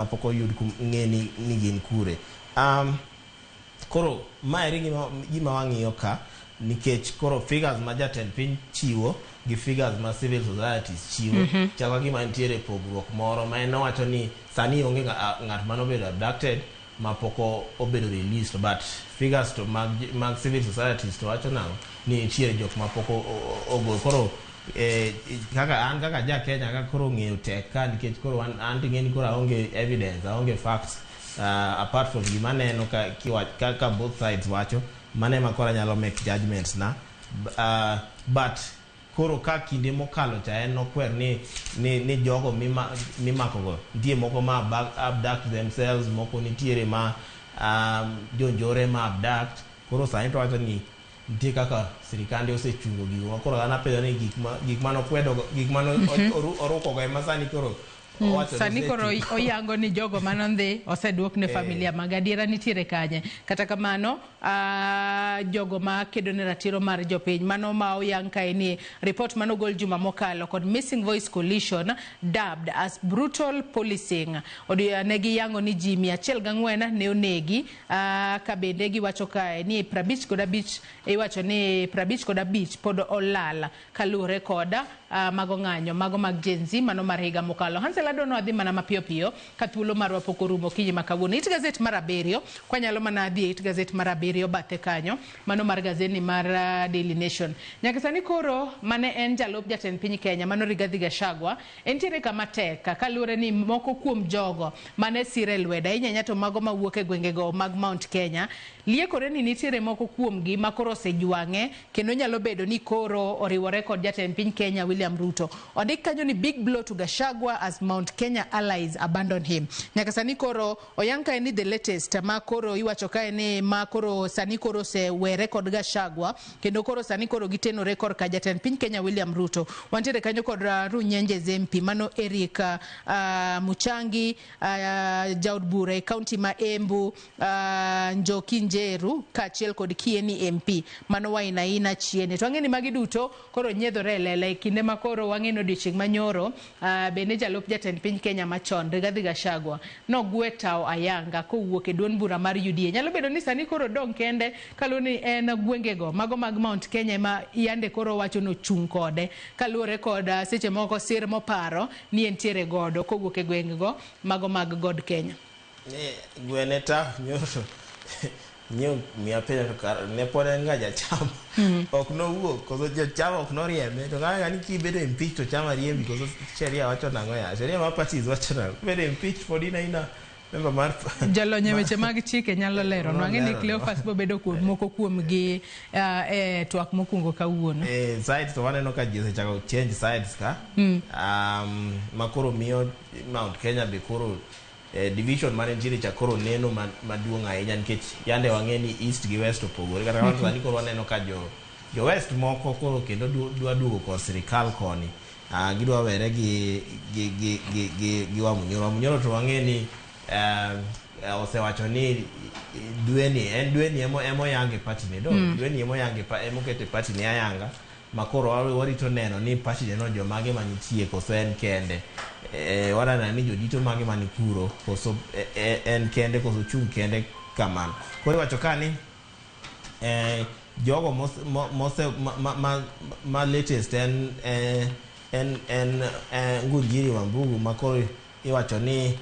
Pok oyud ng'e ni gin kure. Koro maeri gima wang'iyo ka, nikech koro figures ma jatend piny chiwo gi figures ma civil societies chiwo chako gima nitiere pogruok moro ma en owacho ni sani onge ng'at manobedo abducted ma pok obedo released, but figures to mag civil societies to wacho nang'o ni nitiere jok ma pok ogol. Koro kaka an kaka ja Kenya ka koro ng'eyo tek ka, nikech koro an ting'e ni koro aonge evidence, aonge facts, apart from gima aneno ka both sides wacho, mano ema koro anyalo make judgments na. But koro ka kinde mokalo cha en nokwer ni jogo mimako go nitie moko ma abduct themselves, moko nitiere ma jonjore ma abduct. Koro sani to wacho ni nitie kaka sirikande osechungo gigo. Koro an apenjo ni gik manokwedo go, gik mano oruko go ema sani koro owacho ni Sani koro osechungo. Oyango ni jogo manondhi oseduok ne familia mag adiera nitiere kanye. Kata kamano, jogo ma kedo ne ratiro mar jopiny, mano ma oyang kae ni report manogol juma mokalo kod Missing Voice Coalition dubbed as brutal policing. Ne giyango ni ji 104 ne onegi, ka bende giwacho kae ni 55, iwacho ni 55 pod olal kaluwore kod mago ng'anyo mago mag Gen Z mano mar higa mokalo. Hansel, adwa adhi mana mapiyo piyo ka thuolo marwa pok orumo okinyi ma kawuono. It gazet mar 7, kwanyalo mana dhi e it gazet mar 7 bathe kanyo, mano mar gazeti mar Daily Nation. Nyaka sani koro mane en jalup jatend piny Kenya mano Rigathi Gachagua entiere kama tek kaluwore ni moko kuom jogo mane sire lwedo ahinya ahinya to mago mawuok e gwengego mag Mount Kenya liekore ni nitiere moko kuomgi ma koro osejwang'e kendo nyalo bedo ni koro oriwore kod jatend piny Kenya William Ruto. Ondik kanyo ni big blow to Gachagua as Mount Kenya allies abandon him. Nyaka sani koro oyang kae ni the latest ma koro iwacho kae ni ma koro sani koro osewere kod Gachagua kendo koro sani koro gitenore korka jatend piny Kenya William Ruto. Wantiere kanyo kod Runyenjes MP mano Eric Muchangi, jaod bura e kaunti ma Embu, Njoki Njeru kaachiel kod Kieni MP mano Wainaina Chiene. To wang'e ni magi duto koro nyiedhore e lela e kinde ma koro wang'e ni odiochieng' manyoro, bende jalup jatend piny Kenya machon Rigathi Gachagua nogwe tao ayanga kowuok e duond bura mar UDA. Nyalo bedo ni sani koro odong' kende kaluwore ni en gwengego mago mag Mount Kenya ema yande koro wacho ni ochung' kode kaluwore kod seche moko sir moparo ni entiere godo kowuok e gwengego mago mag God Kenya. Ne gwene ta nyoro nyiew miya penjo to kar ne pod en ga jachama ok nowuok koso jochama ok noriembe to kaka ni kibedo impeach to chama riembi, koso sheria wacho nang'o? Ya sheria mar parties wacho nang'o? Kibedo impeach pod in aina member mar Jolony e weche mag chike nyalo lero. Nwang'e ni Lero. Cleophas bobedo kuom moko kuom gi e twak mokwongo kawuono. Sides to waneno ka ji osechako change sides ka ma koro miyo Mount Kenya be koro division mane nitiere cha koro neno maduong' ahinya, nikech yande wang'e ni East gi West opogore. Kata kamano, sani koro waneno ka jo West moko koro kendo dwa duogo kor sirikal koni, gidwa were gi Wamunyoro. Wamunyoro to wang'e ni osewacho ni dweni en dweni emoyange party ne do dweni emoyange emokete party ne ayanga, ma koro warito neno ni party ne no jomage manitie koso en kende. Waneno ni jodito mage mani kuro koso en kende koso chung' kende kamano. Koro iwacho ka ni jogo mose ma latest en Ngunjiri Wambugu, ma koro iwacho ni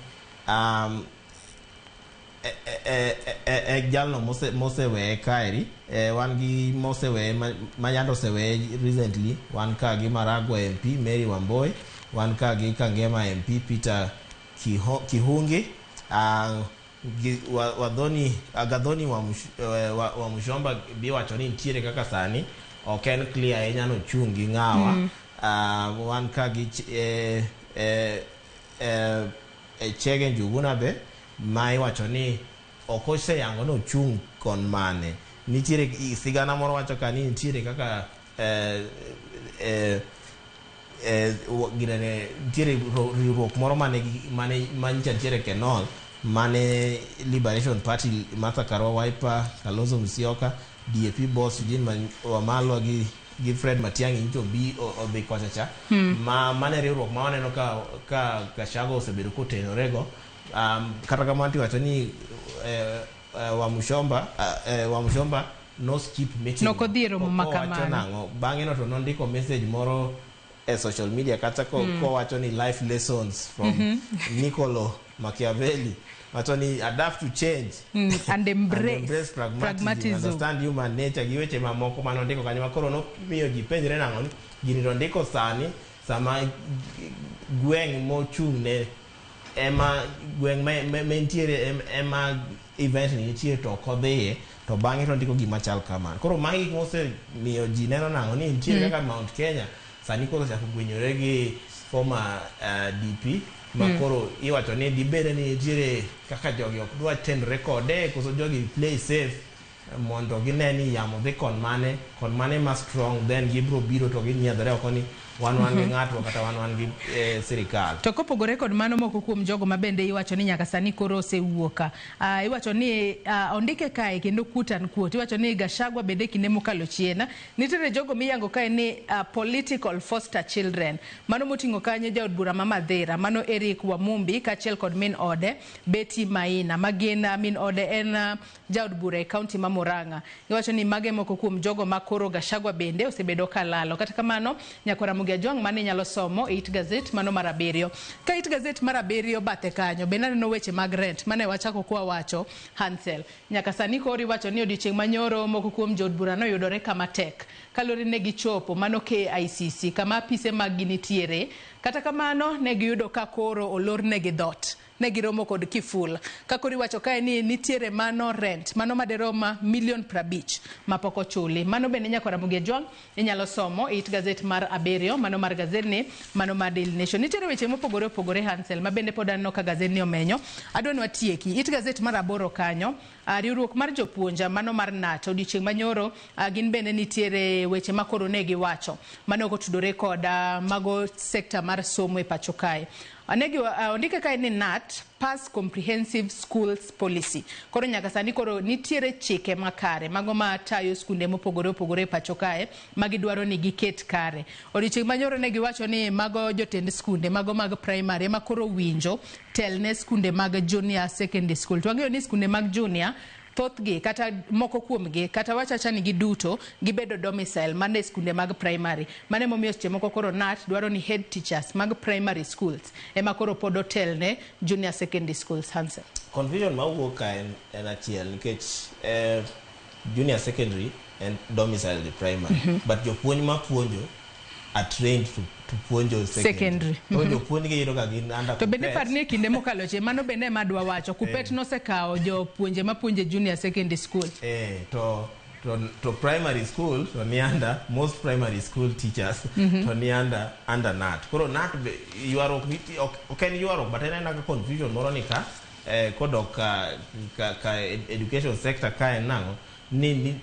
jalno moseweye kaeri. Wan gi moseweye ma yande oseweye recently, wan ka gi Maragua MP Mary Wamboi, wan ka gi Kangema MP Peter Kihungi, gi Wadhoni Gathoni Wamuchomba biwacho ni nitiere kaka sani ok en clear ahinya nochung' gi ng'awa. Wan ka gi Chege Njuguna be ma iwacho ni ok oseyango ni ochung' kon mane. Nitiere sigana moro wacho ka ni nitiere kaka ginene nitiere riwruok moro mane manyicha nitiere Kenol mane Liberation Party, Martha Karua, Wiper, Kalonzo Musyoka, DAP boss Eugene Wamalwa gi Fred Matiang'i nyicho obi odhi kocha cha ma mane riwruok ma waneno ka Gachagua osebedo kotenorego. Kata kamano tiwacho ni Wamuchomba Wamuchomba no skip meeting. Nok odhi e romo ma Kowacho kamano. nang'o bang'e no to nondiko message moro e social media kata kowacho ni life lessons from Niccolo Machiavelli, wacho ni adapt to change and embrace, and embrace pragmatism, pragmatism. Understand human nature gi weche mamoko manondiko kanyo ma koro nomiyo ji penjre nang'o ni gini to ndiko sani sama gweng' mochung'ne ema gweng' ma entiere ema event ni nitie to ok odhiye, to bang'e to ndiko gima chal kamano. Koro magi gik mosemiyo ji neno nang'o ni nitiere kaka Mount Kenya sani koro ochako gwenyore gi former DP ma koro iwacho ni dibed ni nitiere kaka jogi ok dwa tenre kode, koso jogi play safe mondo gine ni yamo dhi kon mane ma strong, then gibro biro to ginyiedhore oko ni wan gi ng'atwa kata wan gi sirikal. To kopogore kod mano, moko kuom jogo ma bende iwacho ni nyaka sani koro osewuok ka. Iwacho ni ondike kae kendo quote and quote, iwacho ni Gachagua bende kinde mokalo chien nitiere jogo miyango kae ni political foster children, mano moting'o kanyo jaod bura ma Madhira mano Eric Wamumbi kaachiel kod min ode Betty Maina, ma gin min ode en jaod bura e kaunti ma Murang'a. Iwacho ni mage moko kuom jogo ma koro Gachagua bende osebedo kalalo. Kata kamano, nyakwara Ramogi Ajwang', mane inyalo somo e it gazet mano mar 7. Ka it gazet mar 7 bathe kanyo bende aneno weche mag rent mane wachako kwa wacho. Hansel, nyaka sani koro iwacho ni odiochieng' manyoro moko kuom jood bura noyudore kama tek kaluwore ne gichopo mano KICC kama apise mag gi nitiere. Kata kamano, ne giyudo ka koro olornegi dhot, ne giromo kod kiful. Ka koro iwacho kae ni nitiere mano rent mano maderom milion 50 mapok ochuli. Mano bende, nyakwar Ramogi Ajwang', inyalo somo e it gazet mar 7 mano mar gazetni mano mar Daily Nation. Nitiere weche mopogore opogore, Hansel, ma bende pod aneno ka gazetni omenyo. Adwa ni watieki it gazet mar 8 kanyo. Riwruok mar jopuonja mano mar KNUT, odiochieng' manyoro gin bende nitiere weche ma koro ne giwacho mano ok otudore kod mago sekta mar somo e pacho kae. Negi ondike kae ni KNUT pass comprehensive schools policy. Koro nyaka sani koro nitiere chike makare mago matayo skunde mopogore opogore e pacho kae ma gidwaro ni giket kare. Odiochieng' manyoro ne giwacho ni mago jotend skunde mago mag primary ema koro winjo telne skunde mag junior secondary school. To wang'eyo ni skunde mag junior thothgi kata moko kuomgi kata wachacha ni giduto gibedo domicile mana e skunde mag primary. Mano emomiyo seche moko koro KNUT dwaro ni head teachers mag primary schools ema koro pod otelne junior secondary schools, Hansel. Confusion mawuok ka en achiel nikech junior secondary en domiciled e primary, but jopuonj mapuonjo are trained to puonjo secondary. Secondary. Koro jopuonj gi yudo ka gin under To bende Kuppet. par ni e kinde mokalo chien mano bende ema adwa wacho, Kuppet nosekawo jopuonje mapuonje junior secondary school. To primary school to ni under, most primary school teachers to ni under KNUT. Koro KNUT be ywaruok nitie, ok en ywaruok, but en aena ka confusion moro ni ka kodok ka education sector ka en nang'o ni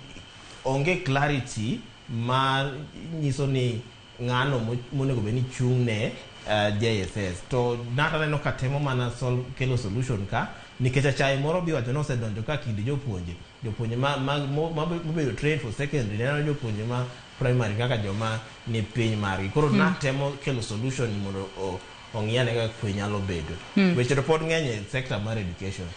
onge clarity mar nyiso ni ng'ano monego bed ni chung' ne JSS. To KNUT aneno ka temo mana kelo solution ka nikech achaye moro bi wacho ni osedonjo ka kind jopuonje mobedo trained for secondary neno jopuonje ma primary kaka joma ni piny margi. Koro KNUT temo kelo solution mondo ong'i ane kaka kwe nyalo bedo. Weche to pod ng'eny e sector mar education.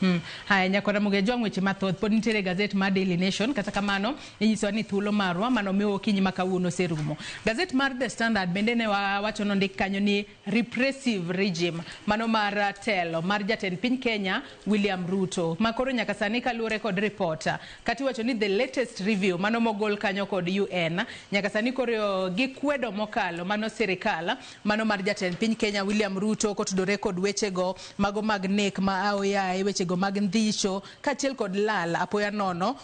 Haya, nyakwara Ramogi Ajwang', weche mathoth pod nitiere e gazet mar Daily Nation. Kata kamano, inyisowa ni thuolo marwa mano miwa okinyi ma kawuono oserumo. Gazet mar The Standard bende ne wawacho nondik kanyo ni repressive regime mano mar telo mar jatend piny Kenya William Ruto ma koro nyaka sani kaluwore kod report kata iwacho ni the latest review mano mogol kanyo kod UN, nyaka sani koro gikwedo mokalo mano sirikal mano mar jatend piny Kenya William Ruto kotudore kod wechego mago mag nek ma aoyaye, wechego mag ndhicho kaachiel kod lal apoya nono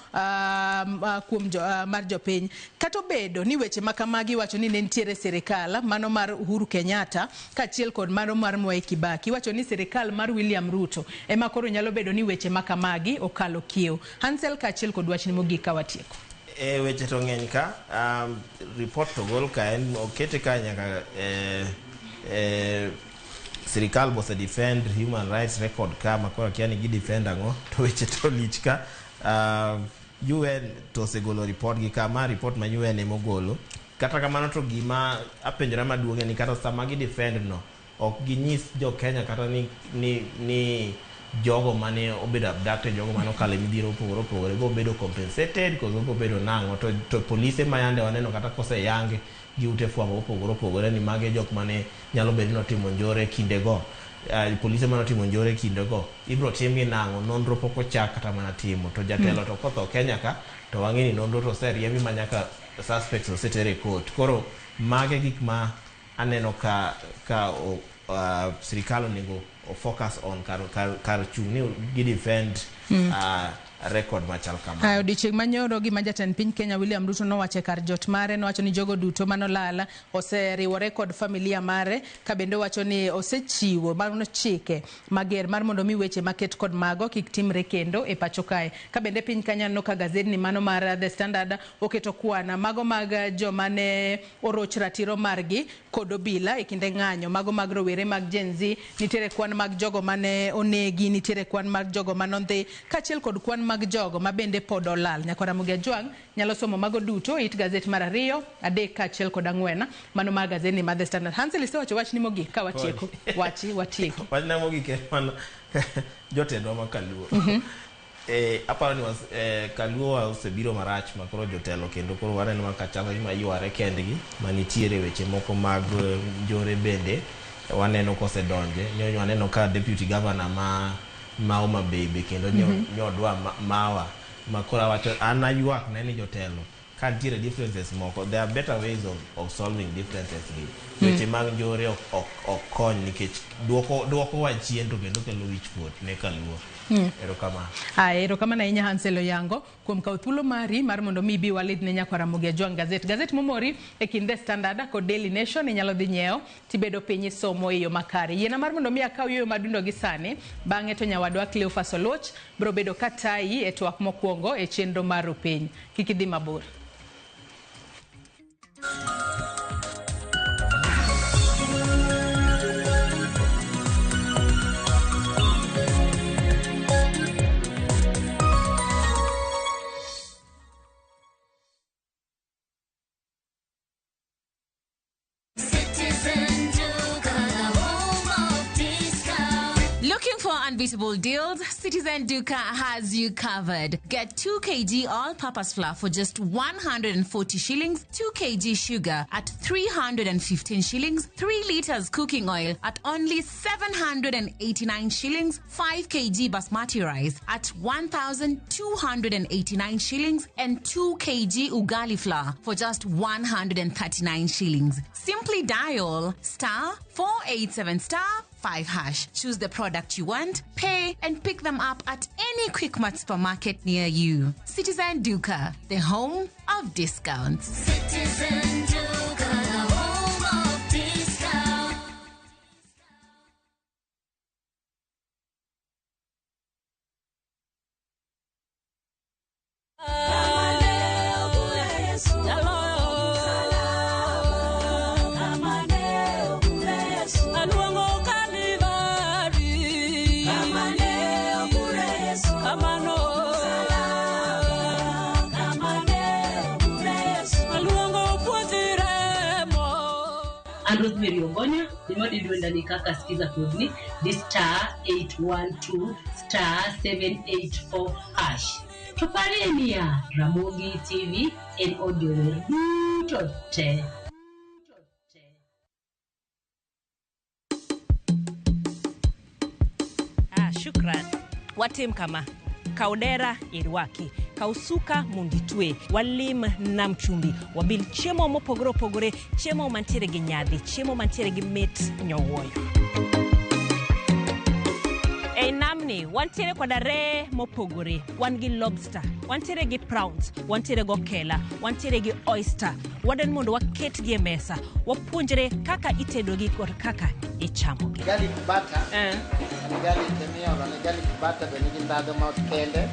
kuom mar jopiny. Kata obedo ni weche ma kamagi iwacho ni ne nitiere sirikal mano mar Uhuru Kenyatta kaachiel kod mano mar Mwai Kibaki, iwacho ni sirikal mar William Ruto ema koro nyalo bedo ni weche ma kamagi okalo kiew. Hansel, kaachiel kod wachni mogik ka watieko. E weche to ng'eny ka report to gol ka en okete ka nyaka sirikal bose defend human rights record ka ma koro akia ni gi defend ang'o, to weche to lich ka. UN to osegolo report gi ka ma report ma UN emogolo. Kata kamano to gima apenjora maduong' en ni kata sama gi defend no ok ginyis jo Kenya kata ni Jogo mane obedo abducted, jogo mane okalo e midhiero mopogore opogore bo bedo compensated koso bobedo nang'o? To polise ma yande waneno kata koseyang gi ute fwambo mopogore opogore ni magi e jok mane nyalo bedo ni otimo njore kindego, polise mane otimo njore kindego ibro timgi nang'o? Nonro pok ochak kata mana timo. To jatelo to kotho Kenya ka to wang'e ni nonro to oseriembi ma nyaka suspects oseter e court. Koro mage gik ma aneno ka sirikal onego o focus on kar chung' ni gi defend record machal kama. Aya, odiochieng' manyoro gima jatend piny Kenya William Ruto nowacho e kar jot mare, nowacho ni jogo duto manolal oseriwore kod familia mare, ka bende owacho ni osechiwo mano chike mager mar mondo mi weche maket kod mago kik timre kendo e pacho kae. Ka bende piny Kenya aneno ka gazedni mano mar The Standard oketo kwana mago mag joma ne oroch ratiro margi kod obila e kinde ng'anyo, mago mag rowere mag Gen Z, nitiere kwan mag jogo mane onegi, nitiere kwan mag jogo manodhi, kaachiel kod kwan mag jogo ma bende pod olal. Nyakwa Ramogi Ajwang' nyalo somo mago duto it gazet mar 2, 3 kaachiel kod 4, mano mar gazedni mar The Standard. Hansel, isewacho wachni mogik ka watieko. Wachi watieki. Wachna mogik en mana jotendwa ma Kaluo. Aparo ni Kaluo osebiro marach ma koro jotelo kendo koro waneno ma kachalo gima yware kendgi manitiere weche moko mag njore bende waneno kosedonje. Nyocha waneno ka deputy governor ma Homa Bay be kendo nyodwa mawa ma koro awacho an aywak ne ni jotelo ka nitiere differences moko, there are better ways of solving differences gi. Weche mag njore ok kony nikech duoko wa chien to kendo kelo wich kuot ne Kaluo. Erokamano. Aya, erokamano ahinya Hansel Oyango kuom kawo thuolo mari mar mondo mi ibi walid ne nyakwa Ramogi Ajwang' gazet. Gazet momori e kind The Standard kod Daily Nation inyalo dhi nyiewo tibedo piny isomo e yo makare. Yiena mar mondo mi akaw yueyo madundo gi sani, bang'e to nyawadwa Cleophas Oluoch biro bedo katayi e twak mokwongo e chenro mar Rupiny. Kik idhi mabor. Citizen Duka, the home of discount. Looking for unbeatable deals? Citizen Duka has you covered. Get 2 kg all-purpose flour for just 140 shillings, 2 kg sugar at 315 shillings, 3 liters cooking oil at only 789 shillings, 5 kg basmati rice at 1,289 shillings, and 2 kg ugali flour for just 139 shillings. Simply dial star 487 star 5 hash. Choose the product you want, pay, and pick them up at any Quickmart supermarket near you. Citizen Duka, the home of discounts. Citizen Duka, the home of discount. An Rosemary Ogonya, gima dwenda ni kaka sikiza kodni di star 812 star 784 hash. To parie niya, Ramogi TV en od jower duto te. Shukran. Watim kama. Kaw dera irwaki, kaw suka mondo itwe, walim nam chumbi, wabil chiemo mopogore opogore, chiemo mantiere gi nyadhi, chiemo mantiere gi mit nyowuoyo. Ei namni wantiere koda reye mopogore, wan gi lobster, wantiere gi prawns, wantiere gi okela, wantiere gi oyster. Wadwani mondo waketgi e mesa, wapuonjre kaka itedogi kod kaka ichamogi. Garlic butter. En garlic miolo ne garlic butter be nigi ndhadhu ma kende.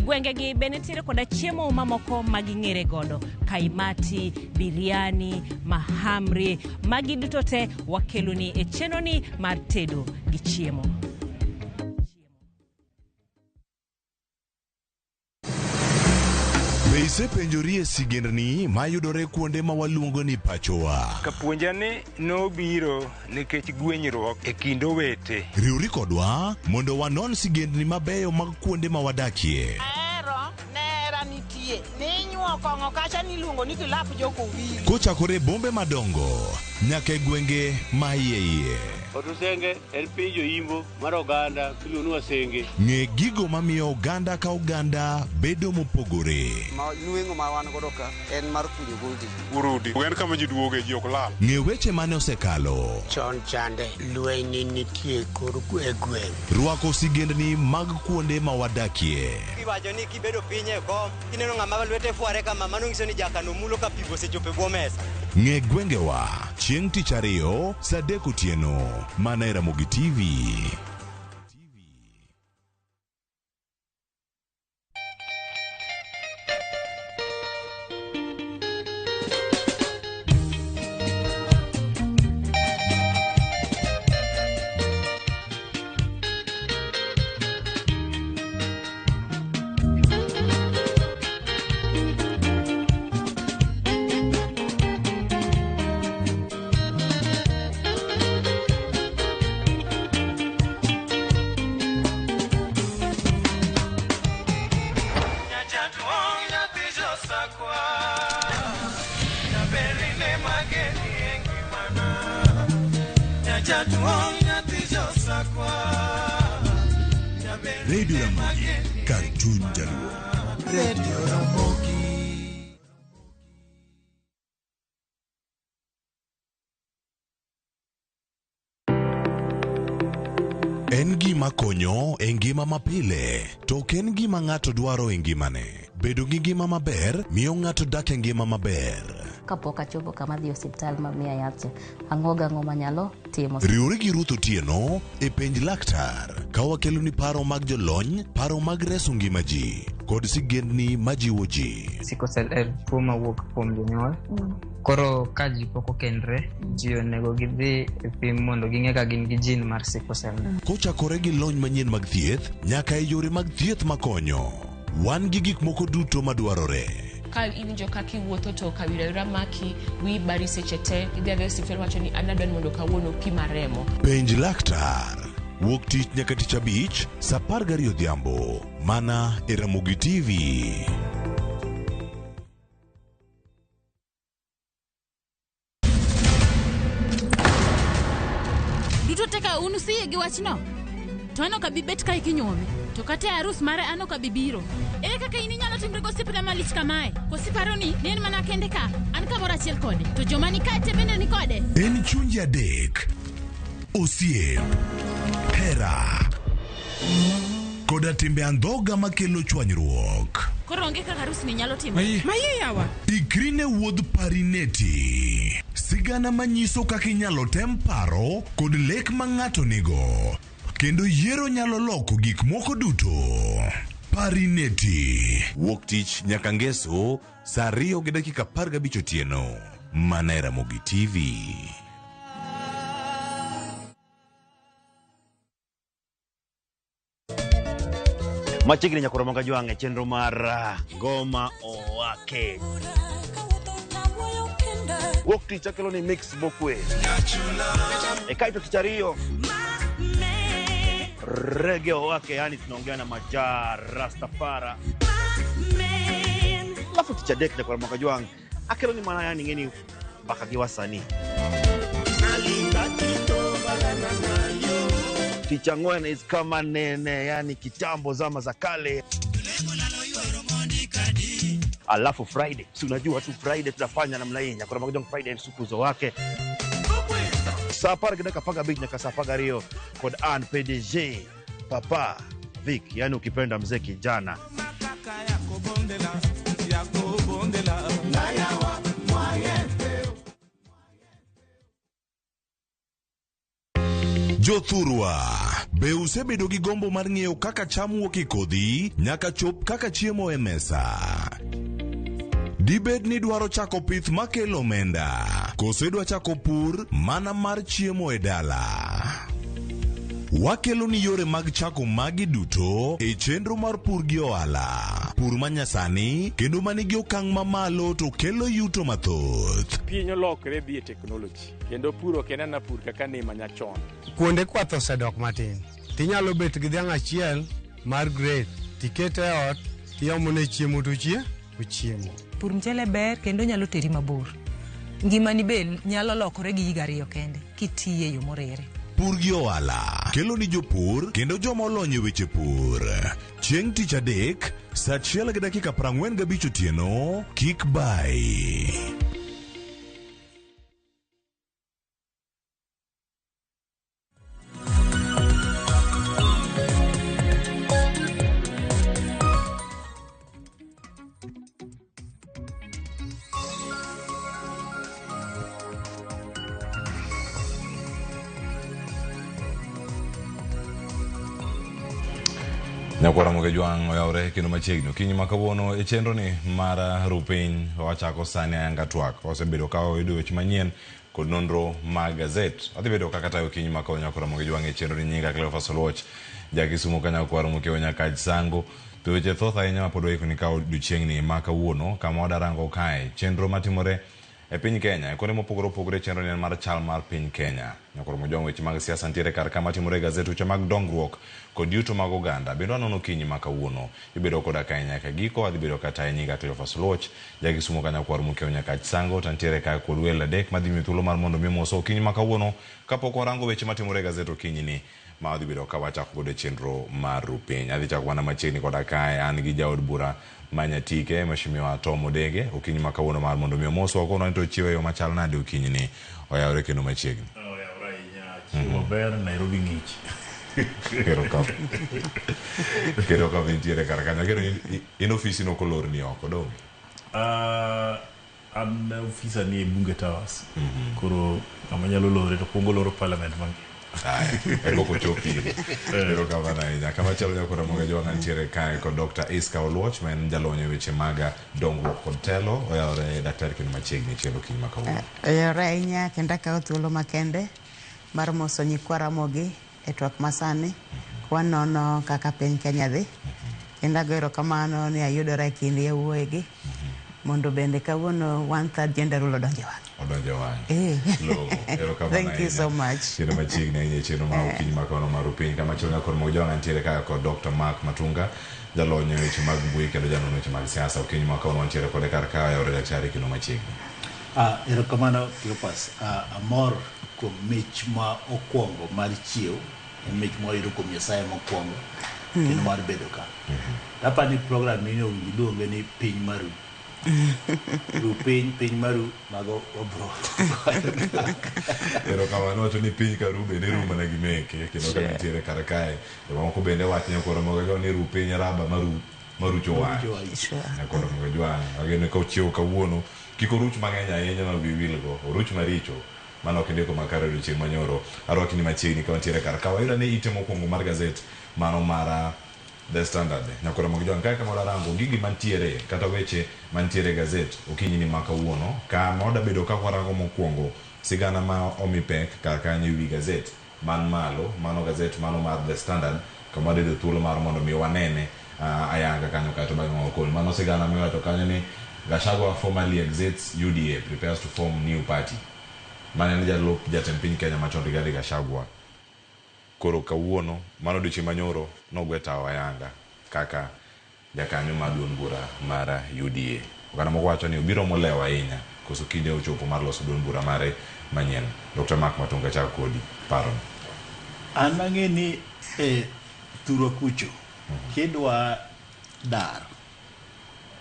Gwengegi be nitiere koda chiemo mamoko ma ging'ere godo, kaimati, biryani, mahamri, magi duto te wakeloni e chenroni mar tedo gi chiemo. Be isepenjorie sigendni mayudore kuonde ma waluongo ni pachowa? Kapuonja ni nobiro nikech gwenyruok e kind owete. Riwri kodwa mondo wanon sigendni mabeyo mag kuonde ma wadakie. Ahero nera nitie ninyuo kong'o kacha niluongo ni kilap jokowili. Kochakore e bombe madongo nyaka e gwenge ma iye iye. Otusenge en piny joimbo mar oganda miluongo ni Wasenge. Ng'e gigo mamiyo oganda ka oganda bedo mopogore. Ma nweng'o ma wan godo ka en mar kunyo goldi. Urudi en kama ji duoge ji ok lal. Ng'e weche mane osekalo. Chon chande lweny nitie kor e gweng'. Rwako sigendni mag kuonde ma wadakie. Iwacho ni kibedo piny e kom kineno ng'ama lwete fware kama mano nyiso ni jakano mulo ka pi osechopo e bwo mesa. Ng'e gwengewa chieng' tich ariyo saa 3 otieno mana e Ramogi TV. Radio Ramogi, kar chuny Jaluo. Radio Ramogi. En gima konyo e ngima mapile, to ok en gima ng'ato dwaro e ngimane. Bedo gi ngima maber miyo ng'ato dak e ngima maber. Kapok achopo kama adhi e osiptal ma miya yath cha, ang'o gang'o manyalo timo. Riwri gi Ruth Otieno e penj laktar ka wakeloni paro mag jolony, paro mag reso ngima ji kod sigendni majiwo ji. Sickle cell en tuo mawuok kuom jonyuol. Koro ka ji pok okendre, ji onego gidhi e pim mondo ging'e ka gin gi gene mar sickle cell. Kochakore gi lony manyien mag thieth nyaka e yore mag thieth makonyo, wan gi gik moko duto madwarore. Ka iwinjo kaka iwuotho to kawira wira maki, wiyi bari seche te, idhi adhiya e osiptal wacho ni an adwa ni mondo kawuono pima remo. Penj laktar. Wuok tich nyaka tich abich saa 12 odhiambo mana e Ramogi TV. Duto te ka un usiyie gi wachno? To an ok abi bet kae kinyuome. To kata e arus mare an ok abi biro. Ere kaka in inyalo timri gosiepna malich kamae? Koso iparo ni ne en mana kende ka? An kamoro achiel kode. To joma ni kae te bende ni kode. En chunje adek, osiep, hera, koda timbe andhoga makelo chwanyruok. Koro onge kaka arusni nyalo timore. Maye yawa. Ikri ne wuodh Parineti. Sigana manyiso kaka inyalo tem paro kod lek ma ng'ato nigo. Kendo yiero nyalo loko gik moko duto. Parineti. Wuok tich nyaka ngeso saa 2:15 otieno. Mana e Ramogi TV. Machiegni nyakoro manga jwang' e chenro mar Ngoma Owake. Wuok tich akelo ni mix mokwe. E kaito tich ariyo rege owake, yani tunaongea na majaa Rastafara. Alafu tich adek nyakoro manga jwang' akelo ni mana yani ng'eni mbaka gi wasanii. Tich ang'wen is kama nene, yani kitambo zama za kale. Alafu Friday, si unajua tu Friday tunafanya namna hii, nyakoro manga jwang' Friday suku zo wake. Saa 10:15 nyaka saa 12 kod an PDG Papa Vic, yani ukipenda mzee kijana. Jothurwa, be usebedo gi gombo mar ng'eyo kaka cham wuok e kodhi nyaka chop kaka chiemo e mesa? Dibed ni dwaro chako pith makelo omenda, koso idwa chako pur mana mar chiemo e dala? Wakelo ni yore mag chako magi duto e chenro mar pur gi ohala. Pur manyasani kendo manigi okang' mamalo to kelo yuto mathoth. Piny olokre dhi e teknoloji kendo pur ok en ana pur kaka ne manyachon. Kuonde kwath osedok matin. Tinyalo bet gi dhiang' achiel mar grade tikete e ot tiomone chiemo to ochiemo. Pur mchele ber kendo nyalo teri mabor. Ngimani be nyalo lokore gi higa 2 kende kitiye e yo morere. Pur gi ohala kelo ni jopur kendo joma olony e weche pur. Chieng' tich adek saa 1:45 otieno kik bai. Nyakwara Moge Jwang' oyawre kendo machiegni okinyi ma kawuono e chenro ni mar Rupiny wachako sani ayanga twak osebedo ka wayudo weche manyien kod nonro mag gazet. Adhi bedo kaka tayo okinyi ma kawuono Nyakwara Moge Jwang' e chenro ni nyinga Cleophas Oluoch ja Kisumu ka Nyakwara Mokewe Nyakach Sango. To weche thoth ahinya ma pod waiko ni ka odiochieng'ni ma kawuono kama wadarango kae chenro matimore e piny Kenya e kuonde mopogore opogore chenro ni en mar chal mar piny Kenya. Nyakwara Moge Jwang' weche mag siasa nitiere kar kama timore e gazet weche mag dongruok kod yuto mag oganda. Bende wanono okinyi ma kawuono. Ibedo koda kae nyaka giko, adhi bedo kataye nyinga Cleophas Oluoch, ja Kisumu ka Nyakwar Mokeo Nyakach Sango, to antiere kae kod welo adek madhi miyo thuolo mar mondo mi omoso okinyi ma kawuono kapok warango weche matimore e gazet okinyi ni ma wadhi bedo ka wachako godo chenro mar Rupiny. Adhi chako mana machiegni koda kae, an gi jaod bura ma Nyatike, Mheshimiwa Tom Odege, okinyi ma kawuono mar mondo mi omoswa okonwa ni to ochiewo e yo machal nade okinyi ni oyawre kendo machiegni. Oyawre ahinya, chiwo maber, Nairobi ng'ich. Kero ka nitiere kar kanyo. Kero in ofisi no kolorni oko donge? An ofisa ni e Bunge Towers. Koro ng'ama nyalo lore to kuongo loro parliament mangima. Eko kochopi. Ero kamano ahinya. Kamachielo Nyakwara Moge Jwang' nitiere kae kod Dr. Iska Oluoch ma en jalony e weche mag dongruok kod telo. Oyawore daktari kendo machiegni chenro okinyi ma kawuono. Oyawore ahinya kendo akawo thuolo makende mar moso nyikwa Ramogi e twak masani wanono kaka piny Kenya dhi. Kendo ago erokamano ni ayudora e kind yawuoyigi mondo bende kawuono 1/3 gender rule odonjo e wang'e. Odonjo e wang'e. Long'o. Erokamano Thank you so much. Kendo machiegni ahinya e chenro mar okinyi ma kawuono mar Rupiny. Kamachielo Nyakwar Moge Jwang' nitiere kaka kod Dr. Mark Matunga, jalony e weche mag mbui kendo janon weche mag siasa. Okinyi ma kawuono wantiere kode kar ka oyawore daktari kendo machiegni. Erokamano Cleophas. Amor kuom mich ma okwongo mar chiew, en mich ma wayudo kuom Nyasaye mokwongo kendo mar bedo ka. Apani program ni owinjo iluonge ni Piny Maru. Ru piny, piny maru, mago wabro. Erokamano wacho ni piny ka ru bende ru mana gi meke kendo ka nitiere kar kae. Jomamoko bende wacho Nyakwar Moge Jwang' ni ru piny raba maru marucho wach. Nyakwar Moge Jwang' ageno ka ochiewo kawuono kik oruch mang'eny ahinya ma wiyi wilgo, oruch maricho mano ok indiko makare odiochieng' manyoro. Arwaki ni machiegni ka wantiere kar ka. Wayudo ni ite mokwongo mar gazet mano mar The Standard. Nyakwar Moge Jwang' kae kama wadarango gigi mantiere kata weche mantiere e gazet okinyi ni ma kawuono kama wadabedo ka warango mokwongo sigana ma omi pek kar kanyo e wi gazet man malo mano gazet mano mar The Standard kama wadayudo thuolo mar mondo mi wanene ayanga kanyo kaeto bang'e wakoni mano sigana miwacho kanyo ni Gachagua formally exits UDA prepares to form new party. Mane en jalup jatend piny Kenya machon Rigathi Gachagua. Koro kawuono mano odiochieng' manyoro nogwe tawo ayanga kaka jakanyo mar duond bura mar UDA. Oganda moko wacho ni obiro molewo ahinya koso kinde ochopo mar loso duond bura mare manyien. Dr. Mark Matunga chako kodi paro. An ang'e ni e thurwa kucho kidwa dar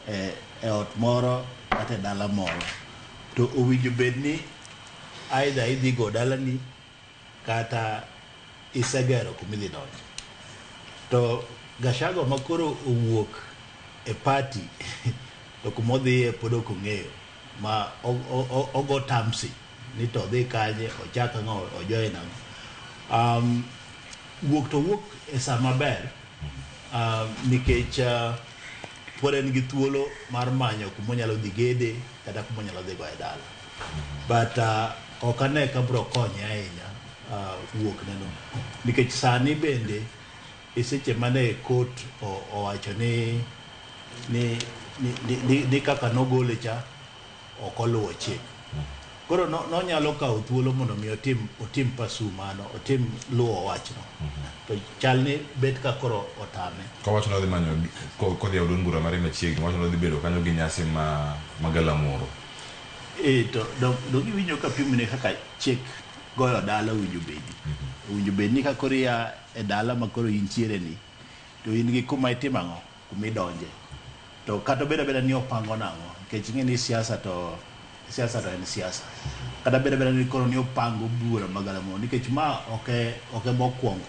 e ot moro kata e dala moro to owinjo bed ni either idhi go dalani kata isegero kumidhi donjo. To Gachagua ma koro owuok e party to kumodhiye pod ok ong'eyo ma ogo tamsi ni to odhi kanye ochak ang'o ojoin ang'o. Wuok to wuok e saa maber nikech pod en gi thuolo mar manyo kumonyalo dhi gede kata kumonyalo dhi goye dala. But ok ane ka bro konye ahinya wuok neno nikech sani bende e seche mane court owacho ni ni, ni, ni, ni, ni kaka nogole cha ok oluwo chik. Koro no- nonyalo kawo thuolo mondo mi otim otim pasu mano otim luwo wachno to chal ni bet ka koro otame. Kowacho ni odhi manyo ko- kodhi e od bura mare machiegni, wacho ni odhi bedo kanyo gi nyasi ma magalamoro. E, to dong iwinjo ka pimne kaka chik goyo dala owinjo bedi. Owinjo bed ni ka koro ia e dala ma koro intiere ni to in gi kuma itimo ang'o kuma idonje. To kata obed abeda ni opango nang'o nikech ing'e ni siasa to siasa to en siasa. Kata bed abeda ni koro ni opango bura magalamoro nikech ma ok e ok e mokwongo.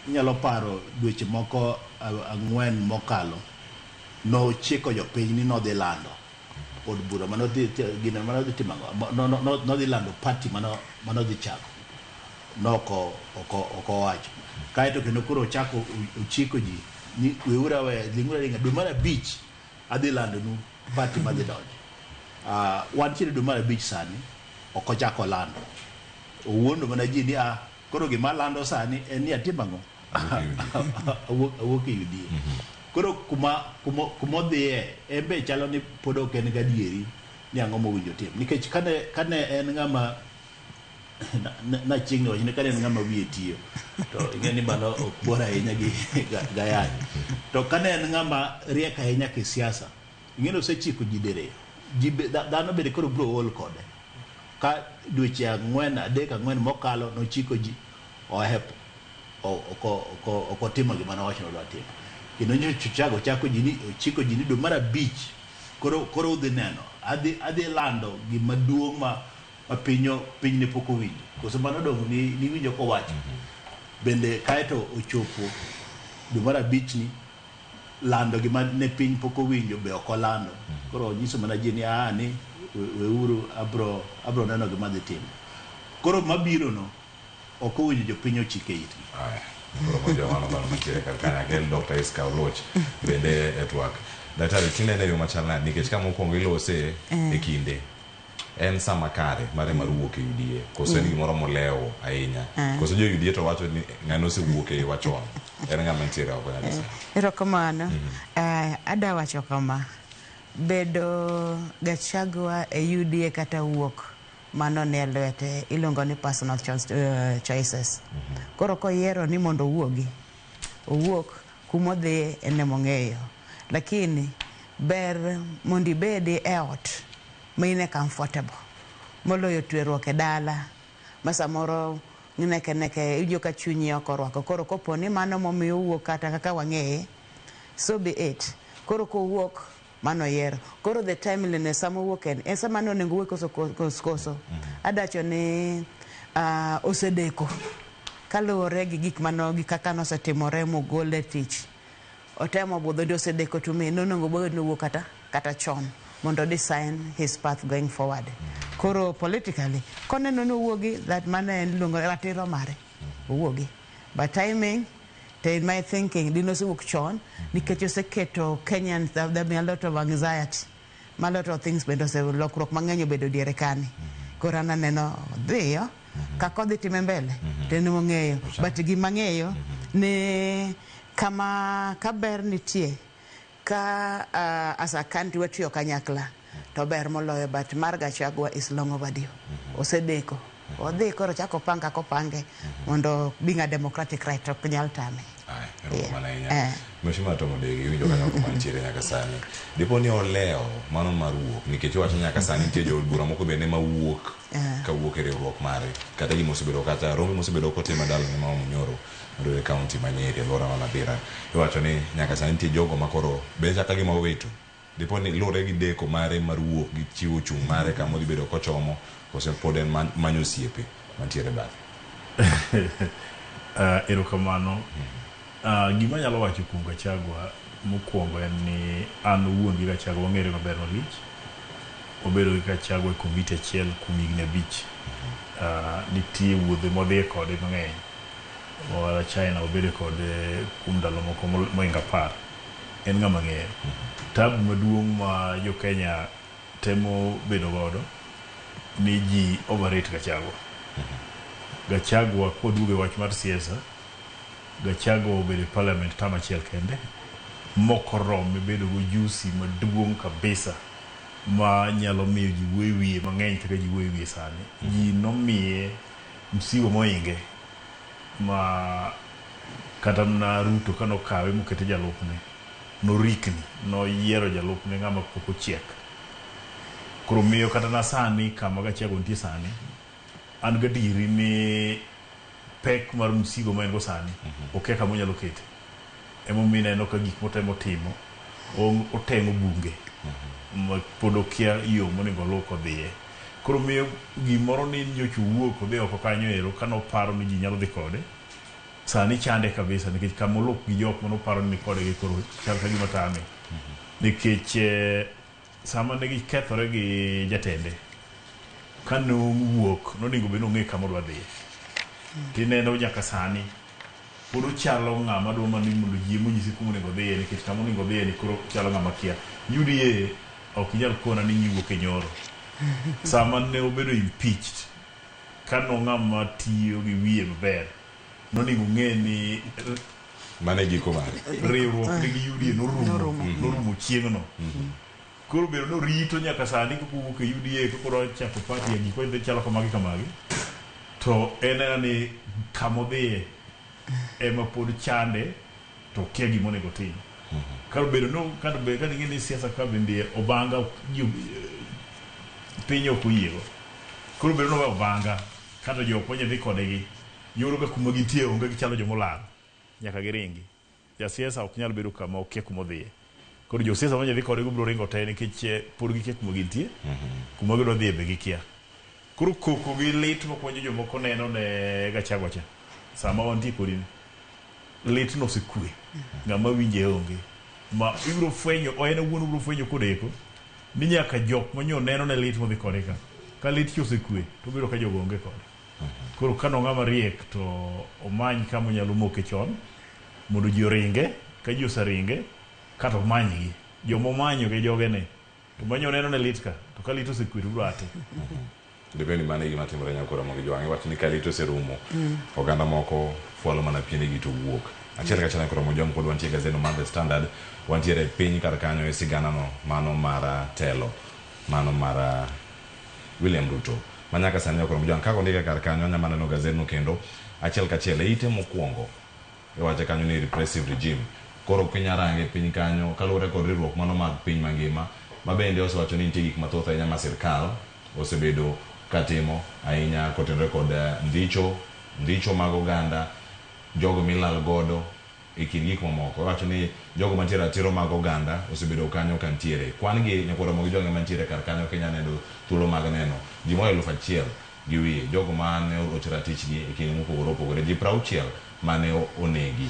Inyalo paro dweche moko ang'wen mokalo nochiko jopiny ni nodhi lando od bura manodhi gino manodhi timo ang'o? No- no- no- nodhi lando party mano manodhi chako noko oko ok owacho kaeto kendo koro ochako o- ochiko ji ni weuru aweya ling'uru aling'a dwe mar abich adhi landonu party madhi donjo uh, wantiere dwe mar abich sani ok ochako lando owuondo mana ji ni ah, koro gima alando sani en ni atimo ang'o awuok awuok e UDA koro kuma kuma kuma odhiye en be chalo ni pod ok en gadieri ni ang'o mowinjo tim nikech kane kane en ng'ama nachiegni wacho ni kane en ng'ama wiye tiyo to ing'e ni mano ok bor ahinya gi gayany to kane en ng'ama riek ahinya kisiasa ing'e ni osechiko ji diriyo ji dhano bende koro biro ol kode ka dweche ang'wen adek ang'wen mokalo nochiko ji ohepo ok otimo gima nowacho ni odwa timo kendo nyocha ochako ochako ji ni ochiko ji ni dwe mar abich koro koro udhi neno adhi adhi lando gima duong' ma ma piny piny ne pok owinjo koso mano dong' ni niwinjo kowacho bende kaeto ochopo dwe mar abich ni lando gima ne piny pok owinjo be ok olando koro onyiso mana ji ni aa ni weuru abro abro neno gima dhi timo koro mabiro no ok owinjo jopiny ochike itgi. Aya, koro mojo mano mano mantiere kar kanyo akel Dr. Iska Oluoch bende e twak. Daktari, tinene e yo machal nade nikech kama okwongo ilose e kinde en sama kare mare mar wuok e UDA koso en gimoro molewo ahinya koso jo UDA to wacho ni ng'ano osewuok e iwa chon en ng'ama nitiere oko nyaka sani. Erokamano. Adwa wacho kama, bedo Gachagua e UDA kata wuok mano nie lwete iluongo ni personal choices. Koro koyiero ni mondo owuogi, owuok kumodhiye en emong'eyo. Lakini ber mondo ibedi e ot ma in e comfortable moloyo tweruok e dala ma samoro neke neke iwinjo ka chunyi ok orwako. Koro kopo ni mano momiyo owuok kata kaka wang'eye, so be it. Koro kowuok mano oyiero. Koro the timeliness sama owuok en, en sama ne onego owuog koso koso koso. Adacho ni osedeko kaluwore gi gik mano gi kaka nosetimore mogole tich. Otemo budho ndi osedeko to me nonego bed ni owuok kata kata chon mondo design his path going forward. Koro politically koneno ni owuogi that mano en iluongo ratiro mare owuogi. But timing to in my thinking dine osewuok chon nikech oseketo Kenyans there have been a lot of anxiety ma lot of things bende ose lokruok mang'eny obedo diere kani. Koro an aneno dhiyo kaka odhi time mbele to en emong'eyo. But gima ang'eyo ni kama ka ber nitie ka as a country watiyo kanyakla to ber moloyo but mar Gachagua is long overdue. Osedeko. Odhi koro chako opang kaka opange mondo being a democratic right ok nyal tame. Aya, erokamano ahinya. Mheshimiwa Tom Odegi, iwinjo kanyo kuma nitiere nyaka sani. Dipo ni olewo mano mar wuok nikech iwacho nyaka sani nitie jood bura moko bende mawuok kawuok e riwruok mare kata gima osebedo kata rombe mosebedo kotimo e dalane ma Munyoro mayudore e kaunti ma Nyeri alwora ma Mathira. Iwacho ni nyaka sani nitie jogo ma koro be chaka gima owito. Dipo ni luwore gi deko mare mar wuok gi chiwo chung' mare kama odhi bedo kochomo koso pod en manyo osiepe mantiere bathe. Erokamano. Gima anyalo wacho kuom Gachagua mokwongo en ni an owuon gi Gachagua wang'ere maber malich. Wabedo gi Gachagua e komiti achiel kuom higni abich. Nitie wuodhe mwadhiye kode mang'eny. Wara China wabedo kode kuom ndalo moko mohingo apar. En ng'ama ng'eyo. Tabu maduong' ma jo Kenya temo bedo godo ni ji overrate Gachagua. Gachagua kwaduogo e wach mar siasa, Gachagua obedo e parliament term achiel kende. Mokorome bedo gojusi maduong' kabisa ma nyalo miyo ji wuoyo e wiye mang'eny kaka ji wuoyo e wiye sani. Ji nomiye msigo mohinge ma kata mana Ruto kanokawe mokete jalupne norikni noyiero jalupne ng'ama pok ochiek. Koro miyo kata na sani kama Gachagua nitie sani an gadieri ni pek mar msigo ma en go sani okia kama onyalo kete. Emomiyo ineno ka gik motemo timo oteng'o bunge ma pod okia yo monego oluw kodhiye. Koro miyo gimoro ni nyocha owuok odhi oko kanyo ero kanoparo ni ji nyalo dhi kode sani chande kabisa nikech kama olup gi jok manoparo ni nikode gi koro chal ka gima tame. Nikech sama ne gikethore gi jatende kane owuok nonego bed ni ong'e kama odwa dhiye. Tineno nyaka sani pod ochalo ng'ama dwa mana ni mondo ji ema onyise kuma onego odhiye nikech kama onego odhiye ni koro chalo ng'ama kia. UDA ok inyal kona ni nyiwuok e nyoro. Sama ne obedo impeached kano ng'ama tiyo gi wiye maber nonego ong'e ni Mano e giko mare. Riwruok ne gi UDA norumo norumo chieng'no. Koro bedo norito nyaka sani koka owuok e UDA koka odwa chako party ya gik ma chalo kamagi kamagi to en ena ni kamodhiye ema pod chande to okia gima onego otim. Kar bedo no kar bedo ka ing'e ni siasa ka bende obanga ji piny ok oyiego. Koro bedo noweyo obanga kata jok manye dhi kode gi yudo ka kuma gintie onge gichalo joma olal nyaka giringi. Jasiasa ok nyal bedo kama okia kuma odhiye. Koro josiasa manye dhi kode go biro ringo te nikech pod gikia kuma gintie, kuma gidwa dhiye be gikia. Koro koko gi lit mokwanyo jomoko neno ne Gachagua cha. Sama wantie kodi ni lit no osekwe. Ng'ama winje onge. Ma ibiro fwenyo, en owuon obiro fwenyo kodeko ni nyaka jok manyo neno ne lit modhi kode ka. Ka lit cha osekwe to obiro ka jogo onge kode. Koro kano ng'ama riek to omany kama onyalo moke chon mondo ji oringe, ka ji oseringe kata omanygi. Joma omanyo gi jogene to manyo neno ne lit ka to ka lit osekwe to obiro ate. Dibed ni mano e gima timore nyakora Ramogi Jwang'. Iwacho ni ka lit oserumo, oganda moko fwalo mana piendegi to wuok. Achiel kachiel nyakora Ramogi Jwang' pod wantie e gazet mar The Standard, wantiere e piny kar kanyo e sigana no mano mar telo, mano mar William Ruto. Ma nyaka sani nyakora Ramogi Jwang' kaka ondike kar kanyo anyalo neno gazet no kendo achiel kachiel e ite mokwongo iwache kanyo ni repressive regime. Koro kinya range piny kanyo kaluwore kod riwruok mano mag piny mangima ma bende osewacho ni nitie gik mathoth ahinya ma sirkal osebedo katimo ahinya kotenore kod ndhicho ndhicho mag oganda jogo milal godo e kind gik mamoko. Iwacho ni jogo mantie ratiro mag oganda osebedo kanyo kantiere. Kwan gi nyakwar Ramogi Jwang' ema ntiere kar kanyo kinya neno thuolo mag neno ji moa 1000 gi wiye jogo mane orocho ratichgi e kinde mopogore opogore ji 60 mane onegi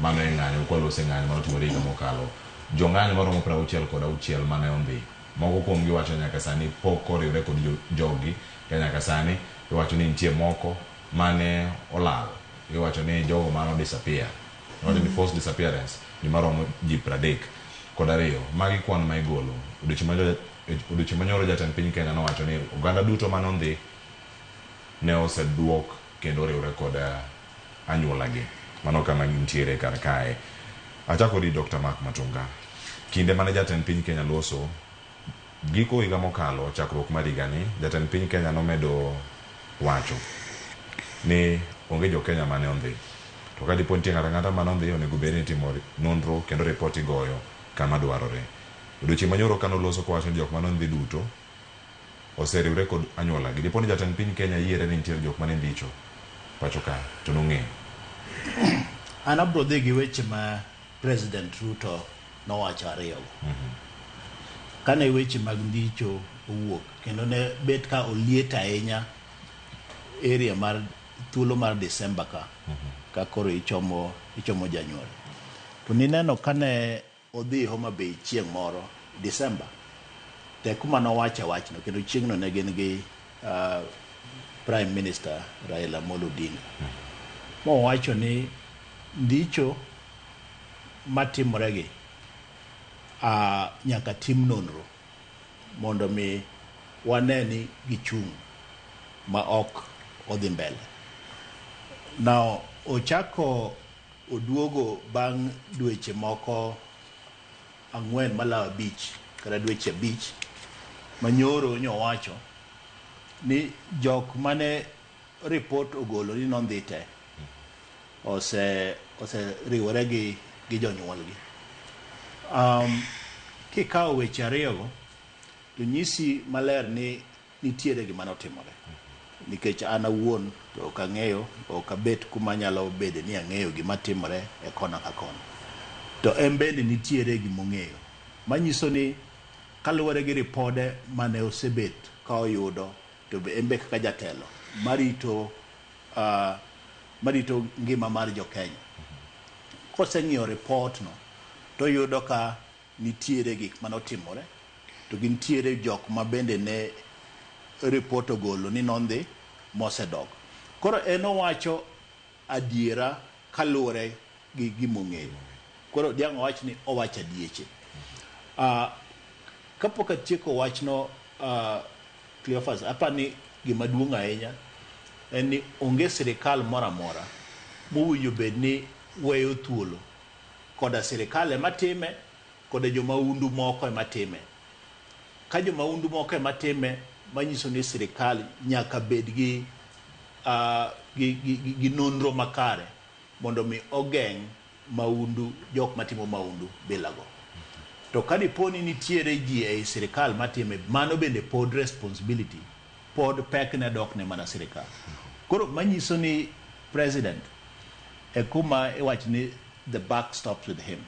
mano e ng'anyo kwalose ng'anyo mane otimore higa mokalo. Jong'anyo maromo 66 mane ondhi. Moko kuomgi wacho nyaka sani pok oriwre kod joggi ka nyaka sani iwacho ni nitie moko mane olal. Iwacho ni jogo mane o disappear. Iwacho ni forced disappearance ji maromo ji 32. Magi kwan ma igolo. Odiochieng' manyoro jatend piny Kenya nowacho ni oganda duto mane ondhi ne oseduok kendo oriwre kod anyuola gi. Mano kama gintiere kar kae. Achako di Dr. Mark Matunga. Kinde mane jatend piny Kenya loso giko higa mokalo chakruok mar higani jatend piny Kenya nomedo wacho ni onge jo Kenya mane ondhi. To ka dipo nitie ng'ato ang'ata mane ondhi onego bed ni itimo nonro kendo ripot igoyo kama dwarore. Odiochieng' manyoro kane oloso kowacho ni jok mane ondhi duto oseriwre kod anyuola gi. Dipo ni jatend piny Kenya yiere ni nitiere jok mane ndicho pacho ka to nong'eyo. An abro dhi gi weche ma President Ruto nowacho ariyo go. Kane weche mag ndicho owuok kendo ne bet ka oliet ahinya area mar thuolo mar December ka ka koro ichomo ichomo January. To nineno kane odhi Homa Bay chieng' moro December te kuma nowache wachno kendo chieng'no ne gin gi Prime Minister Raila Amolo Odinga. Mowacho ni ndicho matimore gi nyaka tim nonro mondo mi wane ni gichung' ma ok odhi mbele. Now ochako oduogo bang' dweche moko ang'wen malawo abich kata dweche abich manyoro nyowacho ni jok mane report ogolo ni nondhi te ose oseriwore gi gi jonyuolgi. Kikawo weche ariyogo to nyisi maler ni nitiere gima notimore. Nikech an awuon to ok ang'eyo, ok abet kuma anyalo bede ni ang'eyo gima timore e kona ka kona. To en bende nitiere gimong'eyo. Manyiso ni kaluwore gi ripode mane osebet ka oyudo to be en be kaka jatelo marito marito ngima mar jo-Kenya. Koseng'iyo report no to oyudo ka nitiere gik manotimore to gintiere jok ma bende ne report ogolo ni nondhi mosedok. Koro en owacho adiera kaluwore gi gimong'eyo. Koro diang' owach ni owacho adieche. Kapok atieko wachno Cleophas, apani gima duong' ahinya en ni onge sirikal moro amora mowinjo bed ni weyo thuolo koda sirikal ema time koda jomaundu moko ema time. Ka jomaundu moko ema time manyiso ni sirikal nyaka bed gi, gi nonro makare mondo mi ogeng' maundu jok matimo maundu bilago. To ka dipo ni nitiere ji ei sirikal matime, mano bende pod responsibility, pod pekne dok ne mana sirikal. Koro manyiso ni president e kuma iwacho ni the buck stops with him.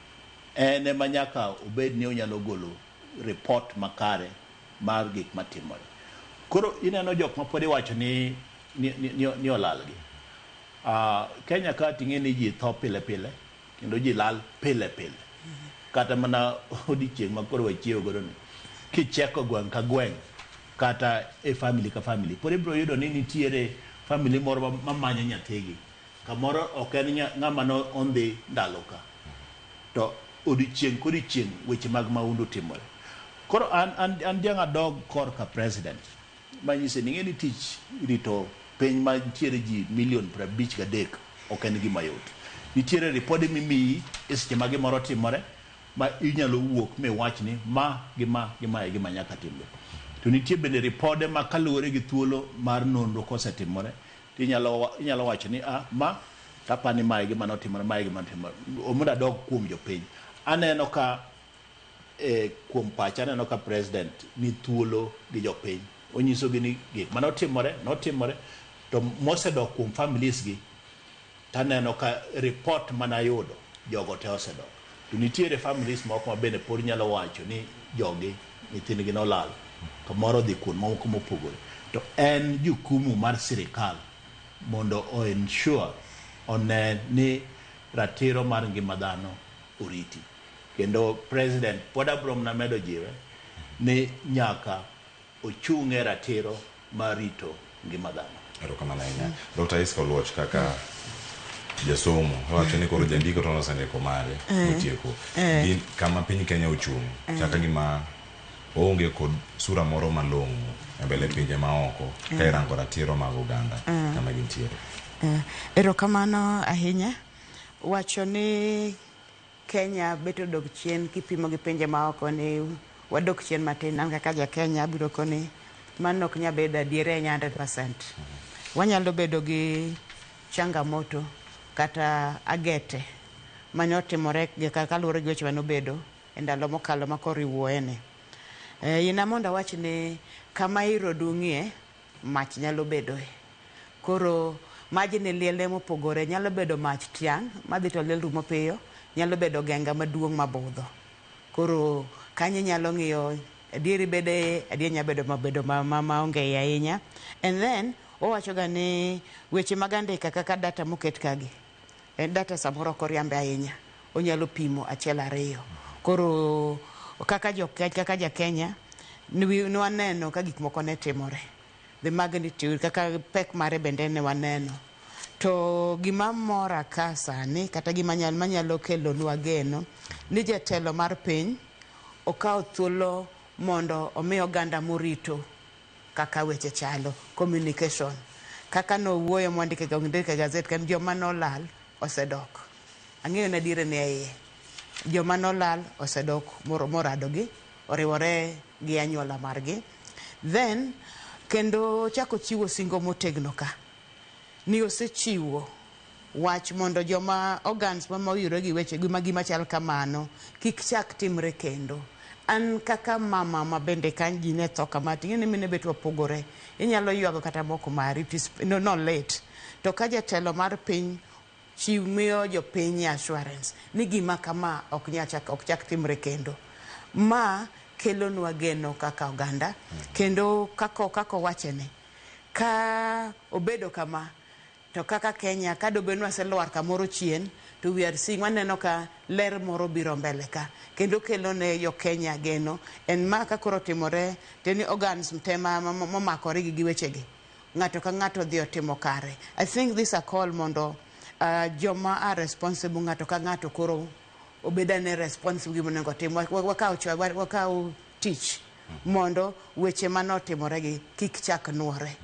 En ema nyaka obed ni onyalo golo report makare mar gik matimore. Koro ineno jok ma pod iwacho ni, ni, ni, ni, ni olalgi. Kenya ka ting'e ni ji tho pile pile kendo ji lal pile pile. Kata mana odiochieng' ma koro wachiewo godo ni kicheko gweng' ka gweng' kata e family ka family pod ibiro yudo ni nitiere family moro mamanyo nyathigi kamoro ok en ng'ama no ondhi ndalo ka to odiochieng' kodiochieng' weche mag maundu timore. Koro an, an, an diang' adog korka president manyise ni ing'e ni tich rito piny ma nitiere ji milion 53 ok en gima yot. Nitiere ripode mimiyi e seche ma gimoro timore ma inyalo wuok miwach ni ma gi ma gi ma e gima nyaka timre. To nitie bende ripode ma kaluwore gi thuolo mar nonro kosetimore to inyalo, inyalo wacho ni ah, ma tapani ma e gima notimore, ma e gima notimore. Mondo adog kuom jopiny. Aneno ka kuom pacha aneno ka president ni thuolo gi jopiny. Onyisogi ni gik manotimore, notimore, to mosedok kuom families gi, taneno ka report manayudo, jogo te osedok. To nitiere families moko ma bende pod nyalo wacho ni jogi, nyithindgi nolal, kamoro odhi kuond moko mopogore. To en jukumu mar sirikal mondo o ensure, one ni ratiro mar ngima dhano oriti. Kendo president pod abiro mana medo jiwe ni nyaka ochung' e ratiro mar rito ngima dhano. Erokamano ahinya. Dr. Iska Oluoch kaka jasomo, owacho ni koro jandiko to nosendiko mare motieko. Gin kama piny Kenya ochung', chaka gima oonge kod sura moro malong'o e mbele pinje maoko ka irango ratiro mag oganda kama gintiere. Erokamano ahinya. Wacho ni Kenya bet odok chien kipimo gi pinje maoko ni wadok chien matin. An kaka ja Kenya abiro koni mano ok nyal bedo adier ahinya 100%. Wanyalo bedo gi changamoto kata agete mane otimore kaluwore gi weche mane obedo e ndalo mokalo ma koro iwuoye ni. Yina mondo awach ni kama iro dung'ie mach nyalo bedoe. Koro majni liel mopogore nyalo bedo mach tiang' madhi to liel rumo piyo, nyalo bedo genga maduong' mabudho. Koro kanyo inyalo ng'iyo adieri bede adier nyalo bedo mabedo maonge iye ahinya. And then owacho ga ni weche mag andika kaka data moket kagi, en data samoro ok oriambe ahinya, onyalo pimo achiel ariyo. Koro kaka jo kaka ja Kenya nwaneno ka gik moko ne timore. The magnitude kaka pek mare bende ne waneno. To gima mora ka sani kata gima manyalo kelonwa geno ni jatelo mar piny okawo thuolo mondo omi oganda morito kaka weche chalo, communication. Kaka nowuoyo mondike e gazet kan joma nolal osedok. Ang'eyo ni adier ni e iye. joma nolal osedok morado gi oriwore gi anyuola margi. Then kendo chako chiwo singo motegno ka ni osechiwo wach mondo joma organs ma oyudore gi weche gi gima chal kamano kik chak timre kendo. An kaka mama ma bende ka ji ne tho kama ting'e ni mine bet wapogore inyalo ywago kata moko mari it is no, no late to ka jatelo mar piny chiw miyo jopiny assurance ni gima kama ok nyal chak ok chak timre kendo ma kelonwa geno kaka oganda kendo kako kako wachene ka obedo kama to kaka Kenya ka dobed ni waselwar kamoro chien to we are seeing waneno ka ler moro biro mbele ka kendo kelo ne jo Kenya geno en ma ka koro timore to ni organs te momakore gi wechegi ng'ato ka ng'ato dhi otimo kare. I think this a call mondo joma are responsible ng'ato ka ng'ato koro obed ane responsible gima onego otim wakaw wakaw tich mondo weche manotimore gi kik chak nuore.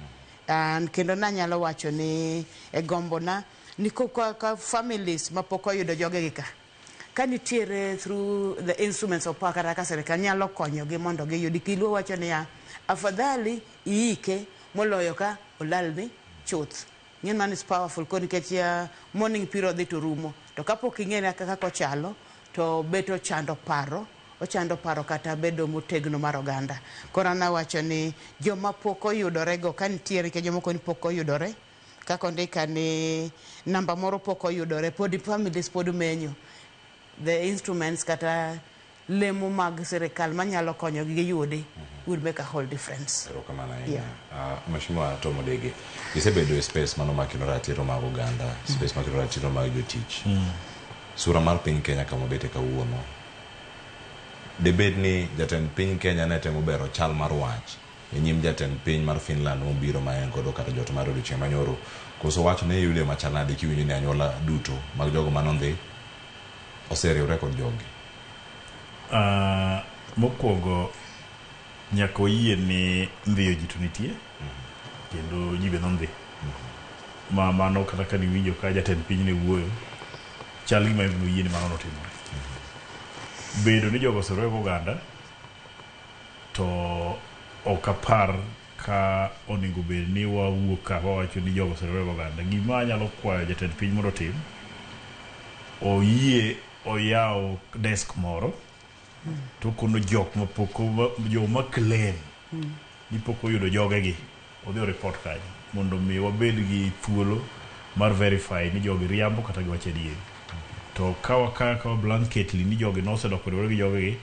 An kendo nanyalo wacho ni e gombona ni ka families mapok oyudo jogegi ka ka nitiere through the instruments of power kata ka sirikal nyalo konyogi mondo giyudi. Kiluo wacho niya afadhali iike moloyo ka olalni chuth. Ng'en mano is powerful ko nikech morning period dhi to rumo to kapok ing'e kaka ochalo to bet ochando paro ochando paro kata bedo motegno mar oganda. Koro an awacho ni joma pok oyudore go ka nitiere nikech jomoko ni pok oyudore kaka ondika ni namba moro pok oyudore pod families pod menyo the instruments kata lemo mag sirikal manyalo konyogi giyudi will make a whole difference. Erokamano ahinya. Mheshimiwa Tom Odege, isebedo e space mano makelo ratiro mag oganda, space makelo ratiro mag jotich. Sura mar piny Kenya kama obete kawuono, debed ni jatend piny Kenya ne temo bero chal mar wach e nyim jatend piny mar Finland mobiro ma en godo kata jot mar odiochieng' manyoro, koso wach ne iyude machal nade kiwinjo ni anyuola duto mag jogo manondhi oseriwre kod jogi? Mokwongo nyaka wayie ni ndhiyo ji to nitie kendo ji be nondhi ma mano kata ka niwinjo ka jatend piny ne wuoyo chal gima en noyie ni mano notimore. Bedo ni jogo oseriwore gi oganda to ok apar ka onego bed ni wawuok ka wawacho ni jogo oseriwore gi oganda. Gima anyalo kwayo jatend piny mondo otim, oyie oyaw desk moro to okono jok mapok joma claim ni pok oyudo jogegi odhi o report kanyo mondo mi wabed gi thuolo mar verify ni jogi riambo kata giwacho adieri. To ka wakawa blanketly ni jogi nosedok oriwore gi jogegi,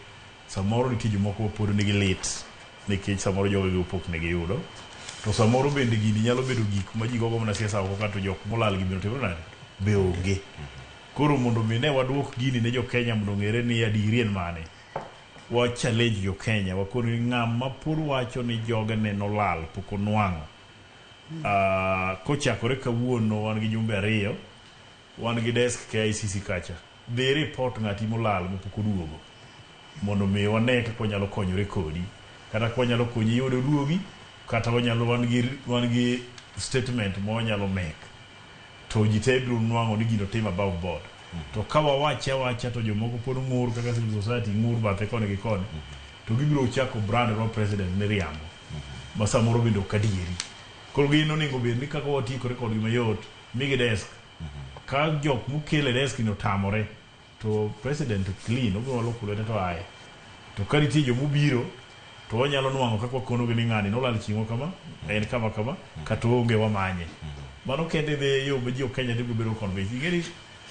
samoro nitie jomoko ma pod nigi lit nikech samoro jogegi pok ne giyudo. To samoro bende gini nyalo bedo gik ma ji gogo mana siasa oko ka to jok molal gi bende otimore nade? Be onge. Koro mondo mi ne waduok gini ne jo Kenya mondo ong'ere ni adieri en mane. Wa challenge jo Kenya wakoni ni ng'ama pod wacho ni jogene nolal pok onwang'o. Kochakore kawuono wan gi jumbe 2, wan gi desk KICC kacha. Dhi report ng'ati molal mapok oduogo mondo mi wane kaka wanyalo konyore kodi. Kata ka wanyalo konyi yudo oduogi, kata wanyalo wan gi statement ma wanyalo make. To ji te biro nwang'o ni gino tim above board. To ka wawache awacha to jomoko pod ng'ur kaka civil society ng'ur bathe koni gi koni, to gibiro chako brand mar president ni riambo. Ma samoro bende ok adieri. Koro gin onego bed ni kaka watiekore kodgi mayot, migi desk. Ka jok mokelo e desk ni otamore, to president clean, obiro loko lwete to aye. To ka nitie jomobiro, to wanyalo nwang'o kaka wakonogi ni ng'ani nolal chieng'o kama, en kama kama, kata oonge wamanye. Mano kende e yo ma ji ok Kenya biro bedo convinced. Ing'e ni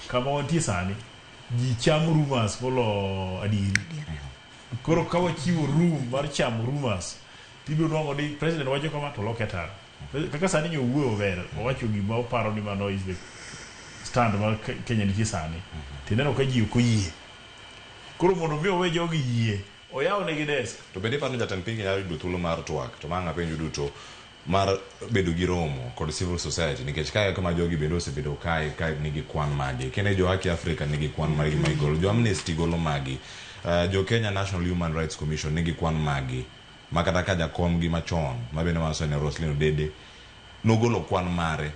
kama wantie sani, ji chamo rumors molo adieri. Koro ka wachiwo room mar chamo rumors, tibiro nwang'o ni president wacho kama to loke taro. Kaka sani nyo wuoyo maber, owacho gima oparo ni mano is the stand mar Kenya nitie sani. Tineno ka ji ok oyie. Koro mondo mi owe jogi yie, oyaw negi desk. To bende iparo ni jatend piny Kenya yudo thuolo mar twak, to ma ang' apenjo duto, mar bedo gi romo kod civil society nikech kae kama jogi bende osebedo kae ka nigi kwan magi. Kene jo Haki Africa nigi kwan margi ma gigolo, jo Amnesty golo magi, jo Kenya National Human Rights Commission nigi kwan magi, ma kata ka jakom gi machon, ma bende waso ni Roslyn Odede, nogolo kwan mare,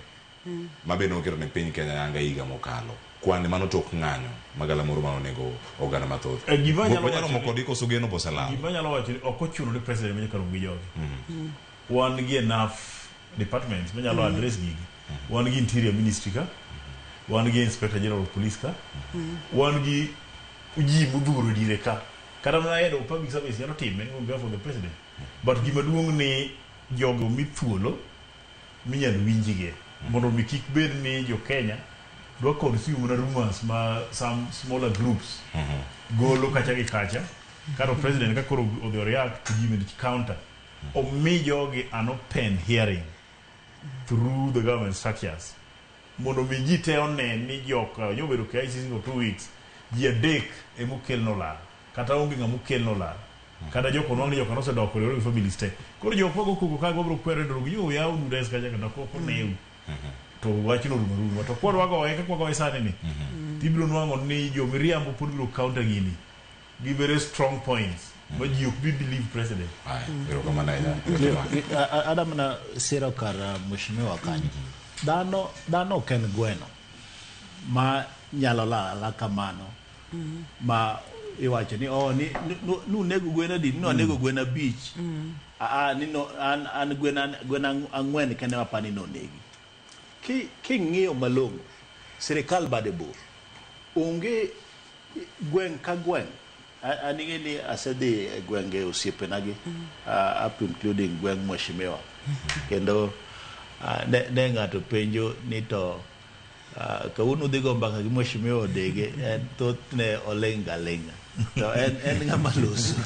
ma bende noketo ne piny Kenya yanga higa mokalo. Kwan mano tok ng'anyo magalamoro mane onego oganda mathoth. Gima anyalo Wanyalo wacho romo ni- kodgi koso geno boselal. Gima anyalo wacho ni ok ochuno ni president ema nyaka rom gi jogi. Wan gi enough departments manyalo address gigi. Wan gi interior ministry ka, wan gi inspector general of police ka, wan gi ji modhuro dire ka. Kata mana head of public service nyalo time on behalf of the president. But gima duong' ni jogo mi thuolo minyalo winjgie mondo mi kik bed ni jo Kenya dwa consume mana rumors ma some smaller groups golo kacha gi kacha kata president ka koro odhi react to ji bende counter omi jogi an open hearing through the government structures mondo mi ji te one ni joka nyobedo KICC for 2 weeks ji adek emokel nolal kata onge ng'ama okel nolal kata jok onwang' ni joka nosedok oriwore gi families te koro jok mago koko ka wabiro kwero ni yo yaw nu desk kacha kata kok oneu to wachno orumo aruma to kwadwa goye kaka wagoye sani ni tibiro nwang'o ni jomiriambo pod biro counter gini gi very strong points ma ji ok bi believe president. Erokamano ahinya. Adam na siro kar mheshimiwa kanyo. Dhano dhano ok en gweno ma nyalo lal ala kamano ma iwacho ni oh ni nunego gwen adi ni anego gwen abich ah ni no an gwen ang'wen kende mapani nonegi. King'iyo malong'o sirikal bade bor onge gweng' ka gweng' an ing'e ni asedhi e gwenge osiepena gi up including gweng' mheshimiwa kendo ne ng'ato penjo ni to kawuono udhi go mbaka gi mheshimiwa Odege en thothne oling' ga ling'a to en ng'ama loso.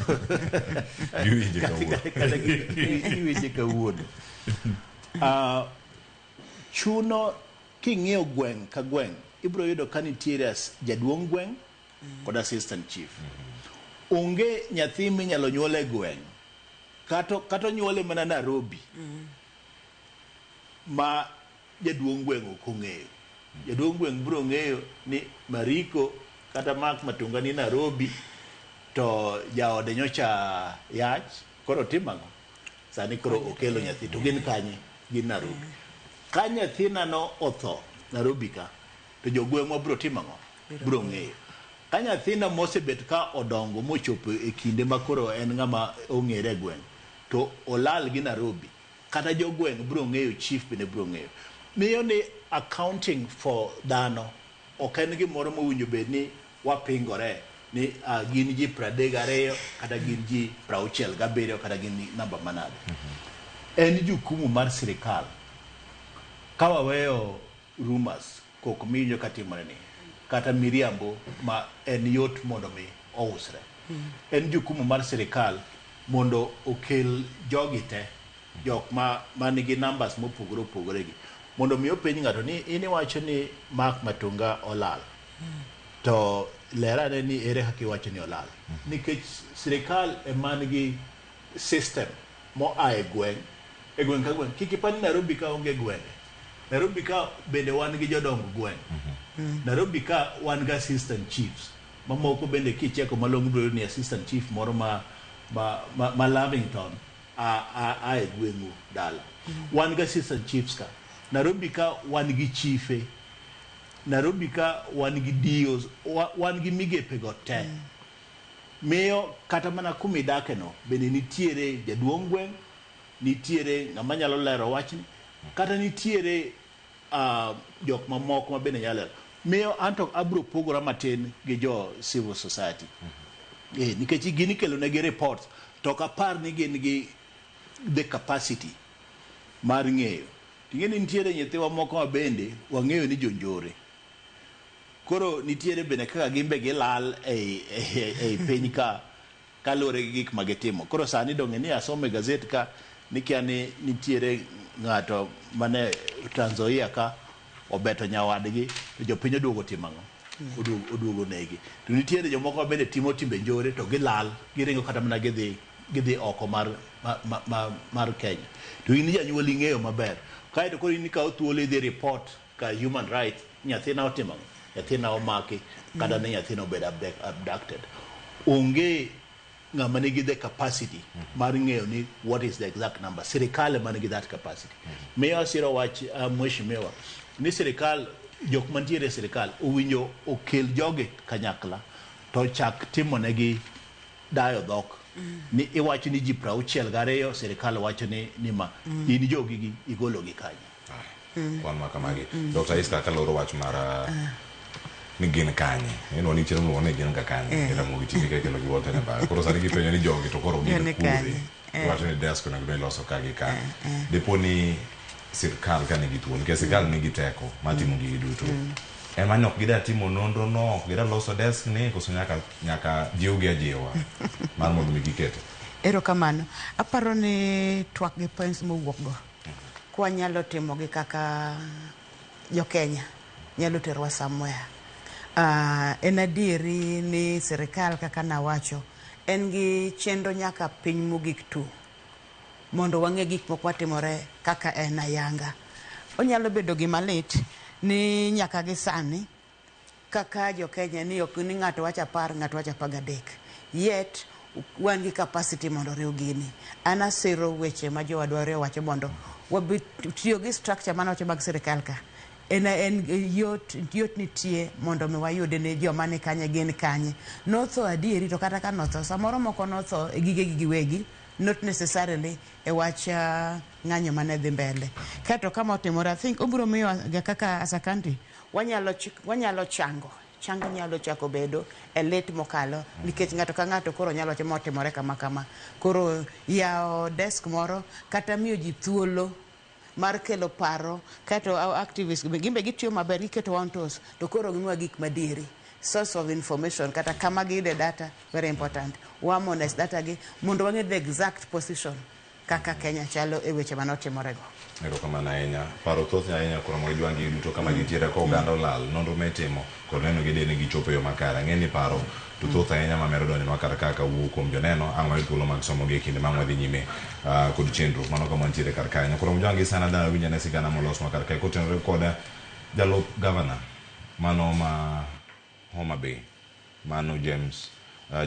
Giwinje kawuono. Kata giwinje kawuono. Chuno king'iyo gweng' ka gweng' ibiro yudo ka nitiere jaduong' gweng' kod assistant chief. Onge nyathi minyalo nyuol e gweng' kata onyuole mana Nairobi ma jaduong' gweng' ok ong'eyo. Jaduong' gweng' biro ng'eyo ni Mariko kata Mark Matunga ni Nairobi to jaode nyocha yach koro timo ang'o? Sani koro okelo nyathi to gin kanye? Gin Nairobi. Ka nyathina no otho Nairobi ka to jogweng'wa biro timo ang'o? Biro ng'eyo. Ka nyathina mosebet ka odongo mochopo e kinde ma koro en ng'ama ong'ere e gweng' to olal gi Nairobi kata jogweng' biro ng'eyo chief bende biro ng'eyo. Miyo ni accounting for dhano ok en gimoro mowinjo bed ni wapingore ni gin ji 32 kata gin ji 67 kata gin namba manade. En jukumu mar sirikal ka waweyo rumors koko miwinjo katimore ni kata miriambo ma en yot mondo mi ousre. En jukumu mar sirikal mondo okel jogi te jok ma manigi numbers mopogore opogore gi mondo mi openj ng'ato ni in iwacho ni Mark Matunga olal to ler ane ni ere kaka iwacho ni olal nikech sirikal ema nigi system moa e gweng' e gweng' ka gweng' kik ipar ni Nairobi ka onge gwenge. Nairobi ka bende wan gi jodong gweng'. Nairobi ka wan gi assistant chiefs mamoko bende kicheko malong'o ibiro yudo ni assistant chief moro ma Lavington a e gweng'u dala. Wan gi assistant chiefs ka. Nairobi ka wan gi chife. Nairobi ka wan gi DOs, wan gi migepe go te. Miyo kata mana kumidake no bende nitiere jaduong' gweng', nitiere ng'ama nyalo lero wachni, kata nitiere jok mamoko ma bende nyalo lero. Miyo anto abiro pogora matin gi jo civil society. Nikech gin ikelo negi reports to ok apar ni gin gi the capacity mar ng'eyo. Ting'e ni nitiere nyithiwa moko ma bende wang'eyo ni jonjore. Koro nitiere bende kaka gin be gilal ei piny ka kaluwore gi gik ma gitimo. Koro sani donge ni asomo e gazet ka ni kia ni nitiere ng'ato mane Trans Nzoia ka obeto nyawadgi to jopiny oduogo timo ang'o? Oduogo negi. To nitiere jomoko ma bende timo timbe njore to gilal giringo kata mana gidhi oko mar Kenya. To in janyuol ing'eyo maber. Kaeto koro in ikawo thuolo idhi report ka human rights nyathina otimo ang'o? Nyathina omaki kata ni nyathina obedo abducted. Onge ng'ama nigi the capacity mar ng'eyo ni what is the exact number. Sirikal ema nigi that capacity. Miyo asiro wach mheshimiwa ni sirikal jok mantiere e sirikal owinjo okel jogi kanyakla to chak timonegi dayo dhok ni iwacho ni ji 62 sirikal wacho ni ma in jogi gi igologi kanye. Kwan ma kamagi. Dr. Iska kaloro wach mar ni gin kanye. Eno ni chiemo miluongo ni gin ka kanye. Ramogi TV ka ikelo gi Walter Nyabayo. Koro sani gipenjo ni jogi to koro gin Gin kure. kanye. Iwacho ni desk onego bed ni iloso ka gi ka. Dipo ni sirkal ka nigi thuolo, nikech sirkal nigi teko mar timo gigi duto. Ema ni ok gida timo nonro no, ok gida loso desk ni, koso nyaka jiwgi ajiwa mar mondo mi gikete. Erokamano. Aparo ni twak gi points mowuok go kwanyalo timogi kaka jo-Kenya nyalo terowa somewhere. En adieri ni sirikal kaka nawacho en gi chenro nyaka piny mogik tu mondo wang'e gik moko matimore kaka en ayanga. Onyalo bedo gima lit ni nyaka gi sani kaka jo-Kenya ni ok ni ng'ato wacho 10 ng'ato wacho 13 yet wan gi capacity mondo riw gini. An asiro weche ma jowadwa ariyo wacho mondo wabi tiyo gi structure mane wacho mag sirikal ka en yot nitie mondo mi wayud ni joma ni kanye gin kanye. Notho adieri to kata ka notho samoro moko notho e gigegi giwegi not necessarily e wach ng'anyo mane dhi mbele. Kato kama otimore I think obiro miyo kaka as a country wanyalo chango. Chango nyalo chako bedo e lit mokalo nikech ng'ato ka ng'ato koro nyalo wacho motimore kama kama. Koro yawo desk moro kata miyo ji thuolo mar kelo paro kato our activists gimbe gitiyo maber giketo on toes to koro gimiwa gik madieri. Source of information kata kama giyude data very important. Wa harmonize data gi mondo wang'e the exact position kaka Kenya chalo e weche manotimorego. Erokamano ahinya. Paro thoth ahinya kuom Ojwang' duto kama gintiere ka oganda olal, nonro mitimo kod neno gi ni gichopo e yo makare. Ang'e ni paro to thoth ahinya mamedo donjonwa kar ka kawuok kuom joneno ang' wayud thuolo mag somo gi e kinde ma ang' wadhi nyime kod chenro. Mano kama wantiere kar kae. Nyakoro Ojwang' gi sana dana winj ane sigana molosnwa kar kae kotenore kod jalup gavana mano ma Homa Bay mano James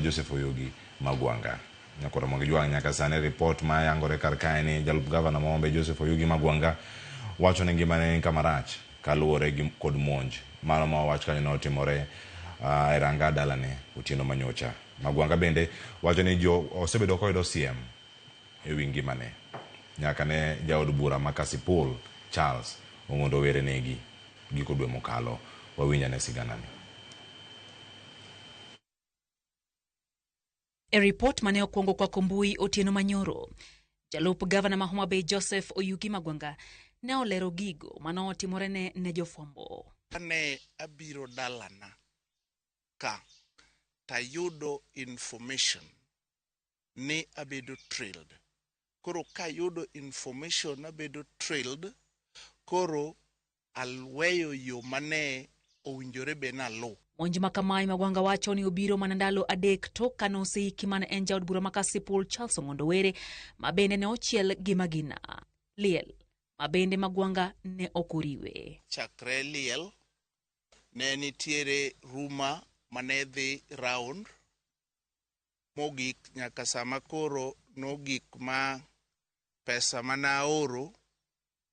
Joseph Oyugi Magwanga. Nyakoro Ojwang' nyaka sani report ma yangore kar kae ni jalup gavana ma Homa Bay Joseph Oyugi Magwanga wacho ni ngimane ni kama rach kaluwore gi kod monj mano ma wach kanyo notimore e ranga dalane otieno manyocha. Magwanga bende wacho ni jo osebedo koyudo siem ewi ngimane nyaka ne jaod bura ma Kasipul Charles Ong'ondo Were negi giko dwe mokalo. Wawinj ane siganani. E ripot mane okwongo kwako mbui otieno manyoro, jalup gavana ma Homa Bay Joseph Oyugi Magwanga ne olero gigo manotimorene ne jofwambo. Kane abiro dalana ka tayudo information ni abedo trailed. Koro kayudo information abedo trailed, koro alweyo yo mane owinjore bed naluw. Monj ma kamae Magwanga wacho ni obiro mana ndalo 3 tok kane oseiki mane en jaod bura ma Kasipul Charles Ong'ondo Were ma bende ne ochiel gi magina. Liel ma bende Magwanga ne ok oriwe. Chakre liel ne nitiere ruma mane dhi round mogik nyaka sama koro nogik ma pesa mane aoro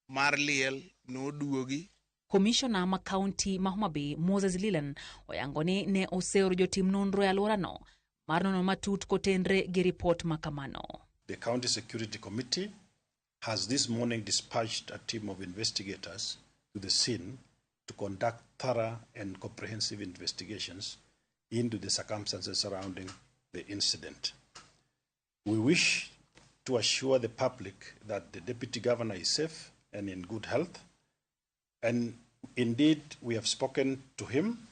mar liel noduogi. Komishona ma kaunti ma Homa Bay Moses Leland oyango ni ne oseoro jotim nonro e alworano mar nono matut kotenre gi ripot ma kamano. The County Security Committee has this morning dispatched a team of investigators to the scene to conduct thorough and comprehensive investigations into the circumstances surrounding the incident. We wish to assure the public that the Deputy Governor is safe and in good health. And indeed, we have spoken to him,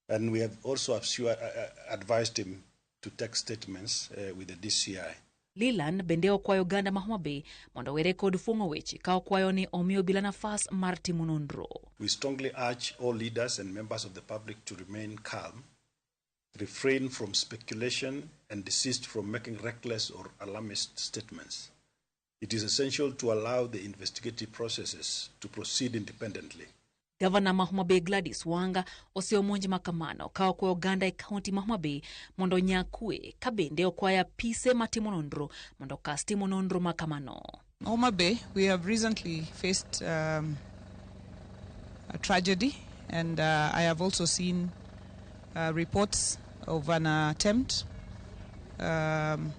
and we have also advised him to take statements with the DCI. Leland bende okwayo oganda ma Homa Bay mondo owere kod fuong'o weche ka okwayo ni omi obila nafas mar timo nonro. We strongly urge all leaders and members of the public to remain calm, refrain from speculation, and desist from making reckless or alarmist statements. It is essential to allow the investigative processes to proceed independently. Gavana ma Homa Bay Gladys Wanga oseyo monj ma kamano ka okwayo oganda e kaunti ma Homa Bay mondo onya kwe ka bende okwayo apise matimo nonro mondo okas timo nonro ma kamano. Homa Bay, we have recently faced tragedy, and I have also seen reports of an attempt on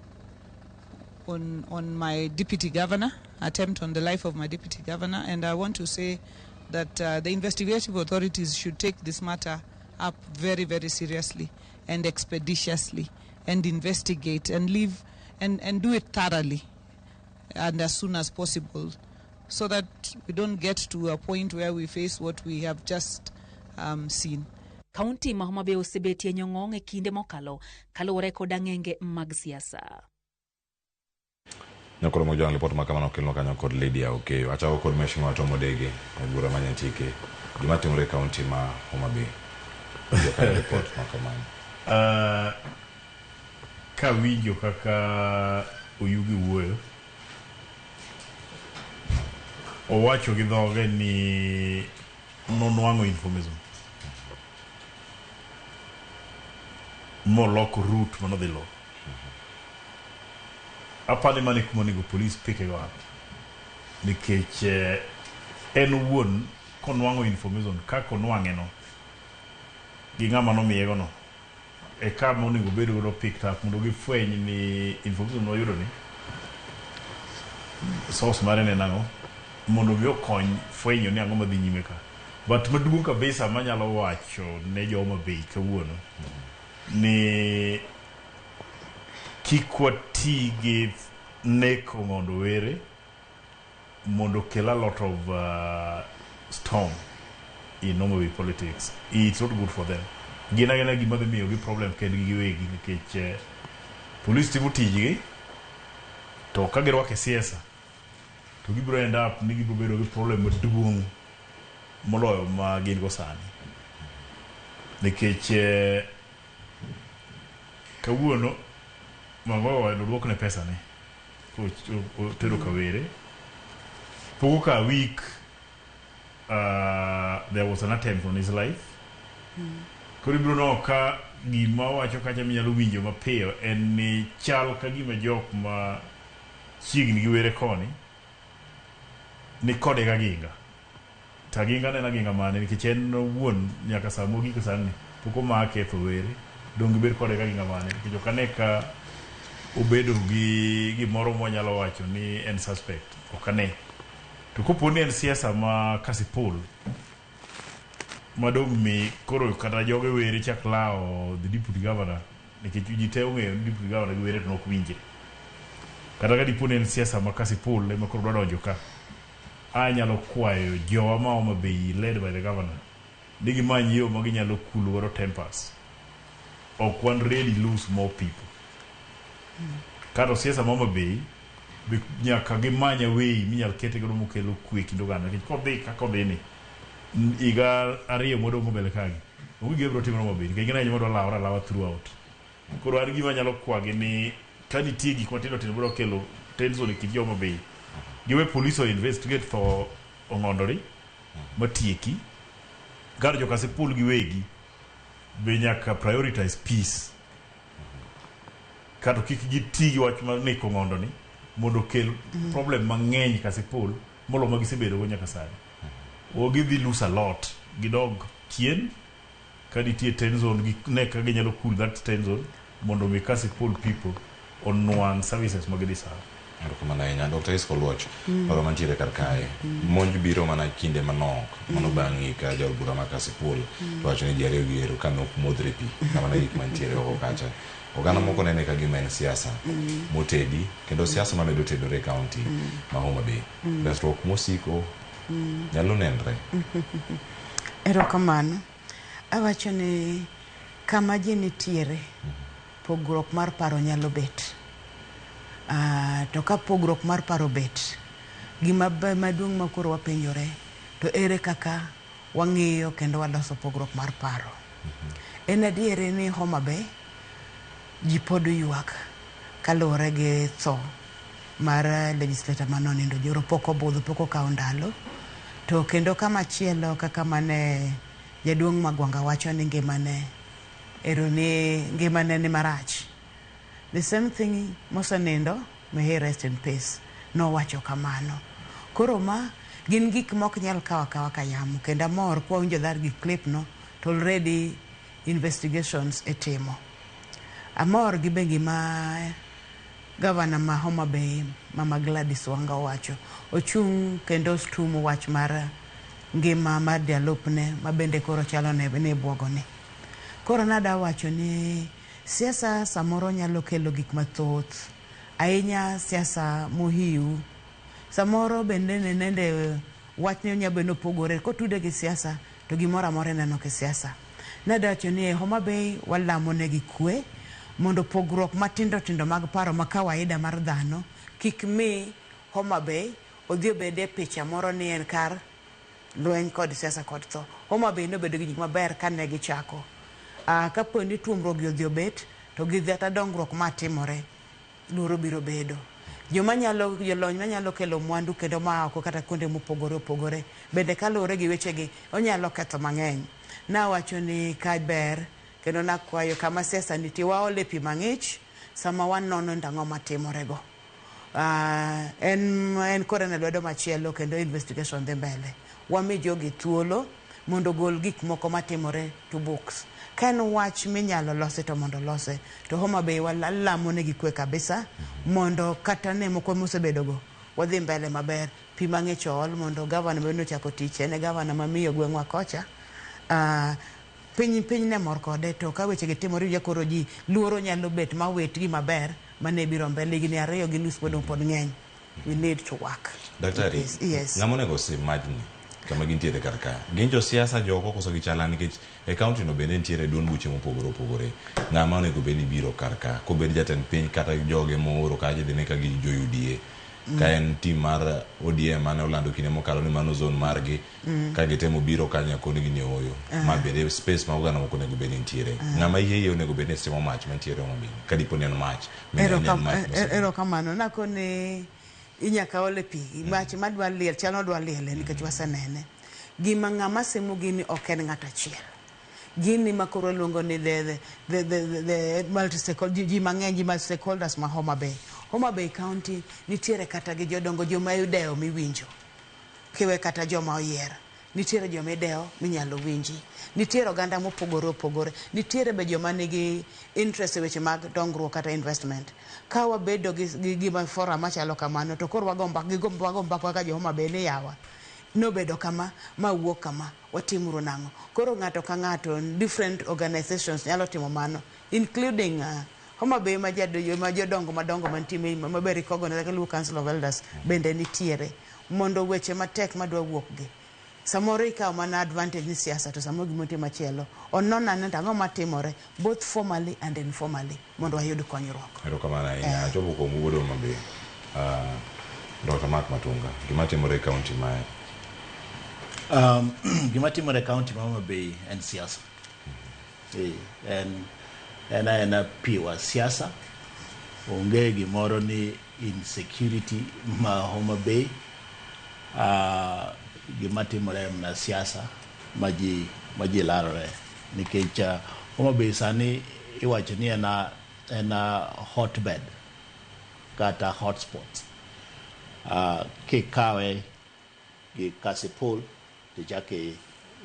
my deputy governor, attempt on the life of my deputy governor, and I want to say that the investigative authorities should take this matter up very, very seriously and expeditiously and investigate and leave and do it thoroughly and as soon as possible, so that we don't get to a point where we face what we have just seen. Kaunti ma Homa Bay osebetie nyong'ong' e kinde mokalo kaluwore kod ang'enge mag siasa. Nyakoro Mojwang' lipot ma kamano okelnwa kanyo kod Lydia Okeyo. Achako kod Mheshimiwa Tom Odege e bura ma Nyantike. Gima timore e kaunti ma Homa Bay. Winjo lipot ma kamano. Kawinjo kaka Oyugi wuoyo, owacho gi dhoge ni nonwang'o information moloko route manodhi luwo. Apani mano e kuma onego police pick go up nikech en owuon konwang'o information kaka onwang'e no gi ng'ama nomiye go no e kama onego obed godo picked up mondo gifweny ni information moyudo ni source mare ne en ang'o mondo mi okony fwenyo ni ang'o madhi nyime ka. But maduong' kabisa manyalo wacho ne jo Homa Bay kawuono ni kik wati gi nek Ong'ondo Were mondo okel a lot of storm in Homa Bay politics. It's not good for them. Gin agina gima dhi miyogi problem kendgi giwegi nikech police timo tijgi to ka girwako e siasa to gibiro end up ni gibiro bedo gi problem maduong' moloyo ma gin go sani. Nikech kawuono Magoha oduokne pesa ne otero Kawere. Pok okawo week there was an attempt on his life. Koro ibiro neno ka gima owacho kacha minyalo winjo mapiyo en ni chal ka gima jok ma chiegni gi Were koni ni kode gaginga. To aginga ne en aginga mane nikech en owuon nyaka sa mogik sani pok omake e tho Were. Dong' gibed kode gaginga mane nikech ok ane ka obedo gi gimoro mwanyalo wacho ni en suspect. Ok ane. To kopo ni en siasa ma Kasipul madong' mi koro kata joge Were chak lawo the deputy governor nikech ji te ong'eyo ni deputy governor gi Were to nok winjre. Kata ka dipo ni en siasa ma Kasipul ema koro dwa donjo ka, anyalo kwayo jowa ma Homa Bay led by the governor ni gimany yo ma ginyalo cool godo tempers. Ok wan ready lose more people. Kato siasa ma Homa Bay nyaka gimany a way minyal kete godo mokelo kwe e kind oganda nikech kodhi kaka odhi ni higa 2 modong' mbele kagi onge gima biro timore Homa Bay nikech gin joma dwa lawore alawa throughout. Koro an gima anyalo kwagi ni ka nitie gik matindo tindo madwa kelo tension e kind jo Homa Bay, giwe police o investigate tho Ong'ondori matieki. Kar jo Kasipul giwegi be nyaka prioritize peace. Kato kik giti gi wach mar neko Ong'ondoni mondo okel problem mang'eny Kasipul molo ma gisebedo go nyaka sani. O gidhi lose a lot. Gidog chien ka nitie tension gine ka ginyalo cool that tension mondo mi Kasipul people onwang' services ma gideserve. Erokamano ahinya. Dr. Isco Oluoch, paro mantiere kar kae. Monj biro mana kinde manok, mano bang' ka jaod bura ma Kasipul to wacho ni ji ariyo gi ero ka ne ok modhre pi. Kamano e gik mantiere oko kacha. Oganda moko nene ka gima en siasa motedi kendo siasa mamedo tedore e kaunti ma Homa Bay. Resruok mosiko nyalo nenre. Erokamano. Awacho ni kama ji nitiere, pogruok mar paro nyalo bet. To ka pogruok mar paro bet, gima maduong' ma koro wapenjore, to ere kaka wang'iyo kendo waloso pogruok mar paro. En adieri ni Homa Bay ji pod ywak kaluwore gi tho mar legislator manonindo joro pok obudho pok okawo ndalo. To kendo kama chielo kaka mane jaduong' Magwanga wacho ni ngimane ero ni ngimane ni marach. The same thing mosenindo, may he rest in peace, nowacho kamano. Koro ma Gin gik mok nyal kawo akawa ka yamo kendo amor kwawinjo dhar gi clip no to already investigations itimo. Amor gi be gima gavana ma Homa Bay Mama Gladys Wanga owacho. Ochung' kendo ostumo wach mar ngima mar jalupne ma bende koro chalo ne ne buogone. Koro nada wacho ni siasa samoro nyalo kelo gik mathoth ahinya siasa mohiu samoro bende ne nende wachne nya bedo opogore kotude gi siasa to gimoro amora ineno ki siasa. Nadawacho ni e Homa Bay walamo negi kwe mondo pogruok matindo tindo mag paro ma kawaida mar dhano kik mi Homa Bay odhi obed e picha moro ni en kar lweny kod siasa kod tho. Homa Bay nobedo gi gik maber kane gichako. Kapo ni tuomruok gi odhi obet to gi kata dongruok matimore luoro biro bedo. Joma nyalo jolony manyalo kelo mwandu kendo maa oko kata kuonde mopogore opogore bende kaluwore gi wechegi onyalo ketho mang'eny. Nawacho ni ka ber kendo nakwayo kama siasa nitie waole pi mang'ich sama wanono ni ang'o matimore go. En koro en e lwedo machielo kendo investigation dhi mbele. Wami jogi thuolo mondo ogol gik moko matimore to books. Ka en wach minyalo losi to mondo olose. To Homa Bay walamo negi kwe kabisa mondo kata ne moko mosebedo go wadhi mbele maber. Pi mang'ich ool mondo gavana bende ochako tich. En e gavana mamiyo gweng'wa kocha. Piny ne mor kode to ka weche gi timore iwinjo koro ji luoro nyalo bet ma wit gima ber mane biro mbele. Higni 2.5 pod pod ng'eny. We need to work. Daktari, Yes. ng'ama onego osim majni kama gintiere kar ka? Gin josiasa joko koso gichala nikech e kaunti no bende nitiere duond buche mopogore opogore. Ng'ama onego bed ni biro kar ka? Kobed jatend piny kata joge mooro kacha dhi ne ka gi jo UDA. Ka en team mar ODM mane olando kinde mokalo ni mano zone margi ka gitemo biro kanyo konigi ni ooyo. Ma bende space ma oganda moko onego bed ni nitiere. Ng'ama iye iye onego bed ni simo mach mantiere Homa Bay. Ka dipo ni en mach. Erokamano. Nakoni inyaka ole pi. Mach madwa liel chal nodwa liele nikech wasenene. Gima ng'ama simo gini ok en ng'at achiel. Gini ma koro iluongo ni the multi stakeholder, ji mang'eny, ji ma stakeholders ma Homa Bay. Homa Bay County nitiere kata gi jodongo joma idewo miwinjo. Kiwe kata joma oyier. Nitiere joma idewo minyalo winji. Nitiere oganda mopogore opogore. Nitiere be joma nigi interest e weche mag dongruok kata investment. Ka wabedo gi gima forum machalo kamano to koro wago mbaka kaka jo Homa Bay ni yawa. Nobedo kama, ma wuok kama, watimuru nang'o. Koro ng'ato ka ng'ato, different organizations nyalo timo mano, including Homa Bay ma jodongo madongo mantie maber ikogo kaka Luo Council of Elders bende nitiere mondo weche matek madwa wuok gi. Samoro ikawo mana advantage ni siasa to samoro gima nitie machielo. Onon ane to ang'o matimore both formally and informally mondo wayud konyruok. Erokamano ahinya. Achopo kuom wuod Homa Bay. Dr. Mark Matunga, gima timore e kaunti mae. Gima timore e kaunti ma Homa Bay en siasa. En aena piwa siasa. Onge gimoro ni insecurity ma Homa Bay. Gima timore en mana siasa ma ji larore. Nikech Homa Bay sani iwacho ni en a hotbed kata hotspot. Kikawe gi Kasipul to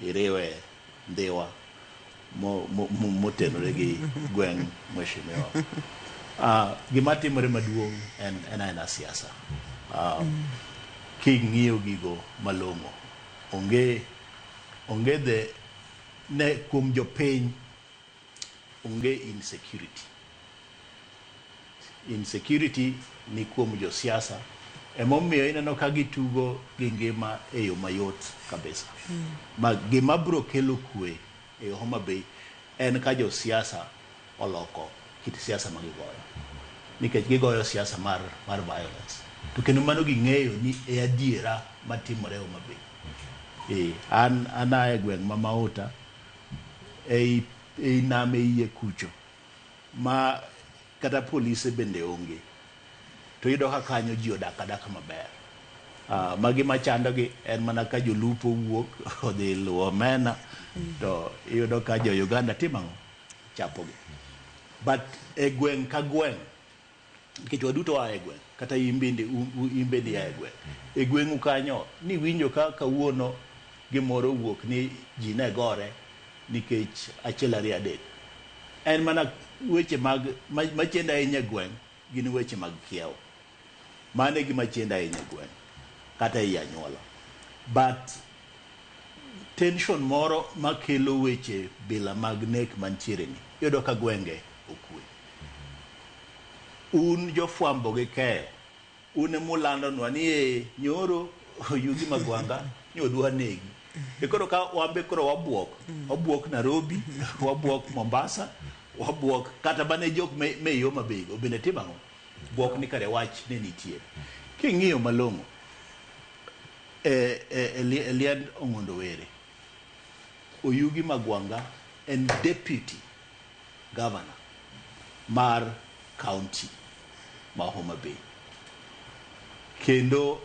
iriwe Ndhiwa motenore gi gweng' mheshimiwa. Gima timore maduong' en aena siasa. King'iyo gigo malong'o, onge the ne kuom jopiny onge insecurity. Insecurity ni kuom josiasa. Emomiyo ineno ka gitugo gi ngima e yo mayot kabisa. Ma gima biro kelo kwe e Homa Bay en ka josiasa oloko kit siasa ma gigoyo. Nikech gigoyo siasa mar violence. To kendo mano ging'eyo ni e adiera matimore Homa Bay. An aa e gweng' ma Mauta ei nam e iye kucho ma kata polise bende onge. To iyudo ka kanyo ji odak adaka maber. Magi machandogi en mana ka jolupo wuok odhi luwo omena to iyudo ka jo Uganda timo ang'o? Chapogi. But e gweng' ka gweng' Nikech waduto waa e gweng', kata in bende in bende ia e gweng'. E gweng'u kanyo, niwinjo ka kawuono gimoro owuok ni ji ne gore nikech achiel ariyo adek. En mana weche mag machendo ahinya e gweng' gin weche mag kiewo. Mano e gima chendo ahinya e gweng' kata ei anyuola. But tension moro makelo weche bila mag nek mantiere ni, iyudo ka gwenge okwe. Un jofwambo gi keyo, un emulandonwa ni ee nyoro Oyugi Magwanga nyodwa negi. E koro ka wambe koro wabuok, wabuok Nairobi, wabuok Mombasa, wabuok kata mana jok me, me Homa Bay go bende timo ang'o? Buok ni kare wach ne nitie. King'iyo malong'o e, e, e, e liend Ong'ondo Were, Oyugi Magwanga en deputy governor mar county ma Homa Bay. Kendo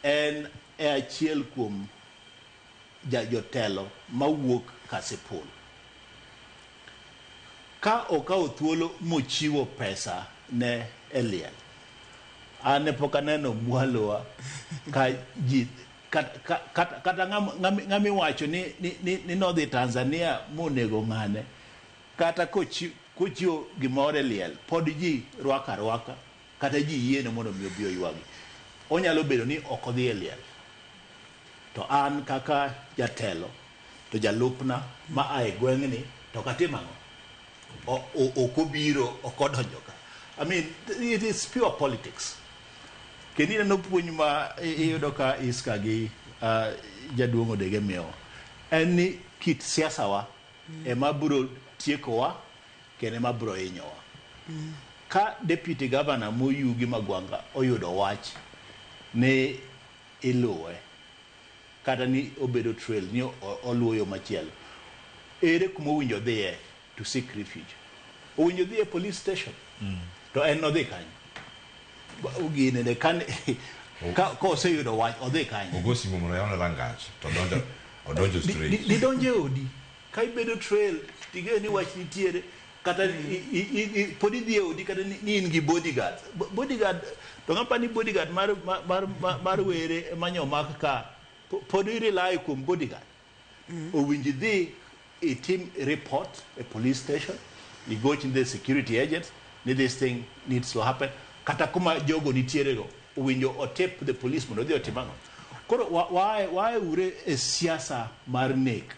en e achiel kuom jotelo mawuok Kasipul. Ka okawo thuolo mochiwo pesa ne e liel, an ne pok aneno mwalowa ka ji kata ng'ama iwacho ni nodhi Tanzania monego ng'ane, kata kochiwo gimoro e liel, pod ji rwako arwaka, kata ji yiene mondo mi obi oywagi. Onyalo bedo ni ok odhi e liel. To an kaka jatelo, to jalupna ma a e gweng'ni, to ok atim ang'o? Ok obiro, ok odonjo ka. I mean, it is pure politics. Kendo ineno puonj ma iyudo ka Iska gi jaduong' Odege miyowa, en ni kit siasa wa ema biro tiekowa kendo ema biro hinyowa. Ka deputy governor Moyugi Magwanga oyudo wach ni iluwe kata ni obedo trail ni oluwo yo machielo, ere kuma owinjo odhiye to seek refuge? Owinjo odhi e police station. To en nodhi kanye? Ginene kane ka koseyudo wach odhi kanye? Ogo simu mondo oyawne rangach to odonjo odonjo straight. Didonj e odi ka ibedo trail ting'eyo ni wach nitiere kata pod idhi e odi kata ni in gi bodyguard. Bodyguard to ng'apa ni bodyguard mar Were ema nyomak ka pod i rely kuom bodyguard. Owinjo idhi itim report e police station, igoch ni the security agents ni this thing needs to happen. Kata kuma jogo nitiere go, owinjo otip the police mondo odhi otim ang'o. Koro wae ure e siasa mar nek.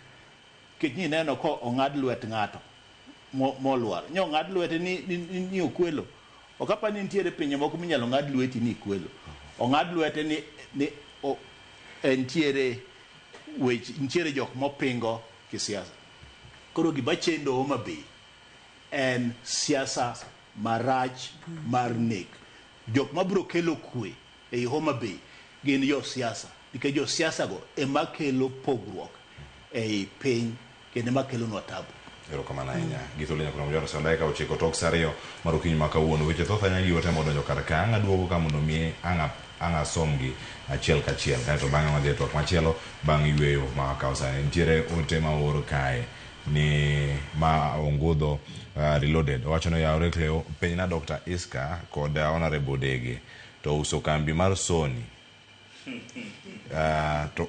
Nikech ni neno ko ong'ad lwet ng'ato molwar. Nyo ong'ad lwete ni okwelo. Ok apar ni nitiere pinje moko minyalo ng'ad lweti ni ikwelo. Ong'ad lwete ni entiere weche, nitiere jok mopingo kisiasa. Koro gima chendo Homa Bay en siasa marach mar nek. Jok mabiro kelo kwe ei Homa Bay gin josiasa, nikech josiasa go ema kelo pogruok ei piny kendo ema kelonwa tabu. Erokamano ahinya. Gi thuolo nyaka kuom joro dakika 9 tok sa 2 mar okinyi ma kawuono. Weche thoth ahinya gi watemo donjo kar ka. Ang' aduogo ka mondo mi ang' asomgi achiel kachiel. Kaeto bang'e wadhi e twak machielo bang' yweyo ma wakawo sani. Nitiere ote ma oor kae ni ma Ongudho Reloaded. Owacho ni oyawore Cleo, penjna Dr. Iska kod Honorable Odege to uso kambi mar Sony. To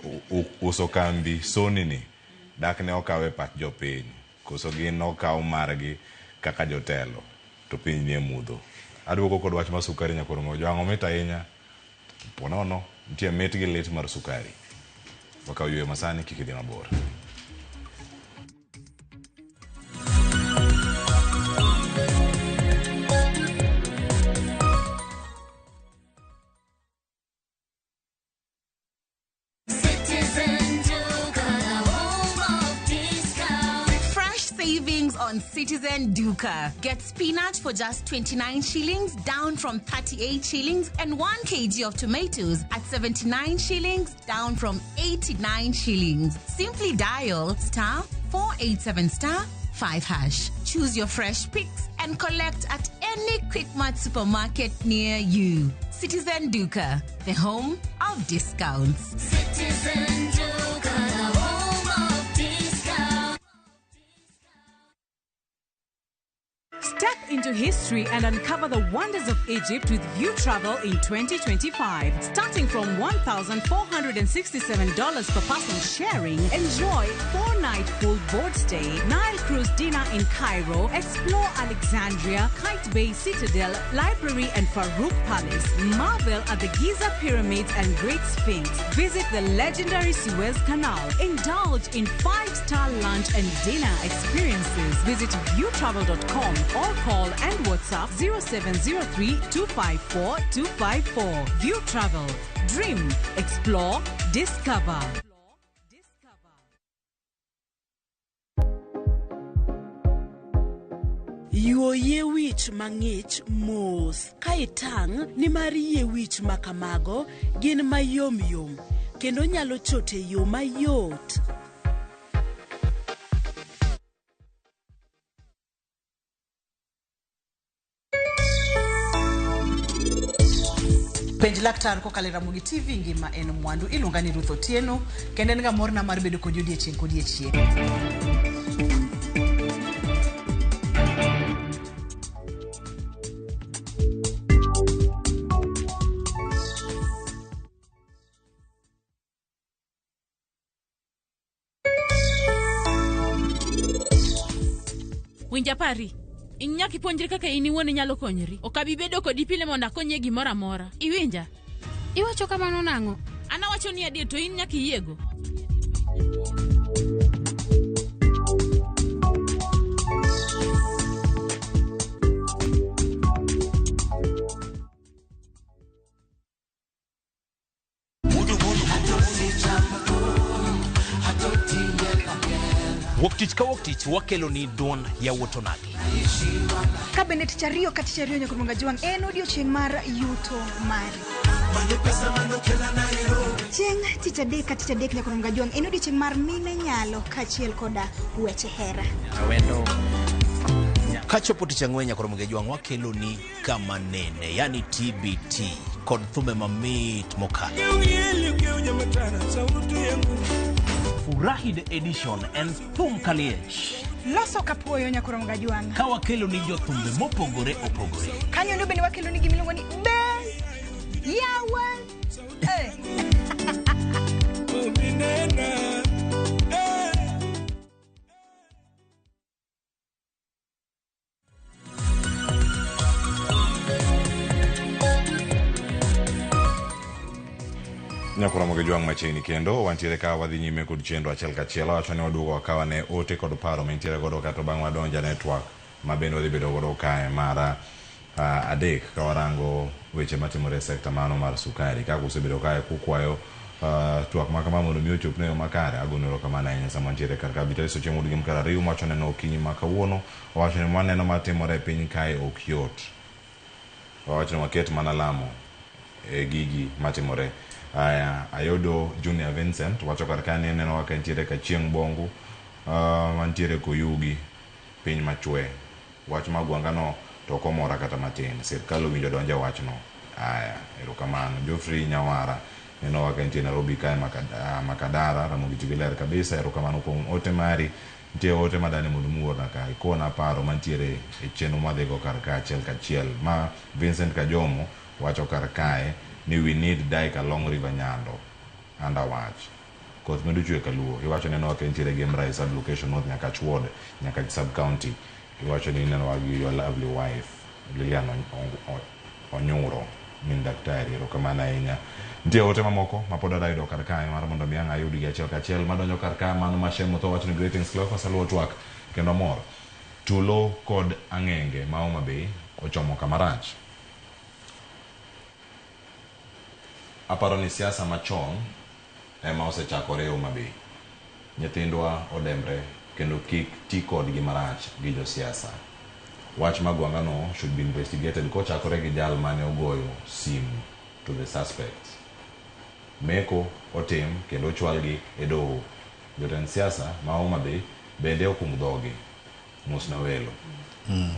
uso kambi Sony ni dak ne okaw e pach jopiny koso gin okaw margi kaka jotelo to piny nie mudho. Aduogo kod wach mar sukari nyakoro mojo. Ang'o mit ahinya? Ponono nitie mit gi lit mar sukari. Wakaw yweyo masani kik idhi mabor. On Citizen Duka. Get spinach for just 29 shillings, down from 38 shillings, and 1 kg of tomatoes at 79 shillings, down from 89 shillings. Simply dial star 487 star 5 hash. Choose your fresh picks and collect at any Quickmart supermarket near you. Citizen Duka, the home of discounts. Citizen Duka, the home of discounts. Step into into history and uncover the wonders of Egypt with View Travel in 2025. Starting from $1,467 per person sharing, enjoy 4-night full board stay, Nile cruise dinner in Cairo, explore Alexandria, Kite Bay Citadel, Library and Farouk Palace, marvel at the Giza Pyramids and Great Sphinx, visit the legendary Suez Canal, indulge in 5-star lunch and dinner experiences. Visit viewtravel.com or call and WhatsApp 0703 254 254. View Travel. Dream, explore, discover. Yuo yie wich mang'ich mos ka itang' nimar yie wich ma kamago gin mayom yom kendo nyalo chot e yo mayot. Penj laktar kokalo e Ramogi TV ngima en mwandu. Iluonga ni Ruth Otieno kendo en ga morna mar bedo kodi odiechieng' kodiechieng'. Winj apari. In nyaka ipuonjri kaka in iwuon inyalo konyori. Ok abi bedo kodi pile mondo akonyi e gimoro amora. Iwinja? Iwacho kamano nang'o? An awacho ni adier to in nyaka iyiego. Wuok tich ka wuok tich wakelo ni duond yawuot onagi. Ka bende tich ariyo ka tich ariyo nyaka Juang en odiochieng' mar yuto mari. Chieng' tich adek ka tich adek nyaka Juang en odiochieng' mar mine nyalo kaachiel koda weche hera. Kachopo tich ang'wen nyaka Juang wakelo ni kama nene, yani TBT kod thumbe mamit mokalo. Furahi the edition en thum kaliech. Loso kapuoyo nyaka Juang. Ka wakelo ni jothumbe mopogore opogore. Kanyo ndo bende wakelo ni gimiluongo ni be yawa. Nyakura Juang machiegni kendo wantiere ka wadhi nyime kod chenro achiel kachiel. Awacho ni waduogo wakawa ne ote kod paro mantiere godo kata bang' wadonjo network ma bende wadhi bedo godo kae mara adek ka warango weche matimore e sekta mano mar sukari. Kaka usebedo kae kukwayo twak ma kama mondo mi ochop ne yo makare, agoni erokamano ahinya sama wantiere kar ka. Vitalis Ochieng' wuod Gem kar ariyo wacho neno okinyi ma kawuono, owacho ni waneno matimore e piny kae ok yot. Owacho ni waket mana lamo e gigi matimore. Aya, ayudo Junior Vincent wacho kar ka ni neno kaka nitiere ka chieng' bongu mantiere Koyugi piny machwe. Wach magwanga no to ok omora kata matin. Sirkal owinjo donje wachno. Aya, erokamano. Geoffrey Nyawara neno kaka nitie Nairobi kae Makadara, Ramogi TV ler kabisa. Erokamano kuom ote mari. Nitie ote madani mondo muorna ka ikona paro mantiere e chenro mwadhigo kar ka achiel kachiel. Ma Vincent Kajomo wacho kar kae ni we need dike along River Nyando under watch. Koth medo chwe kaluo. Iwacho neno kaka nitiere Game Rise sub location North Nyakach Ward, Nyakach sub county. Iwacho ni ineno gi your lovely wife Lilian Onyuro min daktari. Erokamano ahinya. Nitie ote mamoko ma pod adwa yudo kar kae mar mondo mi ang' ayudgi achiel kachiel. Madonjo kar kae mano Mashemo to wacho ni greetings Cleophas aluwo twak kendo amor. Tulo kod ang'enge ma Homa Bay ochomo kama rach. Aparo ni siasa machon ema osechakore Homa Bay. Nyithindwa odembre kendo kik ti kodgi marach gi josiasa. Wach magwanga no should be investigated kochakore gi jal mane ogoyo simu to the suspects. Meko otim kendo ochwalgi e doho. Jotend siasa ma Homa Bay bende okung dhogi. Mos na welo.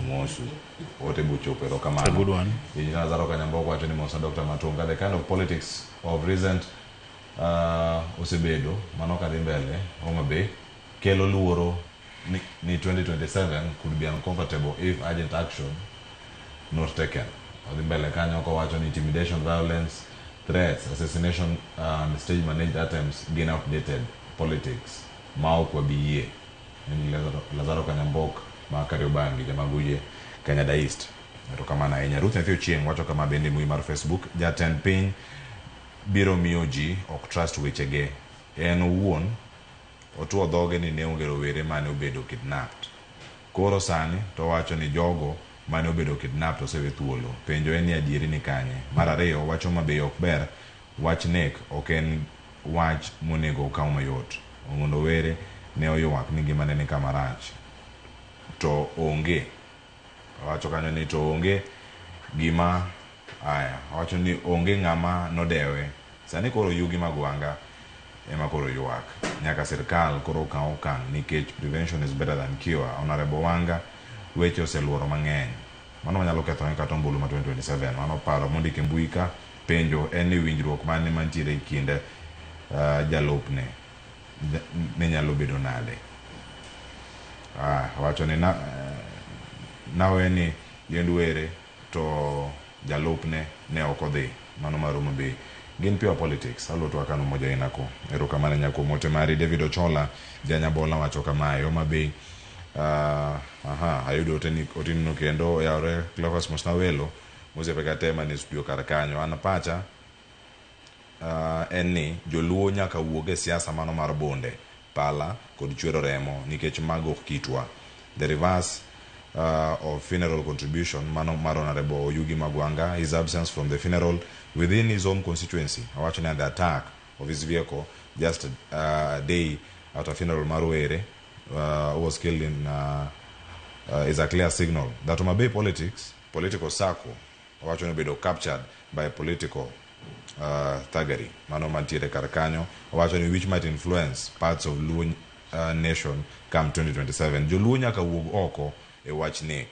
Mosu. Ote buchopo, erokamano. A good one. Engineer Lazaro Kanyamboko wacho ni mos na Dr. Matunga. The kind of politics of recent osebedo mano kadhi mbele Homa Bay kelo luoro ni 2027 could be uncomfortable if urgent action not taken. Odhi mbele kanyo kowacho ni intimidation, violence, threats, assassination and stage managed attempts gin outdated politics ma ok wabi yie. En Lazaro Kanyambok ma Kariobangi Jamaguje Kanyada East. Erokamano ahinya. Ruth Nyathi Ochieng' wacho kama bende e mbui mar Facebook, jatend piny biro miyo ji ok trust wechege. En owuon otuo dhoge ni ne onge rowere mane obedo kidnapped. Koro sani to owacho ni jogo mane obedo kidnapped osewe thuolo. Penjo en ni adieri ni kanye? Mar ariyo, wach Homa Bay ok ber, wach nek ok en wach monego okaw mayot. Ong'ondo Were ne oywak ni ngimane ni kama rach. To onge owacho kanyo ni to onge gima aya owacho ni onge ng'ama nodewe. Sani koro Yugi Magwanga ema koro ywak. Nyaka sirkal koro okaw okang' nikech prevention is better than cure. Honorable Wanga weche oseluoro mang'eny. Mano wanyalo ketho kata ombulu ma 2027. Mano paro mondik e mbui ka. Penjo en ni winjruok mane mantiere e kind jalupne ne nyalo bedo nade? Wacho ni nawe ni yiend were to jalupne ne ok odhi. Mano mar Homa Bay. Gin pure politics. Alotwa kano moja inako. Erokamano nyako mote mari David Ochola janyabola wacho kamae Homa Bay. Ayudo otinno kendo oyawre Cleophas Mosnawelo mosiepe ka te mane studio kar kanyo. An pacha en ni joluo nyaka wuog e siasa mano mar bunde, pala kod chwero remo nikech mago ok kitwa. The reverse of funeral contribution mano mar Honorable Oyugi Magwanga, his absence from the funeral within his home constituency. Owacho ni the attack of his vehicle just a day after funeral mar Were who was killed in is a clear signal that Homa Bay politics, political circle, owacho ni obedo captured by political thuggery. Mano mantiere kar kanyo. Owacho ni which might influence parts of Luo nation come 2027. Joluo nyaka wuog oko e wach nek.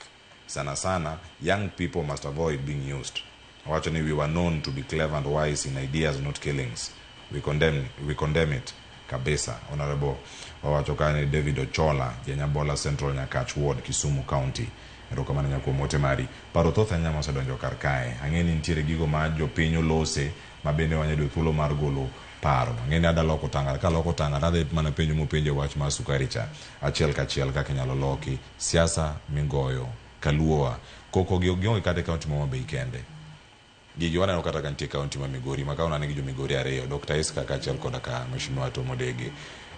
Sana sana, young people must avoid being used. Owacho ni we were known to be clever and wise in ideas, not killings. We condemn it kabisa. Honorable owacho ka ni David Ochola, Jenyabola Central Nyakach Ward, Kisumu County. Erokamano nyakuom ote mari. Paro thoth ahinya mosedonjo kar kae. Ang'e ni nitiere gigo ma jopiny olose ma bende wanyalo yudo thuolo mar golo paro. Ang'e ni ada loko tanga, kaloko tanga tadhi mana penjo mopenjo e wach mar sukari cha. Achiel kachiel kaka inyalo loki. Siasa migoyo kaluowa. Koko gi gionge kata e kaunti ma Homa Bay kende. Gigi waneno kata ka nitie kaunti ma Migori, ma kawuono an gi jo Migori ariyo, Dr. Iska kaachiel koda ka Mheshimiwa Tom Odege.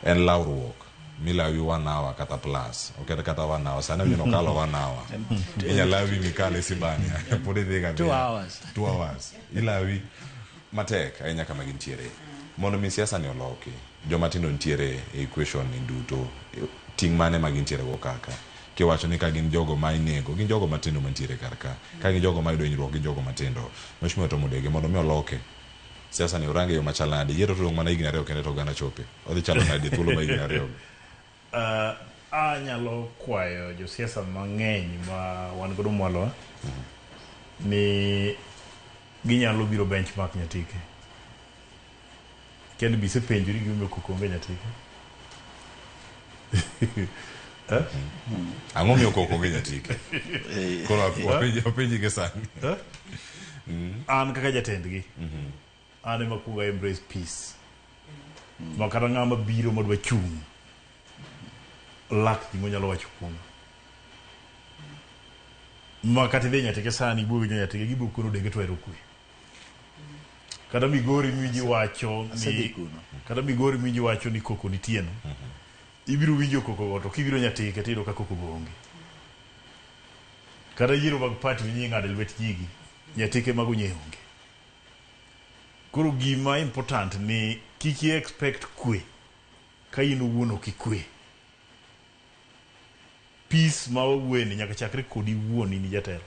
En lawruok milawi 1 hour kata plus. Ok en kata 1 hour. Sani awinjo nokalo 1 hour. Inyalawi mikal e Sibania. Pod idhi ga 2 hours. 2 hours. Ilawi matek ahinya kama gintiere. Mondo mi siasa ni oloki, joma tindo nitiere e equation ni duto. Ting' mane ma gintiere go kaka? Kiwacho ni ka gin jogo ma inego, gin jogo matindo mantiere kar ka. Ka gin jogo ma yudo hinyruok, gin jogo matindo. Mheshimiwa Tom Odege, mondo mi oloke siasa ni orange yo machal nade? Yiero to dong' mana higni 2 kende to oganda chope. Odhi chalo nade thuolo ma higni 2? Anyalo kwayo josiasa mang'eny ma wan godo mwalowa ni ginyalo biro benchmark Nyatike. Kendo bisepenjori gimomiyo koko onge Nyatike. Eh? Ang'o miyo koko onge Nyatike? Koro wapenji gi sani. Eh? An kaka jatendgi, an ema kuongo a embrace peace. Ma kata ng'ama biro madwa chung' lak gima onyalo wacho kuoma. Ma kata idhi Nyatike sani ibuogo jo Nyatike gibiro kono Odege to ohero kwe. Kata Migori miwinji wacho ni Asedhi kuno. Kata Migori miwinji wacho ni koko nitie no. Ibiro winjo koko go to kibiro Nyatike tiyudo ka koko go onge. Kata yiero mag party minyi ng'ado e lwet jigi, Nyatike mago nye onge. Koro gima important ni kik i expect kwe ka in owuon ok ikwe. Peace ma wawuoye ni nyaka chakre kodi iwuon in jatelo.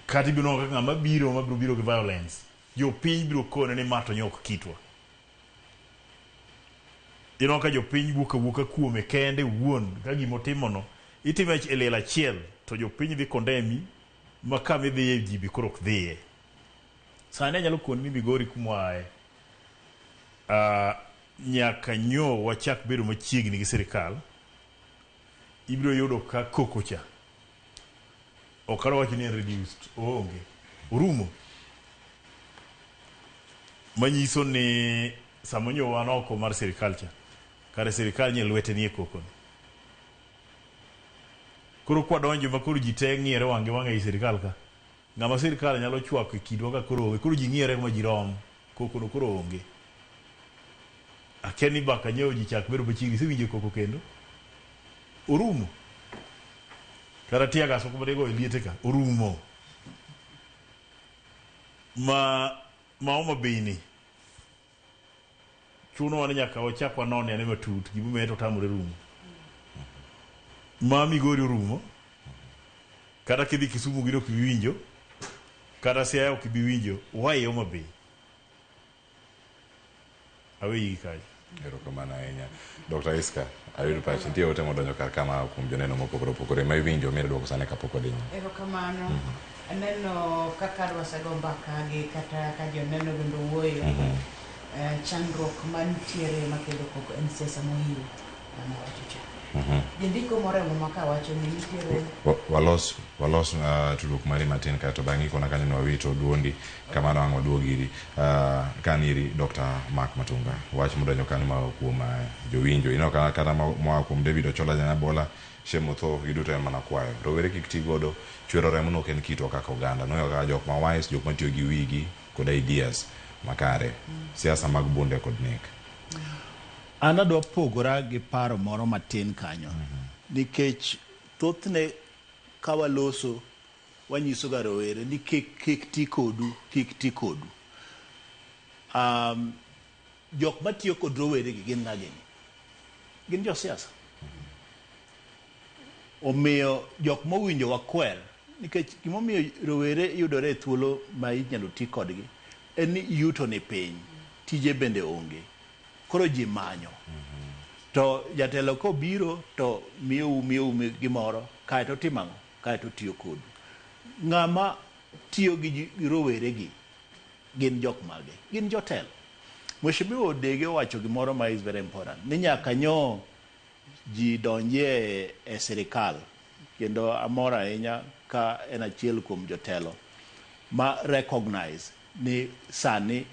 Kata ibiro nwang'o kaka ng'ama biro mabiro biro gi violence, jopiny biro kone ni ma to nyo ok kitwa. Ineno ka jopiny wuok awuoka kuome kende owuon ka gimotimono itime e liel achiel to jopiny dhi condemn ma kama idhiye ji be koro ok dhiye. Sani anyalo koni ni Migori kumwaaye nyaka nyo wachak bedo machiegni gi sirikal, ibiro yudo ka koko cha Ok adwa wacho ni en reduced, oonge. Orumo. Manyiso ni sama nyo wan oko mar sirikal cha, kare sirikal nye lwete nie koko ni. Koro kwadonjo ma koro ji te ng'iyore wang' gi wang' ei sirikal ka, ng'ama sirikal nyalo chwako e kindwa ka koro onge, koro ji ng'iyore ma ji rom, koko no koro onge. Akia ni mbaka nyewo ji chak bedo machiegni, isewinjo koko kendo? Orumo. Kata tear gas moko mane igoyo e liete ka, orumo. Ma, ma Homa Bay ni, chunowa ni nyaka wachak wanone ane matut gimomiyo to otamore rumo. Ma Migori orumo, kata kidhi Kisumu gino ok ibi winjo, kata Siaya ok ibi winjo, why Homa Bay? Aweyi gi kanyo. Erokamano ahinya. Dr. Iska, ayud pachi. Nitie ote modonjo kar kama kuom joneno mopogore opogore ma iwinjo mi duoko sani kapok wadhi nyime. Erokamano. Aneno kaka wasego mbaka gi kata ka joneno bende wuoyo. Chandruok mantiere makelo koko en siasa mohiu mane wacho cha. Jandiko moro e muma ka wacho ni nitiere Walos walos tudruok mari matin kaeto bang'e ikona kanyo ni wawito duondi kamano ang' waduog iri kan iri Dr. Mark Matunga wach modonjo kanyo ma kuom jowinjo ineno ka kata moa kuom David Ochola Janyabola Shem Otho giduto en mana kwayo rowere kik ti godo chwero remo no ok en kitwa kaka oganda noyo kaka jok ma wise jok matiyo gi wigi kod ideas makare siasa mag bunde kod nek. An adwa pogora gi paro moro matin kanyo. Nikech thothne ka waloso wanyiso ga rowere ni kik kik ti kodu, kik ti kodu. Jok matiyo kod rowere gi gin ng'a gini? Gin josiasa. Omiyo jok mowinjo wakwer nikech gimomiyo rowere yudore e thuolo ma inyalo ti kodgi en ni yuto ni piny, tije bende onge. Koro ji manyo. To jatelo kobiro to miyou miyou gimoro kaeto otimo ang'o? Kaeto otiyo kodu. Ng'ama tiyo gi rowere gi gin jok mage? Gin jotelo. Mheshimiwa Odege owacho gimoro ma is very important ni nyaka nyo ji donjie e sirikal kendo amor ahinya ka en achiel kuom jotelo ma recognize ni sani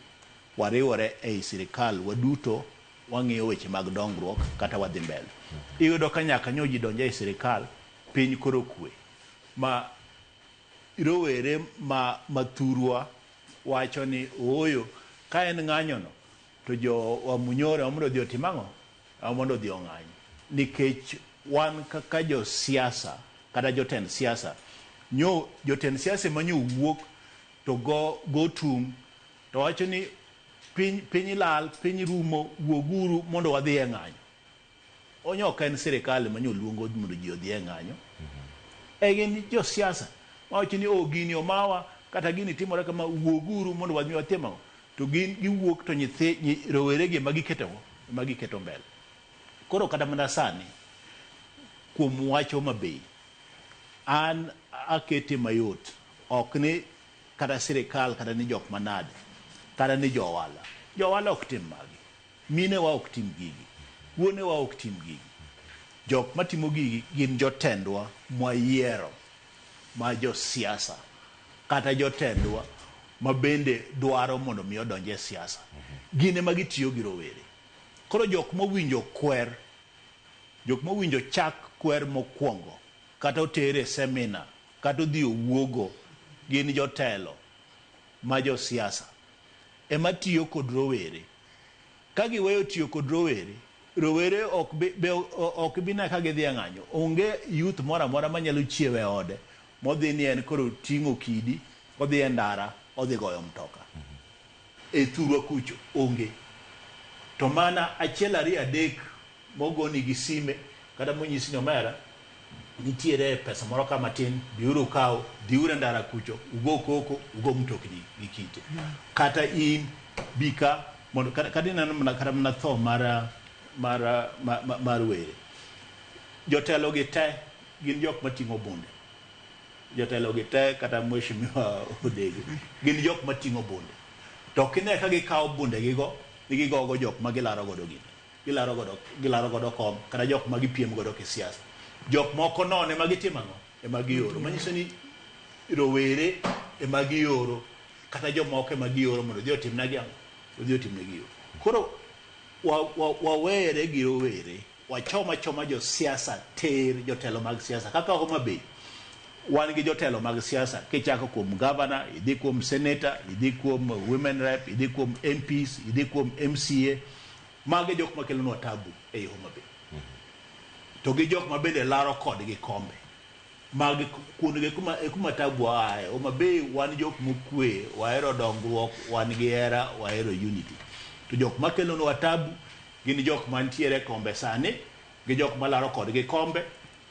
wariwore ei sirikal waduto wang'iyo weche mag dongruok kata wadhi mbele. Iyudo ka nyaka nyo ji donj ei sirikal piny koro kwe ma rowere ma mathurwa wacho ni ooyo ka en ng'anyo no to jo Wamunyoro ema mondo odhi otim ang'o? Ema mondo odhi ong'any. Nikech wan kaka josiasa kata jotend siasa, nyo jotend siasa ema nyo wuok to go, go tung' to wacho ni piny, piny lal, piny rumo, wuoguru mondo wadhi e ng'anyo. Onyo ok en sirikal ema nyo luongo mondo ji odhi e ng'anyo. E gin josiasa mawacho ni oh gini omawa kata gini timore kama wuoguru mondo wadhi watim ang'o. To gin giwuok to nyithi, nyi, rowere gi ema giketo ang'o? Ema giketo mbele. Koro kata mana sani kuom wach Homa Bay, an akete mayot, ok ni kata sirikal kata ni jok manade, kata ni jo ohala. Jo ohala ok tim magi. Minewa ok tim gigi. Wuonewa ok tim gigi. Jok matimo gigi gin jotendwa mwayiero ma josiasa kata jotendwa ma bende dwaro mondo mi odonj e siasa. Gin ema gitiyo gi rowere. Koro jok mowinjo kwer, jok mowinjo chak kwer mokwongo kata otere e seminar kata odhi owuogo gin jotelo ma josiasa ema tiyo kod rowere. Ka giweyo tiyo kod rowere, rowere ok bi, be ok bi ne ka gidhi e ng'anyo. Onge youth moro amora manyalo chiewo e ode modhi ni en koro oting'o kidi odhi e ndara odhi goyo mtoka. E thurwa kucho onge. To mana achiel ariyo adek mogoni gi sime kata monyisi ni omera nitiere pesa moro ka matin biuru ukaw dhiuru e ndara kucho ugo koko ugo mtokni gi kite. Kata in bi ka mondo kata ineno mana kata mana tho mar mar mar were. Jotelo gi te gin jok mating'o bunde. Jotelo gi te kata mheshimiwa Odege gin jok mating'o bunde. To ok ine ka gikawo bunde gigo ni gigogo jok ma gilaro godo gini. Gilaro godo, gilaro godo kom kata jok ma gipiem godo kisiasa. Jok moko nono ema gitimo ang'o? Ema gioro. Manyiso ni Rowere ema gioro kata jomoko ema gioro mondo odhi otimnegi ang'o? Odhi otimnegi yo. Koro wawere gi rowere, wachom achoma josiasa tir, jotelo mag siasa. Kaka Homa Bay, wan gi jotelo mag siasa kichako kuom governor, idhi kuom senator, idhi kuom women rep, idhi kuom MPs, idhi kuom MCA. Mago e jok makelonwa tabu ei Homa Bay. To gi jok ma bende laro kodgi kombe. Mag kuondgi e kuma tabu aye. Homa Bay wan jok mokwe, wahero dongruok, wan gi hera, wahero unity. To jok makelonwa tabu gin jok mantiere e kombe sani, gi jok malaro kodgi kombe,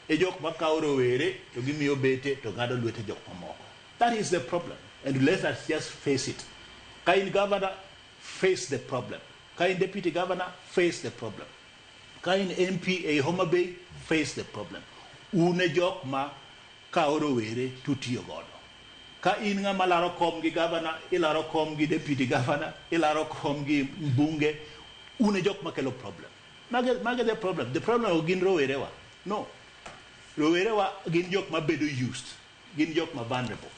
e jok makawo rowere to gimiyo bete to ng'ado lwete jok mamoko. That is the problem. And let us just face it. Ka in governor, face the problem. Ka in deputy governor, face the problem. Ka in MP ei Homa Bay, face the problem. Un e jok ma kawo rowere tutiyo godo. Ka in ng'ama laro kom gi governor, ilaro kom gi deputy governor, ilaro kom gi mbunge, un e jok makelo problem. Mage the problem. The problem ok gin rowerewa. No. Rowerewa gin jok mabedo used. Gin jok ma vulnerable.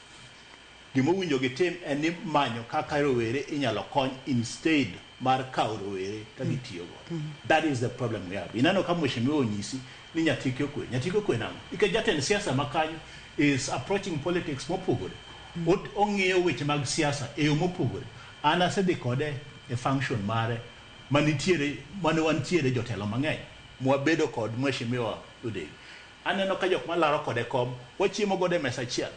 Gimowinjo gitim en ni manyo kaka rowere inyalo kony instead mar kawo rowere ka gitiyo godo. That is the problem we have. Ineno ka mheshimiwa onyisi ni Nyatike okwe. Nyatike okwe nang'o? Nikech jatend siasa ma kanyo is approaching politics mopogore. Ong'iyo weche mag siasa e yo mopogore. An asedhi kode e function mare manitiere mane wantiere jotelo mang'eny mwabedo kod mheshimiwa Odegi. Aneno ka jok malaro kode kom wachiemo godo e mesa achiel.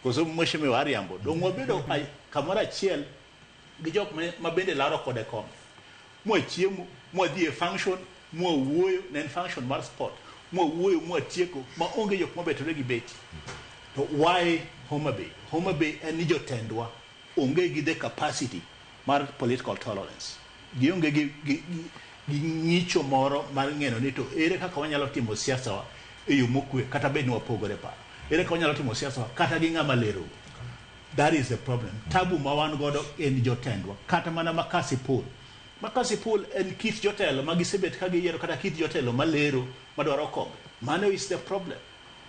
Koso mheshimiwa Ariambo dong wabedo kamoro achiel gi jok ma bende laro kode kom. Mwachiemo, mwadhi e function, mwawuoyo, ne en function mar sport. Mwawuoyo, mwatieko, ma onge jok mobetore gi beti. To why Homa Bay? Homa Bay en ni jotendwa onge gi the capacity mar political tolerance. Gionge gi ng'icho moro mar ng'eno ni to ere kaka wanyalo timo siasa wa e yo mokwe kata bed ni wapogore paro. Ere kaka wanyalo timo siasa wa kata gi ng'ama lero. That is the problem. Tabu ma wan godo en jotendwa. Kata mana Makasipul. Makasipul en kit jotelo ma gisebet ka giyiero kata kit jotelo malero madwaro kombe. Mano is the problem.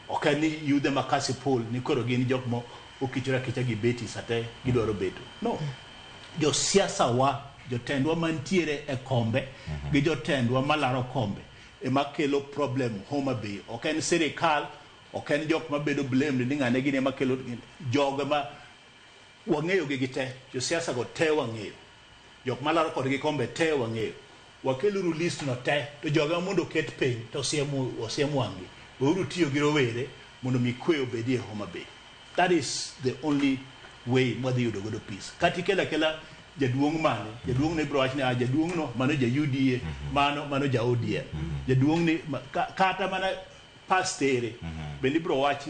Ok en ni yudhe Makasipul ni koro gin jok mo okichore akicha gi beti sate gidwaro beto. No. Josiasa wa, jotendwa mantiere e kombe gi jotendwa malaro kombe ema kelo problem Homa Bay. Ok en sirikal, ok en jok mabedo blamed ni ng'ane gini ema kelo jogo ma wang'eyo gi te, josiasa go te wang'eyo. Jok malaro kodgi kombe te wang'eyo. Wakeluru list no te, to joga mondo oket piny to osiem wang'gi. Weuru tiyo gi rowere mondo mi kwe obedie Homa Bay. That is the only way mwadhi yudo godo peace. Kata ikelo akela jaduong' mane, jaduong' no ibiro wach ni ah jaduong' no mano ja UDA, mano ja ODM. Jaduong' ni kata mana pastere bende ibiro wach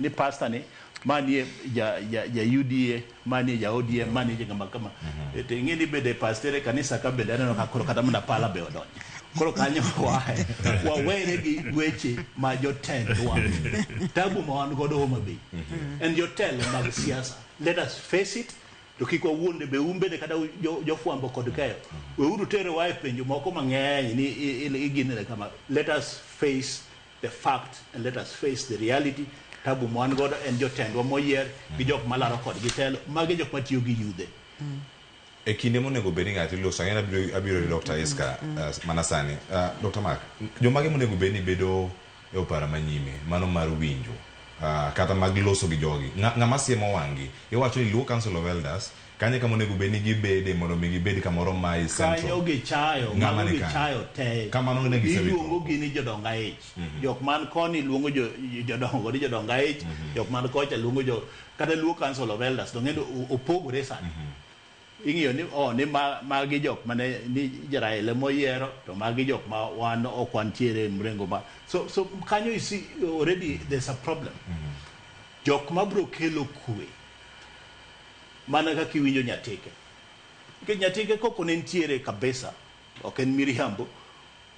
ni pastor ni manie ja UDA, manie ja ODM, manie ja kama kama. To ing'e ni bende pastere kanisa ka bende aneno ka koro kata mana pala be odonjo. Koro kanyo wawere gi weche ma jotendwa. Tabu ma wan godo Homa Bay. En jotelo mag siasa. Let us face it. To kik wawuonde be un bende kata jofwambo kod keyo. Weuru terowa e penjo moko mang'eny ni iginene kama. Let us face the fact and let us face the reality. Tabu ma wan godo en jotendwa moyier gi jok malaro kodgi telo. Magi jok matiyo gi yudhe. E kinde monego bed ni ng'ato iloso, ang'e ni abiro ir Dr. Iska mana sani. Dr. Mark, jomage monego bed ni bedo e opara manyime, mano mar winjo, kata mag loso gi jogi. Ng'ama siemo wang'gi, iwacho ni Luo Council of Elders, kanyo kama onego bed ni gibede mondo mi gibed kamoro ma i central. Kanyo gichayo, Ng'ama mago ni kanyo? gichayo te. Kamano ne gisewito. Iluongo gi ni jodong aich. Jok man koni luongo jodongo ni jodong aich, jok man kocha luongo jo kata Luo Council of Elders to ng'endo opogore sani. Ing'iyo ni oh ni magi jok mane ni Jarael moyiero to magi jok ma wan ok wantiere e mrengo ma so kanyo you see already there's a problem. Jok mabro kelo kwe mana kaka iwinjo Nyatike. Nikech Nyatike koko ne nitiere kabisa, ok en miriambo,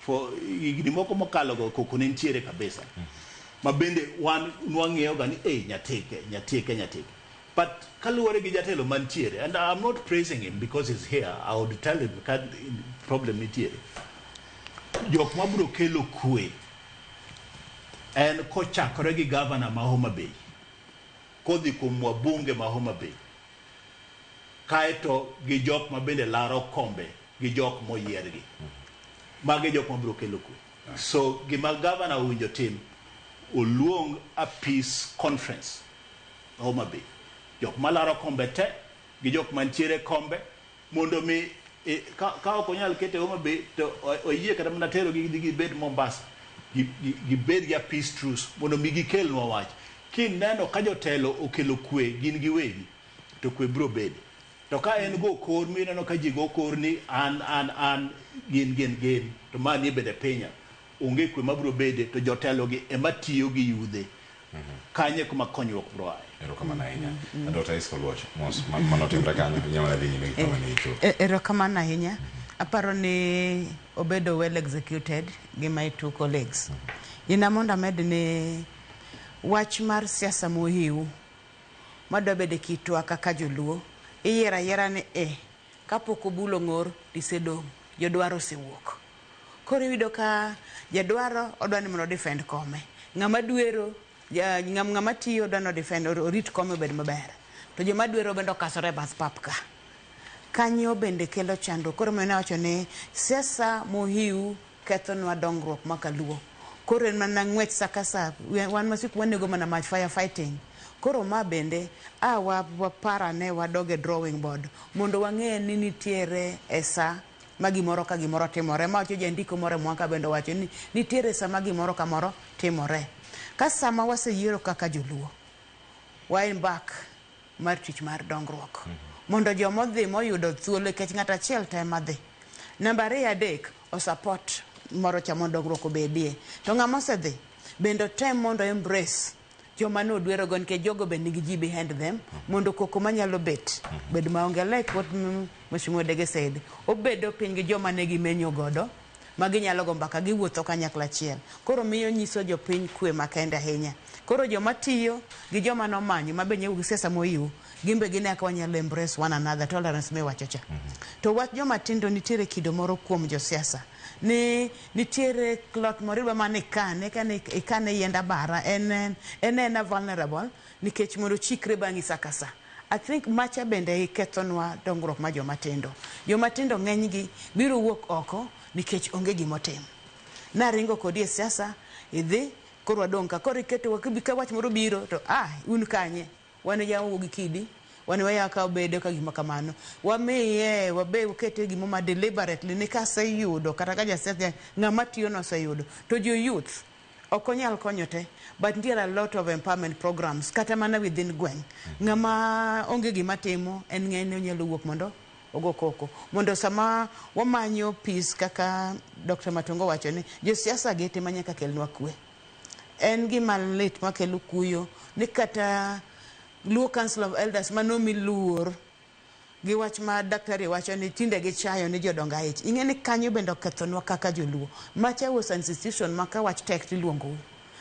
for higni moko mokalo go koko ne nitiere kabisa. Ma bende wan nwang'iyo ga ni Nyatike, Nyatike, Nyatike. But kaluwore gi jatelo mantiere, and I'm not praising him because he's here, I would tell him ka problem nitiere. Jok mabro kelo kwe en kochakore gi governor ma Homa Bay, Kodhi kuom wabunge ma Homa Bay. Kaeto gi jok ma bende laro kombe gi jok moyiergi. Magi jok mabiro kelo kwe. So gima gavana owinjo tim, oluong a peace conference Homa Bay. Jok malaro kombe te gi jok mantiere kombe mondo mi ka ok onyal kete Homa Bay to oyie kata mana tero gi gidhi gibed Mombasa. Gibed gi a peace truce mondo mi gikelnwa wach. Kineno ka jotelo okelo kwe gin giwegi to kwe biro bede. To ka en go kor mineno ka ji go kor ni an an an gin gin gin to ma nie bende pinya onge kwe mabiro bede to jotelo gi ema tiyo gi yudhe. Kanye kuma konyruok biro aye. Erokamano ahinya. Dr. Isco Luoch, mos mano timre kanyo inyalo mana dhi nyime gi kama ne ichopo. Erokamano ahinya. Aparo ni obedo well executed gi my two colleagues. Ina mondo amed ni wach mar siasa mohiu madwa bedo e kitwa kaka joluo, iyiero ayiera ni kapok obulo ng'or tisedong', jodwaro osewuok. Koro iyudo ka jadwaro odwa ni mondo defend kome. Ng'ama dwero, ng'ama tiyo odwa ni defend, orit kome obed maber. To joma dwero bende okasore e bath pap ka. Kanyo bende kelo chandruok. Koro omiyo nawacho ni siasa mohiu kethonwa dongruok ma kaluo. Koro en mana ng'wech sa ka sa, wan masik wanego mana mach fire fighting. Koro ma bende a waparane wadog e drawing board mondo wang'e ni nitiere e sa ma gimoro ka gimoro timore. Ma wacho jandiko moro e mwaka bende owacho ni nitiere sa ma gimoro ka moro timore. Ka sama waseyiero kaka joluo, wa embark mar tich mar dongruok. Mondo joma odhi moyudo thuolo nikech ng'ato achiel to ema dhi. Namba 2 3 o support moro cha mondo dongruok obedie. To ng'ama osedhi bende otem mondo embrace joma nodwero go nikech jogo be nigi ji behind them mondo koko manyalo bet bed maonge. Like what Mheshimiwa Dege said, obedo piny gi joma ne gimenyo godo ma ginyalo go mbaka giwuotho kanyakla achiel. Koro miyo nyiso jopiny kwe makende ahinya. Koro joma tiyo gi joma nomanyo ma be nyiewo gi siasa moyiw, gin be gine kaka wanyalo embrace one another, tolerance miwacho cha. To wach joma tindo nitiere kido moro kuom josiasa ni nitiere clot moro idwa mana ikane, kane ikane yiend abara en ena vulnerable nikech mondo ochikre bang'i sa ka sa. I think macha bende ikethonwa dongruok ma joma tindo. Joma tindo ng'enygi biro wuok oko nikech onge gimotim. Naringo kodi e siasa, idhi, koro wadong' ka. Koro iketowa ka wach moro biro to un kanye? Wan yawo gi kidi, wan waya ka obedo ka gima kamano. Wamiye, wabe wakete gimo ma deliberately ni kaseyudo kata ka jasiasa ng'ama tiyo noseyudo. To jo youth ok onyal konyo te, but nitiere a lot of empowerment programs kata mana within gweng'. Ng'ama onge gima timo en ng'eny onyalo wuok mondo ogo koko. Mondo sama wamanyo peace kaka Dr. Matongo wacho ni josiasa gi ema nyaka kelnwa kwe. En gima lit makelo kuyo ni kata Luo Council of Elders manomi luor gi wach ma daktari wacho ni tinde gichayo ni jodongo aich. Ing'e ni kanyo bende okethonwa kaka joluo. Macha was an institution ma ka wach tek tiluongou.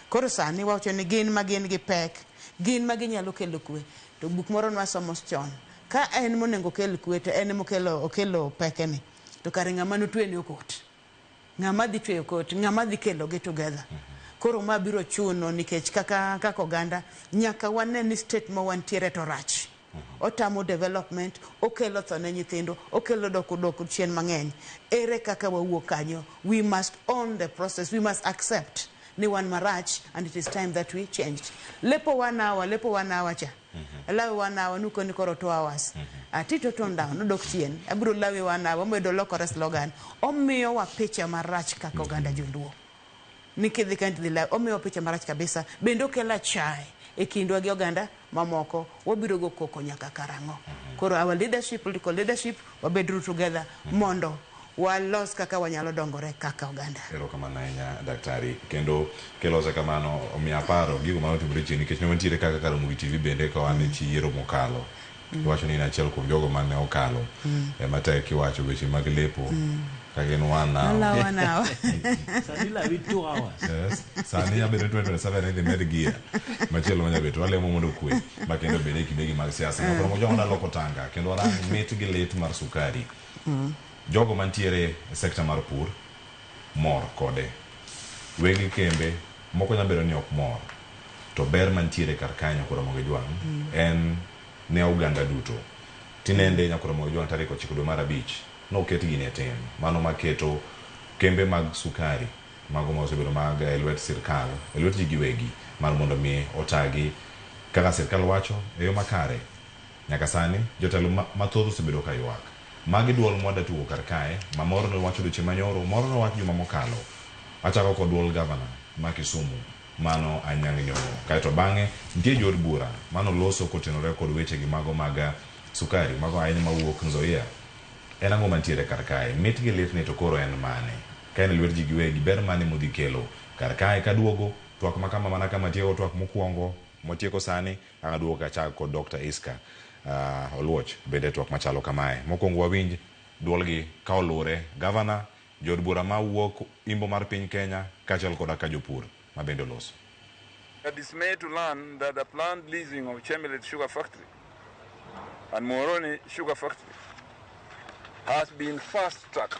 Koro sani wawacho ni gin ma gin gi pek, gin ma ginyalo kelo kwe. To buk moro nwasomo chon. Ka en monego okel kwe to en emokelo okelo pekeni. To kare ng'ama notweni okot. Ng'ama dhi tweyo kot, ng'ama dhi kelo gi together. Koro ma biro chuno nikech kaka oganda nyaka wane ni state ma wantiere to rach. Otamo development, okelo tho ne nyithindo, okelo dok chien mang'eny. Ere kaka wawuok kanyo? We must own the process, we must accept ni wan marach and it is time that we changed. Lepo 1 hour, lepo 1 hour cha. Lawe 1 hour, nukoni koro 2 hours. Atito tone down, nodok chien. Abiro lawe 1 hour, omedo lokore slogan. Omiyowa picha marach kaka oganda joluo. Ni kidhi kanyo tidhi lawe, omiyowa picha marach kabisa. Bende okelo achaye e kindwa gi oganda mamoko. Wabiro go koko nyaka karang'o. Koro our leadership, political leadership, wabedru together mondo walos kaka wanyalo dongore kaka oganda. Erokamano ahinya daktari. Kendo kilose kamano omiyo aparo gigo mane otimore chien nikech ne wantiere kaka Ramogi TV bende ka wan e chi yiero mokalo. Iwacho ni in achiel kuom jogo mane okalo. Ema tek kiwacho weche mag lepo. Ka gin 1 hour. Nolawo 1 hour. Sani lawi 2 hours. Yes. Sani nyabedo 2027 idhi med gia. Machielo manyabet walemo mondo kwe ma kendo bede e kindegi mag siasa. Koro jogo naloko tanga kendo warang mit gi lit mar sukari. Jogo mantiere e sekta mar pur mor kode. Wegi kembe moko nyalo bedo ni ok mor. To ber mantiere kar kae Nyakwar Ramogi Jwang' en ne oganda duto. Tinende Nyakwar Ramogi Jwang' tarik 9 dwe mar 5 noket gini e tim. Mano maketo kembe mag sukari mago ma osebedo mag e lwet sirkal, e lwet ji giwegi mar mondo mi otagi kaka sirkal wacho e yo makare. Nyaka sani jotelo mathoth osebedo ka ywak. Magi duol mwada tugo kar kae, ma moro nowacho odiochieng' manyoro, moro nowacho juma mokalo. Achako kod duol gavana ma Kisumu, mano Anyang' Nyong'o. Kaeto bang'e nitie jood bura manoloso kotenore kod weche gi mago mag sukari, mago ahinya mawuok Nzoia. En ang'o mantiere kar kae? Mit gi litni to koro en mane? Ka en e lwet ji giwegi, ber mane modhi kelo kar kae? Kaduogo, twak ma kama mana kama tieko twak mokwongo motieko sani, ang' aduogo kachak kod Dr. Iska Oluoch bende twak machalo kamae. Mokwongo wawinj duolgi ka oluwre gavana, jood bura mawuok imbo mar piny Kenya kaachiel koda ka jopur ma bende oloso. We are dismayed to learn that the planned leasing of Chemelil Sugar Factory and Muhoroni Sugar Factory has been fast-tracked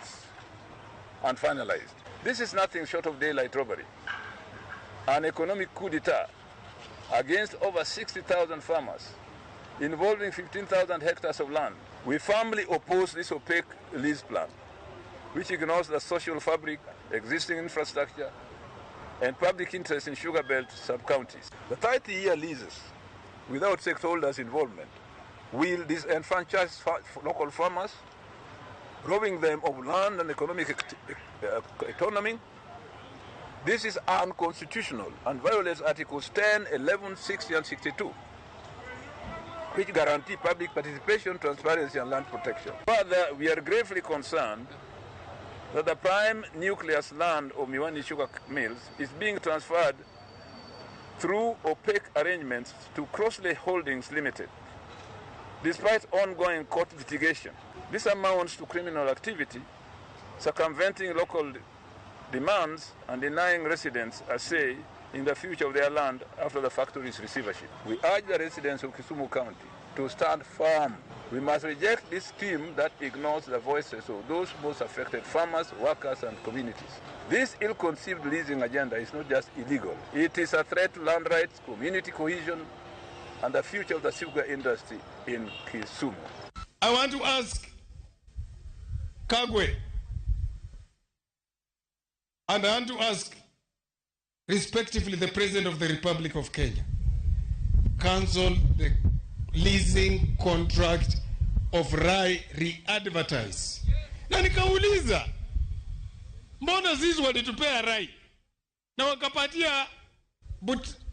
and finalized. This is nothing short of daylight robbery, an economic coup d'etat against over 60,000 farmers involving 15,000 hectares of land. We firmly oppose this opaque lease plan, which ignores the social fabric, existing infrastructure, and public interest in sugar belt sub-counties. The 30-year leases, without stakeholders' involvement, will disenfranchise local farmers, robbing them of land and economic autonomy. This is unconstitutional and violates Articles 10, 11, 60, and 62, which guarantee public participation, transparency, and land protection. Further, we are gravely concerned that the prime nucleus land of Miwani Sugar Mills is being transferred through opaque arrangements to Crossley Holdings Limited, despite ongoing court litigation. This amounts to criminal activity, circumventing local demands and denying residents a say in the future of their land after the factory's receivership. We urge the residents of Kisumu County to stand firm. We must reject this scheme that ignores the voices of those most affected farmers, workers, and communities. This ill-conceived leasing agenda is not just illegal. It is a threat to land rights, community cohesion, and the future of the sugar industry in Kisumu. I want to ask Kagwe, and I want to ask respectively the President of the Republic of Kenya, cancel the leasing contract of Rai, re-advertise. Na nikauliza, mbona sisi walitupea Rai na wakapatia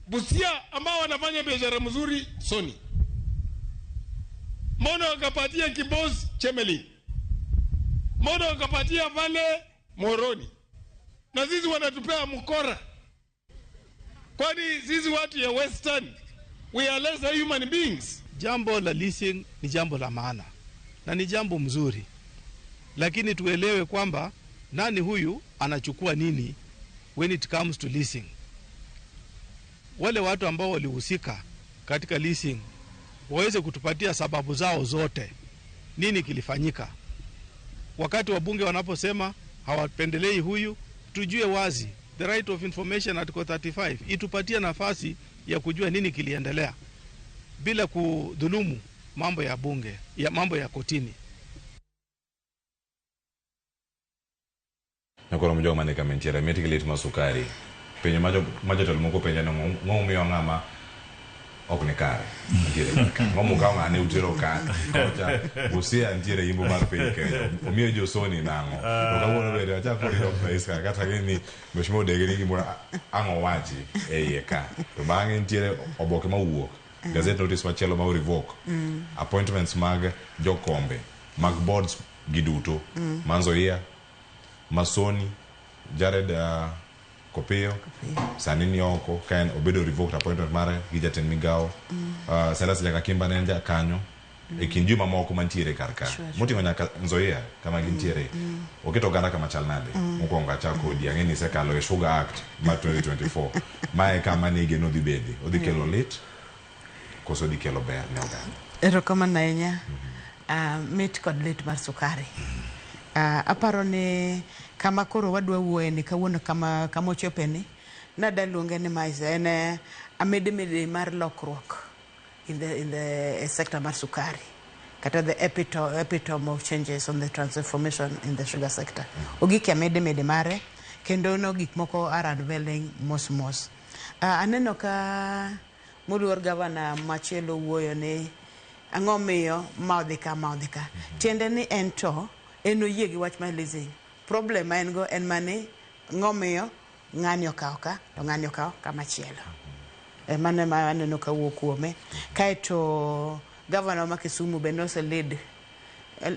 Busia ambao wanafanya biashara mzuri Sony? Mbona wakapatia Kibos Chemelil? Mbona wakapatia Vale Moroni? Na sisi wanatupea mkora. Kwani sisi watu ya Western, we are lesser human beings. Jambo la leasing ni jambo la maana na ni jambo mzuri, lakini tuelewe kwamba nani huyu anachukua nini when it comes to leasing. Wale watu ambao walihusika katika leasing waweze kutupatia sababu zao zote, nini kilifanyika. Wakati wabunge wanaposema hawapendelei huyu, tujue wazi the right of information article 35 itupatie nafasi ya kujua nini kiliendelea bila kudhulumu mambo ya bunge, ya mambo ya kotini. Nakoro mjogo mane kamentiere miti kilit masukari. Penyo majo tol moko penjo no ngomiyo ng'ama ok ni kare. Nitiere ngomo ka ng'ane utero ka kocha Busia nitiere imbo mar piny Kenya. Omiyo jo Sony nang'o. To kawuono bende achako kod Dr. Iska kata ni Mheshimiwa Odege ni gimoro ang'o wachi e iye ka. To bang'e nitiere oboke mawuok. Gazette notice machielo ma revoke. Appointments mag jokombe, mag boards giduto. Manzoia, Masoni, Jared Kopiyo, sani ni oko ka en obedo revoked appointment mare gi jatend migao. Silas Jakakimba ne en jakanyo e kind joma moko mantiere kar ka. Moting'o nyaka Nzoia kama gintiere. Oketo oganda kama chal nade? Mokwongo achak kodi, ang'e ni isekalo e Sugar Act mar 2024. Mae kama ne igeno dhi bede. Odhi kelo lit koso odhi kelo ber ne oganda? Erokamano ahinya. Mit kod lit mar sukari. Aparo ni kama koro wadwa wuoye ni kawuono kama ochope ni nada luonge ni ma en amedemede mar lokruok in the sector mar sukari kata the epitome of changes on the transformation in the sugar sector. Ogik e amedemede mare kendo no gik moko are unveiling mos mos. Aneno ka moluor gavana machielo wuoyo ni ang'o miyo ma odhi ka, ma odhi ka. Tiende ni en to en oyie gi wach mar leasing. Problem ma en go en mani ang'o miyo ng'ani okawo ka to ng'ani okawo kamachielo. Mano ema aneno ka wuok kuome. Kaeto gavana ma Kisumu be nose lead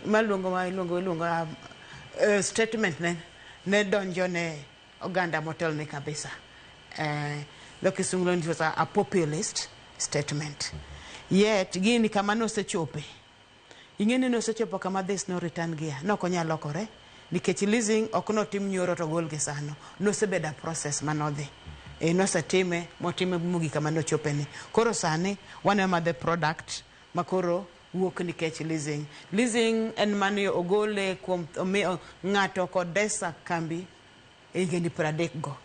maluongo ma iluongo statement ne donjo ne oganda motelne kabisa. Dho Kisungu it was a populist statement. Yet gini kama nosechope, ing'e ni nosechopo kama there's no return gear, nok onyal lokore nikech leasing ok notim nyoro to gol gi sano. Nosebedo a process manodhi. Nosetime motime mogik kama nochope ni. Koro sani waneno ma the product makoro wuok nikech leasing. Leasing en mani ogole kuom omiyo ng'ato kodesa kambi e higni 30 go.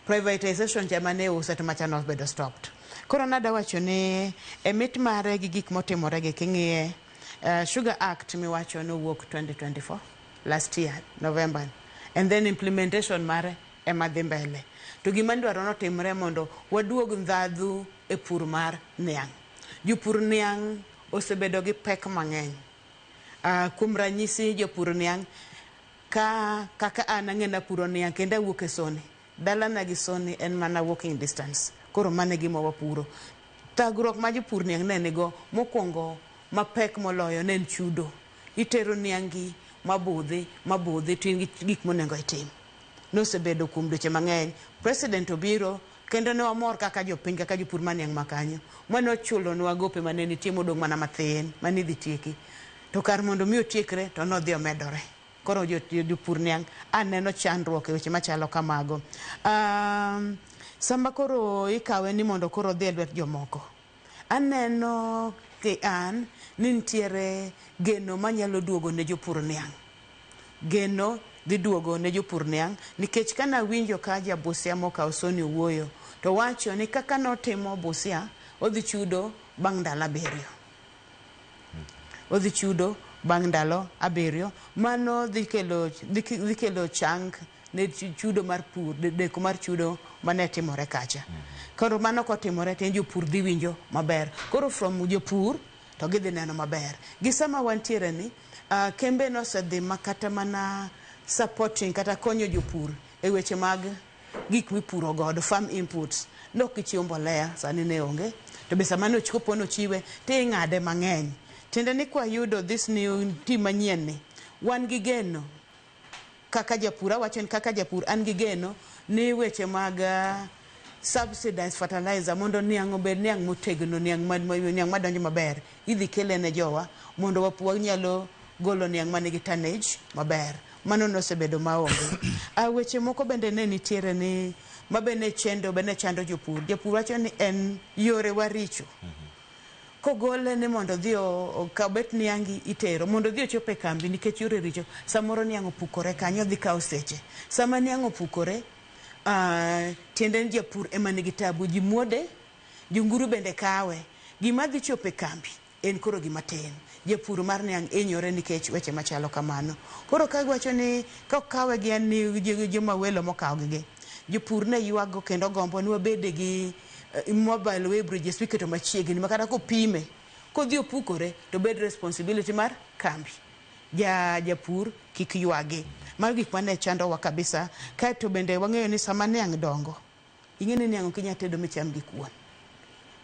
Privatization cha mane use to macha nobedo stopped. Koro nada wacho ni e mit mare gi gik motimore gi king'iye, Sugar Act miwacho nowuok 2024 last year November, and then implementation mare ema dhi mbele. To gima dwaro notimre mondo waduog ndhadhu e pur mar niang'. Jopur niang' osebedo gi pek mang'eny. Kuom ranyisi, jopur niang' ka kaka an ang'e napuro niang' kendo awuok e Soni. Dalana gi Soni en mana walking distance. Koro mano e gima wapuro. Thagruok ma jopur niang' ne nigo mokwongo mapek moloyo ne en chudo. Itero niangi mabudhi mabudhi to in gi gik monego itim. Nosebedo kuom dweche mang'eny. President obiro kendo ne wamor kaka jopiny, kaka jopur mar niang' makanyo. Mane ochulonwa gope mane nitie modong' mana mathin mane idhi tieki. To kar mondo mi otiekre to nodhi omedore. Koro jopur niang' aneno chandruok e weche machalo kamago. Sama koro ikawe ni mondo koro odhi e lwet jomoko, aneno ki an ni nitiere geno manyalo duogo ne jopur niang'. Geno dhi duogo ne jopur niang' nikech kana winjo ka ja Busia mokawo Soni owuoyo to wacho ni kaka notimo Busia odhi chudo bang' ndalo 7. Odhi chudo bang' ndalo 7. Mano dhi kelo chang ne chudo mar pur, deko mar chudo mane timore kacha. Koro mano kotimore to jopur dhi winjo maber. Koro from jopur to gidhi neno maber. Gi sama wantiere ni, kembe nosedhi ma kata mana supporting kata konyo jopur e weche mag gik mipuro godo, farm inputs. Nok gichiwo mbolea, sani ne onge. To be sama nochopo nochiwe, ting'ade mang'eny. Tiende ni kwayudo this new team manyien ni, wan gi geno kaka japur, awacho ni kaka japur an gi geno ni weche mag subsidized fertilizer mondo niang' obed niang' motegno, niang' madonjo maber, idhi kele ne jowa mondo wanyalo golo niang' manigi tonnage maber. Mano nosebedo maonge. Weche moko bende ne nitiere ni mabe ne chendo be ne chando jopur. Jopur wacho ni en yore waricho. Kogole ni mondo odhi obet niangi itero mondo odhi ochop e kambi nikech yore richo, samoro niang' opukore kanyo dhi kawo seche. Sama niang' opukore, tiende ni japur ema nigi tabu, ji muode, jonguru bende kawe. Gima dhi chopo e kambi en koro gima tin. Japur mar niang' hinyore nikech weche machalo kamano. Koro ka giwacho ni kokawe gi en ni joma welo mokawo gi, jopur ne ywago kendo gombo ni wabede gi mobile weighbridges miketo machiegni ma kata kopime kodhi opukore to bed responsibility mar kambi. Ja japur kik ywagi. Mago gik mane chandowa kabisa. Kaeto bende wang'eyo ni sama niang' dongo, ing'e ni niang' ok inyal tedo micham gi kuon.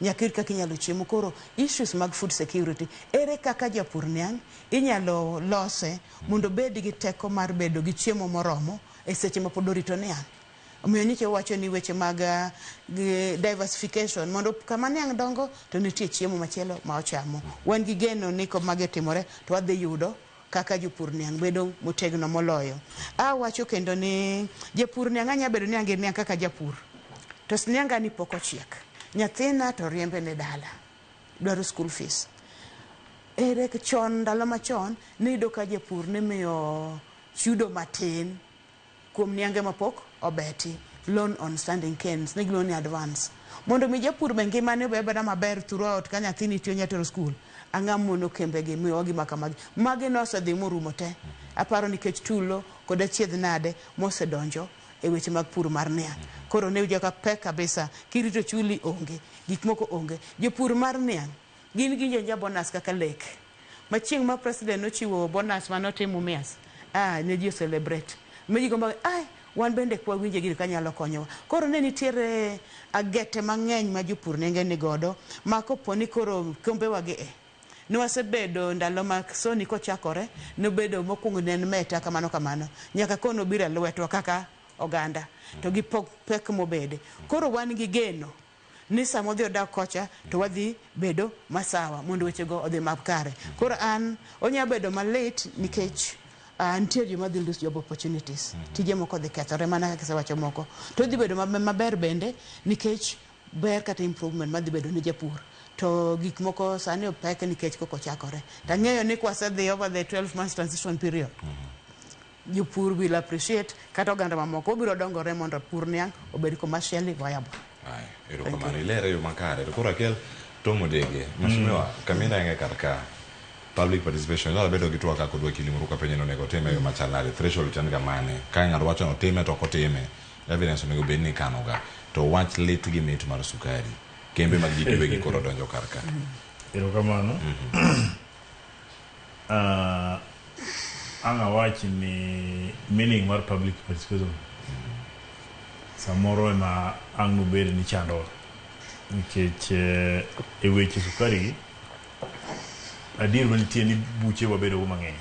Nyaka irit kaka inyalo chiemo. Koro issues mag food security, ere kaka japur niang' inyalo lose mondo obed gi teko mar bedo gi chiemo moromo e seche ma pod orito niang'. Omiyo nyocha wawacho ni weche mag diversification mondo kama niang' dongo to nitie chiemo machielo ma ochamo. Wan gi geno ni ka magi otimore to wadhi yudo kaka jopur niang' bedo motegno moloyo. Awacho kendo ni japur niang' anya bedo ni an gi niang' kaka japur to nianga ni pok ochiek. Nyathina to riembe ne dala dwaro school fees. Ere chon, ndalo machon niyudo ka japur nimiyo chudo matin kuom niange mapok obeti, loan on standing canes, ne giluongo ni advance. Mondo mi japur be ngimane obed abeda maber throughout ka nyathi nitie onya tero skul. Ang'a mono kembe gi miyowa gima kamagi. Magi nosedhi morumo te. Aparo nikech tulo kod achiedh nade mosedonjo e weche mag pur mar niang'. Koro ne joka pek kabisa. Kirito chuli onge. Gik moko onge. Jopur mar niang' gin ginjo anja bonus kaka lek. Ma chieng' ma president nochiwo bonus mane otim Mumias, ah, ne ji o celebrate. Ma ji gombo, ai, wan bende kwa winje gini kanyalo konyowa. Koro ne nitiere agete mang'eny ma jopur nenge ni godo, ma kopo ni koro kombewa gi e, ne wasebedo ndalo ma Soni kochakore, nobedo mokwongo ne en meta kamano kamano, nyaka koro nobiro e lwetwa kaka oganda, to gi pek mobede. Koro wan gi geno ni sama odhi odak kocha to wadhi bedo masawa mondo wechego odhi makare. Koro an onya bedo malit nikech nitie joma dhi lose job opportunities. Tije moko dhi kethore mana kaka isewacho moko. To odhi bedo maber bende nikech ber kata improvement madhi bedo ne japur. To gik moko sani opek nikech koko chakore. To ang'eyo ni kwasedhi over the 12 months transition period, jopur will appreciate kata oganda mamoko obiro dongore mondo pur niang' obed commercially viable. Aya, erokamano ilere yo makare. To koro akel Tom Odege, mheshimiwa, kama inenge kar ka public participation inyalo bedo gi twak kod wakili moro kapenjo ni onego time e yo machal nade, threshold chan ga mane, ka ng'ato wacho ni otime to ok otime, evidence onego bed ni ikano ga. To wach lit gi mit mar sukari, kembe mag ji giwegi koro donjo kar ka. Erokamano. Ang' awach ni meaning mar public participation samoro ema ang' nobed ni chandowa nikech e weche sukari gi adier manitie ni buche wabedo go mang'eny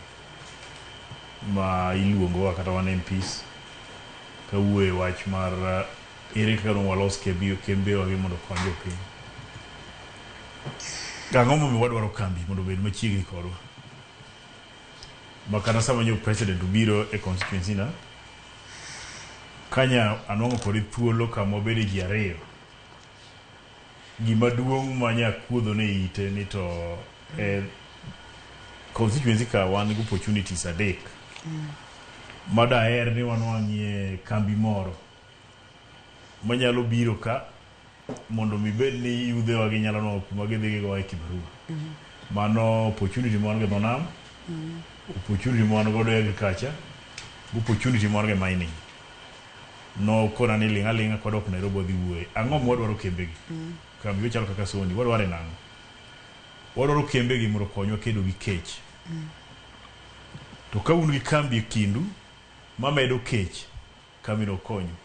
ma iluongowa kata wan MPs kawuoyo e wach mar ere kaka dong walos kembewa gi mondo okony jopiny. Ang'o momiyo wadwaro kambi mondo obed machiegni kodwa? Ma kata sama nyo president obiro e constituency na, kanya anwang'o kode thuolo kama wabede ji ariyo. Gima duong' manya kuodho ne ite ni to e constituency ka wan gi opportunities adek. Ma daher ni wanwang'ie kambi moro manyalo biro ka mondo mi bed ni yudhewa gi nyalo nwang'o kuma gidhi gigoye kibarua. Mano opportunity ma wan go e dho nam, opportunity ma wan godo e agriculture, gi opportunity ma wan go e mining. Nokona ni ling' aling'a kwadok Nairobi wadhi wuoye. Ang'o ma wadwaro kembegi? Kambi machalo kaka Sony, wadware nang'o? Wadwaro kembegi mondo okonywa kedo gi kech. To ka un gi kambi e kindu mamedo kech, kambi no ok konyu.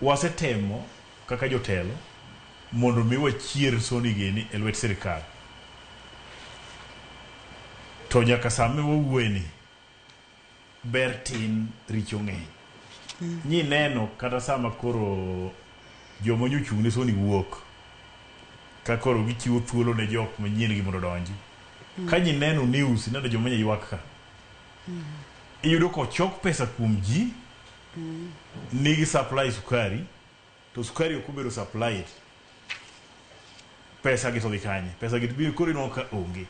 Wasetemo kaka jotelo mondo mi wachier Sony gini e lwet sirikal. To nyaka sama wawuoye ni ber tin richo ng'eny. Nyi neno kata sama koro joma nyochung' ne Sony wuok ka koro gichiwo thuolo ne jok manyien gi mondo odonji. Ka nyi neno news, ineno joma nye ywak ka. Iyudo kochok pesa kuom ji nigi supply sukari to sukari ok obedo supplied. Pesa gi to dhi kanye? Pesa gi biro koro inwang'o ka onge.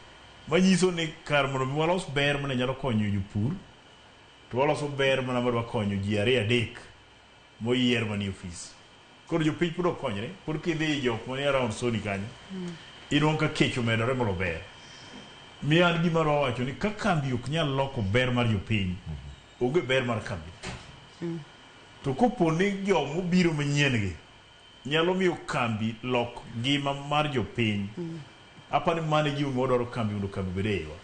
Manyiso ni kar mondo mi walos ber mane nyalo konyo jopur, to waloso ber mana madwa konyo ji ariyo adek moyier manie ofis. Koro jopiny pod ok konyre, pod kidhi jok manie around Sony kanyo, inwang'o ka kech omedore molo ber. Mi an gima adwa wacho ni ka kambi ok nyal loko ber mar jopiny, onge ber mar kambi. To kopo ni jomobiro manyien gi nyalo miyo kambi lok ngima mar jopiny, apani mano e gima wadwaro kambi mondo kambi obed e iwa.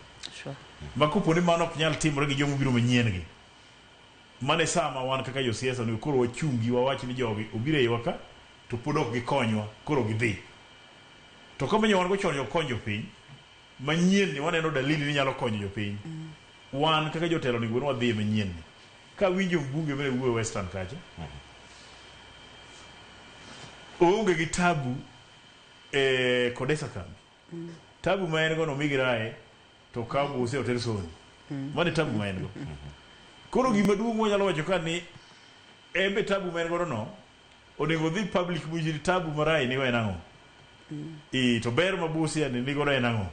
Ma kopo ni mano ok nyal timore gi joma obiro manyien gi, mano e sama wan kaka josiasa onego koro wachungi wawach ni jogi obiro e iwa ka to pod ok gikonywa, koro gidhi. To ka menyo wan go chon ok kony jopiny, manyien ni waneno dalili ni nyalo konyo jopiny. Wan kaka jotelo onego bed ni wadhi e manyien ni. Ka winjo mbunge mane wuoyo Western kacha, oonge gi tabu e Kodesa kambi. Tabu ma en go no omigi rae to okaw Busia oter Sony. Mano e tabu ma en go. Koro gima duong' wanyalo wacho ka ni en be tabu ma en godo no onego odhi public monyisi ni tabu ma Rai nigo en ang'o. To ber ma Busia ni nigodo en ang'o.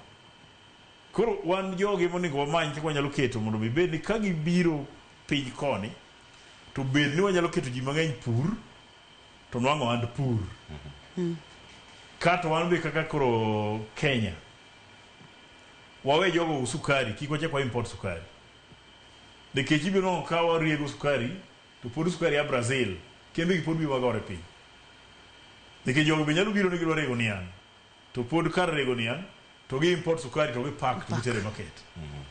Koro wan jogi monego wamany kaka wanyalo keto mondo mi bed ni ka gibiro piny koni to bed ni wanyalo keto ji mang'eny pur to nwang'o ohand pur. Kato wan be kaka koro Kenya wawe jogo us sukari kik wachak wa import sukari nikech ibiro nwang'o ka wariego sukari to pod sukari ya Brazil kembe gi pod biro magore piny nikech jogo be nyalo biro ni gidwa rego niang' to pod kar rego niang' to gi import sukari to gi pack to gitere market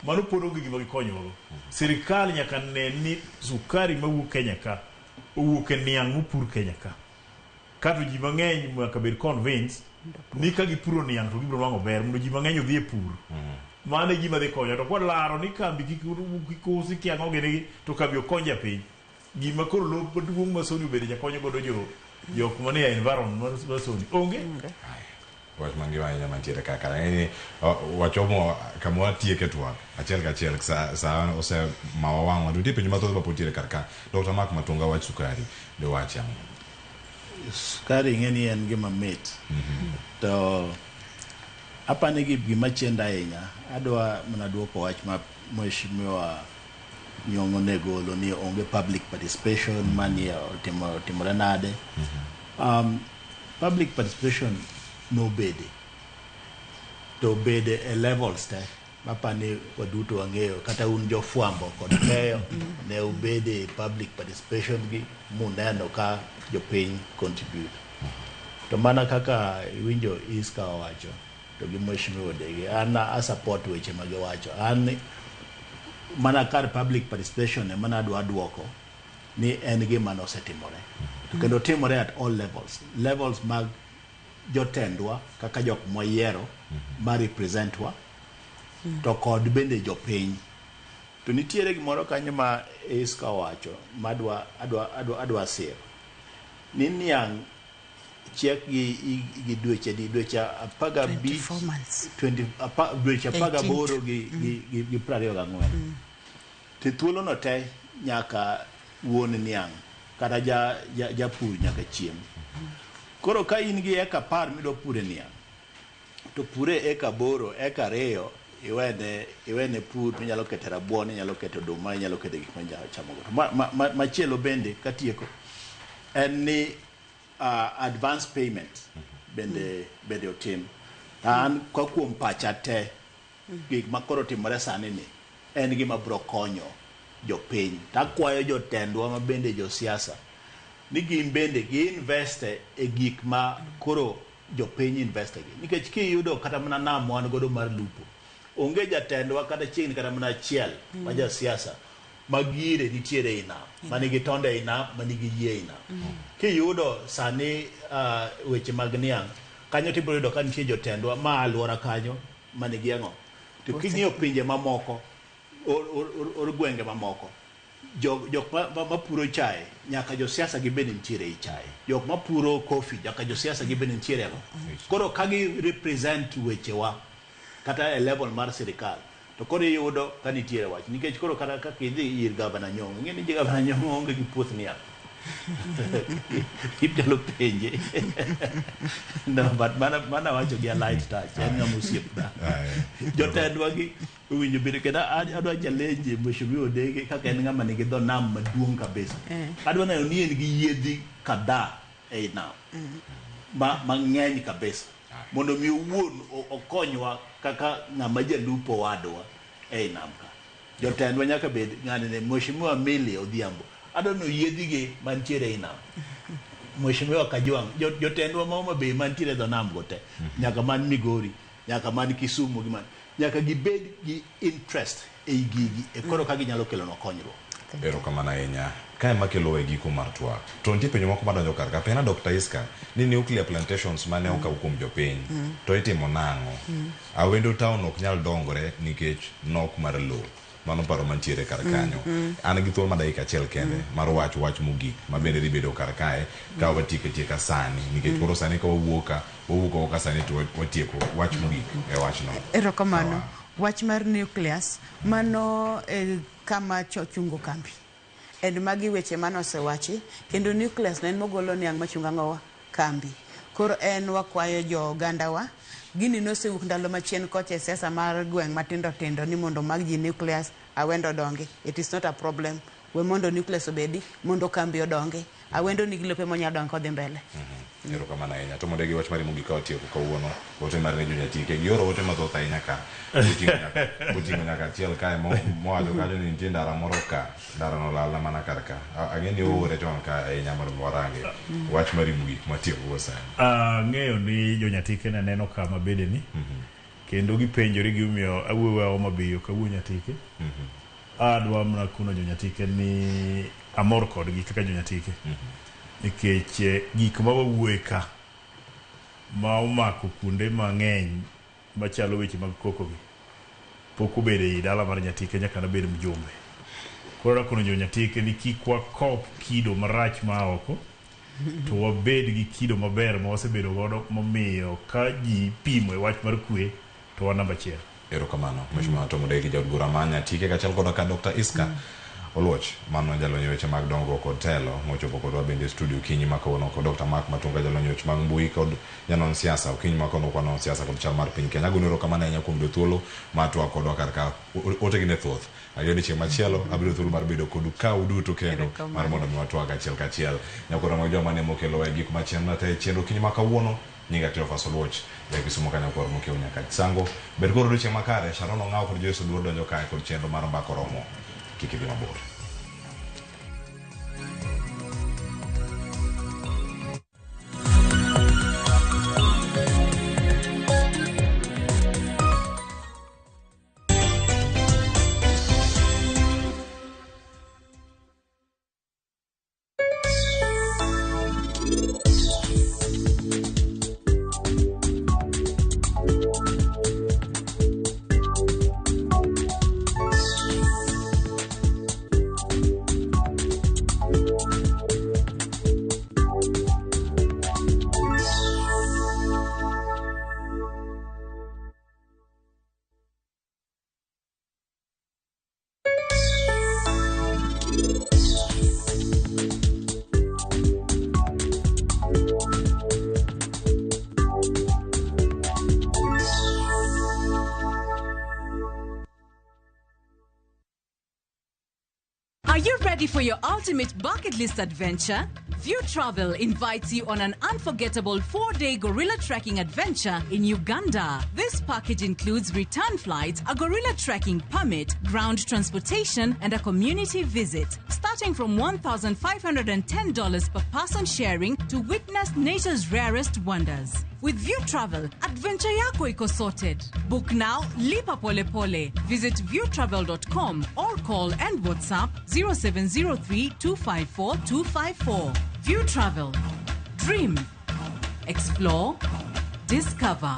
mano pod onge gima gikonyowago sirikal nyaka ne ni sukari mawuok Kenya ka owuok e niang' mopur Kenya ka kato ji mang'eny nyaka bed convinced ni ka gipuro niang' to gibiro nwang'o ber mondo ji mang'eny odhi e pur mano e gima dhi konyo to kwalaro ni kambi kik kik usi kia ang'o gini to kambi ok kony japiny gima koro lo maduong' ma Sony obedo jakonyo godo jo jok manie environment mar Sony onge wach mangima ahinya mantiere kaka ni wachomo kama watieke twak achiel kachiel sa, sa osemawa wang'wa to nitie penjo mathoth mapod tiere kar ka Dr. Mark Matunga wach sukari diwachi ang'o Sukari ing'e ni en gima mit. To apani gi gima chendo ahinya adwa mana duoko wach ma mheshimiwa Nyong'o ne golo ni onge public participation mani otimo otimore nade. Public participation nobede to bede e levels te mapani waduto wang'eyo kata un jofwambo kod keyo ne ubede e public participation gi muneno ka jopiny contribute to mana kaka iwinjo Iska owacho to gi mheshimiwa Odege an a support weche ma giwacho an mana kar public participation ema nadwa duoko ni en gima nosetimore to kendo timore at all levels levels mag jotendwa kaka jok mwayiero ma represent wa to kod bende jopiny to nitiere gimoro kanyo ma Iska owacho madwa adwa adwa adwa siro ni niang' chiek gi gi dweche di dweche 15 20 dweche 18 gi gi gi, gi 24 to thuolo no te nyaka wuon niang' kata ja, ja, japur nyaka chiem koro ka in gi eka 10 midwa pure niang' to pure eka 8 eka 2 iwene iwene pur minyalo kete rabuon inyalo kete oduma inyalo kete gik ma inyalo chamo go to ma, ma, ma, machielo bende katieko en ni advance payment bende bende otim an ka kuom pacha te gik ma koro timore sani ni en gima biro konyo jopiny takwayo jotendwa ma bende josiasa ni gin bende gi invest e gik ma koro jopiny investe gi nikech kiyudo kata mana nam wan godo mar lupo onge jatendwa kata chiegni kata mana achiel ma jasiasa ma gire nitiere ei nam manigi tonde ei nam manigi yie ei nam kiyudo sani weche mag niang' kanyo tibiro yudo ka nitie jotendwa ma alwora kanyo manigi ang'o to king'iyo pinje mamoko or gwenge mamoko jok ma puro chae nyaka josiasa gi bende nitiere ei chae jok mapuro coffee nyaka josiasa gi bende nitiere ang'o koro ka gi represent wechewa kata e level mar sirikal to koro iyudo ka nitiere wach nikech koro kata kaka idhi ir gavana Nyong'o ing'e ni gavana Nyong'o onge gi puoth niang' inyalo penje no but mana wacho gi a light touch en ng'ama osiepna jotendwa gi owinjo bed kendo adwa challenge mheshimiwa Odege kaka en ng'ama nigi dho nam maduong' kabisa adwa neno ni en gi yiedhi kadhaa ei nam ma mang'eny kabisa mondo mi owuon okonywa kaka ng'ama jalupo wadwa ei nam ka jotendwa nyaka bed ng'ani ne mheshimiwa Millie Odhiambo adwa neno yiedhi gi mantiere ei nam mheshimiwa Kajwang' jotendwa ma Homa Bay mantiere e dho nam go te nyaka man Migori nyaka man Kisumu gi man nyaka gibed gi interest ei gigi e koro ka ginyalo kelonwa konyruok Erokamano ahinya. Kae makelo e giko mar twak. To nitie penjo moko madonjo kar ka. Penja Dr. Iska ni nuclear plantations mane okaw kuom jopiny to itimo nang'o? Awendo town ok nyal dongore nikech nok mar lowo. Mano paro mantiere kar kanyo. An gi thuolo mar dakika achiel kende mar wacho wach mogik ma bende dhi bedo kar kae ka watieko atieka sani nikech koro sani ka wawuok ka wawuok oko ka sani to watieko wach mogik e wachno. Erokamano. Wach mar nucleus, mano e kama chungo kambi. En magi weche mane osewachi, kendo nucleus ne en mogolo niang' machungo ang'owa kambi. Koro en wakwayo jo ogandawa, gini nosewuok ndalo machien kocha e siasa mar gweng' matindo tindo ni mondo mag ji nucleus awendo odongi. It is not a problem. We mondo nucleus obedi mondo kambi odongi. Awendo nigi lope monyalo dongo kodhi mbele. Erokamano ahinya. To mondo gi wach mari mogik ka watieko kawuono, ote mar ne jonyatike. Gioro ote mathoth ahinya ka. Oting'o nyaka achiel kae mowacho kanyo ni nitie ndara moro ka. Ndara no olalna mana kar ka. Ang'e ni oore chon ka ahinya mondo mi warange. Wach mari mogik mwatieko go sani. Ang'eyo ni jonyatike ne neno kama bede ni. Kendo gipenjore gimomiyo awuoyo Homa Bay ok awuo Nyatike. Adwa mana kono jonyatike ni amor kodgi kaka jonyatike. Nikech gik ma wawuoye ka ma omako kuonde mang'eny machalo weche mag koko gi pok obedo ei dala mar Nyatike nyaka nabed mjumbe. Koro akono jo Nyatike ni kik wakop kido marach ma oko to wabed gi kido maber ma wasebedo godo momiyo ka ji pimo e wach mar kwe to wan namba achiel. Erokamano Mheshimiwa Tom Odegi jaod bura ma Nyatike kaachiel koda ka Dr. Iska Oluoch mano jalony e weche mag dongruok kod telo mochopo kodwa bende e studio okinyi ma kawuono kod Dr. Mark Matunga jalony e weche mag mbui kod janon siasa okinyi ma kawuono kwanon siasa kod chal mar piny Kenya. Agoni erokamano ahinya kuom yudo thuolo mar twak kodwa kar ka otegi ne thoth. Ageno ni chieng' machielo abiro thuolo mar bedo kodu ka uduto kendo mar mondo mi watwag achiel kachiel. Nyakoro mag joma ne mokelowa e gik machien te chenro okinyi ma kawuono. Nyinga Cleophas Oluoch, ja Kisumo ka nyakwar Mokeu nyaka Sango. Bed kod odiochieng' makare, Sharon Ong'awo kod Joyce Oduor donjo kae kod chenro mar Mbaka Oromo. Kik idhi mabor. Are you ready for your ultimate bucket list adventure? View Travel invites you on an unforgettable 4-day gorilla trekking adventure in Uganda. This package includes return flights, a gorilla trekking permit, ground transportation, and a community visit. Starting from $1,510 per person sharing to witness nature's rarest wonders. With View Travel, adventure yako iko sorted. Book now, lipa pole pole. Visit viewtravel.com or call and WhatsApp 0703 254 254. View Travel. Dream. Explore. Discover.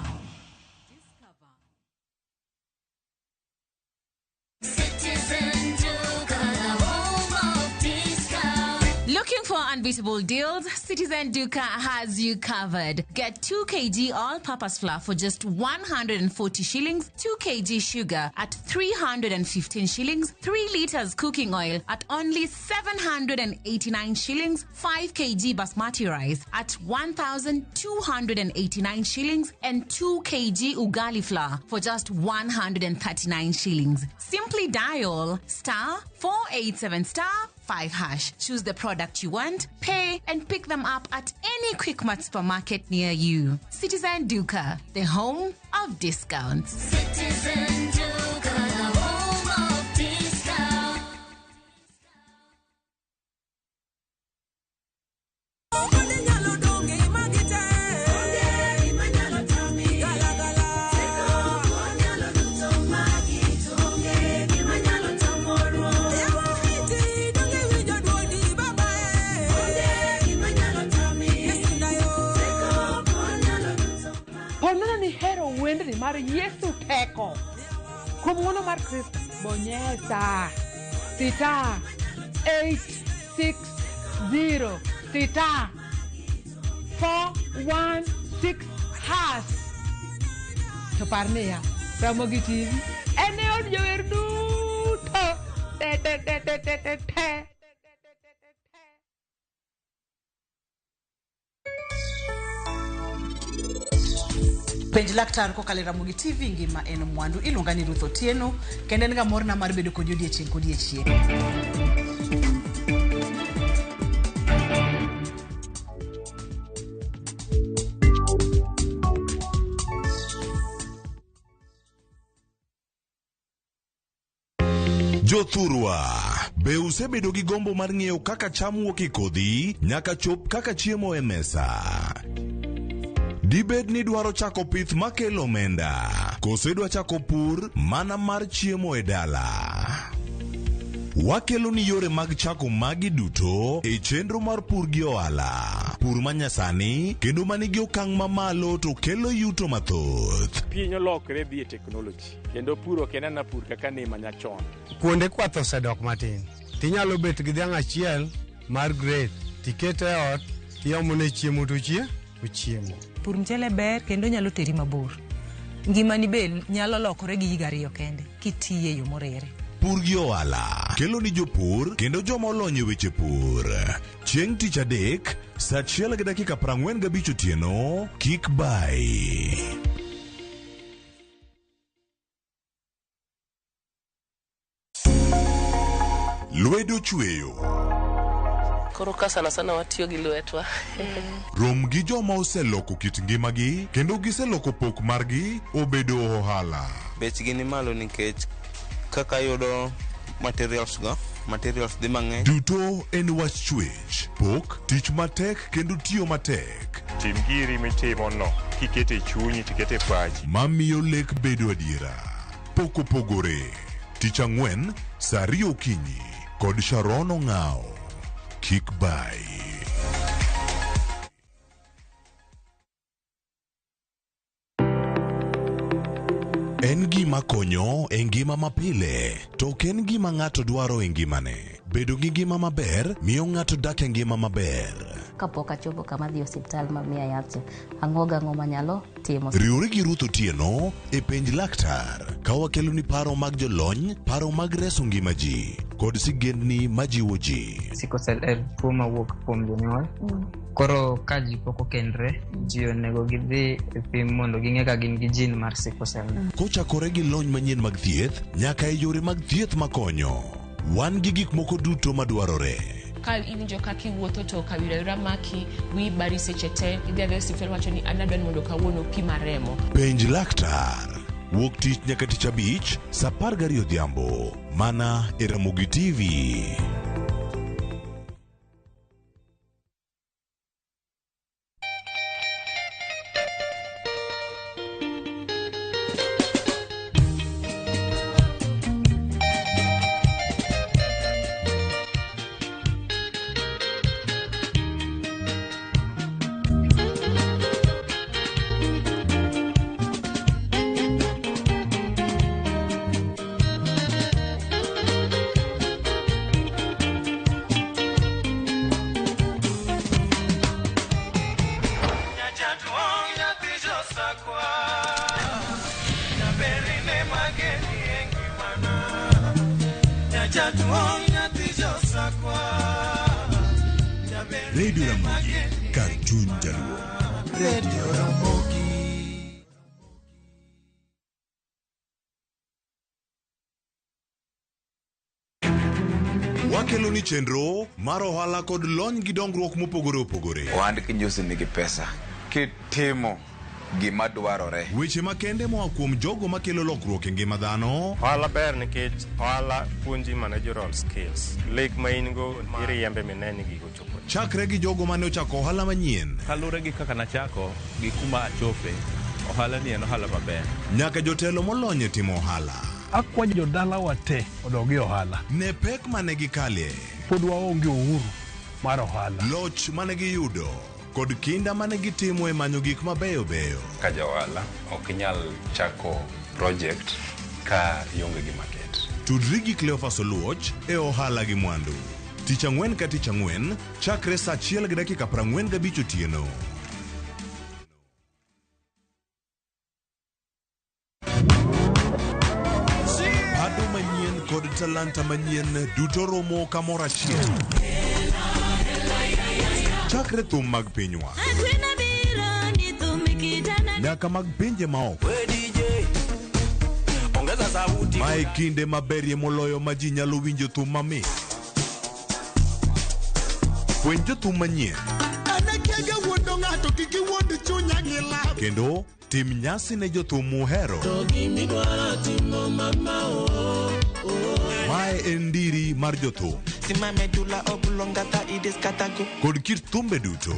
Citizen Duka, the home of discount. Looking for unbeatable deals? Citizen Duka has you covered. Get 2 kg all-purpose flour for just 140 shillings, 2 kg sugar at 315 shillings, 3 liters cooking oil at only 789 shillings, 5 kg basmati rice at 1,289 shillings, and 2 kg ugali flour for just 139 shillings. Simply dial star 487 star 5 hash. Choose the product you want, pay, and pick them up at any Quickmart supermarket near you. Citizen Duka, the home of discounts. Citizen Duka, the home of discount. Ponono ni hero wendni mar Yesu teko. Kuom ng'wono mar Kristo, bonyesa sita 860 sita 416 hash. To par niya, Ramogi TV en e od jower duto. Te te te te te te te. Penj laktar kokalo e Ramogi TV ngima en mwandu. Iluonga ni Ruth Otieno kendo en ga morna mar bedo kodi odiechieng' kodiechieng'. Jothurwa, be usebedo gi gombo mar ng'eyo kaka cham wuok e kodhi nyaka chop kaka chiemo e mesa? Dibed ni dwaro chako pith makelo omenda, koso idwa chako pur mana mar chiemo e dala? Wakelo ni yore mag chako magi duto e chenro mar pur gi ohala. Pur manyasani kendo manigi okang' mamalo to kelo yuto mathoth. Piny olokre dhi e teknoloji kendo pur ok en ana pur kaka ne manyachon. Kuonde kwath osedok matin. Tinyalo bet gi dhiang' achiel mar grade tikete e ot tiomone chiemo to ochiemo. Pur mchele ber kendo nyalo teri mabor. Ngimani be nyalo lokore gi higa ariyo kende kitiye e yo moriere. Pur gi ohala kelo ni jopur kendo joma olony e weche pur. Chieng' tich adek, saa 1:45 otieno, kik bayi. Lwedo chweyo. Koro ka sana sana watiyo gi lwetwa. Rom gi joma oseloko kit ngimagi kendo giseloko pok margi obedo ohala. Bechgi ni malo nikech kaka yudo materials go, materials dhi mang'eny. Duto en wach chwech, pok, tich matek kendo tiyo matek. Tim giri mitimo no kikete chunyi tikete pachi. Mamiyo lek bedo adiera. Pok opogore. Tich ang'wen, saa ariyo okinyi kod Sharon Ong'ao. Kik bayi. En gima konyo e ngima mapile, to ok en gima ng'ato dwaro e ngimane. Bedo gi ngima maber miyo ng'ato dak e ngima maber. Kapok achopo kama adhi e osiptal ma miya yath cha, ang'o gang'o manyalo timo. Riwri gi Ruth Otieno e penj laktar ka wakeloni paro mag jolony, paro mag reso ngima ji kod sigendni majiwo ji. Sickle cell en tuo mawuok kuom jonyuol. Koro ka ji pok okendre, ji onego gidhi e pim mondo ging'e ka gin gi gene mar sickle cell. Kochakore gi lony manyien mag thieth nyaka e yore mag thieth makonyo. Wan gi gik moko duto madwarore. Ka iwinjo kaka iwuotho to kawira wira maki, wiyi bari seche te, idhi adhiya e osiptal wacho ni an adwa ni mondo kawuono pima remo. Penj laktar. Wuok tich nyaka tich abich, saa 12 odhiambo. Mana e Ramogi TV. Radio Ramogi, kar chuny jaluo. Radio Ramogi. Wakelo ni chenro mar ohala kod lony gi dongruok mopogore opogore. Ohand kinyosi nigi pesa kitimo gima dwarore. Weche makende moa kuom jogo makelo lokruok e ngima dhano. Ohala ber nikech ohala puonji managerial skills. Lek ma in go iriembe mine ni gigo chopo. Chakre gi jogo mane ochako ohala manyien. Kaluwore gi kaka nachako gi kuma achope, ohala ni en ohala maber. Nyaka jotelo molony e timo ohala. Akwayo jodalawa te odog e ohala. Ne pek mane gikalie. Pod waonge uhuru mar ohala. Loch mane giyudo kod kinda mane gitimo e manyo gik mabeyo beyo. Ka ja ohala ok inyal chako project ka ionge gi market. Tudri gi Cleophas Oluoch e ohala gi mwandu. Tich ang'wen ka tich ang'wen chakre saa 1:45 otieno. Pado manyien kod talanta manyien duto romo kamoro achiel. Chakre thum mag pinywa nyaka mag pinje maoko. Mae kinde maberie moloyo ma ji nyalo winjo thum mamit. Fweny jothum manyien Anakiaga wuondo ng'ato kik iwuond chunya gi lab. kendo tim nyasi ne jothum muhero. Mae en ndiri mar jothum kod kit thumbe duto.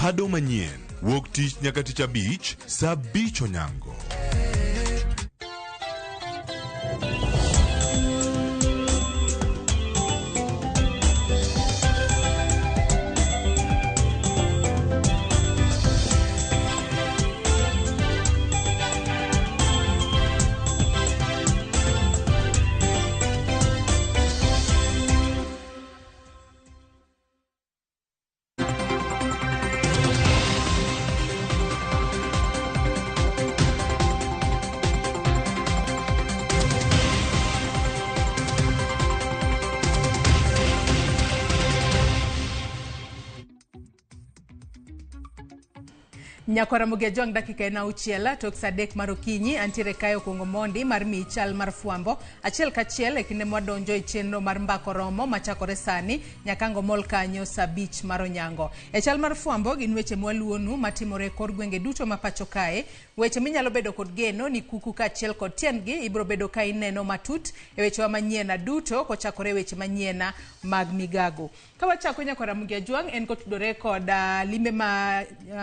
Pado manyien wuok tich nyaka tich abich saa 5 onyango. Nyakwara Ramogi Ajwang' dakika en 6 tok saa 3 mar okinyi antiere kae okuongo mondi mar miyi chal mar fwambo achiel kachiel e kinde mwadonjo e chenro mar mbako romo machakore sani nyaka ang' omol kanyo saa 5 mar onyango. E chal mar fwambo gin weche mwaluonu matimore e kor gwenge duto ma pacho kae, weche minyalo bedo kod geno ni kuku kaachiel kod tiendgi ibiro bedo ka ineno matut e wechewa manyien duto kochakore e weche manyien mag migago. Ka wachako nyakwara Ramogi Ajwang' en kotudore kod limbe ma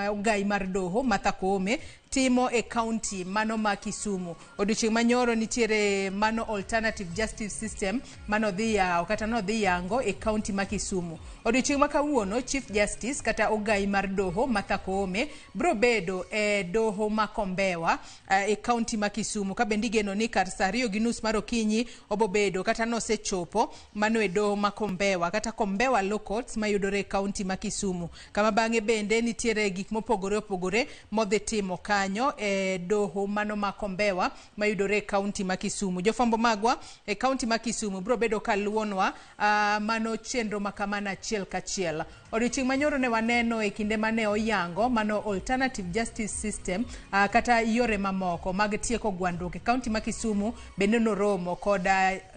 ogai mar doho Martha Koome timo e kaunti mano ma Kisumu. Odiochieng' manyoro nitiere mano alternative justice system mano dhi yawo kata nodhi yango e kaunti ma Kisumu. Odiochieng' ma kawuono Chief Justice kata ogai mar doho Martha Koome biro bedo e doho ma Kombewa e kaunti ma Kisumu ka bende igeno ni kar saa 2:30 mar okinyi obobedo kata nosechopo mano e doho ma Kombewa kata Kombewa Law Courts mayudore e kaunti ma Kisumu, kama bang'e bende nitiere gik mopogore opogore modhi timo kanyo e doho mano ma Kombewa mayudore e kaunti ma Kisumu. Jofwambo magwa e kaunti ma Kisumu biro bedo ka luwonwa mano chenro ma kamano achiel kachiel. Odiochieng' manyoro ne waneno e kinde mane oyango mano alternative justice system kata yore mamoko mag tieko gwandruok e kaunti ma Kisumu bende noromo kod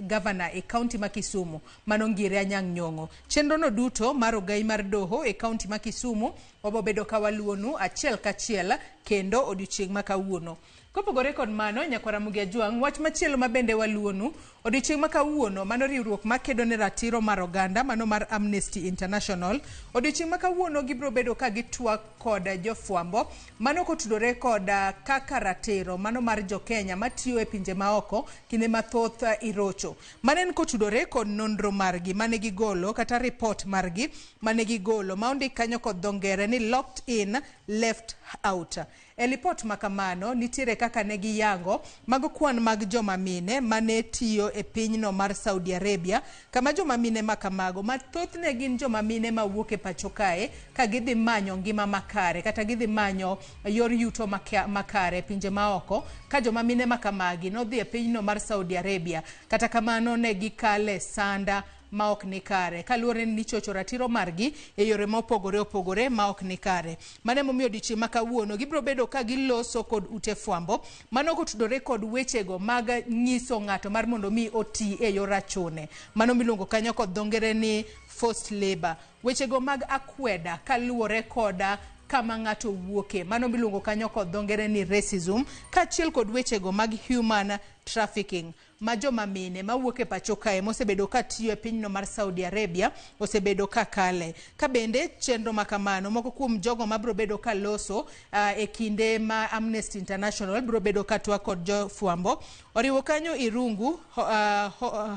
gavana e kaunti ma Kisumu mano Ngire Anyang' Nyong'o. Chenro no duto mar ogai mar doho e kaunti ma Kisumu wabobedo ka waluonu achiel kachiel kendo odiochieng' ma kawuono. Kopogore kod mano, nyakwara Ramogi Ajwang', wach machielo ma bende waluonu odiochieng' ma kawuono mano riwruok makedo ne ratiro mar oganda mano mar Amnesty International. Odiochieng' ma kawuono gibiro bedo ka gitwak kod jofwambo mano kotudore kod kaka ratiro mano mar jokenya matiyo e pinje maoko kinde mathoth irocho. Mano en kotudore kod nonro margi mane gigolo kata report margi mane gigolo ma ondik kanyo kod dho ngere ni locked in left out. E lipot ma kamano nitiere kaka ne giyango mago kwan mag joma mine mane tiyo e pinyno mar Saudi Arabia, kama joma mine ma kamago ma thothne gin joma mine mawuok e pacho kae ka gidhi manyo ngima makare kata gidhi manyo yor yuto makare e pinje maoko, ka joma mine ma kamagi nodhi e pinyno mar Saudi Arabia, kata kamano ne gikale sanda ma ok ni kare kaluwore ni nichocho ratiro margi e yore mopogore opogore ma ok ni kare. Mano emomiyo odiochieng' ma kawuono gibiro bedo ka giloso kod ute fwambo mano kotudore kod wechego mag nyiso ng'ato mar mondo mi oti e yor achune, mano miluongo kanyo kod dho ngere ni forced labor, wechego mag akweda kaluwore kod kama ng'ato wuoke, mano miluongo kanyo kod dho ngere ni racism, kaachiel kod wechego mag human trafficking ma joma mine mawuok e pacho kae mosebedo ka tiyo e pinyno mar Saudi Arabia osebedo ka kale. Ka bende chenro ma kamano moko kuom jogo mabiro bedo ka loso e kinde ma Amnesty International biro bedo ka twak kod jofwambo oriwo kanyo Irungu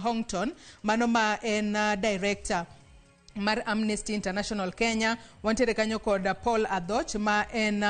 Houghton mano ma en director mar Amnesty International Kenya. Wantiere kanyo kod Paul Adhoch ma en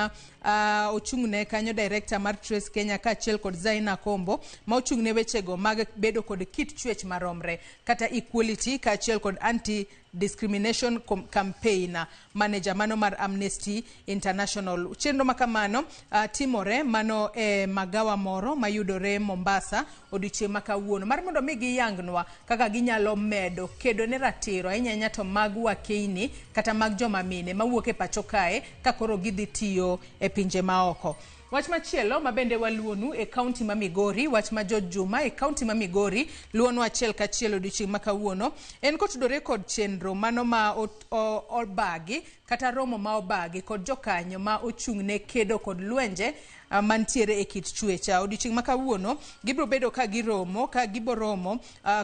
ochung'ne kanyo director mar Trace Kenya, kaachiel kod Zaina Kombo ma ochung'ne wechego mag bedo kod kit chwech maromre kata equality, kaachiel kod anti discrimination campaign manager mano mar Amnesty International. Chenro ma kamano timore mano e magawa moro mayudore Mombasa odiochieng' ma kawuono mar mondo mi giyangnwa kaka ginyalo medo kedo ne ratiro ahinya ahinya to mag wakeini kata mag joma mine mawuok e pacho kae ka koro gidhi tiyo e pinje maoko. Wach machielo ma bende waluonu e kaunti ma Migori, wach ma George Juma e kaunti ma Migori luonwa achiel kachiel odiochieng' ma kawuono en kotudore kod chenro mano ma obagi kata romo ma obagi kod jokanyo ma ochung' ne kedo kod lwenje mantiere e kit chwech. Odiochieng' ma kawuono gibiro bedo ka giromo ka giboromo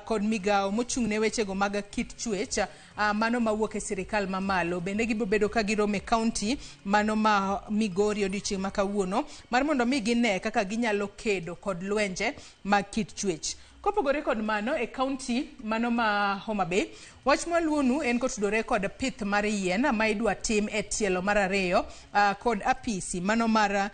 kod migawo mochung' ne wechego mag kit chwech mano mawuok e sirikal mamalo. Bende gibiro bedo ka giromo e kaunti mano ma Migori odiochieng' ma kawuono mar mondo mi gine kaka ginyalo kedo kod lwenje mag kit chwech. Kopogore kod mano e kaunti mano ma Homa Bay, wach mwaluonu en kotudore kod pith mar yien ma idwa tim e tielo mar ariyo kod apisi mano mar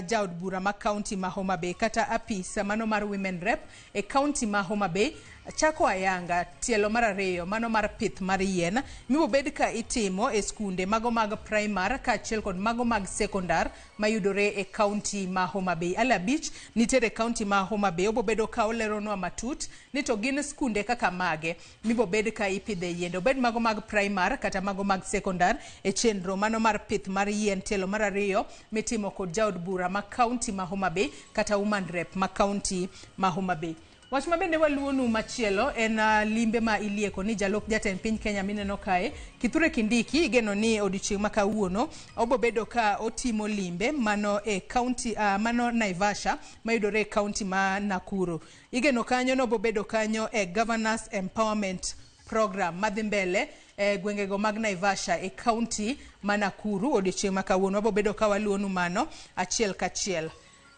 jaod bura ma kaunti ma Homa Bay kata apis mano mar Women Rep e kaunti ma Homa Bay chako ayanga tielo mar ariyo mano mar pith mar yien mibobed ka itimo e skunde mago mag primar kaachiel kod mago mag sekondar mayudore e kaunti ma Homa Bay. Ala abich nitiere e kaunti ma Homa Bay, obobedo ka oleronwa matut ni to gin skunde kaka mage mibobed ka ipidhe yiende, obed mago mag primar kata mago mag sekondar e chenro mano mar pith mar yien tielo mar ariyo mitimo kod jaod bura ma kaunti ma Homa Bay kata Woman Rep ma kaunti ma Homa Bay. Wach ma bende waluonu machielo en limbe ma ilieko ni jalup jatend piny Kenya mineno kae Kithure Kindiki igeno ni odiochieng' ma kawuono obobedo ka otimo limbe mano e kaunti mano Naivasha mayudore e kaunti ma Nakuru. Igeno kanyo nobobedo kanyo e Governors Empowerment Program madhi mbele e gwengego mag Naivasha e kaunti ma Nakuru odiochieng' ma kawuono. Wabobedo ka waluonu mano achiel kachiel.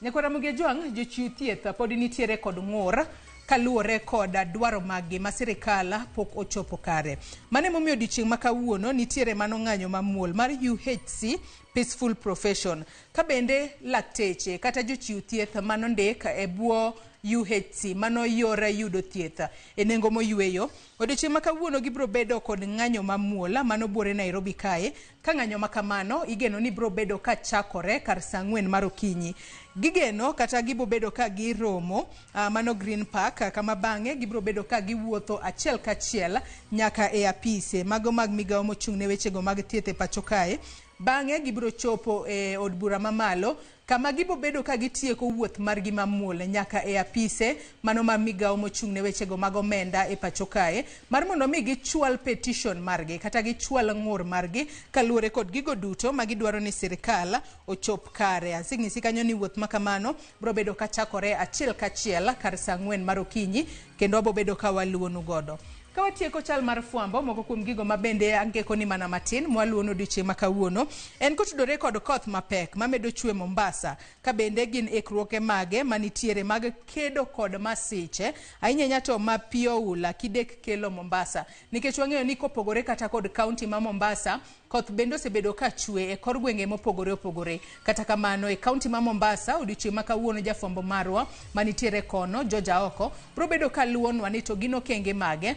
Nyakwa Ramogi Ajwang', jochiw thieth pod nitiere kod ng'ur kaluwore kod dwaro maggi ma sirikal pok ochopo kare. Mano emomiyo odiochieng' ma kawuono nitiere mano ng'anyo mamuol mar UHC Peaceful Profession. Ka bende lakteche kata jochiw thieth manondik e bwo UHC mano yor yudo thieth e nengo moyweyo. Odiochieng' ma kawuono gibiro bedo kod ng'anyo mamuol mano buore Nairobi kae. Ka ng'anyo ma kamano igeno ni biro bedo ka chakore kar saa 4 mar okinyi. Gigeno kata gibiro bedo ka giromo mano Green Park kama bang'e gibiro bedo ka giwuotho achiel kachiel nyaka e apise mago mag migawo mochung' ne wechego mag thieth e pacho kae. Bang'e gibiro chopo e od bura mamalo kama gibiro bedo ka gitieko wuoth margi mamuol nyaka e apise mano mar migawo mochung' ne wechego mag omenda e pacho kae mar mondo mi gichwal petition margi kata gichwal ng'ur margi kaluwore kod gigo duto ma gidwaro ni sirikal ochop kare. Asing'isi kanyo ni wuoth ma kamano biro bedo ka chakore achiel kachiel kar saa 4 mar okinyi kendo wabo bedo ka waluonu godo. Ka watieko chal mar fwambo, moko kuom gigo ma bende angeko ni mana matin mwaluono odiochieng' ma kawuono en kotudore kod koth mapek mamedo chwe Mombasa, ka bende gin ikruoge mage manitiere mag kedo kod masiche ahinya ahinya to ma pi oula kidek kelo Mombasa, nikech wang'eyo ni kopogore kata kod kaunti ma Mombasa koth bende osebedo ka chwe e kor gwenge mopogore opogore. Kata kamano e kaunti ma Mombasa odiochieng' ma kawuono jafwambo marwa manitiere kono George Aoko biro bedo ka luonwa ni to gin okenge mage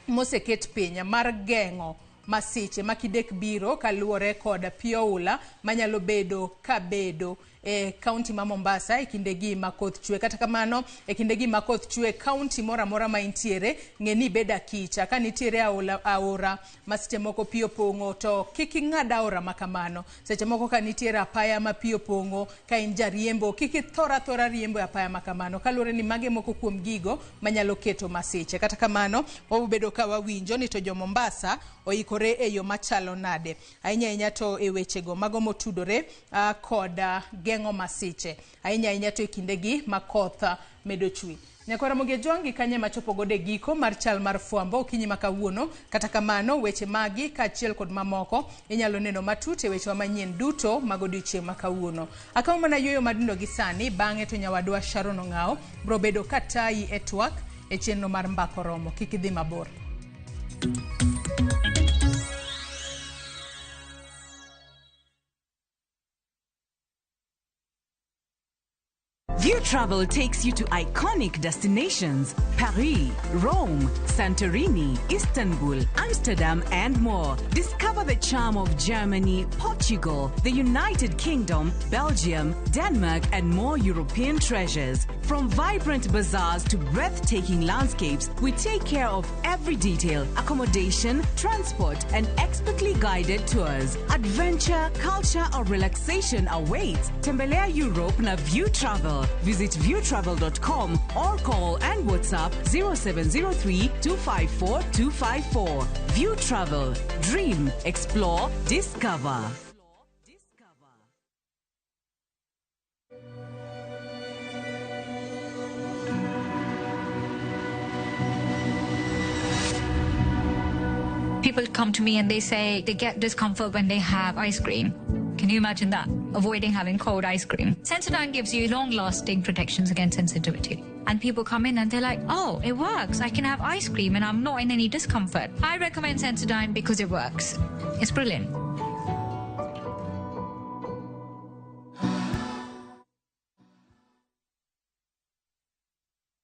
moseket piny mar geng'o masiche ma kidek biro kaluwore kod pi oula manyalo bedo ka bedo e kaunti ma Mombasa e kindegi ma koth chwe. Kata kamano e kindegi ma koth chwe kaunti moro amora ma intiere ng'e ni ibed akicha. Ka nitiere aora ma seche moko pi opong'o to kik ing'ad aora ma kamano. Seche moko ka nitiere apaya ma pi opong'o, ka in jariembo kik ithor athora riembo e apaya ma kamano, kaluwore ni mage moko kuom gigo manyalo keto masiche. Kata kamano wabobedo ka wawinjo ni to jo Mombasa oikore e yo machalo nade, ahinya ahinya to e wechego mago motudore kod geng'o masiche, ahinya ahinya to e kindegi ma koth medo chwe. Nyakwa Ramogi Ajwang' gi kanye machopo godo e giko mar chal mar fwambo okinyi ma kawuono. Kata kamano weche magi kaachiel kod mamoko inyalo neno matut e wechewa manyien duto mag odiochieng' ma kawuono. Akawo mana yueyo madundo gi sani, bang'e to nyawadwa Sharon Ong'ao biro bedo ka tayi e twak e chenro mar Mbaka Oromo. Kik idhi mabor. View Travel takes you to iconic destinations Paris, Rome, Santorini, Istanbul, Amsterdam, and more. Discover the charm of Germany, Portugal, the United Kingdom, Belgium, Denmark, and more European treasures. From vibrant bazaars to breathtaking landscapes, we take care of every detail accommodation, transport, and expertly guided tours. Adventure, culture, or relaxation awaits. Tembelea Europe na View Travel. Visit viewtravel.com or call and WhatsApp 0703 254 254. View Travel. Dream, explore, discover. People come to me and they say they get discomfort when they have ice cream. Can you imagine that? Avoiding having cold ice cream. Sensodyne gives you long lasting protections against sensitivity. And people come in and they're like, oh, it works. I can have ice cream and I'm not in any discomfort. I recommend Sensodyne because it works. It's brilliant.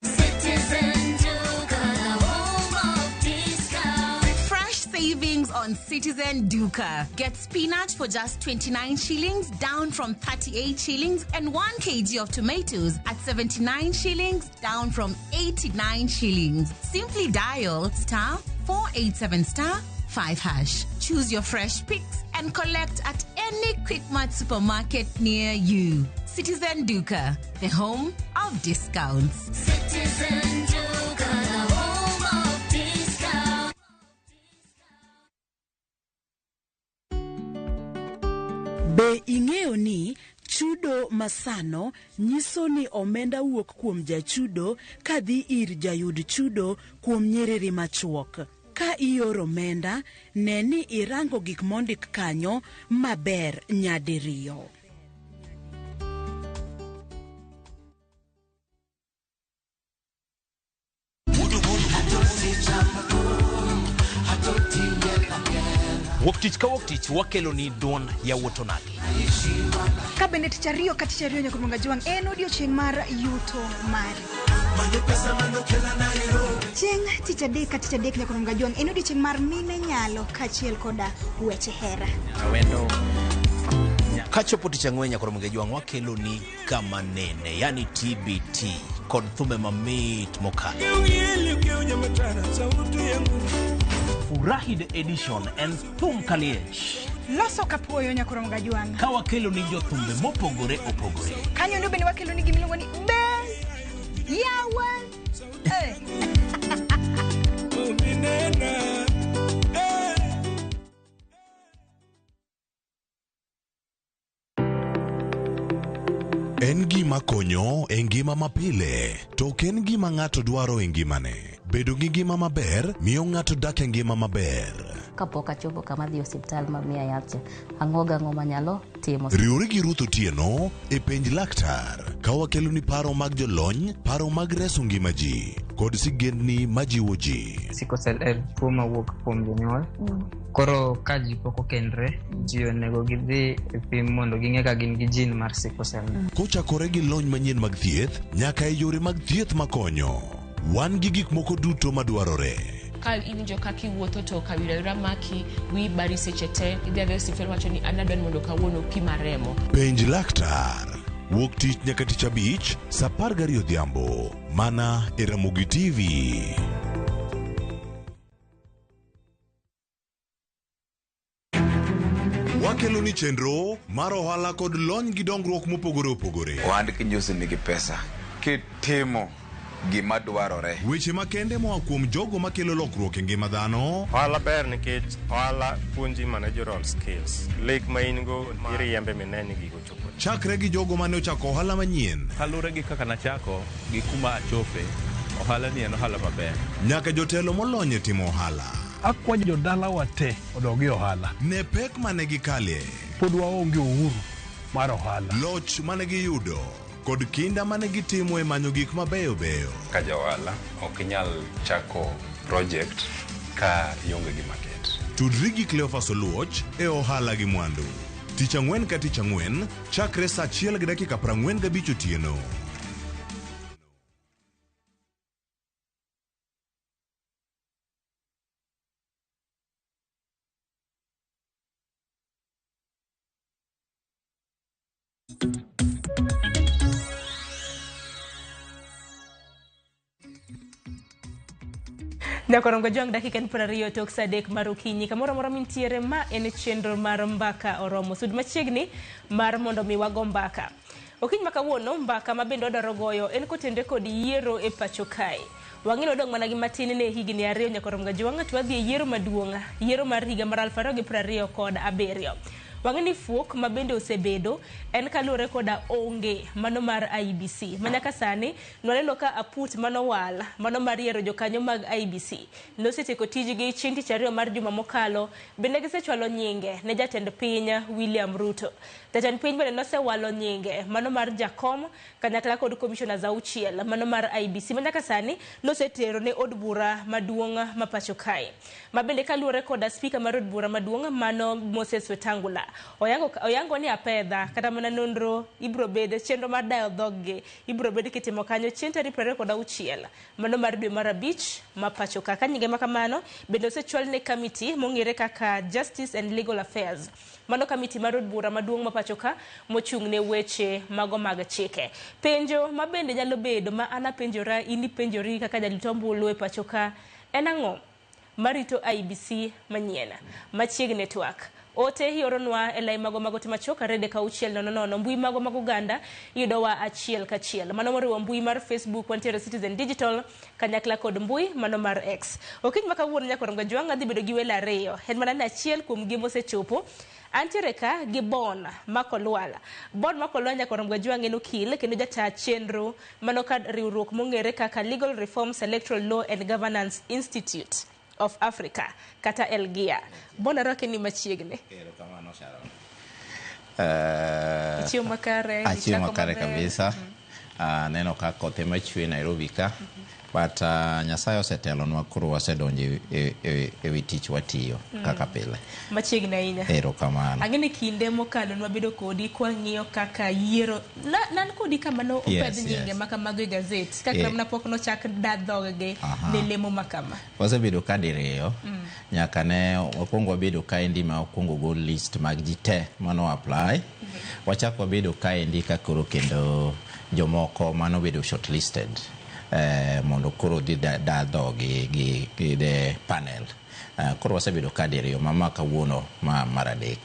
Citizen Duka, the home of discount. Fresh savings on Citizen Duka. Get spinach for just 29 shillings, down from 38 shillings, and 1 kg of tomatoes at 79 shillings, down from 89 shillings. Simply dial star 487 star 5 hash. Choose your fresh picks and collect at any Quickmart supermarket near you. Citizen Duka, the home of discounts. Citizen Duka, the home of discount. Be ing'eyo ni chudo masano nyiso ni omenda wuok kuom jachudo kadhi ir jayud chudo kuom nyiriri machuok. Ka ioro omenda, ne ni irango gik mondik kanyo maber nyadiriyo. Wuok tich ka wuok tich wakelo ni duond yawuot onagi. Ka bende tich ariyo ka tich ariyo nyaka Jwang' en odiochieng' mar yuto mari. Chieng' tich adek ka tich adek nyaka Jwang' en odiochieng' mar mine nyalo kaachiel koda weche hera. Awendo. Kachopo tich ang'wen nyaka Jwang' wakelo ni kama nene, yani TBT kod thumbe mamit mokalo. Furahi the edition en thum kaliech. Loso kapuoyo nyaka Jwang'. Ka wakelo ni jothumbe mopogore opogore. Kanyo ndo bende wakelo ni gimiluongo ni be yawa. Eh. En gima konyo e ngima mapile, to ok en gima ng'ato dwaro e ngimane. Bedo gi ngima maber miyo ng'ato dak e ngima maber. Kapok achopo kama dhi osiptal ma miya yath cha, ang'o gang'o manyalo timo. Riwri gi Ruth Otieno e penj laktar ka wakelo ni paro mag jolony, paro mag reso ngima ji kod sigendni majiwo ji. Sickle cell en tuo mawuok kuom jonyuol. Koro ka ji pok okendre, ji onego gidhi e pim mondo ging'e ka gin gi gene mar sickle cell. Kochakore gi lony manyien mag thieth nyaka e yore mag thieth makonyo, wan gi gik moko duto madwarore. Ka iwinjo kaka iwuotho to kawira wira maki, wiyi bari seche te, idhi adhiya e osiptal wacho ni an adwa ni mondo kawuono pima remo. Penj laktar wuok tich nyaka tich abich saa 12 odhiambo mana e Ramogi TV. Wakelo ni chenro mar ohala kod lony gi dongruok mopogore opogore. Ohand kinjusi nigi pesa kitimo gima dwarore. Weche makende moa kuom jogo makelo lokruok e ngima dhano. Ohala ber nikech ohala puonji managerial skills. Lek ma in go iriembe mine ni gigo chopo. Chakre gi jogo mane ochako ohala manyien. Kaluwore gi kaka nachako gi kuma achope, ohala ni en ohala maber. Nyaka jotelo molony e timo ohala. Akwayo jodalawa te odog e ohala. Ne pek mane gikale. Pod waonge uhuru mar ohala. Loch mane giyudo kod kinda mane gitimo e manyo gik mabeyo beyo. Ka ja ohala ok inyal chako project ka ionge gi market. Tudri gi Cleophas Oluoch e ohala gi mwandu. Tich ang'wen ka tich ang'wen chakre saa 1:45 otieno. Nyakorongo Jwang' dakika en 20 tok saa 3 mar okinyi. Kamoro amora mintiere, ma en chenro mar Mbaka Oromo. Sud machiegni mar mondo mi wago mbaka. Okinyi ma kawuono, mbaka ma bende wadwaro goyo en kotenre kod yiero e pacho kae. Wang'e ni wadong' mana gi matin ne higni 2 Nyakorongo Jwang' to wadhi e yiero maduong', yiero mar higa mar 2027. Wang'e ni fuok ma bende osebedo en kaluwore koda onge mano mar IEBC. Ma nyaka sani nwaneno ka aput manowal mano mar yiero jokanyo mag IEBC nosetieko tijgi chieng' tich ariyo mar juma mokalo, bende gisechwalo nyinge ne jatend piny William Ruto. Jatend piny bende nosewalo nyinge mano mar jakom kanyakla kod commissioners 6 mano mar IEBC ma nyaka sani nosetero ne od bura maduong' ma pacho kae. Ma bende kaluwore koda speaker mar od bura maduong' mano Moses Wetangula oyango ni apedha kata mana nonro ibro bed chenro mar dayo dhoggi ibro bed kitimo kanyo chieng' tarik 26 mano mar dwe mar 5 ma pacho ka. Ka nyinge ma kamano bende osechwal ne kamiti mong'ere kaka Justice and Legal Affairs, mano kamiti mar od bura maduong' ma pacho ka mochung' ne weche mago mag chike. Penjo ma bende nyalo bedo ma an apenjora, in ipenjori kaka jalut ombulu e pacho ka, en ang'o marito IEBC manyien? Machiegni twak. Ote ioronwa e lai mago mag ote machuok 236 00. Mbui mago mag oganda iyudowa achiel kachiel. Mano moriwo mbui mar Facebook wantiere Citizen Digital kanyakla kod mbui mano mar X. Okinyi ma kawuono Nyakorongo Jwang' adhi bedo gi welo 2. En mana ni achiel kuom gi mosechopo. Antiere ka gi Bon Makolwal. Bon Makolwal Nyakorongo Jwang' en okil kendo jata chenro mano ka riwruok mong'ere kaka Legal Reforms Electoral Law and Governance Institute of Africa kata Elgia. Bon arwaki ni machiegni. Erokamano Sharon. Ichiemo makare, Achiemo ichako makare maber. kabisa. Aneno ka koth ema chwe Nairobi ka. But Nyasaye osetelonwa koro wasedonjo e wi tich watiyo kaka pile. Machiegni ahinya. Erokamano. Ang'e ni kinde mokalo nwabedo kodi kwang'iyo kaka yiero nan kodi kama no opedh nyinge ma kamago e gazet kaka mana pok nochak da dhoggi ne lemo ma kama. Wasebedo ka diriyo nyaka ne wakwongo wabedo kaendi ma okwongo gol list mag ji te mano apply. Wachak wabedo kaendi ka koro kendo jomoko manobedo shortlisted mondo koro dhi da dhogi gi the panel. Koro wasebedo ka diriyo ma kawuono ma mar 3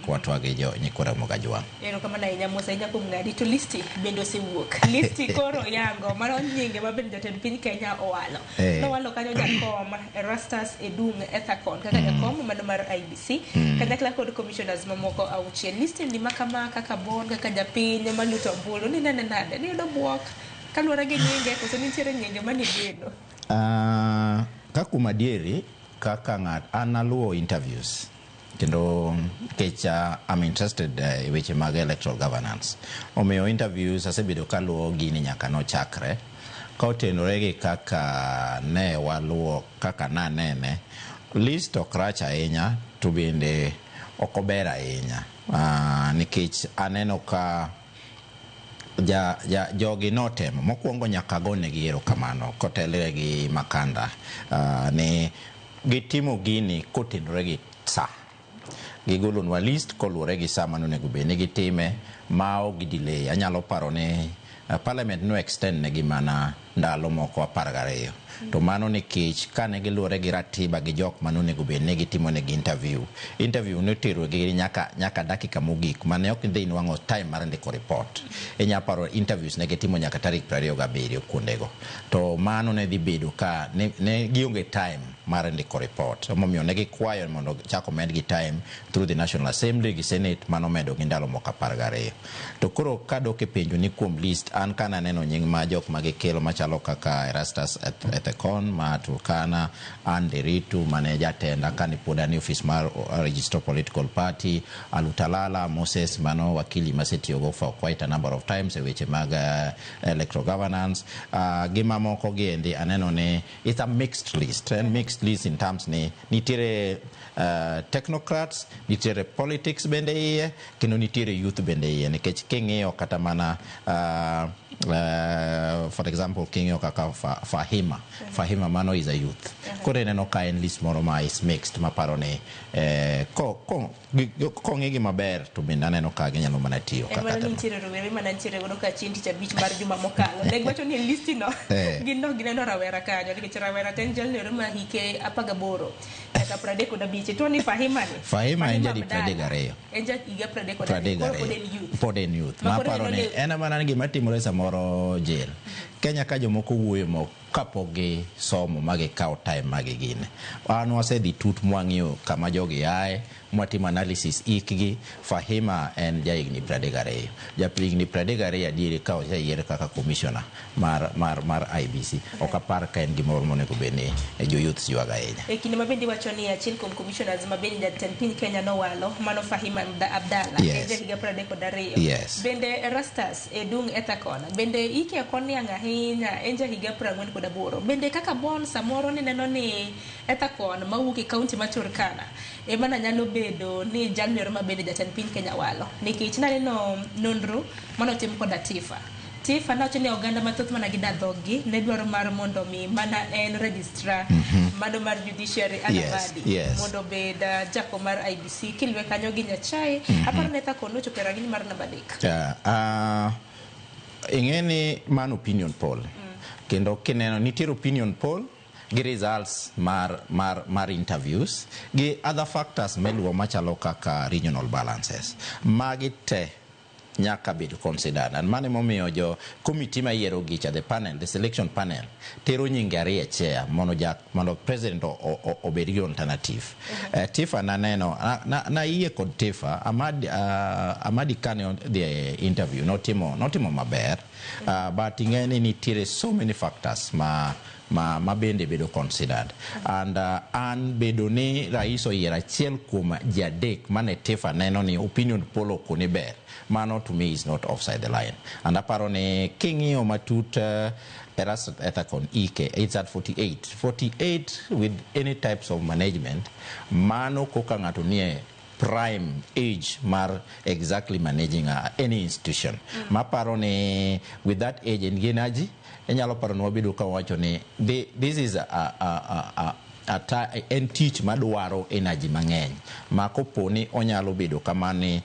kwatwa gi jo nyikwa Ramogi Ajwang'. Erokamano ahinya mos ahinya kuom ng'adi to listi bende osewuok. Listi koro yango mano nyinge ma bende jatend piny Kenya owalo. Nowalo kanyo jakom Erastus Edung Ethakon kaka jakom mano mar IEBC kanyakla kod commissioners mamoko 6. Listi ni makama kaka Bon kaka japiny maluto ombulu ni nene nade ni yudo buok kaluwore gi nyinge koso nitiere nyinge manigeno? Ka kuom adieri kaka ng'at an aluwo interviews kendo nikech I'm interested e weche mag electoral governance. Omiyo interviews asebedo kaluwo gini nyaka nochakre. Ka otenore gi kaka ne waluwo kaka nanene, list ok rach ahinya to bende ok ober ahinya. Nikech aneno ka jogi notemo. Mokwongo nyaka gonegi erokamano kotelre gi Makanda ni gitimo gini kotenore gi sa. Gigolonwa list koluwore gi sa manonego bed ni gitime ma ok gi delay. Anyalo paro ni Parliament no extend negi mana ndalo moko 12. To mano nikech kane giluwore gi ratiba gi jok manonego bed ni gitimo negi interview. Interview notero gi nyaka dakika mogik mane ok dhi nwang'o time mar ndiko report. Inya paro interviews ne gitimo nyaka tarik 27 kuondego. To mano ne dhi bedo ka ne gionge time mar ndiko report. Emomiyo ne gikwayo mondo chak omedgi time through the National Assembly gi Senate mano medo gi ndalo moko 12. To koro kadok e penjo ni kuom list an kana neno nying ma jok ma gikelo machalo kaka Erastus Ethekon ma Turkana, Anne Nderitu mane jatenda kane pod an e ofis mar Register Political Party, Alutalala Moses mano wakili masetiyogo for quite a number of times e weche mag electoral governance, gi mamoko giendi aneno ni it's a mixed list. And mixed list in terms ni nitiere technocrats, Nitiere politics bende iye, kendo nitiere youth bende iye, nikech king'iyo kata mana for example, king'iyo kaka Fahima, Fahima mano is a youth. Koro ineno ka en list moro ma is mixed, maparo ni kong'igi maber to bende aneno ka ginyalo mana tiyo En kaka mana ni nitiere rowere mana nitiere godo ka chieng' tich abich mar juma mokalo. Ne giwacho ni e listi no gin no gineno rawera kanyo nikech rawera to en jalno ero ma hike 18 nyaka 35. To ni Fahima ni. Fahima en jadi Abdalla. 32. En ja higa 32. Koro pod en youth. Pod en youth. Ma koro Maparo ineno ni ni- en mana ni gima timore samoro jail. Kenya ka jomoko wuoyo mo kapok gisomo ma gikawo time ma gigine. An wasedhi tut mwang'iyo kama jogi aye, mwatimo analysis ikgi. Fahima en jahigni 32. Ja higni 32 adieri ka oseyier kaka commissioner mar IEBC. Ok apar ka en gimoro monego bed ni jo youths ywago ahinya. E kinde ma bende iwacho ni achiel kuom commissioners ma bende jatend piny Kenya nowalo mano Fahima Abdalla en ja higa 32. Bende Erastus Edung Ethakon bende ike ok oniang' ahinya, en ja higa 48. Bende kaka bon samoro ni neno ni Ethakon mawuok e kaunti ma Turkana ema na nyalo bedo ni jalno ero ma bende jatend piny Kenya walo, nikech naneno nonro manotim koda Tifa. Tifa nowacho ni oganda mathoth mana gi dhoggi ne dwaro mar mondo mi mana en registrar mano mar judiciary Anabadi mondo obed jakom mar IEBC kiluwe kanyo gi Nyachae. Aparo ni Ethakon nochopo e rang'iny mar namba 3. Yeah, ing'e ni mano opinion poll. Kendo kineno nitiere opinion poll gi results mar interviews gi other factors meluwo machalo kaka regional balances. Magi te nyaka bed considered. And mano emomiyo jo committee mayiero gicha, the panel, the selection panel, tero nyinge ariyo e chair mondo president obed gi alternative. Tifa naneno, nayie kod Tifa, Amadi kane odhi e interview, notimo maber, but ing'e ni nitiere so many factors ma bende bedo considered. And an bedo ni rais oyiero achiel kuom ji adek mane Tifa neno ni opinion poll okone ber, mano to me is not offside the line. And aparo ni king'iyo matut, Erastus Ethakon EK, it's at 48. 48 with any types of management, mano koka ng'ato nie prime age mar exactly managing any institution. Maparo ni with that age and energy, inyalo paro ni wabedo ka wawacho ni this is en tich madwaro energy mang'eny ma kopo ni onyalo bedo kama ni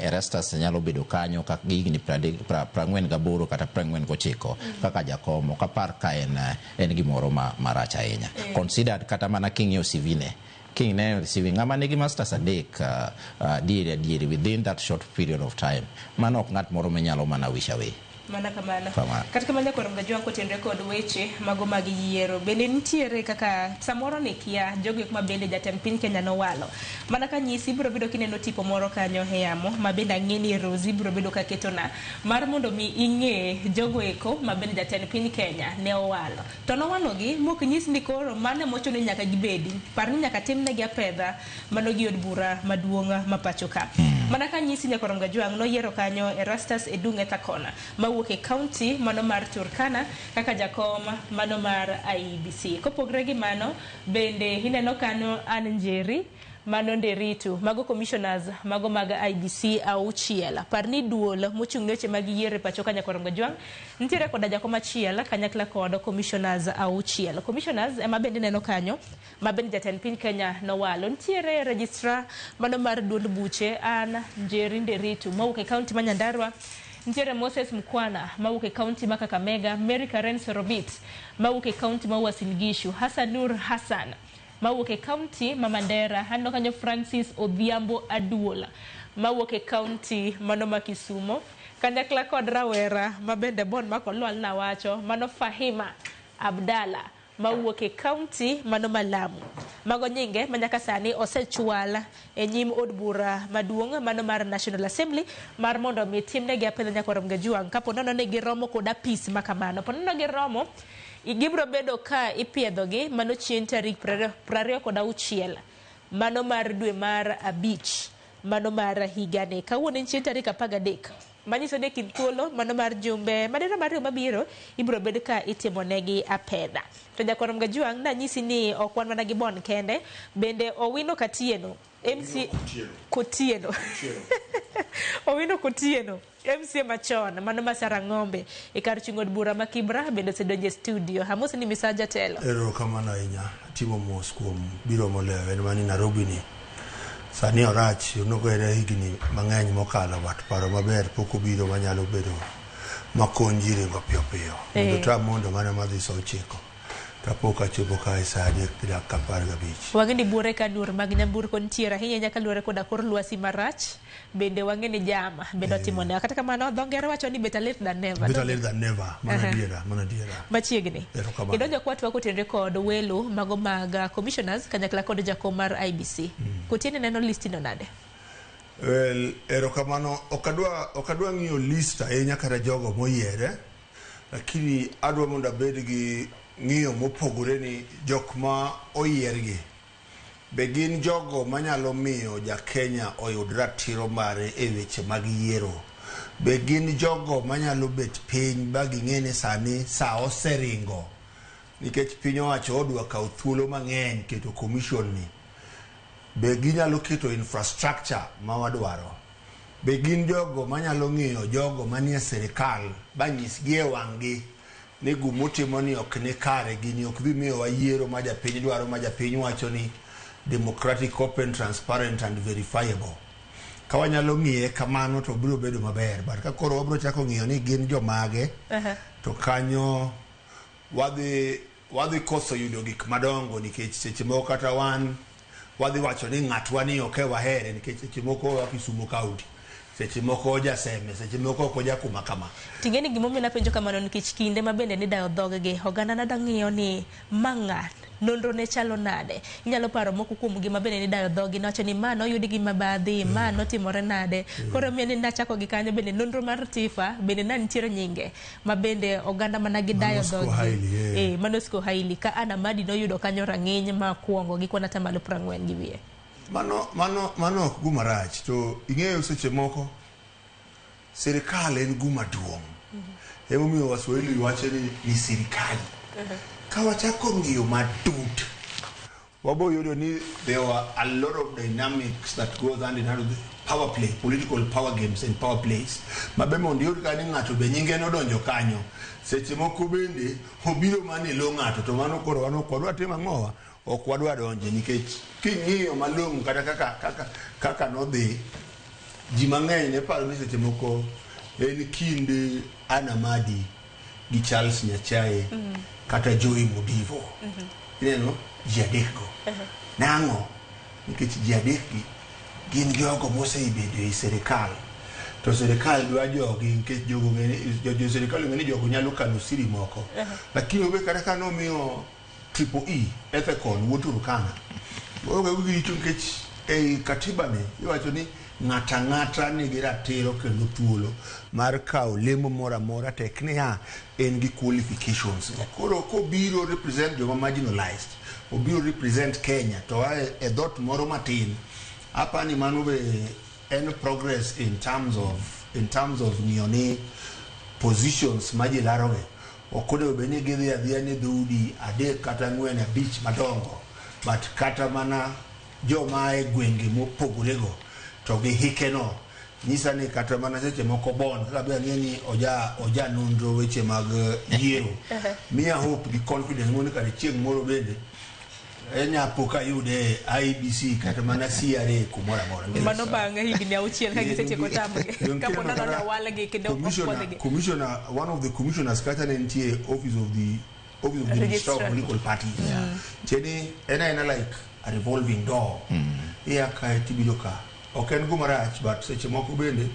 Erastus nyalo bedo kanyo ka higni 48 kata 49 kaka jakom, ok apar ka en gimoro marach ahinya. Considered kata mana king'iyo CV ne, kineno CV ng'ama nigi masters 3 diere within that short period of time, mano ok ng'at moro minyalo mana wish away. Mana kamano. Kamano. Kata kamano koro Mgajwang' kotenre kod weche mago mag yiero, bende nitiere kaka samoro ne kia jogo eko ma bende jatend piny Kenya nowalo. Mana ka nyisi ibiro bedo kineno tipo moro kanyo e yamo ma bende ang'e ni Rosie biro bedo ka ketona mar mondo mi ing'e jogo eko ma bende jatend piny Kenya ne owalo. To nowalogi mok nyis ni koro mano emochuno ni nyaka gibedi. Par ni nyaka timnegi apedha mano gi od bura maduong' ma pacho ka. Mana ka nyisi nyakoro Mgajwang' noyiero kanyo Erastus Edung Ethakon mawuok e kaunti mano mar Turkana kaka jakom mano mar IEBC. Kopogre gi mano, bende ineno kanyo Ann Njeri mano Nderitu, mago commissioners mago mag IEBC 6. Par ni duol mochung' ne weche mag yiero e pacho ka nyakoro Mgajwang' nitiere koda jakom achiel kanyakla kod commissioners 6. Commissioners ema bende ineno kanyo ma bende jatend piny Kenya nowalo. Nitiere registrar mano mar duond buche Ann Njeri Nderitu mawuok e kaunti ma Nyandarua. Nitiere Moses Mkwana mawuok e kaunti ma Kakamega, Mary Karen Sorobit mawuok e kaunti ma Uasin Gishu, Hassan Nur Hassan mawuok e kaunti ma Mandera, aneno kanyo Francis Odhiambo Aduola mawuok e kaunti mano ma Kisumo, kanyakla kod rawera ma bende bon makolwal nawacho mano Fahima Abdalla mawuok e kaunti mano ma Lamu. Mago nyinge ma nyaka sani osechwal e nyim od bura maduong' mano mar National Assembly mar mondo mi timnegi apedha nyakoro Mgajwang' kapo nono ni giromo kod apis ma kamano. Po nono giromo, gibiro bedo ka ipiedhogi mano chieng' tarik 26 mano mar dwe mar 5 mano mar higani. Kawuono en chieng' tarik 13. Manyiso ni e kind thuolo mano mar jumbe madirom 2 mabiro ibiro bed ka itimonegi apedha. To Jakwarom Gajuang' nanyisi ni ok wan mana gi Bon kende, bende Owino Katieno MC Kotieno Owino Kotieno MCA machon mano ma Sarang'ombe e kar chung' od bura ma Kibra bende osedonjo e studio. Amosi ni misawa jatelo. Erokamano ahinya. Atimo mos kuom biro molewo en mani Nairobi ni sani orach nogere higni mang'eny mokalo but paro maber pok obiro manyalo bedo makony ji ringo piyo piyo mondo tam mondo mana madhi sa 9 to apo kachopo kae sa 3:15. Wang'e ni buore ka duor mag nyamburko nitiere ahinya ahinya kaluwore koda kor lwasi marach bende wang'e ni jam bende otimo ne. Kata kamano dho ngere wacho ni better late than never. Better late than never. Mano adiera, mano adiera. Machiegni. Erokamano. Idonjo kwa twak kotenore kod welo mago mag commissioners kanyakla kod jakom mar IEBC. Kotieno neno list no nade? Well, erokamano. Ok adwa ng'iyo list ahinya kata jogo moyiere, lakini adwa mondo abed gi ng'iyo mopogore ni jok ma oyiergi be gin jogo manyalo miyo ja Kenya oyud ratiro mare e weche mag yiero. Be gin jogo manyalo bet piny ba ging'e ni sani sa oseringo nikech piny owacho odwa kawo thuolo mang'eny keto commission ni. Be ginyalo keto infrastructure ma wadwaro? Be gin jogo manyalo ng'iyo jogo manie sirikal ba nyisgi e wang'gi ni gumutimo ni ok ni kare, gini ok dhi miyowa yiero ma japiny dwaro, ma japiny wacho ni democratic, open, transparent and verifiable. Ka wanyalo ng'iye kamano to biro bedo maber, but ka koro wabiro chako ng'iyo ni gin jomage to kanyo wadhi koso yudo gik madongo nikech seche moko kata wan wadhi wacho ni ng'atwa ni ok e wahere nikech seche moko oa Kisumu County, seche moko ojaseme, seche moko ok oja kuma kama. Ting'e ni gimomiyo napenjo kamano nikech kinde ma bende nidayo dhog-gi, oganda nada ng'iyo ni ma ng'a, nonro ne chalo nade. Inyalo paro moko kuom gi ma bende nidayo dhog-gi nowacho ni ma noyud gi mabadhi, ma notimore nade. Koro miyo ni nachako gi kanyo bende nonro mar Tifa bende ne nitiere nyinge ma bende oganda mana gidayo Mano dhog-gi. Haili, eh. Eh, mano Oscar Haili ka Anna Madi noyudo kanyo rang'iny makwongo gi kwan 40% gi wiye. Mano ok guma rach to ing'eyo seche moko sirikal en guma duong'. Emomiyo Waswahili wacho ni sirikali. Ka wachako ng'iyo matut, wabo yudo ni there were a lot of dynamics that goes hand in hand with power play, political power games and power plays. Mabe mondo iyud ka ni ng'ato be nyinge nodonjo kanyo. Seche moko bende obiro mana e lo ng'ato to mano koro wan ok wadwa timo ang'owa ok wadwa donje nikech king'iyo malong'o kata kaka nodhi ji mang'eny ne paro ni seche moko en kind Anna Madi gi Charles Nyachae kata Joey Mudivo. Ineno ji adekgo. Nang'o? Nikech ji adekgi gin jogo mosebedo ei sirikal. To sirikal dwa jogi nikech jogo jo sirikal ong'e ni jogo nyalo kano siri moko. Lakini obe kata ka nomiyo Triple E, Ethekon, wuod Turkana. Onge gi richo nikech ei katiba ni iwacho ni ng'ato ang'ata nigi ratiro kendo thuolo mar kawo lemo moro amora tek niya en gi qualifications. Koro kobiro represent joma marginalized, obiro represent Kenya to a e dhot moro matin, apani mano be en progress in terms of ng'iyo ni positions ma ji larogi ok onego bed ni gidhi adhiya ne dhoudi 3 kata 4 5 madongo, but kata mana joma e gwenge mopogore go to gi hike no nyisa ni kata mana seche moko bon kaka be ang'e ni oja nonro weche mag yiero miya hope gi confidence mondo kata chieng' moro bende enya po ka yude IEBC kata mana CRA kumoro amora. Mano bang' higni 6 ka gisetieko tamgi Donge kapo kineno nono kata owalgi kendo opuodhgi. Commissioner, one of the commissioners kata ne nitie office of the registrar of Registrar. political parties. Cheni en aena like a revolving door. Iya kae tibiro ka. Ok en gima rach but seche moko bende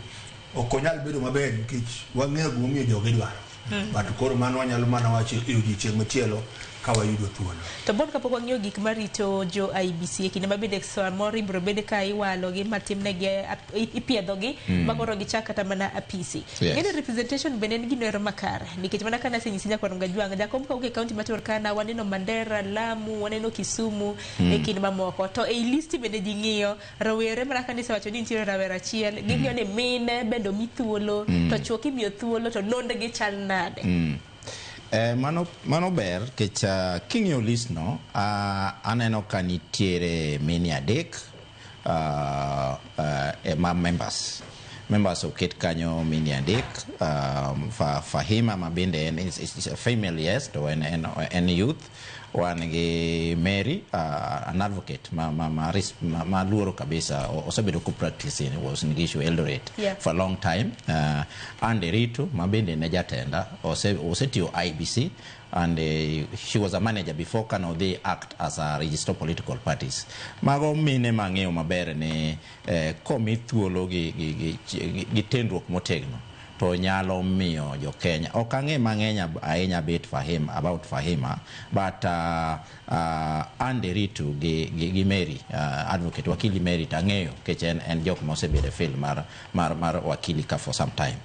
ok onyal bedo maber nikech wang'eyo gimomiyo jogi dwaro. But koro mano wanyalo mana wacho e odiechieng' machielo. ka wayudo thuolo. To bon kapok wang'iyo gik marito jo IEBC e kinde ma bende samoro ibiro bed ka iwalogi matimnegi ipiedhogi ma koro gichak kata mana apisi. Yes. Ng'eni representation bende en gino ero makare nikech mana ka nasenyisi nyakwar Ngajwang' jakom kawuok e kaunti ma Turkana, waneno Mandera, Lamu, waneno Kisumu e kind mamoko. To ei listi bende ji ng'iyo rowere mana ka nisewacho ni nitiere rawera achiel, ging'iyo ni mine bende omi thuolo to chuo kimiyo thuolo to nondgi chal nade. Mano ber kech king'iyo list no aneno ka nitiere mine adek ma members oket kanyo, mine adek, Fahima ma bende en is a female, yes, to en youth. Wan gi Mary, an advocate ma luoro kabisa, osebedo ko practice in Uasin Gishu, Eldoret for a long time, and Ritu ma bende ne jatenda osetiyo IEBC and she was a manager before kano dhi act as a registered political parties. Mago mine mang'eyo maber ni komi thuolo gi tenruok motegno to nyalo miyo jo Kenya. Ok ang'e mang'eny ahinya bet Fahim, about Fahima, but Anderitu gi Mary, advocate wakili Mary, tang'eyo nikech en jok mosebedo e field mar wakili ka for some time,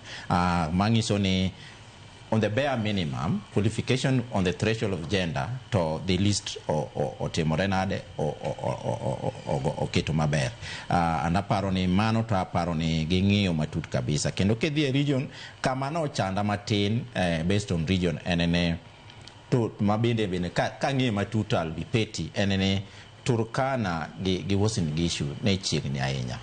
manyiso ni on the bare minimum qualification on the threshold of gender to the list otimore nade, oketo maber, and aparo ni mano to aparo ni ging'iyo matut kabisa. Kendo kidhi e region kama nochanda matin, based on region en ne to mabende kang'iye matut, I'll be petty, en ni Turkana gi Uasin Gishu ne chiegni ahinya.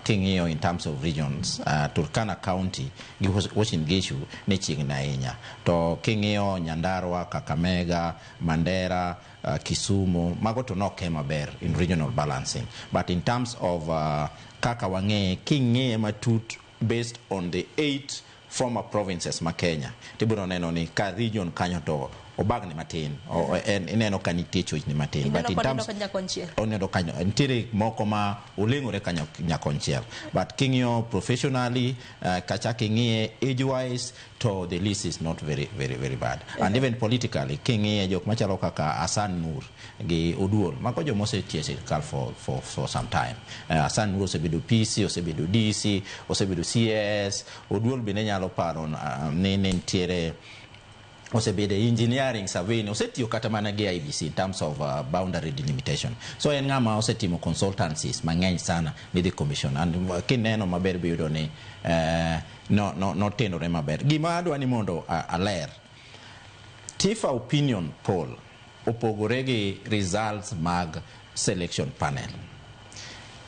King'iyo in terms of regions, Turkana County gi Uasin Gishu ne chiegni ahinya. To king'iyo Nyandarua, Kakamega, Mandera, Kisumu, mago to noke maber in regional balancing. But in terms of kaka wang'eye, king'iye matut based on the eight former provinces ma Kenya, tibiro neno ni ka region kanyo to obagni matin, ineno ka nitie chochni matin. But in terms oneno kanyo nitiere moko ma oleng'ore kanyo nyakonchiel, but king'iyo professionally, kacha king'iye age wise, to the list is not very very very bad. And even politically, king'iye jok machalo kaka Hassan Nur gi Oduol, mago joma osetiyo e sirikal for some time. Hassan Nur osebedo PC, osebedo DC, osebedo CS. Oduol bende nyalo paro ni nitiere osebedo e engineering survey, osetiyo kata mana gi IEBC in terms of boundary delimitation. So en ng'ama osetimo consultancies mang'eny sana ni the commission, and kineno maber biyudo ni no, notenore maber. Gima adwa ni mondo aler, TIFA opinion poll opogore gi results mag selection panel.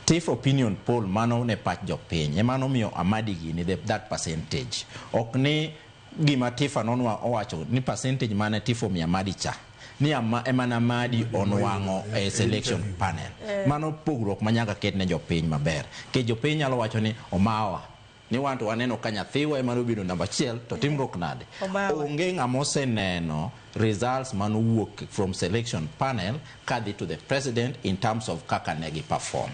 TIFA opinion poll mano ne pach jopiny ema nomiyo Amadi gini that percentage. Ok ni gima TIFA nonwa owacho ni percentage mane TIFA omiyo Amadi cha ni ema na Amadi onwang'o e selection panel. Mano pogruok ma nyaka ket ne jopiny maber, nikech jopiny nyalo wacho ni omawa ni wan to waneno ka nyathiwa ema nobedo namba achiel, to timruok nade? Omawa. Onge ng'ama oseneno results manowuok from selection panel kadhi to the president in terms of kaka ne gi perform.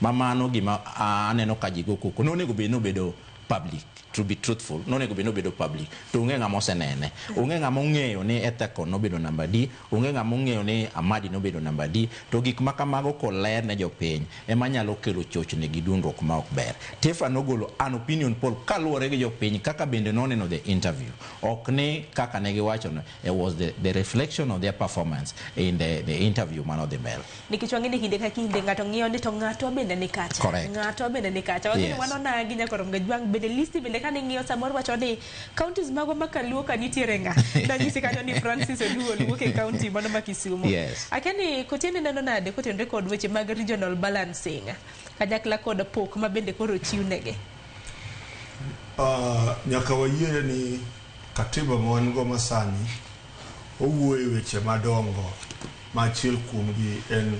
Ma mano gima aneno ka ji go koko nonego bed nobedo public. To be truthful, nonego bed nobedo public, to onge ng'ama osenene, onge ng'ama ong'eyo ni Ethekon nobedo namba D, onge ng'ama ong'eyo ni Amadi nobedo namba D. To gik ma kamago koler ne jopiny ema nyalo kelo chochni gi dundruok ma ok ber. TIFA nogolo an opinion poll kaluwore gi jopiny kaka bende noneno the interview, ok ni kaka ne giwacho no, it was the reflection of their performance in the interview mano dhi mbele. Nikech wang'e ni kinde ka kinde ng'ato ng'iyo ni to ng'atwa bende ni kacha. Correct. Ng'atwa bende ni kacha. Wang'e ni wanonagi nyaka Ngajwang' bende listi bende kane ng'iyo samoro wacho ni counties magwa ma kaluo ka nitiere ng'a. Nanyisi kanyo ni Francis Oduol wuok e county mano ma Kisumu. Yes. Akia ni Kotieno neno nade kotenore kod weche mag regional balancing kanyakla kod pok ma bende koro ochiwnegi. Nyaka wayiere ni katiba ma wan go masani owuoyo e weche madongo ma achiel kuomgi en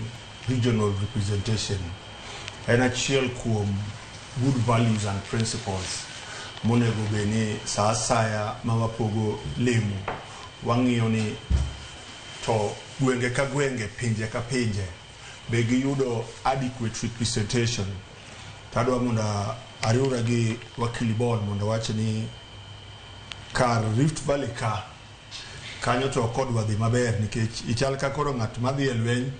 regional representation. En achiel kuom good values and principles monego bed ni sa asaya ma wapogo lemo wang'iyo ni to gwenge ka gwenge, pinje ka pinje be giyudo adequate representation. To adwa mondo ariwra gi wakili Bon mondo awach ni kar Rift Valley ka Kanyo to ok odwa dhi maber nikech ichal ka koro ng'at madhi e lweny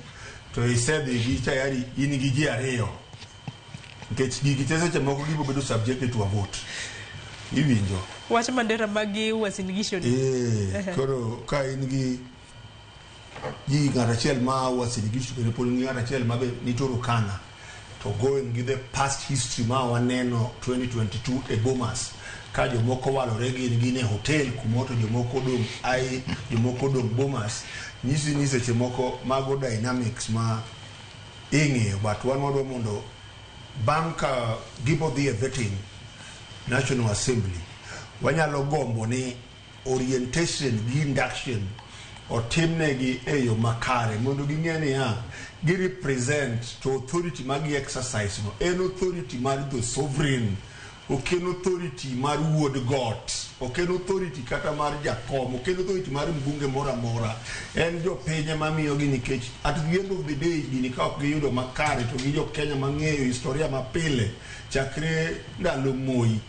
to isedhi gi tayari in gi ji ariyo. Nikech gigi te seche moko gibo bedo subjected to a vote. Iwinjo? Wach Mandera magi Uasin Gishu ni. Eh, koro ka in gi ji ng'at achiel ma Uasin Gishu kendo pod in gi ng'at achiel ma be ni Turkana to going gi the past history ma waneno 2022 e Bomas ka jomoko walore gin gin e hotel kumoro to jomoko odong' ai jomoko odong' Bomas nyisi ni seche moko mago dynamics ma ing'iyo but wan wadwa mondo bang' ka gibo dhi e vetting National Assembly wanyalo gombo ni orientation gi induction otimnegi e yo makare mondo ging'e niya gi represent to authority ma gi exercise no en authority mar the sovereign ok en authority mar wuod got ok en authority kata mar jakom ok en authority mar mbunge moro amora en jopiny ema miyogi nikech at the end of the day gini ka ok giyudo makare to gi jo Kenya mang'eyo historia mapile chakre ndalo Moi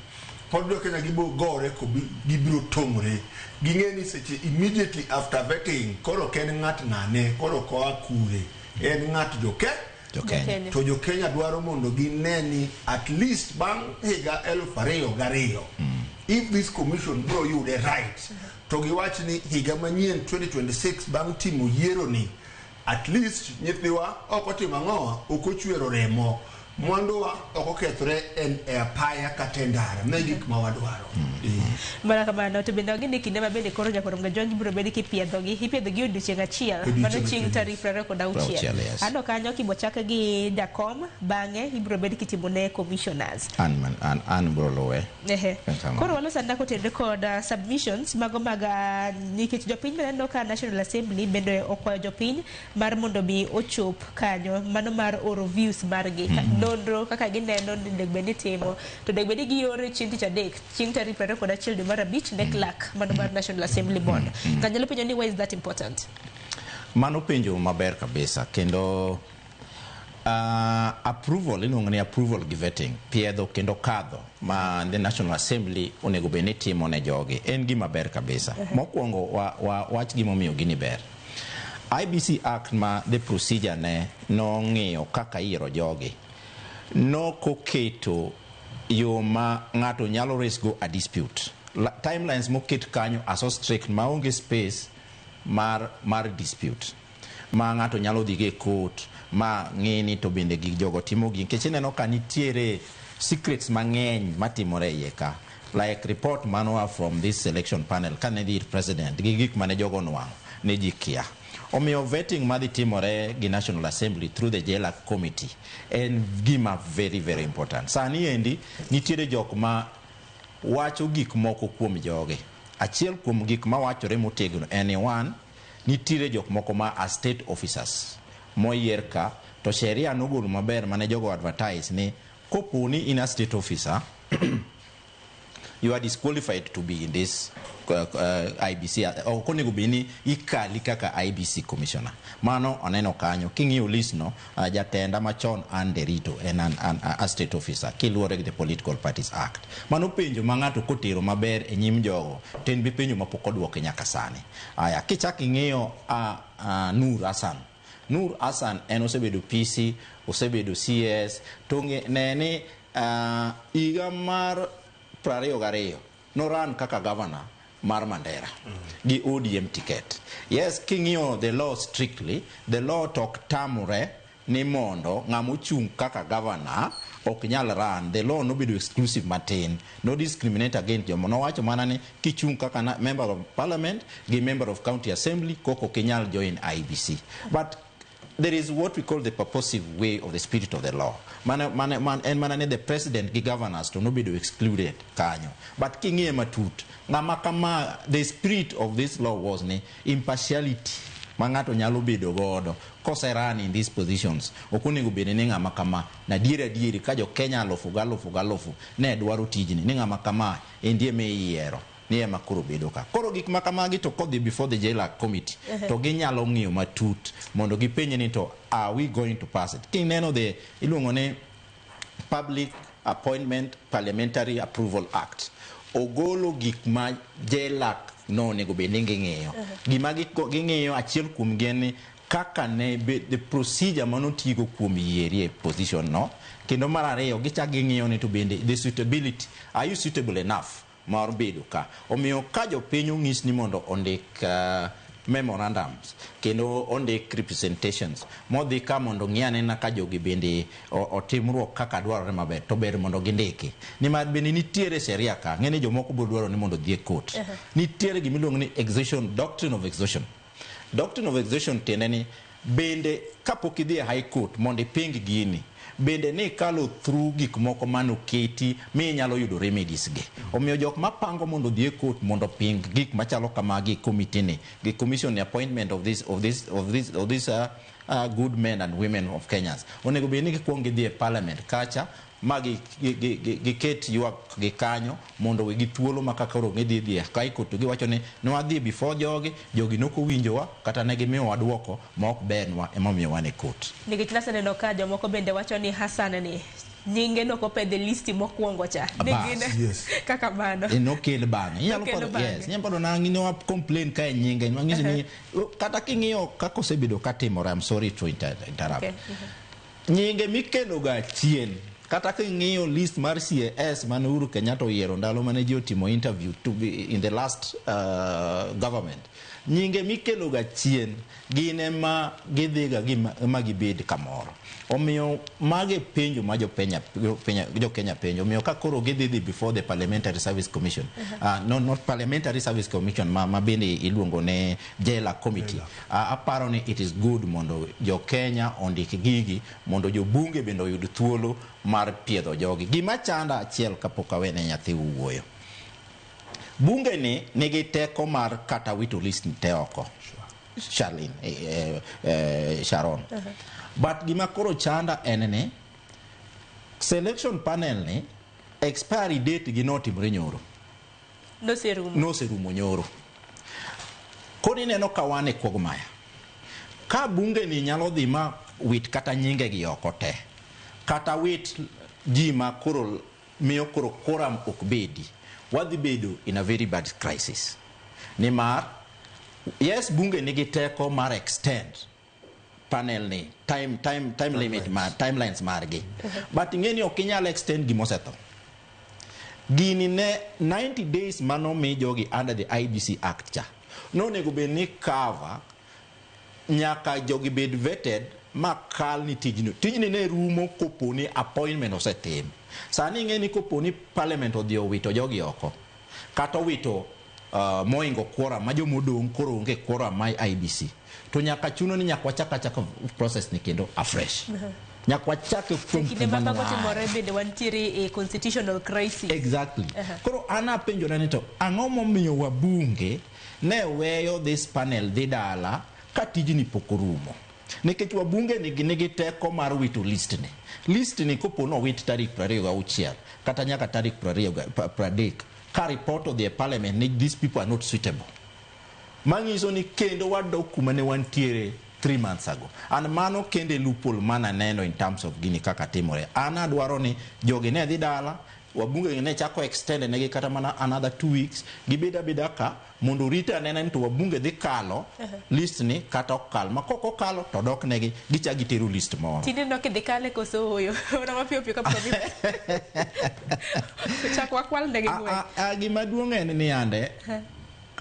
pod jo Kenya gibo gore ko gibiro tong'ore ging'e ni seche immediately after vetting koro ok en ng'at ng'ane koro ok oa kure en ng'at jo ke Jo-Kenya. to jo Kenya dwaro mondo gine ni at least bang' higa 2002 if this commission bro yude right to giwach ni higa manyien 2026 bang' timo yiero ni at least nyithiwa ok otimo ang'owa ok ochwero remo mwanduwa ok okethore en e apaya kata e ndara ma e gik ma wadwaro Eh. Mana kamano to bende wang'e ni kinde ma bende koro nyakwar Mgajwang' ibiro bed kipiedhogi ipiedhogi odiochieng' achiel Odiochieng' mano chieng' achiel. tarik 26 26, yes. ano kanyo kibochak gi jakom bang'e ibiro bed kitimo ne commissioners An, man- an, an bro luwe. Ehe. Kamano. Koro walos anda kotenre kod submissions mago mag nikech jopiny maneno ka National Assembly bende okwayo jopiny mar mondo mi ochop kanyo mano mar oro views margi mm -hmm. Nonro kaka gineno ni onego bed ni itimo to onego bed ni giore chieng' tich adek chieng' tarik 21 dwe mar abich ne clerk mano mar National Assembly Board. Ng'ato nyalo penjo ni why is that important? Mano penjo maber kabisa kendo approval iluongo ni approval gi vetting piedho kendo kadho ma the National Assembly onego bed ni timo ne jogi en gima ber kabisa. Mokwongo wa, wa, wach gimomiyo gini ber. IBC Act ma the procedure ne nong'iyo kaka iyiero jogi nokoketo yo ma ng'ato nyalo raise go a dispute. Timelines moket kanyo are so strict maonge space mar, mar dispute ma ng'ato nyalo dhi go e court ma ng'i ni to bende gik jogo timo gi nikech ineno ka nitiere secrets mang'eny matimore e iye ka like report manoa from this selection panel kane dhi ir president gi gik mane jogo onwang'o ne ji kia. Omiyo vetting madhi timore gi National Assembly through the JLAC committee en gima very very important. Sani endi nitiere jok ma wacho gik moko kuom jogi. Achiel kuom gik mawachore motegno en ni one, nitiere jok moko ma are state officers moyier ka to sheria nogolo maber mane jogo advertise ni kopo ni in a state officer you are disqualified to be in this IBC. Ok onego bed ni ikali kaka IBC commissioner. Mano oneno kanyo. King'iyo list no, jatenda machon Ann Derito en an, an, a state officer kiluwore gi the Political Parties Act. Mano penjo ma ng'ato kotero maber e nyim jogo to en be penjo ma pok oduoki nyaka sani. Aya, kichak ing'iyo Nur Hassan. Nur Hassan en osebedo PC, osebedo CS, to ne ni higa mar 22 noran kaka governor mar Mandera gi ODM ticket. Yes, king'iyo the law strictly, the law tok tamre ni mondo ng'ama ochung' kaka governor ok nyal run. The law nobedo exclusive matin, no discriminate against jomo. Nowacho mana ni kichung' kaka member of parliament gi member of county assembly koko ok inyal join IBC. But there is what we call the purposive way of the spirit of the law. Mana, mana, man, en mana ni the president gi governors to nobedo excluded kanyo. But king'iye matut, ng'ama kama, the spirit of this law was ni impartiality ma ng'ato nyalo bedo godo kose run in these positions. Ok onego bed ni ng'ama kama, na adieri adieri ka jo Kenya alufu gi alufu gi alufu ne dwaro tijni, ni ng'ama kama endi ema iyiero ni ema koro bedo ka. Koro gik ma kamagi to kodhi before the JLAC committee to ginyalo ng'iyo matut mondo gipenje ni to are we going to pass it. Kineno the iluongo ni Public Appointment Parliamentary Approval Act, ogolo gik ma JLAC no onego bed ni ging'iyo. Gima ging'iyo achiel kuom gi en ni kaka ne the procedure manotigo kuom yieri e position no. Kendo mar ariyo, gichak ging'iyo ni to bende the suitability, are you suitable enough mar bedo ka. Omiyo ka jopiny onyis ni mondo ondik memorandums kendo ondik representations modhi ka mondo ng'i anena ka jogi bende otimruok kaka dwarore maber, to ber mondo gindiki, nimar bende nitiere sheria ka ng'e ni jomoko biro dwaro ni mondo odhi e court. Nitiere gimiluongo ni exhaustion, doctrine of exhaustion. Doctrine of exhaustion tiende ni bende kapok idhi e high court mondo iping gini, bende ni ikalo through gik moko manoketi mi inyalo yudo remedies gi. Omiyo jok mapango mondo odhi e court mondo oping gik machalo kamagi, committee ni gi commission, the appointment of this good men and women of Kenyans, onego bed ni gikuong gidhi e parliament kacha ma giket ywak gi kanyo mondo wegi thuolo ma kaka koro gidhi dhi e high court to giwacho ni nwadhi before jogi, jogi nokowinjowa kata ne gimiyowa duoko ma ok bernwa, emomiyo wan e court. Nikech naseneno ka jomoko bende wacho ni Hassan ni nyinge nokopedh e listi mokwongo cha. Ni Bas, kaka mano. Nokel bang'e. Inyalo Nokel paro bang'e. yes, inyalo paro na ne complain ka e nyinge wang'isi ni kata king'iyo kaka osebedo katimore. I'm sorry to interrupt. Nyinge mikelo ga chien, kata king'iyo list mar CAS mane Uhuru Kenyatta oyiero ndalo mane ji otimo interview to be in the last government, nyinge mikelo ga chien gin ema gidhiga ma gibed kamoro. Omiyo mago e penjo ma jokenya penjo. Omiyo ka koro gidhi dhi before the Parliamentary Service Commission, no, not Parliamentary Service Commission, ma bende iluongo ne Jela Committee, aparo ni it is good mondo jokenya ondik gigi mondo jobunge bende oyud thuolo mar piedho jogi. Gima chanda achiel kapok awene nyathi wuoyo, bunge ni nigi teko mar kata wito list ni te oko, Charlene, Sharon. But gima koro chanda en ni selection panel ni expiry date gi notimore nyoro. Noserumo. Noserumo nyoro. Koro ineno ka wan e quagmire. Ka bunge ni nyalo dhi ma wit kata nyinge gi oko te, kata wit ji ma koro miyo koro quorum ok bedi, wadhi bedo in a very bad crisis. Nimar, yes, bunge nigi teko mar extend panel ni time limit mar timelines margi. But ing'e ni ok inyal extend gimosetho. Gini ne 90 days manomi jogi under the IEBC Act cha nonego bed ni cover nyaka jogi bed vetted ma kal ni tijni. Tijni ne rumo kopo ni appointment osetim. Sani ing'e ni kopo ni parliament odhi owito jogi oko kata owito moingo quorum ma jomodong' koro onge quorum ma IEBC, to nyaka chuno ni nyaka wachak achaka process ni kendo afresh. Nyaka wachake from Kinde ma kuma mago noaye. timore bende wantiere e constitutional crisis. Exactly. Koro an apenjora ni to ang'o momiyo wabunge ne weyo this panel dhi dala ka tijni pok orumo? Nikech wabunge nigi teko mar wito list ni. List ni kopo nowit tarik 26 kata nyaka tarik 30, ka report odhi e parliament ni these people are not suitable, manyiso ni kendo wadok kuma ne wantiere 3 months ago. And mano kende loophole mananeno in terms of gini kaka timore. An adwaro ni jogi ne dhi dala, wabunge ne chako extend negi kata mana another 2 weeks, gibed abeda ka mondo orit anena ni to wabunge dhi kalo list ni kata ok kal, ma kok okalo to dok negi gichak gitero list moro. Tinde no kidhi kale koso oyo? Mana mapiyo piyo kapok odhi. Chak wakwal negi ng'wech. Gima duong' en ni ande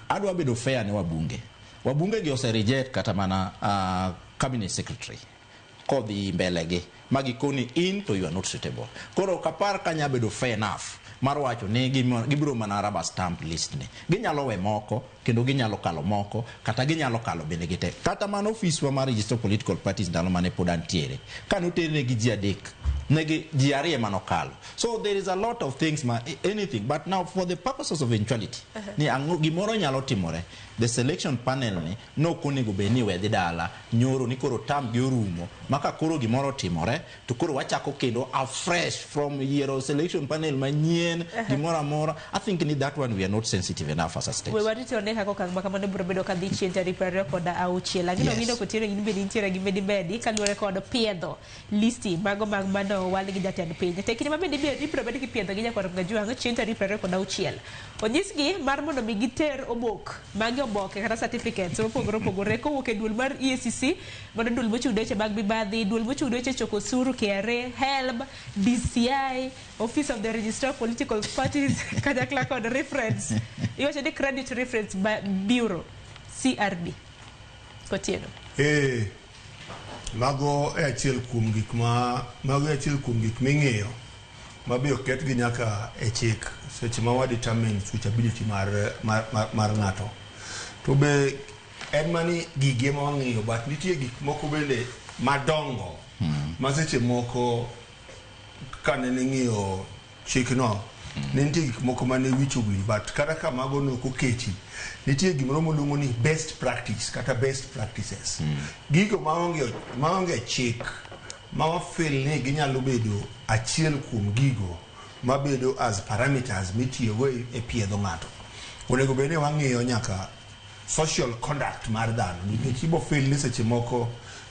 adwa bedo fair ne wabunge. Wabunge gi ose reject kata mana cabinet secretary kodhi mbele gi ma gikoni in to you are not suitable. Koro ok apar ka nya bedo fair enough mar wacho ni gibiro mana rubber stamp list ni. Ginyalo we moko kendo ginyalo kalo moko kata ginyalo kalo bende gite. Kata mana ofiswa mar register political parties ndalo mane pod antiere, ka noternegi ji adek, negi ji ariyo ema nokalo. So there is a lot of things ma anything, but now for the purposes of eventuality ni ang'o gimoro nyalo timore, the selection panel ni nok onego bed ni wedhi dala nyoro ni koro tam gi orumo ma ka koro gimoro otimore. otimore to koro wachako kendo afresh from yiero selection panel manyien, gimoro amora. I think ni that one we are not sensitive enough as a state. We warito ne kaka okang' ma kamano biro bedo kadhi chien tarik 26. Lakini Owino Kotieno, in bende intiere gi medi medi kaluwore kod piedho listi mago mag mano owal gi jatend piny. To e kinde ma bende ibiro bed kipiedho gi Nyakwar Mgajwang' chieng' tarik 26. Onyisgi mar mondo mi giter obok magi oboke kata certificates mopogore opogore kowuok e duol mar EACC, mano duol mochung' ne weche mag mibadhi, duol mochung' ne weche choko osuru KRA, HELB, DCI, Office of the Registrar of Political Parties kanyakla kod reference. Iwacho ni Credit Reference Bureau, CRB. Kotieno. Mago e achiel kuom gik ma mago e achiel kuom gik ming'iyo ma be oketgi nyaka e chik seche ma wa determine suitability mar ng'ato. To be en mani gigi ema wang'iyo, but nitie gik moko bende madongo ma seche moko kane ning'iyo chikno ne nitie gik moko mane wich owil, but kata ka mago ne ok oketi, nitie gimoro moluongo ni best practice kata best practices, gigo maonge chik ma wafeel ni ginyalo bedo achiel kuom gigo mabedo as parameters mitiyogo e piedho ng'ato. Onego bed ni wang'iyo nyaka social conduct mar dhano, nikech ibo feel ni seche moko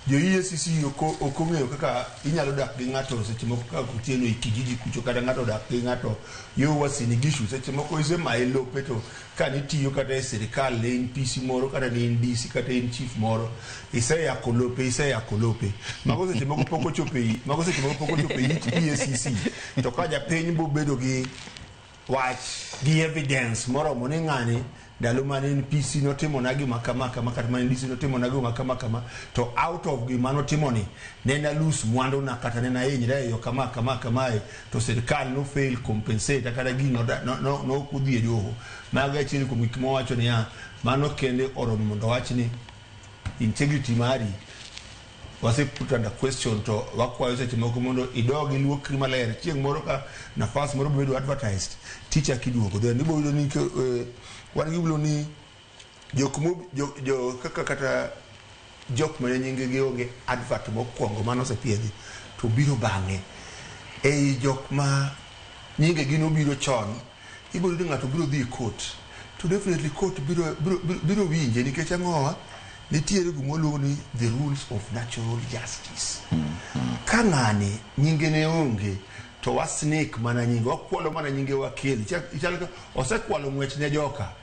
jo EACC ok ong'eyo kaka inyalo dak gi ng'ato seche moko kaka Otieno e kijiji kucho, kata ng'ato odak gi ng'ato yo Uasin Gishu, seche moko isemaye lope, to kanitiyo kata e sirikal ne in PC moro kata ne in DC kata in chief moro, iseyako lope, iseyako lope mago seche moko pok ochopo e mago seche moko pok ochopo e it EACC. To ka japiny bobedo gi wach gi evidence moromo ni ng'ani ndalo mane en PC notimona gima kama kama, kata mane DC notimona gima kama kama, to out of gima notimoni ne na lose mwanduna kata ne nahinyra e yo kama kama kamae, to sirikal no fail compensate kata gino no ok odhi e doho. Mago e achiel kuom gik mawacho niya mano kende oromo mondo wach ni integrity mari wase put under question, to wakwayo seche moko mondo idog iluokri maler. Chieng' moro ka nafas moro bedo advertised tichak iduogo, then ibo yudo ni wan gi gimluongo ni jok mo jo kaka kata jok mane nying gi onge advert mokwongo mano osepiedhi to biro bang'e. Ei jok ma nyinge gi nobiro chon, ibiro yudo ni ng'ato biro dhi e court, to definitely court biro winje, nikech ang'owa nitiere gima waluongo ni the rules of natural justice. Ka ng'ani nyinge ne onge to wa sneak mana nyinge, wakwalo mana nyinge, wakelo ichal ka osekwalo ng'wech ne joka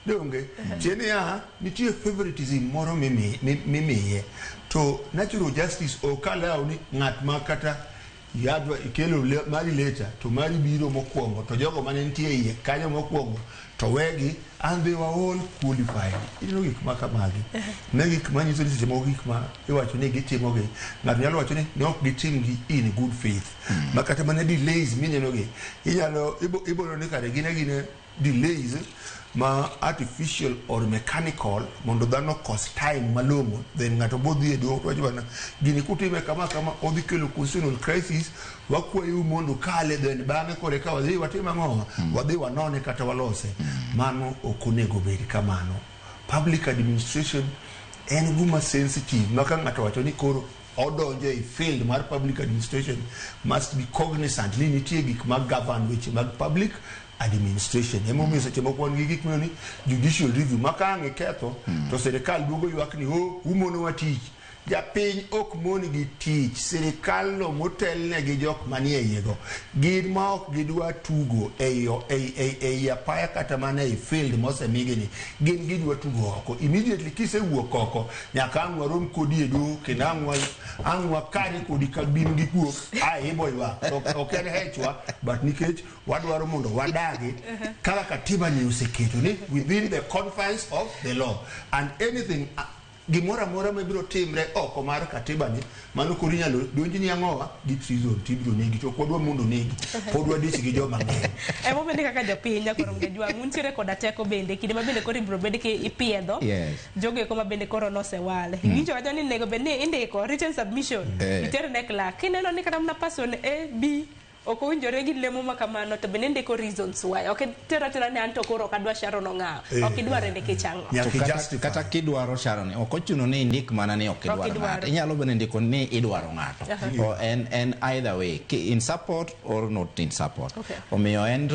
donge tie niya nitie favoritism moro mimiye. To natural justice ok allow ni ng'at ma kata yadwa ikelo mari later to mari biro mokwongo, to jogo mane nitie iye kanyo mokwongo to wegi, and they were all qualified. Ineno gik ma kamagi ne gik manyiso ni seche moko gik ma iwacho ni gitimogi, ng'ato nyalo wacho ni ne ok gitim gi in good faith, ma kata mana delays minenogi inyalo ibo yudo ni kare gin agina delays ma artificial or mechanical mondo dhano kos time malong'o. Then ng'ato bodhi e doho to wacho bana gini kutime kama kama odhi kelo constitutional crisis, wakwayou mondo kale, then bang'e kore ka wadhi watim ang'o, wadhi wanone kata walose. Mano ok onego bed kamano. Public administration en guma sensitive ma ka ng'ato wacho ni koro odonjo e field mar public administration must be cognizant ni nitie gik ma govern weche mag public administration. Emomiyo seche moko wan gi gik miluongo ni judicial review ma ka ang' iketho to sirikal duogo ywak ni o umonowa tich. Japiny ok mon gi tich, sirikal no motelne gi jok manie iye go gin ma ok gidwa tugo ei apaya kata mana ei field mosemigi ni gin gidwa tugo oko. Immediately kisewuok oko nyaka ang' warom kodi e doho kendo ang' wakare kodi ka bim gi guok ae ibo ywak. Ok en hechwa, but nikech wadwaro mondo wadagi kaka katiba ni oseketo ni within the confines of the law, and anything gimoro amora mabiro timre oko mar katiba ni mano koro inyalo donjni ang'owa gi treason tibiro negi, to ok wadwa mondo negi, pod wadich gi joma ng'eny. Emomiyo ni kaka jopiny Nyakwar Mgajwang' untiere koda teko bende kinde ma bende koro ibiro bed ki ipiedho jogo eko ma bende koro nosewal. Iwinjo wacho ni onego bed ni indiko written submission iter ne clerk kineno ni kata mana person A B Ok owinjore gi lemo ma kamano to bende ndiko reasons why. Ok tera tera ni anto koro ok adwa Sharon Ong'awo. Ok idware nikech ang'o? To kata kidwaro Sharon, ok ochuno ni indik mana ni ok idwar idwaro. ng'ato. Inyalo bende ndiko ni idwaro ng'ato. To en either way, in support or not in support. Omiyo en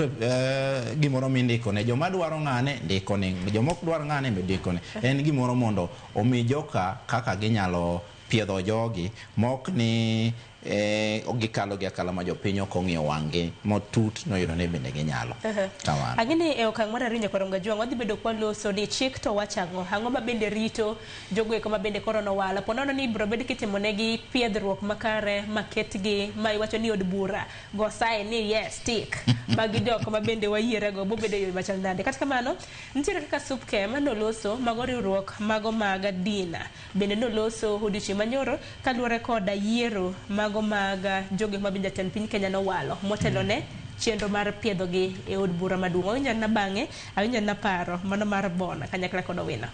gimoro mindiko ne joma dwaro ng'ane, ndiko ne joma ok dwar ng'ane be ndiko ne. En gimoro mondo omi joka kaka ginyalo piedho jogi mok ni gikalo gi akala ma jopiny ok ong'iyo wang'gi motut noyudo ni bende ginyalo. Kamano. Ang'e ni e okang' mar ariyo nyakwar Ongajwang' wadhi bedo kwaloso ni chik to wacho ang'o, ang'o ma bende rito jogo eko ma bende koro nowalo. Po nono ni ibiro bed kitimonegi piedhruok makare maketgi ma iwacho ni od bura go sign ni yes tick magi jok ma bende wayierego bobedo e yo machal nade. Kata kamano nitiere kaka SUPKEM noloso mago riwruok mago mag dina bende noloso odiochieng' manyoro kaluwore koda yiero mago mag jogo ma bende jatend piny Kenya nowalo motelo ne chenro mar piedhogi e od bura maduong'. Awinjo na bang'e, awinjo na paro mano mar Bona kanyakla kod Owino.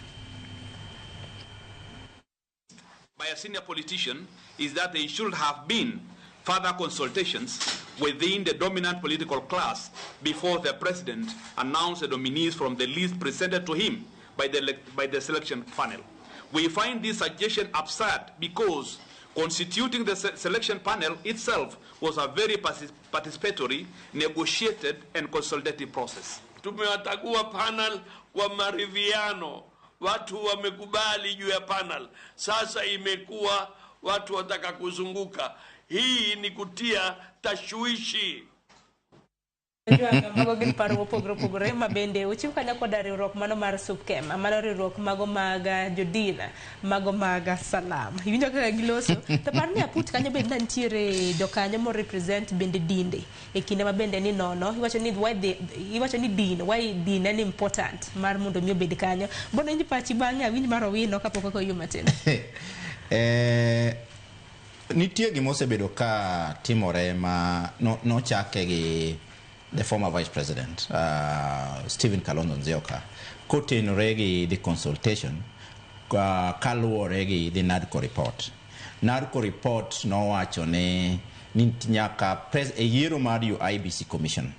By a senior politician is that there should have been further consultations within the dominant political class before the president announced the nominees from the list presented to him by the selection panel. We find this suggestion absurd because constituting the selection panel itself was a very participatory, negotiated, and consultative process. Tumewatagua panel kwa maridhiano, watu wamekubali juu ya panel. Sasa imekuwa watu wataka kuzunguka. Hii ni kutia tashwishi. Mago gin paro mopogore opogore ma bende ochiw kanyo koda riwruok mano mar SUPKEM, mano riwruok mago mag jodina, mago mag Salam. Iwinjo kaka giloso, to par ni aput kanyo bende nitiere jokanyo mo represent bende dinde e kinde ma bende ni nono, iwacho ni why the, iwacho ni din, why din en important mar mondo mi obed kanyo. Bono inji pachi bang'e awinj mar Owino kapok okoyo matin. Nitie gima osebedo ka timore ma nochake gi the former vice president, Stephen Kalonzo Musyoka, kotenore gi the consultation kaluwore gi the NADCO report. NADCO report nowacho ni nyaka e yiero mar IEBC commission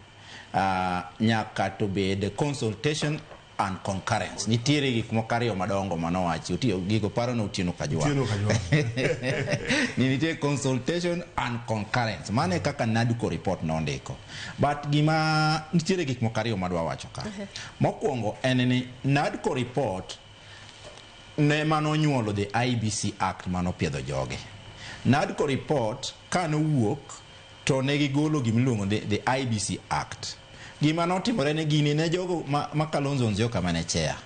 nyaka to bed consultation and concurrence. Nitiere gik moko ariyo madongo manowachi. Gigo paro ne Otieno Kajwang'. Otieno Kajwang'. Ni nitie consultation and concurrence. Mano e kaka NADCO report nondiko. But gima nitiere gik moko ariyo madwa wacho ka. Mokwongo en ni NADCO report ne manonyuolo the IEBC Act manopiedho joge. NADCO report kanowuok to ne gigolo gimiluongo ni the IEBC Act. Gima notimore ne gini ne jogo ma Kalonzo Musyoka mane chair.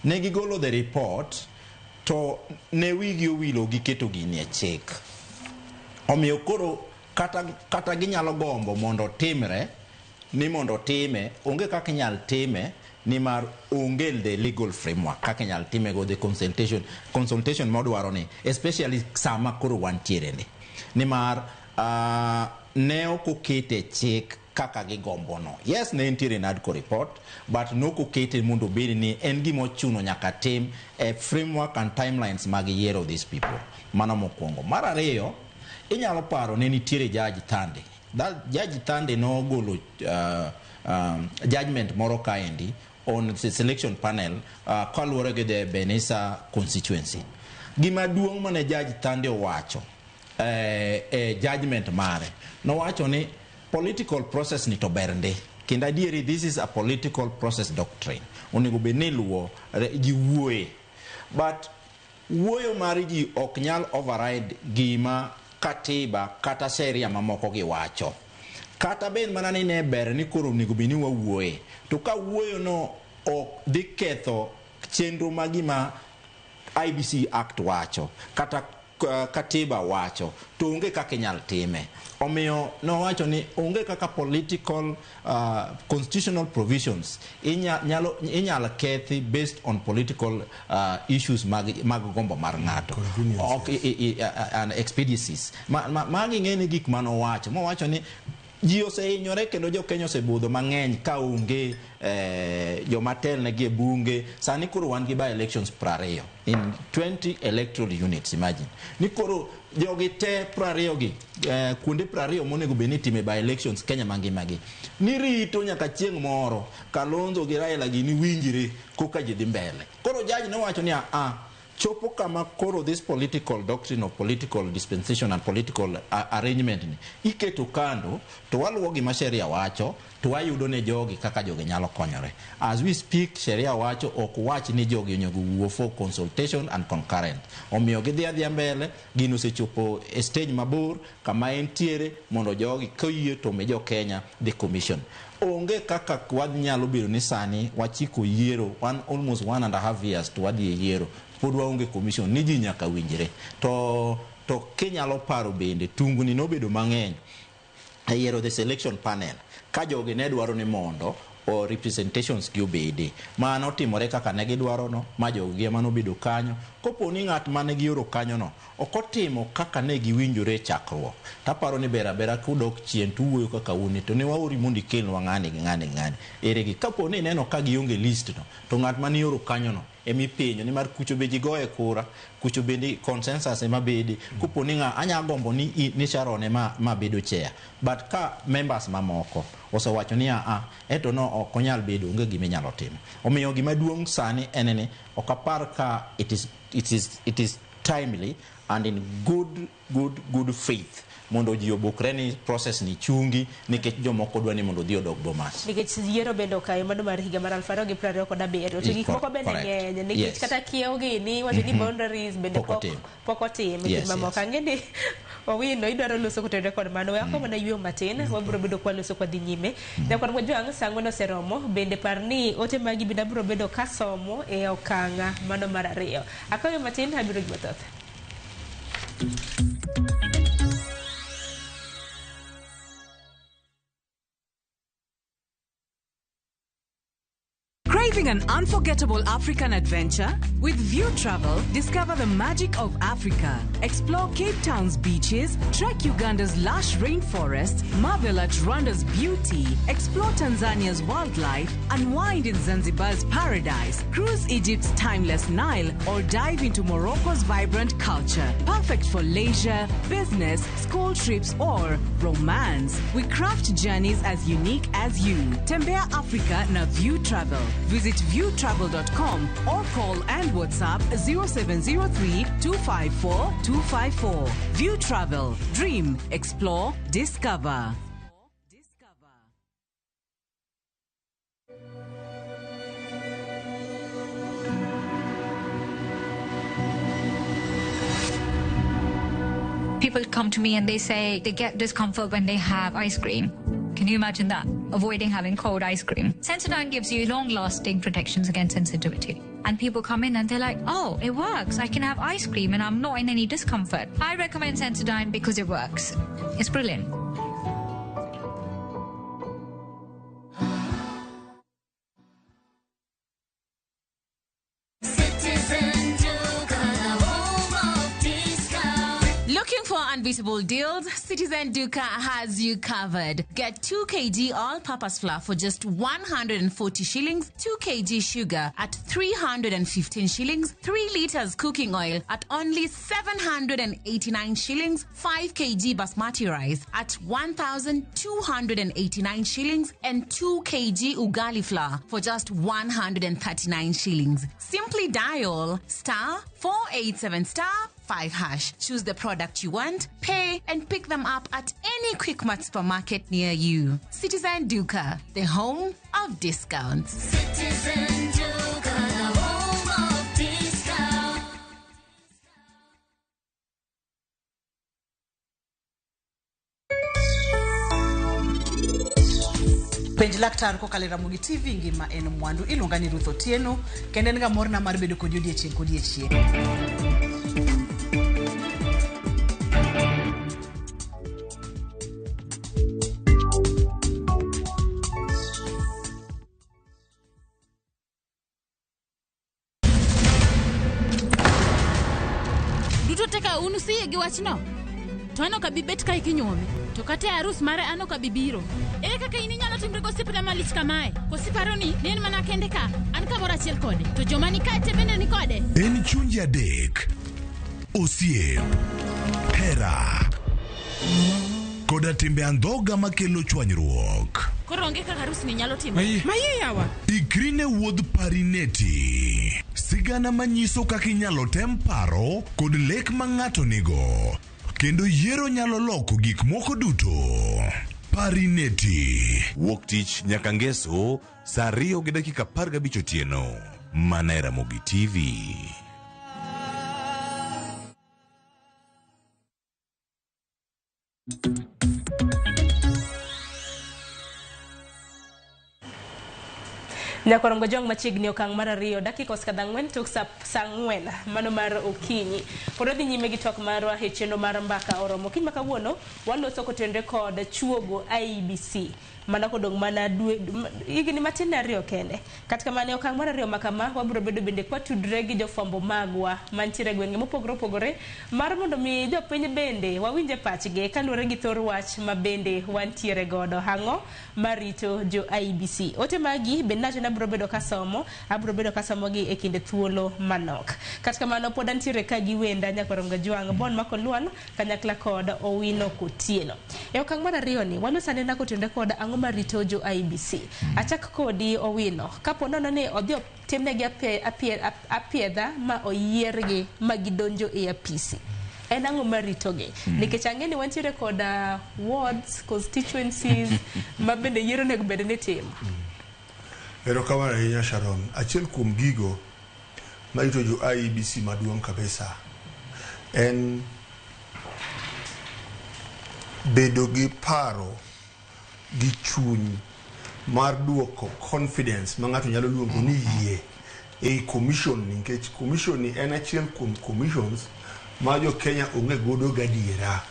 Ne gigolo the report to ne wigi owilo giketo gini e chik. Omiyo koro kata ginyalo gombo mondo timre ni mondo time, onge kaka inyal time nimar onge the legal framework kaka inyal time go the consultation modwaro ni, especially sama koro wantiere ni. Nimar ne ok okete chik kaka gigombo no. Yes, ne nitiere NADCO report, but nok okete mondo obed ni en gima ochuno nyaka tim e framework and timelines mag yiero these people. Mano mokwongo. Mar ariyo, inyalo paro ne nitiere Judge Thande. That Judge Thande nogolo judgment moro kaendi on the selection panel kaluwore gi the Benissa constituency. Gima duong' mane Judge Thande owacho judgment mare, nowacho ni political process ni to ber ndi. Kendo adieri this is a political process doctrine. Onego bed ni iluwo ji wuoye. But wuoyo mar ji ok nyal override gima katiba kata sheria mamoko giwacho. Kata bed mana ni ne ber ni koro onego bed ni wawuoye. To ka wuoyo no ok dhi ketho chenro ma gima IEBC Act wacho kata katiba wacho, to onge kaka inyal time. Omiyo nowacho ni onge kaka political constitutional provisions inyal kethi based on political issues mag gombo mar ng'ato. Ok and expediencies. Magi ng'e ni gik manowacho. Mowacho ni Ji osehinyore kendo jo Kenya osebudho mang'eny ka onge joma telnegi e bunge. Sani koro wan gi by elections 20 in 20 electoral units. Imagine ni koro jogi te 20 gi kuonde 20 monego bed ni itime by elections Kenya mangima gi nirito nyaka chieng' moro Kalonzo gi Raila gini winjre koka ji dhi mbele. Koro judge nowacho ni a chopo kama koro this political doctrine of political dispensation and political arrangement ni iketo kando to waluwo gima sheria wacho to wayudo ne jogi kaka jogi nyalo konyore. As we speak, sheria wacho ok wach ni jogi onego wuo for consultation and concurrent. Omiyo gidhi adhiya mbele, gino osechopo e stage mabor kama entiere mondo jogi koyie to mi jo Kenya the commission. Onge kaka wanyalo bedo ni sani wachiko yiero one almost 1.5 years to wadhi e yiero pod waonge commission ni ji nyaka winjre. To kinyalo paro bende tungni nobedo mang'eny e yiero the selection panel ka jogi ne dwaro ni mondo o representations gi obede. Mano timore kaka ne gidwaro no, ma jogi ema nobedo kanyo. Kopo ni ng'at mane gioro kanyo no ok otimo kaka ne giwinjore e chakruok, taparo ni ber abera kudok chien tuwuoyo kaka un to ne waori mondo ikelnwa ng'ani gi ng'ani gi ng'ani. Ere gi kapo ni ineno ka gionge list no, to ng'at mane ioro kanyo no emipenjo nimar kucho be ji goye kura, kucho bende consensus ema bede. Kopo ni ng'a anya gombo ni Sharon ema ma bedo chair, but ka members mamoko osewacho ni a eto no ok onyal bedo, onge gima inyalo timo. Omiyo gima duong' sani en ni ok apar ka it is timely and in good faith mondo ji obukre ni process ni chungi nikech jomoko dwa ni mondo odhi odog Bomas. Nikech yiero bende okayo mano mar higa mar 2027 to gik moko bende ng'eny nikech kata kiewo gini wacho ni boundaries bende pok otim gik mamoko. Ang'e ni Owino idwaro loso kotenore kod mano, we akaw mana yweyo matin, wabiro bedo kwa loso kwa dhi nyime. Nyakwar Mojwang' sa 4 oseromo, bende par ni ote magi bende abiro bedo kasomo e okang' mano mar 2. Akaw yweyo matin, abiro gi mathoth. Craving an unforgettable African adventure? With View Travel, discover the magic of Africa. Explore Cape Town's beaches, trek Uganda's lush rainforests, marvel at Rwanda's beauty, explore Tanzania's wildlife, unwind in Zanzibar's paradise, cruise Egypt's timeless Nile, or dive into Morocco's vibrant culture. Perfect for leisure, business, school trips, or romance. We craft journeys as unique as you. Tembea Africa na View Travel. Visit viewtravel.com or call and WhatsApp 0703 254 254. View Travel. Dream, explore, discover. People come to me and they say they get discomfort when they have ice cream. Can you imagine that? Avoiding having cold ice cream. Sensodyne gives you long-lasting protections against sensitivity. And people come in and they're like, oh, it works. I can have ice cream and I'm not in any discomfort. I recommend Sensodyne because it works. It's brilliant. Looking for unbeatable deals? Citizen Duka has you covered. Get 2 kg all-purpose flour for just 140 shillings, 2 kg sugar at 315 shillings, 3 liters cooking oil at only 789 shillings, 5 kg basmati rice at 1,289 shillings, and 2 kg ugali flour for just 139 shillings. Simply dial *487*5#. Choose the product you want, pay, and pick them up at any Quickmart supermarket near you. Citizen Duka, the home of discounts. Citizen Duka, the home of discounts. Penj laktar kokalo e Ramogi TV ngima en mwandu. Iluonga ni Ruth Otieno kendo en ga morna mar bedo kodi odiechieng' kodiechieng'. Duto teka un usiye gi wachno? To an ok abi bet kae kinyuome. To kata e arus mare an ok abi biro. Ere kaka in inyalo timri gosiepna malich kamae? Koso iparo ni ne en mana kende ka? An kamoro achiel kode. To joma ni kae te bende ni kode. En chunje adek, osiep, hera, koda timbe andhoga makelo chwanyruok. Koro onge kaka arus ni nyalo timore. Maye yawa. Ikri ne wuodh Parineti. Sigana manyiso kaka inyalo tem paro kod lek ma ng'ato nigo. Kendo yiero nyalo loko gik moko duto. Parineti. Wuok tich nyaka ngeso saa 2:15 otieno. Mana e Ramogi TV. Nyakorongo jong machiegni okang' mar 2 dakika osekadho 4 tok saa 4 mano mar okinyi. Pod wadhi nyime gi twak marwa e chenro mar Mbaka Oromo. Okinyi ma kawuono waloso kotenore kod chuogo IEBC mana kodong' mana dwe higni matin ne 2 kende. Kata kamano e okang' mar 2 ma kama wabiro bedo bende kwatudre gi jofwambo magwa mantiere e gwenge mopogore opogore mar mondo mi jopiny bende wawinje pachgi kaluwore gi thor wach ma bende wantiere godo. Ang'o marito jo IEBC? Ote magi bende nacho ni abiro bedo kasomo, abiro bedo kasomogi e kinde thuolo manok. Kata kamano pod antiere ka gi wenda Nyakorom Gajwang' Bon Makolwal kanyakla kod Owino Kotieno. E okang' mar 2 ni waloso anena kotenore kod ang'o marito jo IEBC. Achak kodi Owino, kapo nono ni odhi otimnegi apiedha ma oyiergi ma gidonjo e apisi. En ang'o maritogi? Nikech ang'e ni wantiere kod wards, constituencies ma bende yiero onego bed ni timo. Erokamano ahinya Sharon. Achiel kuom gigo marito jo IEBC maduong' kabisa en bedo gi paro gi chuny mar duoko confidence ma ng'ato nyalo luongo ni yie ei commission ni, nikech commission ni en achiel kuom commissions ma jo Kenya onge godo gadiera.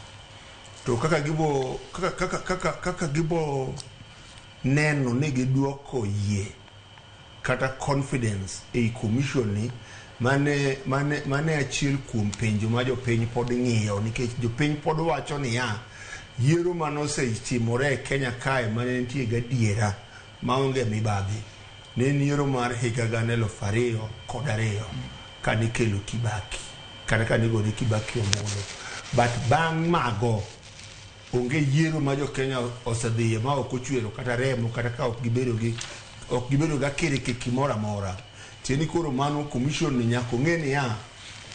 To kaka gibo kaka gibo neno ni giduoko yie kata confidence ei commission ni mane achiel kuom penjo ma jopiny pod ng'iyo, nikech jopiny pod wacho niya yiero manosetimore e Kenya kae mane nitie gadiera maonge mibadhi ne en yiero mar higa 2002 kane ikelo Kibaki kata kane igone Kibaki ombulu. But bang' mago onge yiero ma jo Kenya osedhiye ma ok ochwero kata remo kata ka ok gibedo gi akirikiki moro amora. Tieni koro mano commission ni nyaka ong'e niya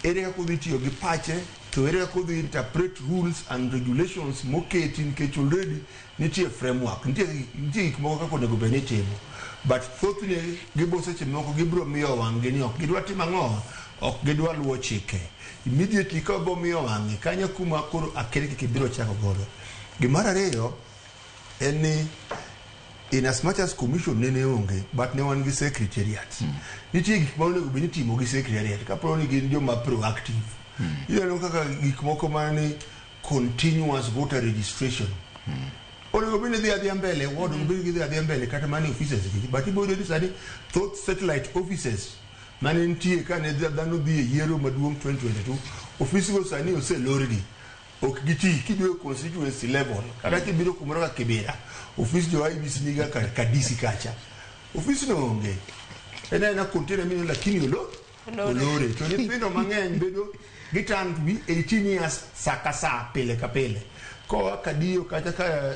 ere kaka odhi tiyo gi pache to ere kaka odhi interpret rules and regulations moketi, nikech already nitie framework, nitie gik moko kaka onego bed ni itimo. But thothne gibo seche moko gibiro miyo wang'gi ni ok gidwa timo ang'o, ok gidwa luwo chike. Immediately ka bo miyo wang'e kanyo kuma koro akirikiki biro chako godo. Gimar ariyo en ni in as much as commission nene onge, but ne wan gi secretariat. Nitie gik ma onego bed ni itimo gi secretariat kapo ni gin joma proactive. Ineno kaka gik moko mani continuous voter registration. Onego bed ni dhi adhiya mbele, ward onego bed ni gidhi adhiya mbele kata mana e offices gi. But ibiro yudo ni sani thoth satellite offices mane nitie kane dhano dhi e yiero maduong' 2022, ofisgo sani oselorgi. Ok giti kibiro constituency level kata kibiro kumoro kaka Kibera, ofis jo IEBC niga ka DC kacha. Ofis no onge. En aena container mineno lakini olore. To nyithindo mang'eny bedo gitan to be 18 years sa ka sa pile ka pile. Koa kadiyo kata ka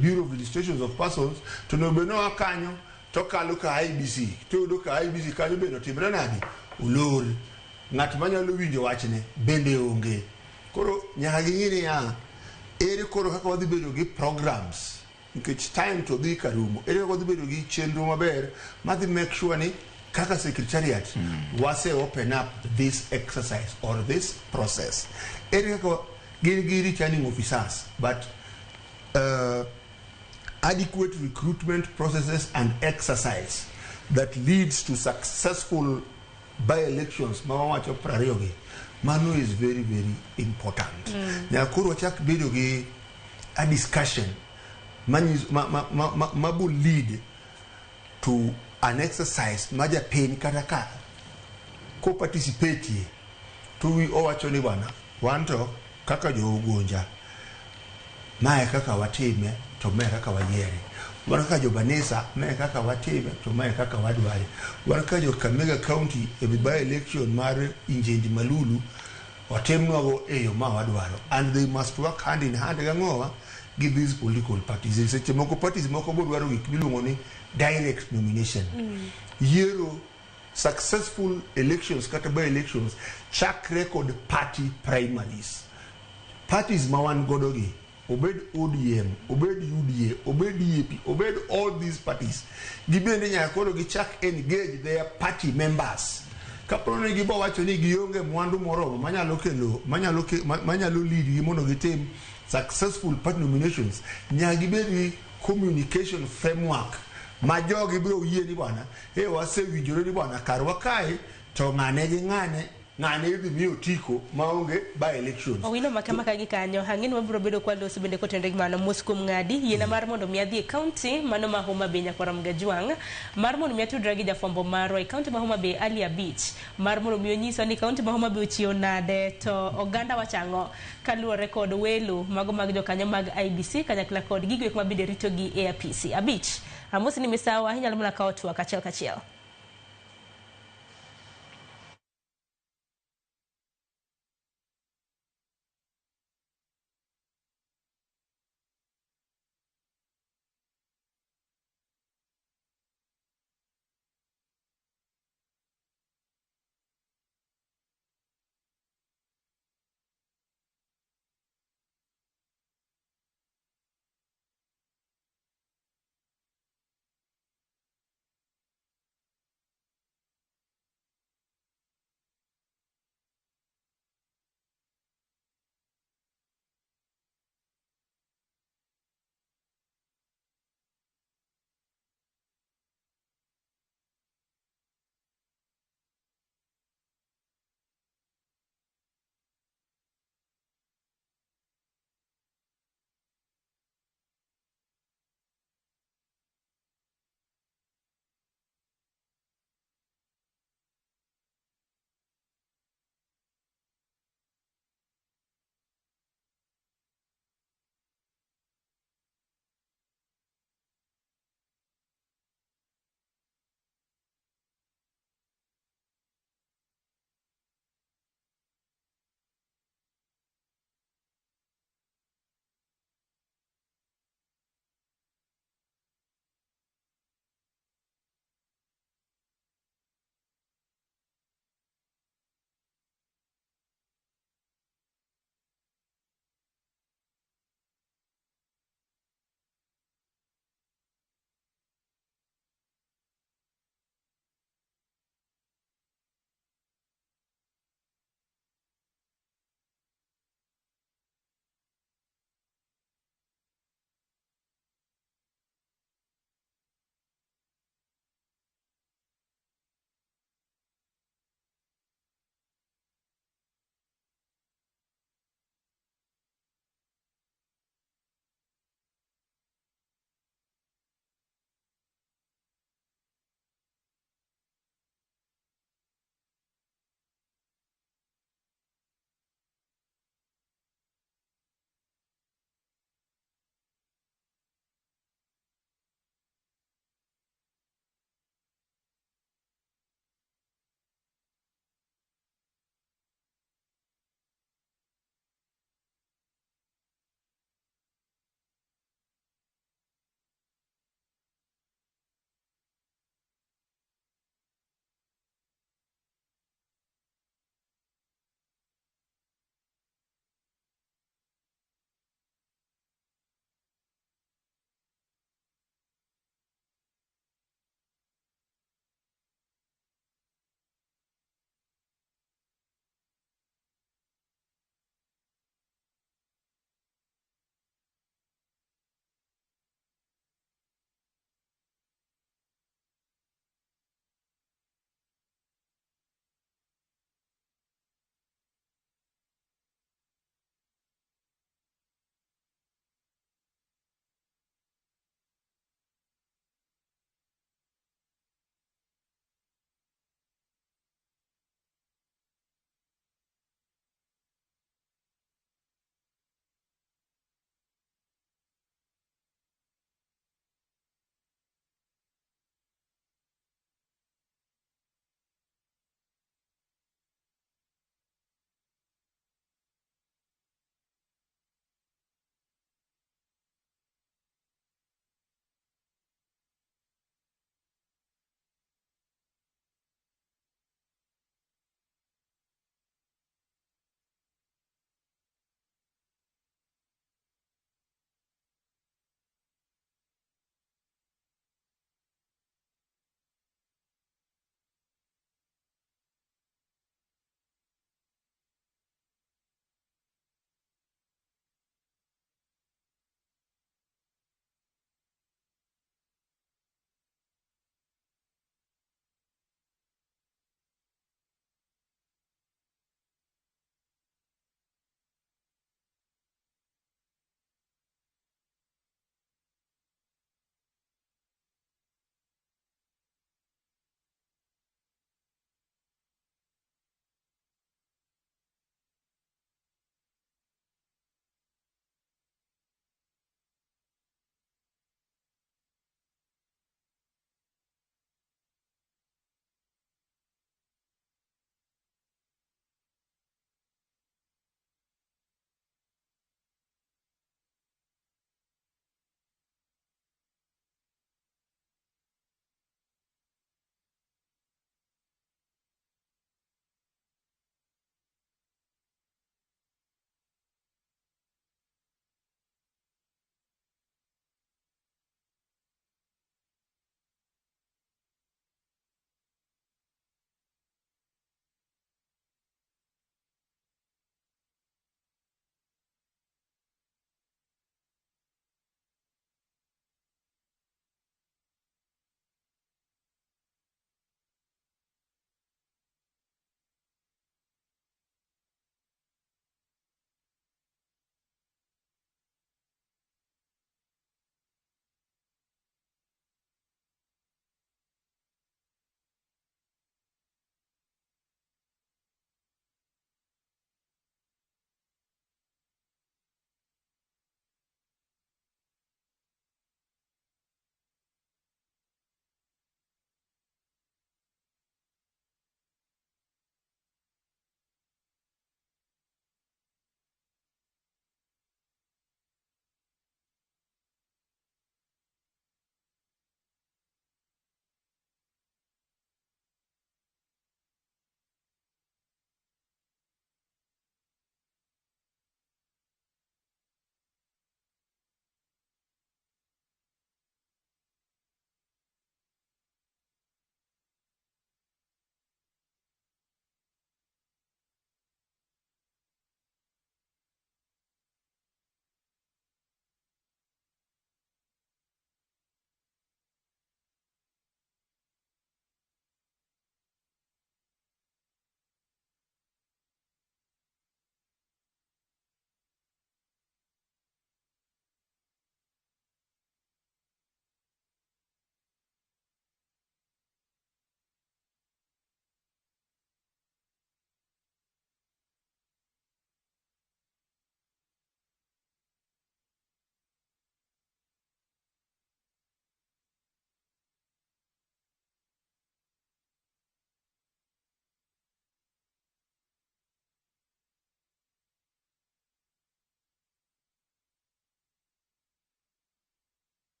Bureau of Registrations of Persons to onego bed ni oa kanyo to kalo ka IEBC to yudo ka IEBC kanyo bende otimre nadi? Olor. Ng'at manyalo winjo wachne bende onge. Koro nyaka ging'e niya ere koro kaka wadhi bedo gi programs nikech time to dhi karumo. Ere kaka wadhi bedo gi chenro maber madhi make sure ni kaka secretariat wase open up this exercise or this process. Ere kaka gin gi returning officers but adequate recruitment processes and exercise that leads to successful by-elections ma wawacho 20 gi, mano is very very important. Nyaka koro wachak bedo gi a discussion ma bo lead to an exercise ma japiny kata ka ko participate to wi owacho ni bwana wan to kaka jo Ugunja mae kaka watime to mae kaka wayiere. Wan kaka jo Banisa mae kaka watime to mae kaka wadware. Wan kaka jo Kakamega County e by election mar Injendi Malulu otimnwago e yo ma wadwaro, and they must work hand in hand gang'owa gi these political parties. Seche moko parties moko bodwaro gik miluongo ni direct nomination. Yiero successful elections kata by elections chakre kod party primaries. Parties ma wan godo gi, obed ODM, obed UDA, obed DAP, obed all these parties, gibende nyaka koro gichak engage their party members. Kapo ni gibo wacho ni gionge mwandu moromo manyalo kelo manyalo ke, manyalo lead gi mondo gitim successful party nominations, nyaka gibed gi communication framework ma jogi biro yie ni bwana, e wasewinjore ni bwana karwa kae to ng'ane gi ng'ane ng'ane idhi mi otiko maonge by elections. Owino maka gi kanyo ang'e ni wabiro bedo kwa loso bende kotenore gi mano. Mos kuom ng'adi yiena mar mondo mi adhi e kaunti mano ma Homa Bay nyakwara Mgajwang' mar mondo mi atudra gi jafwambo marwa e kaunti ma Homa Bay Ali Abich mar mondo mi onyiswa ni kaunti ma Homa Bay ochiewo nade to oganda wacho ang'o kaluwore kod welo mago mag jokanyo mag IEBC kanyakla kod gigo eko ma bende ritogi e apisi. Abich, amosi ni misawa, inyalo mana kawo twak achiel kachiel.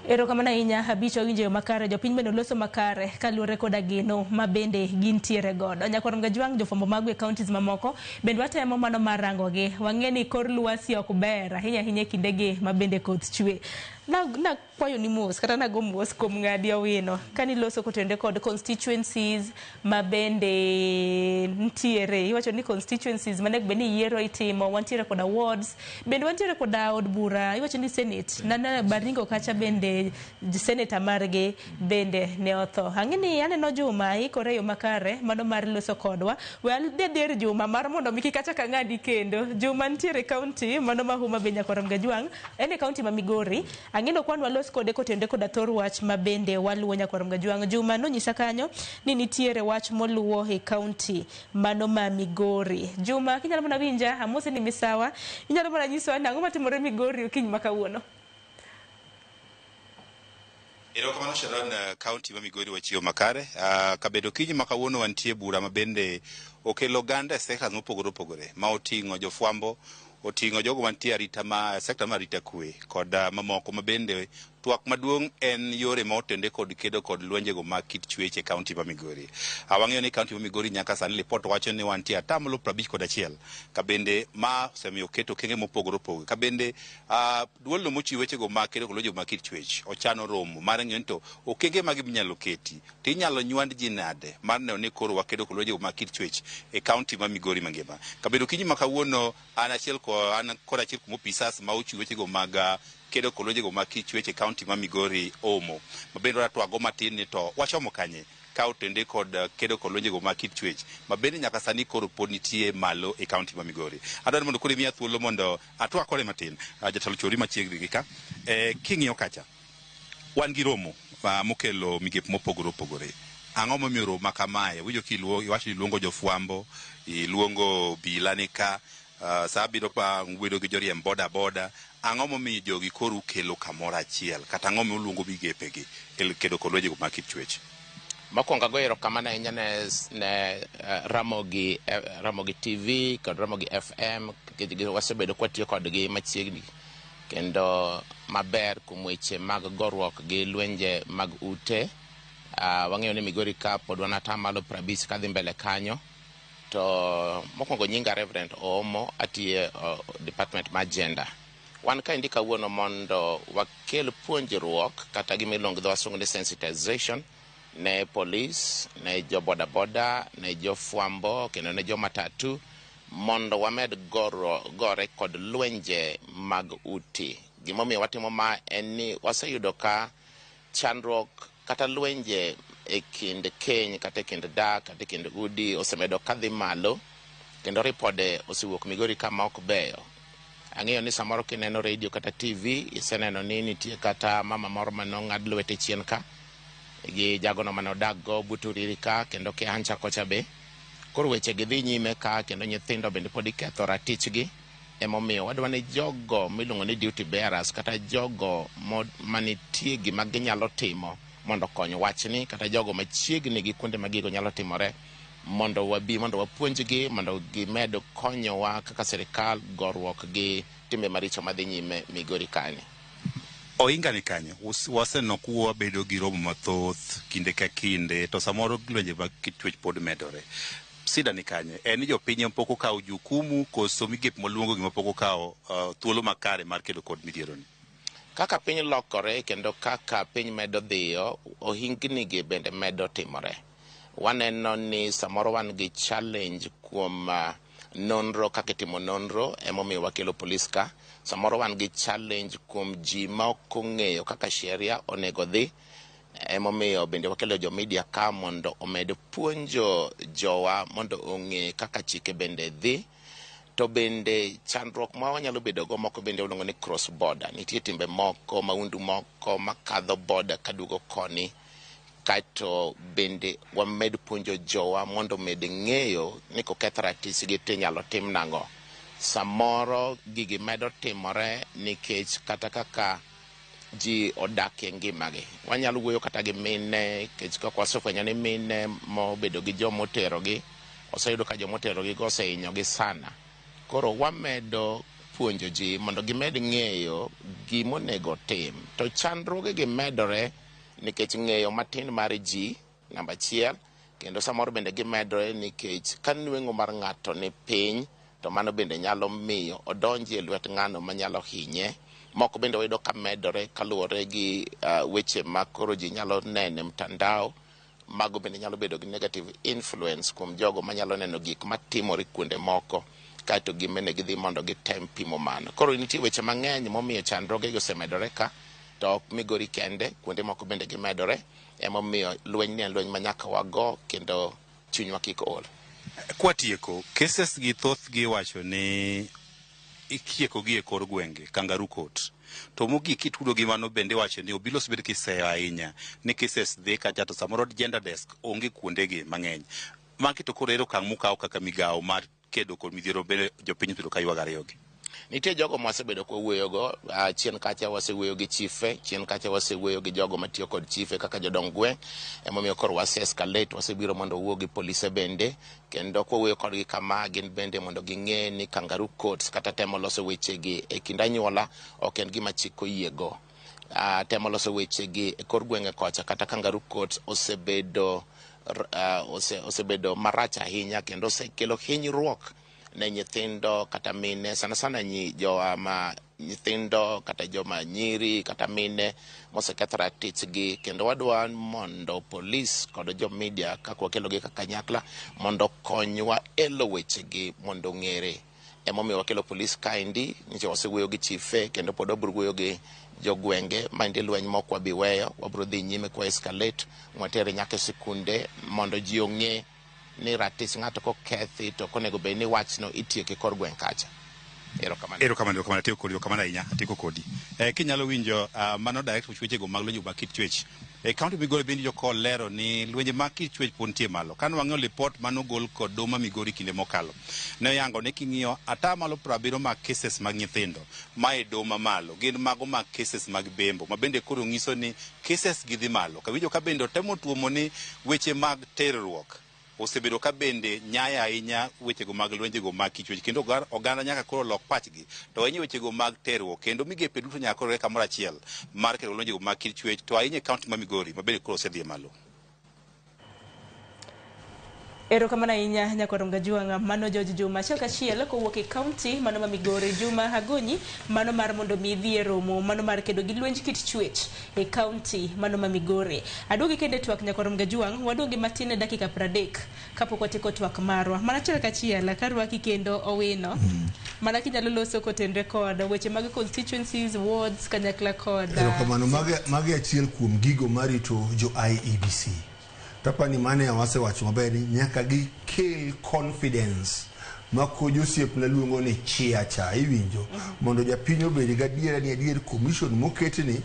Erokamano ahinya Abich wawinjo yo makare jopiny bende oloso makare kaluwore koda geno ma bende gintiere godo. Nyakwar Mgajwang' jofwambo mago e counties mamoko bende watemo mano mar rangogi. Wang'e ni kor lwasi ok ber ahinya ahinya e kindegi ma bende koth chwe. Nakwayo ni mos kata nago mos kuom ng'adi Owino kaniloso kotenore kod constituencies ma bende ntiere. Iwacho ni constituencies manego bed ni yiero itimo, wantiere koda wards, bende wantiere koda od bura, iwacho ni senate. Nana Baringo kacha bende senator margi bende ne otho. Ang'e ni aneno Juma ikore e yo makare mano mar loso kodwa. We adhi ir Juma mar mondo mi kik achak ang'adi kendo. Juma nitiere e county mano ma Homa Bay Nyakwar Mgajwang', en e county ma Migori. Ang'e ni okwan walos kode kotenore koda thor wach ma bende waluwo Nyakwar Mgajwang'. Juma nonyisa kanyo ni nitiere wach moluwo e county mano ma Migori. Juma kinyalo mana winja, amosi ni misawa. Inyalo mana nyisowa ni ang'o matimore Migori okinyi ma kawuono? Erokamano Sharon, kaunti ma Migori wachiwo makare. Kabedo kinyi ma kawuono wantie bura ma bende okelo oganda e sectors mopogore opogore ma oting'o jofwambo, oting'o jogo mantie arita ma sector mar arita kwe kod mamoko ma bende twak maduong' en yore ma otende kod kedo kod lwenjego mag kit chwech e kaunti ma Migori. Wang'eyo ni kaunti ma Migori nyaka sani lipot wacho ni wantie atamalo 51 ka bende ma osemiyo oket okenge mopogore opogore ka bende duolno mochiwo wechego mag kedo kod lwenjego mag kit chwech ochano romo mar ng'iyo ni to okenge mage minyalo keti to inyalo nywand ji nade mar neno ni koro wakedo kod lwenjego mag kit chwech e kaunti ma Migori mangima. Kabedo kinyi ma kawuono an achiel an kod achiel kuom opisas ma ochiwo wechego mag kedo kod lwenjego mag kit chwech e kaunti ma Migori Omo. Ma bende wadwa matin ni to wachomo kanye ka otende kod kedo kod lwenjego mag kit chwech ma bende nyaka sani koro pod nitie malo e kaunti ma Migori. Adwaro mondo koro imiya thuolo mondo atwak kode matin. Jatelo chori machiegni gi ka. King'iyo kacha, wan gi romo mokelo migepe mopogore opogore. Ang'o momiyo romo ma kamae? Winjo iwacho ni iluongo jofwambo, iluongo obila ni ka, sa abiro pa ubedo gi joriemb boda boda. Ang'o momiyo jogi koro ukelo kamoro achiel? Kata ang'o momiyo uluongo migepegi e kedo kod lwenjego mag kit chwech? Mokwongo agoyo erokamano ahinya ne Ramogi TV kod Ramogi FM, nikech wasebedo kwatiyo kodgi machiegni kendo maber kuom weche mag goruok gi lwenje mag ute. Wang'eyo ni Migori ka pod wan atamalo 50 kadhi mbele kanyo. To mokwongo nyinga Reverend Oomo, atiyo department mar gender. Wan kaendi kawuono mondo wakel puonjruok kata gima iluongo gi dho wasungu ni sensitization ne polis, ne jo boda boda, ne jo fwambo kendo ne jo matatu mondo wamed gore kod lwenje mag uti. Gimomiyo watimo ma en ni waseyudo ka chandruok kata lwenje e kind keny kata e kind dak kata e kind udi osemedo kadhi malo kendo ripode osewuok Migori kama ok beyo. Ang'eyo ni samoro kineno radio kata TV iseneno ni nitie kata mama moro mane ong'ad lwete chien ka gi jagono mane odak go but Uriri ka kendo Kehancha kocha be. Koro weche gi dhi nyime ka kendo nyithindo bende pod iketho ratichgi. Emomiyo wadwa ni jogo miluongo ni duty bearers kata jogo manitie gima ginyalo timo mondo okony wachni kata jogo machiegni gi kuonde ma gigo nyalo timore mondo wabi mondo wapuonjgi mondo gimed konyowa kaka sirikal goruok gi timbe maricho madhi nyime Migori kani. Ohinga ni kanyo, waseneno kuwabedo gi romo mathoth kinde ka kinde, to samoro lwenje mag kit chwech pod medore. Sida ni kanye? En ni jopiny ema pok okawo jukumu koso migepe moluongo gima pok okawo thuolo makare mar kedo kod midhiero ni? Kaka piny lokore kendo kaka piny medo dhiyo, ohingni gi bende medo timore. Waneno ni samoro wan gi challenge kuom nonro kaka itimo nonro emomiyo wakelo polis ka. Samoro wan gi challenge kuom ji ma ok ong'eyo kaka sheria onego dhi emomiyo bende wakelo jo media ka mondo omed puonjo jowa mondo ong'e kaka chike bende dhi. To bende chandruok ma wanyalo bedo go moko bende iluongo ni cross border. Nitie timbe moko, maundu moko makadho border kaduogo koni. Kaeto bende wamed puonjo jowa mondo omed ng'eyo ni koketh ratichgi to inyalo tim nang'o. Samoro gigi medo timore nikech kata kaka ji odak e ngimagi. Wanyalo wuoyo kata gi mine nikech kaka wasefwenyo ni mine mobedo gi jomoterogi oseyudo ka jomoterogi go osehinyogi sana. Koro wamedo puonjo ji mondo gimed ng'eyo gimonego tim. To chandruoge gi medore nikech ng'eyo matin mar ji, namba achiel, kendo samoro bende gimedore nikech ka nweng'o mar ng'ato ni piny, to mano bende nyalo miyo odonji e lwet ng'ano manyalo hinye. Moko bende wayudo ka medore kaluwore gi weche ma koro ji nyalo neno e mtandao. Mago bende nyalo bedo gi negative influence kuom jogo manyalo neno gik matimore kuonde moko, kaeto gin bende gidhi mondo gitem pimo mano. Koro nitie weche mang'eny momiyo chandruoge gi osemedore ka, to ok Migori kende, kuonde moko bende gimedore. Emomiyo lweny ni en lweny ma nyaka wago kendo chunywa kik ol. Kwatieko, cases gi thothgi iwacho ni itieko gi e kor gwenge, kangaroo court. To mogik kitudo gi mano bende iwacho ni obila osebed kiseyo ahinya ni cases dhi kacha to samoro gender desk onge kuonde gi mang'eny. Magi to koro ere okang' mukawo kaka migawo mar kedo kod midhiero bende jopiny osebedo ka ywago ariyogi. Nitie jogo mwasebedo kwawuoyogo, chien kacha wasewuoyo gi chife, chien kacha wasewuoyo gi jogo matiyo kod chife kaka jodong gweng', emomiyo koro wase escalate, wasebiro mondo wawuo gi polise bende, kendo kwawuoyo kodgi kama gin bende mondo ging'e ni kangaroo courts kata temo loso wechegi e kind anyuola ok en gima chik oyiego. Temo loso wechegi e kor gwenge kocha kata kangaroo courts osebedo osebedo marach ahinya kendo osekelo hinyruok ne nyithindo kata mine, sana sana nyi jowa ma nyithindo kata joma nyiri kata mine moseketho ratichgi, kendo wadwa mondo polis kod jo media kaka wakelogi kaka kanyakla mondo okonywa elo wechegi mondo ong'ere. Emomiyo wakelo polis kaendi, nyicha wasewuoyo gi chife kendo pod wabiro wuoyo gi jogwenge. Maendi lweny mok wabi weyo, wabiro dhi nyime kwa escalate mwatere nyaka e sikunde mondo ji ong'e ni ratich ng'ato kokethi to ok onego bed ni wachno itieko e kor gweng' kacha. Erokamano. Erokamano, erokamano, atieko kodi, erokamano ahinya, atieko kodi. Kinyalo winjo mano direct wechego mag lwenje mag kit chwech. E kaunti Migori bende joko lero ni lwenje mag kit chwech pod nitie malo. Kane wang'iyo lipot manogol kod doho ma Migori kinde mokalo, ne oyango ni king'iyo 70% mag cases mag nyithindo ma e doho mamalo gin mago mag cases mag bembo, ma bende koro nyiso ni cases gi dhi malo. Kawinjo ka bende otemo tuomo ni weche mag terruok osebedo ka bende nyaya ahinya wechego mag lwenjego mag kit chwech, kendo oganda nyaka koro lok pachgi to ahinya wechego mag terruok, kendo migepe duto nyaka koro riwre kamoro achiel mar kedo lwenjego mag kit chwech, to ahinya e kaunti ma Migori ma bende koro osedhi malo. Erokamano ahinya Nyakwar Mgajuang', mano George Juma achiel kachiel kowuok e kaunti mano ma Migori. Juma Agonyi mano mar mondo mi idhi e romo mano mar kedo gi lwenj kit chwech e kaunti mano ma Migori. Aduogi kendo e twak Nyakwar Mgajuang', wadong' gi matin e dakika 30 kapok watieko twak marwa. Mana achiel kachiel karwaki kendo Owino, mana kinyalo loso kotenre kod weche mag constituencies, wards kanyakla kod Erokamano, magi achiel kuom gigo marito jo IEBC. Tapani mane wasewacho maber ni nyaka gikel confidence ma ko josiepna luongo ni chia cha iwinjo mondo japiny obed gadiera ni adier commission moketni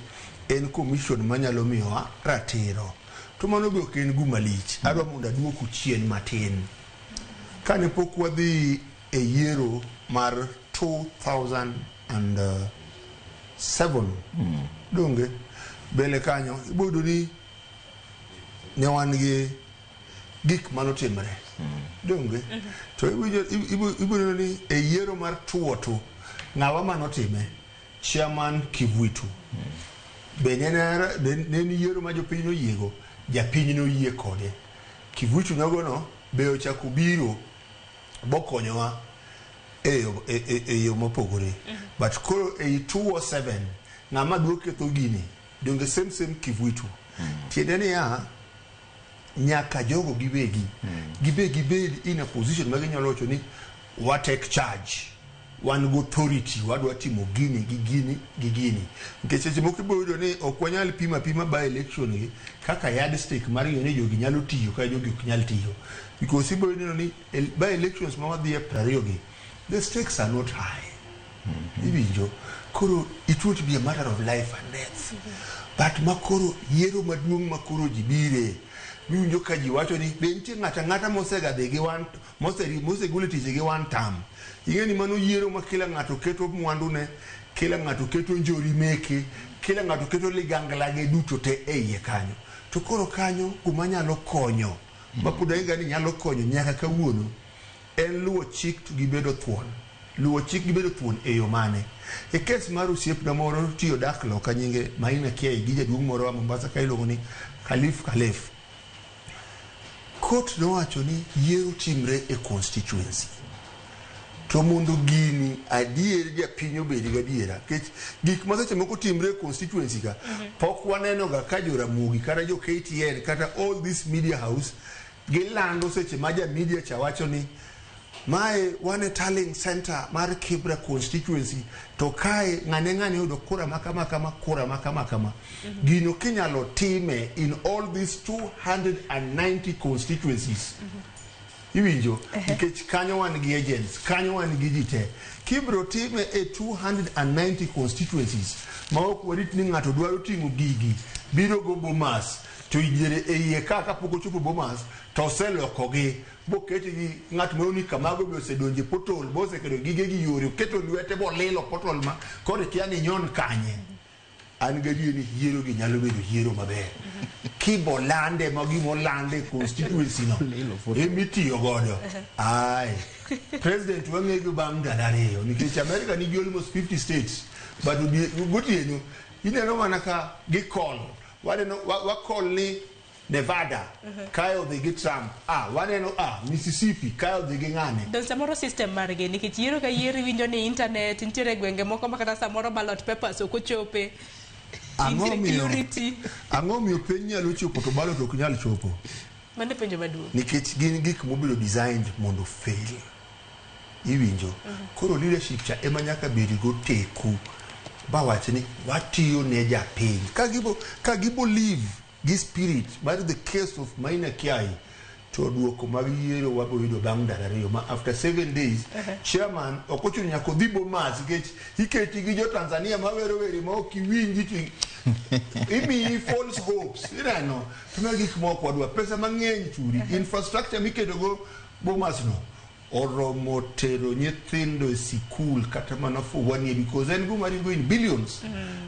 en commission manyalo miyowa ratiro. To mano be ok en guma lich. Adwa mondo aduoku chien matin. Kane pok wadhi e yiero mar 2007 donge mbele kanyo ibo yudo ni ne wan gi gik manotimre donge to ibo neno ni e yiero mar tuo to ng'awa manotime chairman Kivuitu be ne en yiero ma jopiny noyiego, japiny noyie kode. Kivuitu nogono be ochako biro bokonyowa e yo mopogore. But koro ei 207 ng'ama dwa ketho gini donge same Kivuitu. Tiende niya nyaka jogo giwegi gibe gibed in a position ma ginyalo wacho ni wa take charge, wan gi authority, wadwa timo gini gi gini gi gini. Nikech seche moko ibiro yudo ni ok wanyal pimo apima by election gi kaka yardstick mar ng'iyo ni jogi nyalo tiyo kata jogi ok nyal tiyo. Because ibiro neno ni by elections ma wadhi e 20 gi, the stakes are not high. Iwinjo? Koro it won't be a matter of life and death. But makoro yiero maduong' makoro ji bire miwinjo ka ji wacho ni be nitie ng'ato ang'ata mosega dhi gi one mosegol e tich gi one term. Ing'e ni mano yiero ma kila ng'ato keto mwandune, kila ng'ato keto njori meke, kila ng'ato keto ligangla ge duto te e iye kanyo. To koro kanyo kuma nyalo konyo, ma pod ahinga ni nyalo konyo nyaka kawuono, en luwo chik to gi bedo thuon. Luwo chik gi bedo thuon e yo mane? E kes mar osiepna moro tiyo dak loka nyinge Maina Kiai gi jaduong' moro wa Mombasa ka iluongo ni Khalif Khalef. Court nowacho ni yiero timre e constituency. To mondo gini adier japiny obed gadiera, nikech gik ma seche moko timre e constituency ka, pok waneno ga ka jo Ramogi kata jo KTN kata all this media house gilando seche ma ja media cha wacho ni mae wan e tallying center mar Kibra constituency to kae ng'ane ng'ane oyudo kura ma kama kama kura ma kama kama. Gino kinyalo time in all these 290 constituencies. Iwinjo? Nikech kanyo wan gi agents, kanyo wan gi ji te. Kibro time e 290 constituencies ma ok warit ni ng'ato dwaro ting'o gigi biro go Bomas to idiere e iye ka kapok ochopo Bomas to oselokogi boketgi ng'at moro ni kamago be osedonjo e portal boseketo gige gi yore oketo lwete bolilo portal ma koro ikia ni nyon kanye. An gadier ni yiero gi nyalo bedo yiero maber. Kibolande ma gimolande e constituency no emitiyo godo. Ai. President wang'ego bang' ndalo ariyo nikech America nigi almost 50 states but gotieno ineno mana ka gikol waneno wakol ni Nevada kae odhi gi Trump waneno Mississippi kae odhi gi ng'ane. Don samoro system margi nikech yiero ka yiero iwinjo ni internet nitiere gwenge moko ma kata samoro ballot papers ok ochope. Ang'o miyo piny nyalo chopo to ballot ok nyal chopo? Mano penjo maduong'. Nikech gin gik mobedo designed mondo fail. Iwinjo? Koro leadership cha ema nyaka bed go teku ba wach ni watiyo ne japiny. Ka gibo live gi spirit mar the case of Maina Kiai to duoko mag yiero wabo yudo bang' ndalo ariyo ma after 7 days chairman ok ochuno nyaka odhi Bomas nikech iketi gi jo Tanzania mawero were ma ok iwinji to imiyi false hopes ineno to ma gik moko wadwa pesa mang'eny churi infrastructure miketo go Bomas no oromo tero nyithindo e sikul kata mana for 1 year because en guma ringo in billions.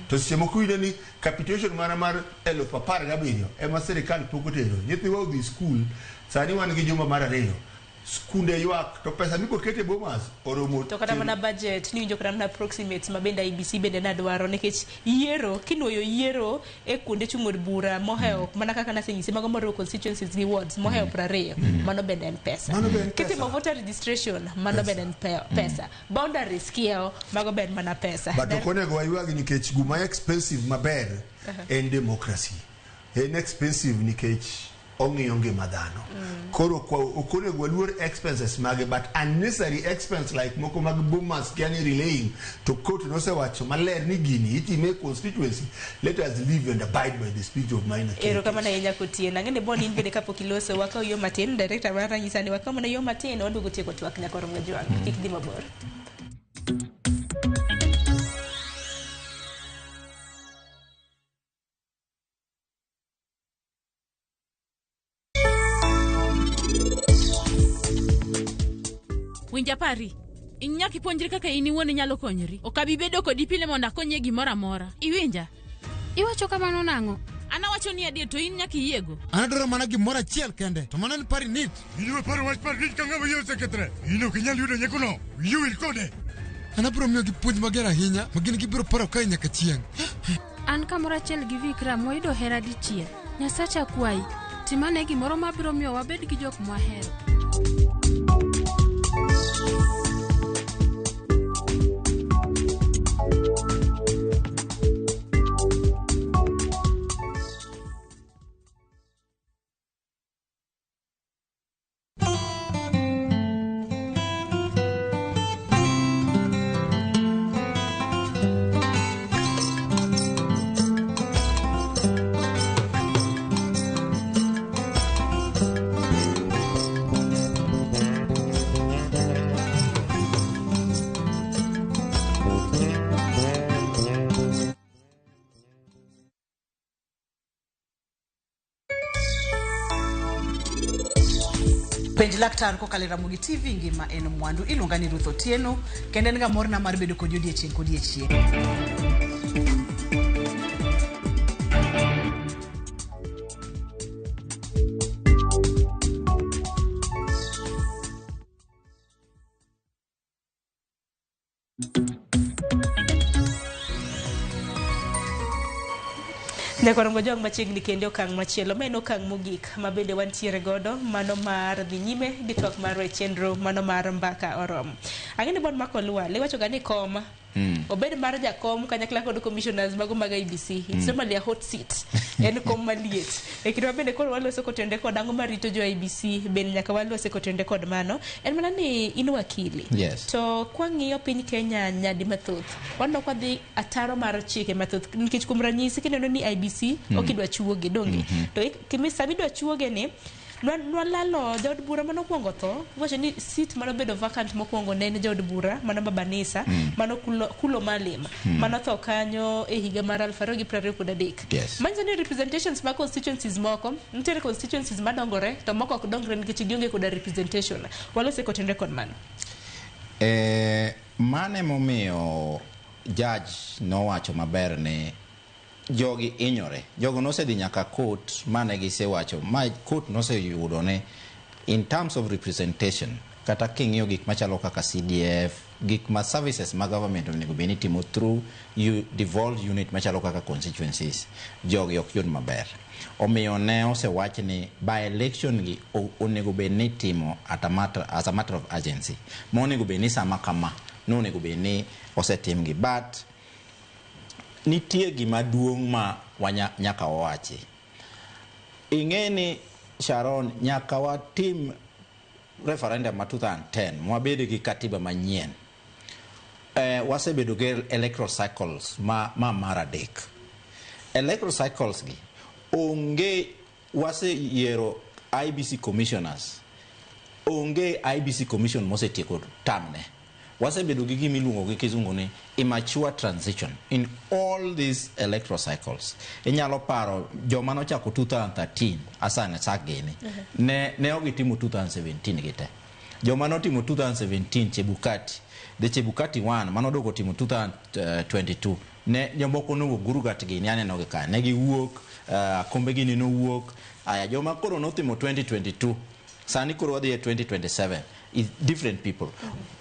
To seche moko iyudo ni capitation mana mar 17,000 ema sirikal pok otero. Nyithiwa odhi skul, sani wan gi juma mar ariyo. Skunde ywak to pesa mibo kete Bomas oromo To kata mana budget niwinjo kata mana approximates ma bende IEBC bende nadwaro nikech yiero kinuoyo yiero e kuonde chung' od bura mohewo mana kaka nasenyisi mago moriwo constituencies gi wards mohewo 20 mano bende en pesa. Mano be en pesa. Kitimo voter registration mano bende en pesa. Boundaries kiewo mago be en mana pesa. But ok onego waywagi nikech guma expensive maber en democracy. En expensive nikech ong'iyo ngima dhano. Koro ok onego waluor expenses mage but unnecessary expense like moko mag Bomas kiani relaying to court nosewacho maler ni gini itime e constituency. Let us live and abide by the spirit of Maina Kiai. Erokamano ahinya Kotieno. Ang'e ni Bon in bende kapok iloso wakaw yo matin, director mara nyisa ni wakaw mana yo matin waduogo tieko twak nyaka warom gajwang'. Kik dhi mabor. Winja pari. In nyaka ipuonjri kaka in iwuon inyalo konyori. Ok abi bedo kodi pile mondo akonyi e gimoro amora. Iwinja? Iwacho kamano nang'o? An awacho ni adier to in nyaka iyiego. An adwaro mana gimoro achiel kende, to mano en Parinit. In iwe paro wach Parinit ka ng'ama wiye osekethre. In ok inyal yudo nyekono. Wiyi owil kode. An abiro miyogi puonj mager ahinya ma gin gibiro paro kae nyaka chieng'. An kamoro achiel gi Vikram wayudo hera dichiel. Nyasacha akwayi, timane gimoro mabiro miyo wabed gi jok mwahero. Penj laktar kokalo e Ramogi TV ngima en mwandu. Iluonga ni Ruth Otieno kendo en ga morna mar bedo kodi odiechieng' kodiechieng'. Nyaka romo jwang' machiegni kendo okang' machielo ma en okang' mogik ma bende wantiere godo mano mar dhi nyime gi twak marwa e chenro mano mar mbaka oromo. Ang'e ni bon Mark Olwal iwacho ga ni kom obed mar jakom kanyakla kod commissioners mago mag IEBC. It's normally a hot seat. En kom maliet. E kinde ma bende koro waloso kotende kod ang'o marito jo IEBC bende nyaka walose kotende kod mano. En mana ni in wakili. Yes. To kwang'iyo piny Kenya nyadi mathoth, waneno kwa dhi ataro mar chike mathoth nikech kuom ranyisi kineno ni IEBC ok idwa chuoge donge. To sama idwa chuoge ni nwalalo jaod bura manokwongo tho iwacho ni seat manobedo vacant mokwongo ne en jaod bura mano Babanisa mano Kulo Malim manotho kanyo e higa mar 2023. Yes. Manyiso ni representations mag constituencies moko nitiere constituencies madongore to moko ok dongre nikech gionge koda representation. Walose kotenre kod mano. Mane momiyo judge nowacho maber ni jogi inyore. Jogo nosedhi nyaka court mane gisewacho ma court noseyudo ni in terms of representation kata king'iyo gik machalo kaka CDF, gik ma services ma government onego bed ni timo through you devolved unit machalo kaka constituencies, jogi ok yud maber. Omiyo ne osewach ni by election gi onego bed ni timo at a matter, as a matter of urgency. Ma onego bed ni sama kama nonego bed ni osetimgi. But nitie gima duong' ma nyaka wawachi. Ing'e ni Sharon, nyaka watim referendum ma 2010 mwabed gi katiba manyien. Wasebedo gi electoral cycles ma mar adek. Electoral cycles gi onge waseyiero IEBC commissioners. Onge IEBC commission mosetieko term ne. Wasebedo gi gima iluongo gi kizungu ni immature transition in all these electoral cycles. Inyalo paro joma nochako 2013 Hassan Sak gini. Ne ok gitimo 2017 gi te. Joma notimo 2017 Chebukati, the Chebukati 1 manoduogo timo 2022 ne jomoko nowuok Gurugat gini aneno gi ka ne giwuok kombe gini nowuok. Aya joma koro notimo 2022 sani koro wadhi e 2027 is different people.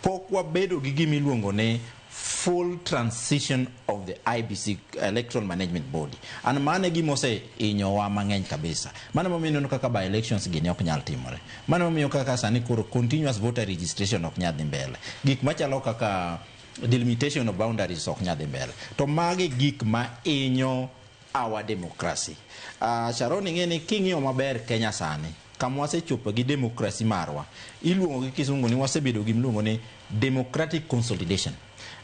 Pok wabedo gi gima iluongo ni full transition of the IEBC Electoral Management Body. And mano e gima oseinyowa mang'eny kabisa. Mano emomiyo ineno kaka by elections gini ok nyal timore. Mano emomiyo kaka sani koro continuous voter registration ok nyal dhi mbele. Gik machalo kaka delimitation of boundaries ok nyal dhi mbele. To magi gik ma inyo our democracy. Sharon ing'e ni king'iyo maber Kenya sani, kama wasechopo gi democracy marwa, iluongo gi kisungu ni wasebedo gi miluongo ni democratic consolidation.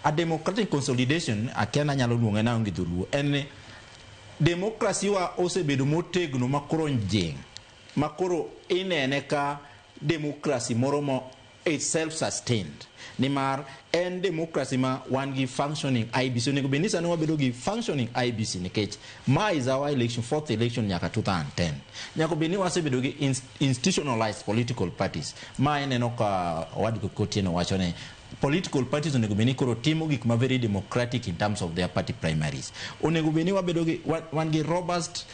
A democratic consolidation, akia nanyalo luonge nang'o gi dholuo, en ni democracy wa osebedo motegno makoro jing, makoro inene ka democracy moro mo is self-sustained. Nimar en democracy ma wan gi functioning IEBC. Onego bed ni sani wabedo gi functioning IEBC nikech ma is our election, fourth election nyaka 2010. Nyaka bed ni wasebedo gi institutionalized political parties. Ma ineno ka Owadgi Otieno wacho ni political parties onego bed ni koro timo gik ma very democratic in terms of their party primaries. Onego bed ni wabedo gi wan gi robust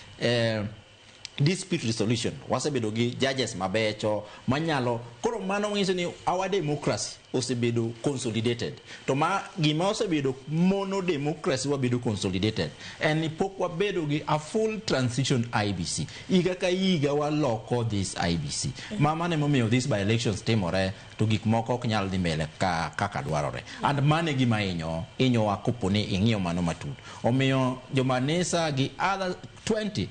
dispute resolution. Wasebedo gi judges mabecho manyalo koro mano nyiso ni our democracy osebedo consolidated. To ma gima osebedo mono democracy wabedo consolidated en ni pok wabedo gi a full transition IEBC. Higa ka higa waloko this IEBC. Ma mano emomiyo this by elections timore to gik moko ok nyal dhi mbele kaka dwarore. And mano e gima inyowa kopo ni ing'iyo mano matut. Omiyo joma Nisa gi other 20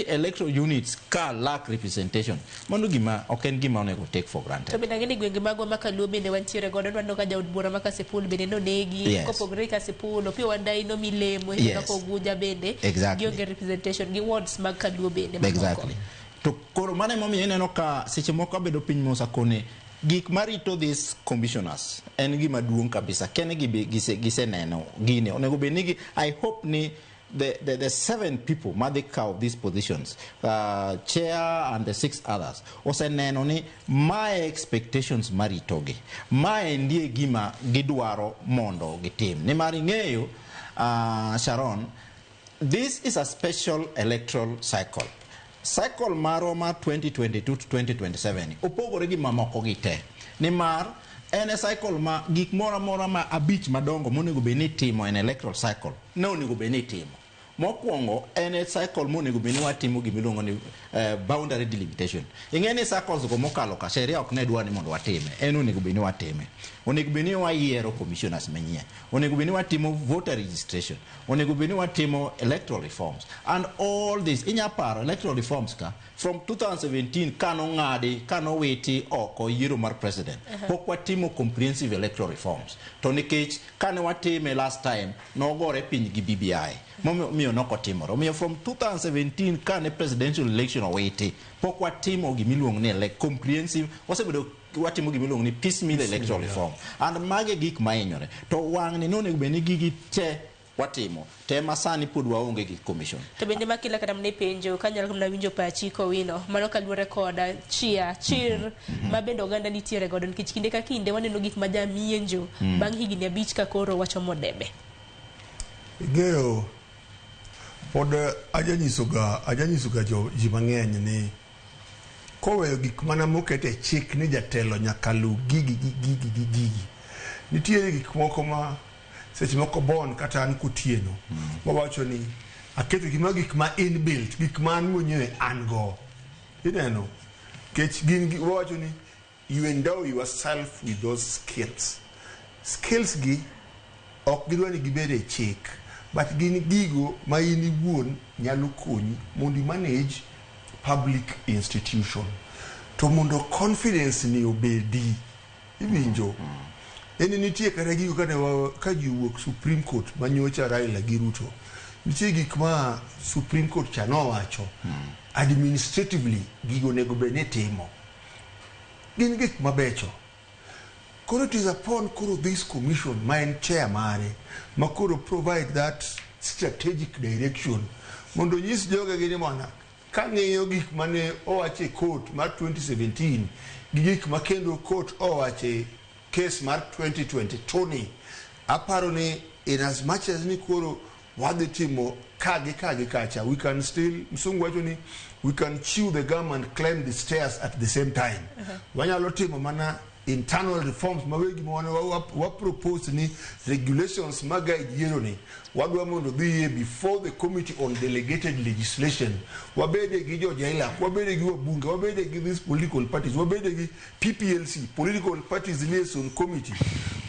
electoral units ka lack representation. Mano gima ok en gima onego take for granted. To bende ang'e ni gwenge magwa ma Kaluo bende wantiere godo, waneno ka jaod bura ma Kasipul bende nonegi, kopogore gi Kasipul, Opiyo Wandayi nomi lemo, kaka Ugunja bende, gionge representation gi wards mag Kaluo bende mamoko. Exactly. To koro mano emomiyo ineno ka seche moko abedo piny mos akone gik marito these commissioners en gima duong' kabisa. Kene giseneno gini. Onego bed ni I hope ni the 7 people madhi kawo these positions, chair and the 6 others, oseneno ni my expectations maritogi. Mae ndie gima gidwaro mondo gitim. Nimar ing'eyo, Sharon, this is a special electoral cycle. Cycle marwa mar 2022 to 2027 opogore gi mamoko gi te. Nimar En e cycle ma gik moro amora ma abich madongo monego bed ni itimo en electoral cycle ne onego bed ni itimo. Mokwongo en e cycle monego bed ni watimo gimiluongo ni boundary delimitation. Ing'e ni cycles go mokalo ka sheria ok ne dwa ni mondo watime. En onego bed ni watime. Onego bed ni wayiero commissioners manyien. Onego bed ni watimo voter registration. Onego bed ni watimo electoral reforms. And all this, inya paro electoral reforms ka from 2017 kanong'adi kanowiti oko yiero mar president. Pok watimo comprehensive electoral reforms. To nikech kane watime last time nogore piny gi BBI. Momiyo nokotimore. Omiyo from 2017 kane presidential election owiti, pok watimo gimiluongo ni comprehensive, wasebedo watimo gimiluongo ni piecemeal electoral reform. And mage gik mahinyore. To wang'ni nonego bed ni gigi te watimo. Te ma sani pod waonge gi commission. To bende makila kata mana penjo kanyalo mana winjo pachi Kowino, mano kaluwore koda chir ma bende oganda nitiere godo nikech kinde ka kinde waneno gik ma jamienjo bang' higni 5 ka koro wachomo debe. Ing'eyo pod ajanyisoga ji mang'eny ni koweyo gik mana moket e chik ni jatelo nyaka luw gigi gi gigi gi gigi. Nitiere gik moko ma seche moko Bon kata an Kotieno wawacho ni aketo gima gik ma inbuilt, gik ma an mwenyewe an go. Ineno? Kech gin wawacho ni you endow yourself with those skills. Skills gi ok gidwa ni gibed e chik, but gin gigo ma in iwuon nyalo konyi mondo i manage public institution. To mondo confidence ni obedi, iwinjo? En nitie kata gigo kane ka ji owuok Supreme Court manyocha Raila gi Ruto. Nitie gik ma Supreme Court cha nowacho. Administratively gigo onego bed ni timo. Gin gik mabecho. Koro it is upon koro this commission ma en chair mare ma koro provide that strategic direction mondo nyis joge gi ni bwana kang'iyo gik mane owacho e court mar 2017 gi gik ma kendo court owacho e case mar 2022 ni aparo ni in as much as ni koro wadhi timo ka gi ka gi kacha, we can still, msungu wacho ni we can chew the gum and climb the stairs at the same time. Wanyalo timo mana internal reforms ma wegi ma wa propose ni regulations ma guide yiero ni wadwa mondo dhiye before the committee on delegated legislation. Wabede gi jo JLAC, wabede gi wabunge, wabede gi these political parties, wabede gi PPLC, Political Parties Liaison Committee.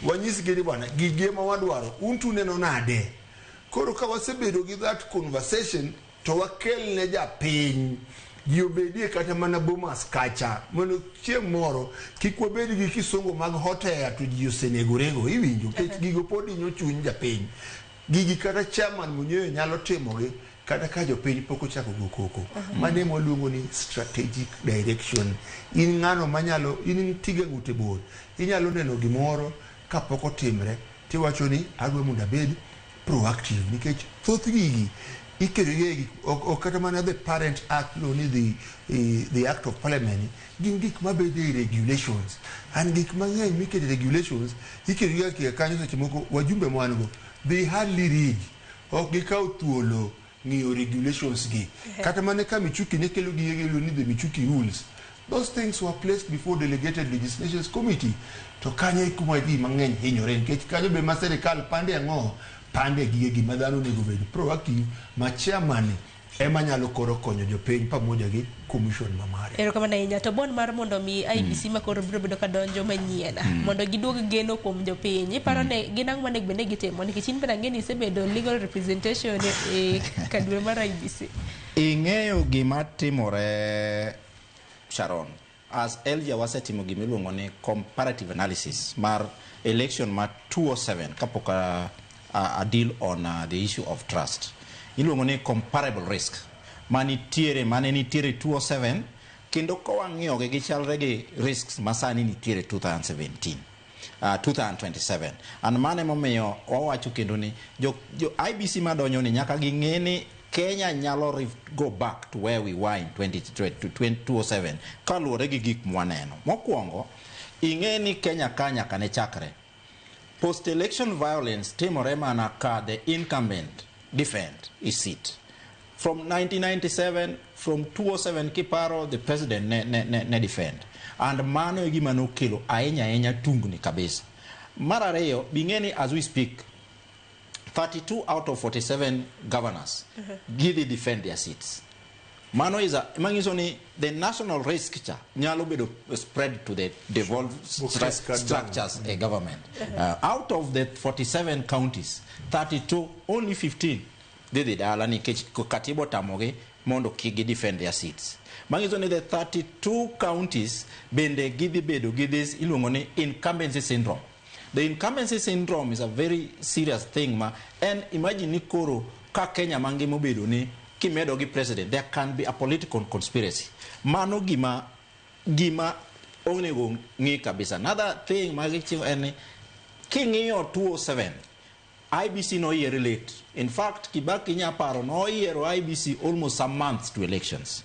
Wanyisgi ni bwana gigi ema wadwaro, un to uneno nade? Koro ka wasebedo gi that conversation to wakel ne japiny ji obedie kata mana Bomas kacha mondo chieng' moro kik wabed gi kisungu mag hot air to ji osenegorego, iwinjo? Nikech gigo pod hinyo chuny japiny. Gigi kata chairman mwenyewe nyalo timogi kata ka jopiny pok ochako go koko. Mano ema waluongo ni strategic direction. In ng'ano manyalo, in tiga ng'ute bor, inyalo neno gimoro kapok otimre tiwacho ni adwa mondo abed proactive nikech thoth gigi iketo gi gik ok kata mana the parent act no ni the act of parliament gin gik mabedo e regulations and gik mang'eny miketo e regulations iketo gi kaka kanyo seche moko wajumbe ma wan go they hardly read, ok gikaw thuolo ng'iyo regulations gi. Kata mana ka Michuki ne kelo gige iluongo ni the Michuki rules, those things were placed before delegated legislations committee to kanyo e kuma ji mang'eny hinyore nikech kanyo be ma sirikal pande ang'o pande gige gima dhano onego bed proactive ma chairman ema nyalo koro konyo jopiny pamoja gi commission ma mare. Erokamano ahinya. To bon mar mondo mi IEBC ma koro biro bedo ka donjo manyien mondo giduog geno kuom jopiny, iparo ne gin ang'o monego bed ni gitimo? Nikech in bende ang'e ni isebedo legal representation e kadwe mar IEBC. Ing'eyo gima timore Sharon, as ELGIA wasetimo gima iluongo ni comparative analysis mar election ma 2007 kapok a deal on the issue of trust. Iluongo ni comparable risk manitiere mane nitiere 2007 kendo kawang'iyogi gichalre gi risks masani nitiere 2017. 2027 and mano emomiyo wawacho kendo ni jo IEBC madonjo ni nyaka ging'e ni Kenya nyalo go back to where we were in 2007 kaluwore gi gik mwaneno. Mokwongo, ing'e ni Kenya ka nyaka ne chakre. Post-election violence timore mana ka the incumbent defend his seat. From 1997, from 2007 kiparo, the president ne defend. And mano e gima nokelo ahinya ahinya tungni kabisa. Mar ariyo, bing'e as we speak, 32 out of 47 governors gidhi defend their seats. Mano is a manyiso ni the national risk cha nyalo bedo spread to the devolved structures e government. Out of the 47 counties, 32, only 15 dhi dala nikech katiba otamogi mondo kik gi defend their seats. Manyiso ni the 32 counties bende gidhi bedo gi this iluongo ni incumbency syndrome. The incumbency syndrome is a very serious thing ma en imagine ni koro ka Kenya mangima obedo ni kimedo gi president, there can be a political conspiracy. Mano gima onego ng'i kabisa. Another thing ma gichiwo en ni king'iyo 207 IEBC noyiere late. In fact, Kibaki nyaparo noyiero IEBC almost some months to elections.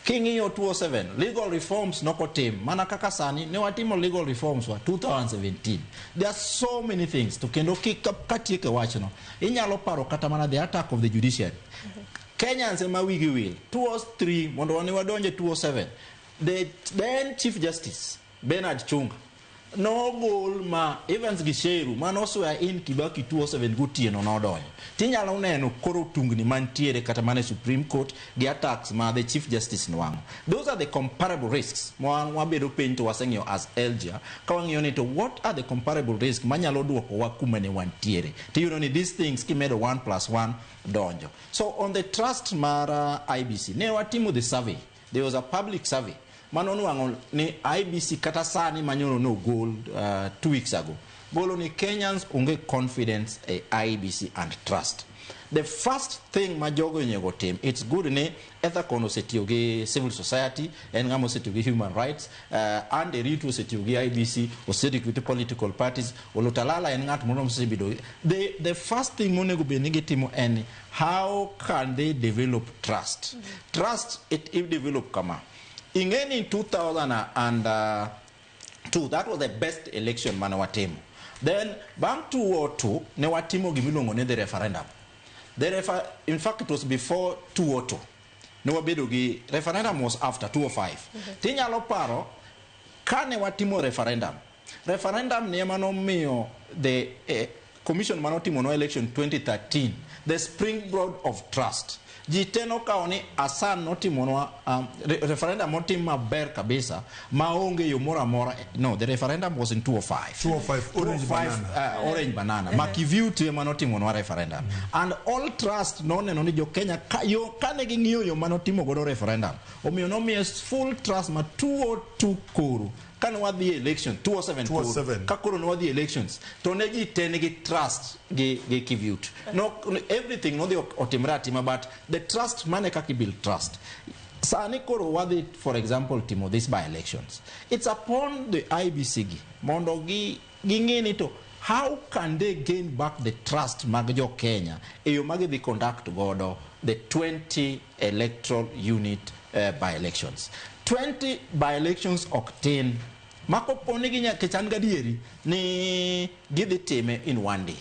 King'iyo 207, legal reforms nokotim. Mana kaka sani, ne watimo legal reforms wa 2017. There are so many things. To kendo katieko wachno, inyalo paro kata mana the attack of the judiciary. Kenyans ema wigi wil. 203, mondo ne wadonje 207. The then Chief Justice, Bernard Chunga, nogol ma Evans Gicheru mano swear in Kibaki 207 gotieno nodonjo. Tinyalo neno koro tungni mantiere kata mana e Supreme Court gi attacks ma the Chief Justice nwang'o. Those are the comparable risks ma wabedo piny to waseng'iyo as LGA ka wang'iyo ni to what are the comparable risks manyalo duoko wa kuma ne wantiere. Tiyudo ni these things kimedo 1 plus 1 donjo. So on the trust mar IEBC, ne watimo the survey. There was a public survey. Mano nwang'o ni IEBC kata sani manyoro nogol 2 weeks ago. Golo ni Kenyans onge confidence e IEBC and trust. The first thing ma jogo onego tim, it's good ni Ethacon osetiyo gi civil society, en ng'ama osetiyo gi human rights, and Ritu osetiyo gi IEBC, osetiyo gi political parties, Olutalala en ng'at moro mosebedo. The first thing monego bed ni gitimo en ni, how can they develop trust? Trust it develop kama. Ing'e ni 2002, that was the best election mane watimo. Then bang' 2002 ne watimo gimiluongo ni the referendum. In fact, it was before 2002. Ne wabedo gi referendum was after 2005. Tinyalo paro kane watimo referendum. Referendum ni ema nomiyo the commission manotimo no election 2013 the springboard of trust. Ji te nokawo ni Hassan notimonwa referendum motim maber kabisa maonge yo moro amora. No, the referendum was in 205. 205, orange 205, banana. Orange banana. Makivuti ema notimonwa referendum. And all trust noneno ni jo Kenya ka, yo, kane ging'iyo yo manotimo godo referendum. Omiyo nomiyo full trust ma 202 koro kane wadhi e election 207 koro 207. ka koro ne wadhi e elections to ne ji te nigi trust gi Kivuti. No, everything nodhi otimre atima, but the trust mane kaka build trust. Sani koro wadhi, for example, timo this by elections. It's upon the IEBC gi mondo gi ging'e ni to how can they gain back the trust mag jo Kenya e yo ma gidhi conduct godo the 20 electoral unit by elections. 20 by elections ok tin ma kopo ni ginya kech an gadieri ni gidhi time in one day,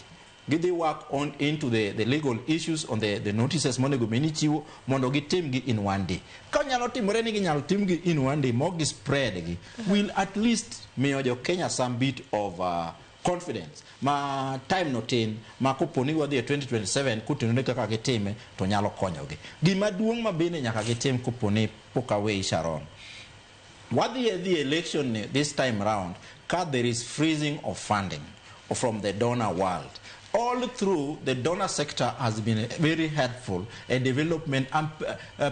gidhi work on into the legal issues on the notices monego bed ni chiwo mondo gitim gi in one day. Ka nyalo timore ni ginyalo tim gi in one day mok gi spread gi will at least miyo jo Kenya some bit of confidence ma time no tin ma kopo ni wadhi e 2027 kotenore kaka gitime to nyalo konyogi. Gima duong' ma bende nyaka gitim kopo ni pok awei Sharon, wadhi e the election ni this time round ka there is freezing of funding from the donor world. All through, the donor sector has been very helpful in development and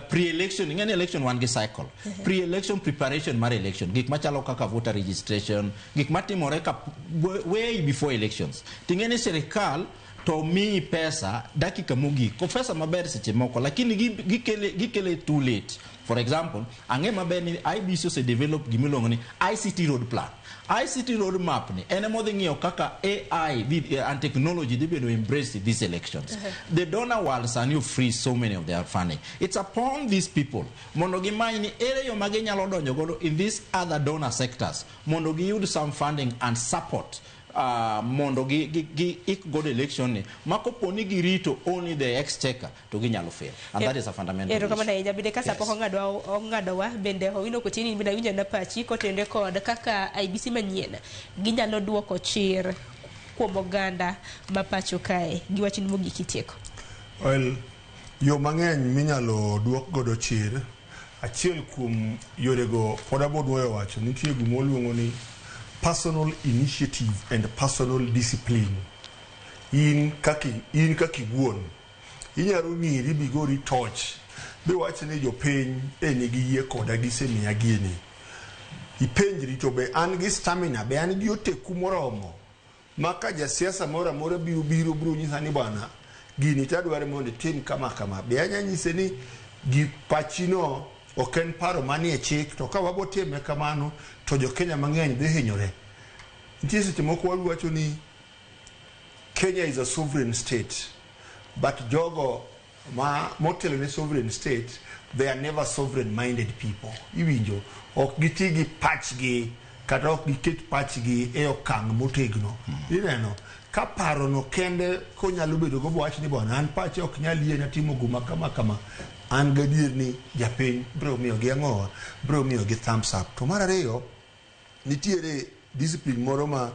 pre-election. In any election wan gi cycle, pre-election preparation mar election, gik machalo kaka voter registration, gik matimore ka way before elections. Ting'e ni sirikal to miyi pesa dakika mogik ko pesa maber seche moko, lakini gikele too late. For example, ang'e maber ni IEBC ose develop gimiluongo ni ICT road plan. ICT road map ni en ema odhi ng'iyo kaka AI and technology dhi bedo embraced in these elections. The donor world sani freeze so many of their funding. It's upon these people mondo gimany ni ere yo ma ginyalo donjo godo in these other donor sectors mondo giyud some funding and support. mondo gi ik godo election ni ma kopo ni girito only the exchequer to ginyalo fail, and that is a fundamental Erokamano issue. ahinya. Bende ka sa pok ong'adowa bende Owino Kotini bende awinjo na pachi kotenore kod kaka IEBC manyien ginyalo duoko chir kuom oganda ma pacho kae gi wachni mogik itieko. Well, yo mang'eny minyalo duok godo chir, achiel kuom yorego pod abodwoyo wacho, nitie gima waluongo ni personal initiative and personal discipline. In kaka iwuon inyalo ng'iri bigori toch biwach ni jopiny e nigi yie koda, gisemiya gini. Ipenjri to be an gi stamina, be an gi oteku moromo ma ka jasiasa moro amora biro nyisa ni bwana gini tadware mondo itim kama kama, be anya nyise ni gi pachino ok en paro manie chik, to ka wabotime kamano to jokenya mang'eny dhi hinyore. Nitie seche moko wawacho ni Kenya is a sovereign state, but jogo ma motelo ne sovereign state, they are never sovereign minded people. Iwinjo, ok giti gi pachgi kata ok giket pachgi e okang' motegno. Ineno ka parono kende konyalo bedo go bowach ni bwana an pache ok nyal yiena timo guma kama kama, an gadier ni japiny biro miyogi ang'owa, biro miyogi thumbs up. To mar ariyo, nitiere discipline moro ma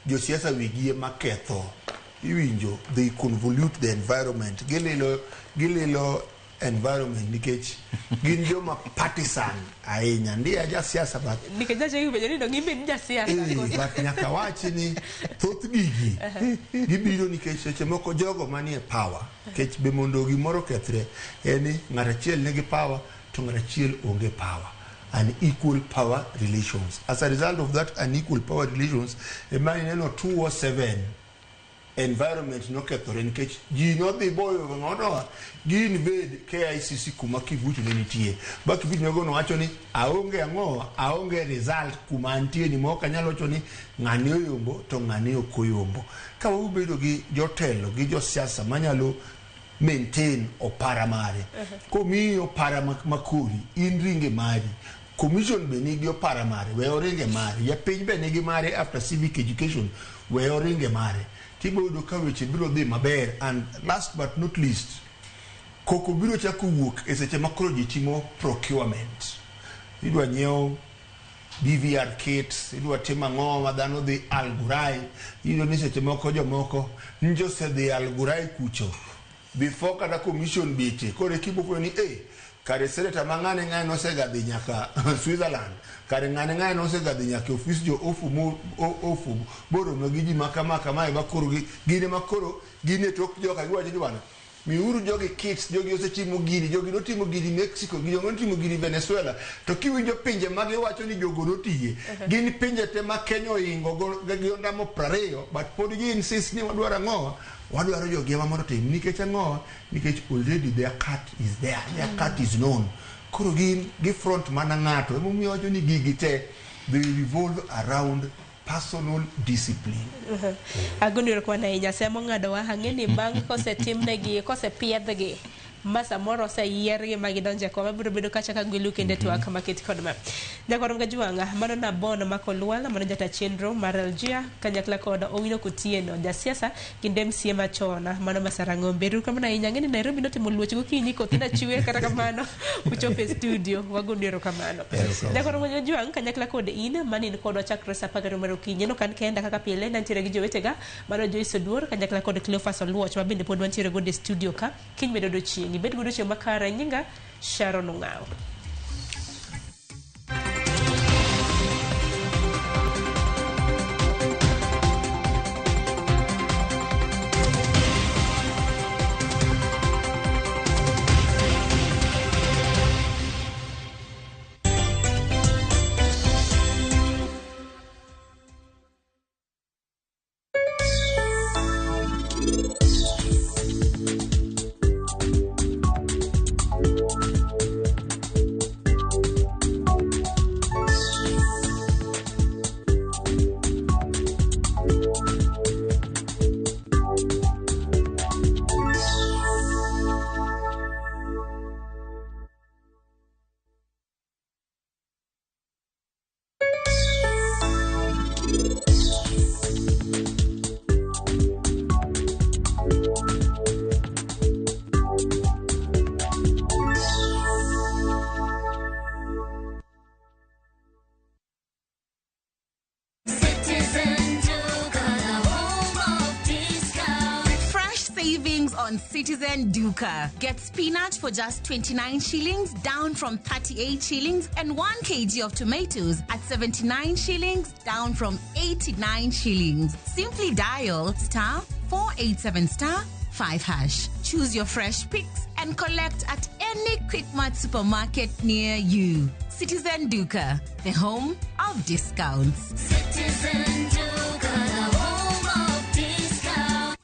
josiasa wigi ema ketho. Iwinjo, they convolute the environment, gililo environment nikech gin joma partisan ahinya. Ndiye jasiasa, but Nikech jache penjo ni dong ibed jasiasa koso? But nyaka wachi ni thoth gigi gibiro nikech seche moko jogo manie power, nikech be mondo gimoro kethre en ni ng'at achiel nigi power to ng'at achiel onge power, unequal power relations. As a result of that unequal power relations ema ineno 207 environment nokethore nikech ji nodhi boyo ng'ono gi invade KICC kuma Kivuti ne nitie, ba Kivuti nogo nowacho ni aonge ang'o, aonge result kuma antie ni ma ok anyal wacho ni ng'ani oyombo to ng'ani ok oyombo. Ka wabedo gi jotelo gi josiasa manyalo maintain opara mare, komiyi opara makori in ringe mari, commission be nigi opara mare, we oringe mare, japiny be nigi mare after civic education, we oringe mare, tibiro yudo ka weche biro dhi maber. And last but not least, koko biro chako wuok e seche ma koro ji timo procurement, idwa nyiew BVR kits, idwa timo ang'o ma dhano dhi Algurai. Iyudo ni seche moko jomoko njo osedhi Algurai kucho before kata commission betie. Koro ekibo fwenyo ni kare senator ma ng'ane ng'ane nosega dhi nyaka Switzerland, kare ng'ane ng'ane nosega dhi nyaka e ofis jo ofu ofu boromo gi ji ma kama kamae, ma koro gin ema koro gin e tok joka giwacho ni bwana miuru jogi kits, jogi osetimo gini, jogi notimo gini Mexico, jogi notimo gini Venezuela. To kiwinjo pinje ma giwacho ni jogo notiye, gin pinje te ma Kenya oingo gi ondamo 20, but pod gi insist ni wadwaro ang'owa, wadwaro jogi ema mondo otim. Nikech ang'owa? Nikech already their cut is there, their cut is known. Koro gin gi front mana ng'ato. Emomiyo wacho ni gigi te, they revolve around personal discipline. Agoni erokamano ahinya. Semo ng'adowa ang'e ni bang' kosetimnegi, kosepiedhgi ma samoro oseyiergi ma gidonjo e kom, abiro bedo kacha ka gwelu kendo e twak maket kod ma. Jakwarom Gajwang', mano Nabon Makolwal, mano jata chenro mar LGA kanyakla kod Owino Kotieno, jasiasa kendo MCA machon, mano Masara Ng'ombe. Erokamano ahinya. Ang'e ni Nairobi notimo luoch gokinyi, koth nachwe, kata kamano uchopo e studio, wagoni erokamano. Jakwarom Gajwang' kanyakla kod in mane in kodwa chakre sa 12 mar okinyi. No kan kenda kaka pile, nantiere gi jowetega, mano Joyce Oduor kanyakla kod Cleophas Oluoch, ma bende pod wantiere godo e studio ka. Kiny bedo odiochieng'. Ibed godiochieng' makare. Nyinga Sharon Ong'awo. on Citizen Duka. Get spinach for just 29 shillings, down from 38 shillings, and 1 kg of tomatoes at 79 shillings, down from 89 shillings. Simply dial star 487 star 5 hash. Choose your fresh picks and collect at any Quickmart supermarket near you. Citizen Duka, the home of discounts. Citizen Duka, the home of discount.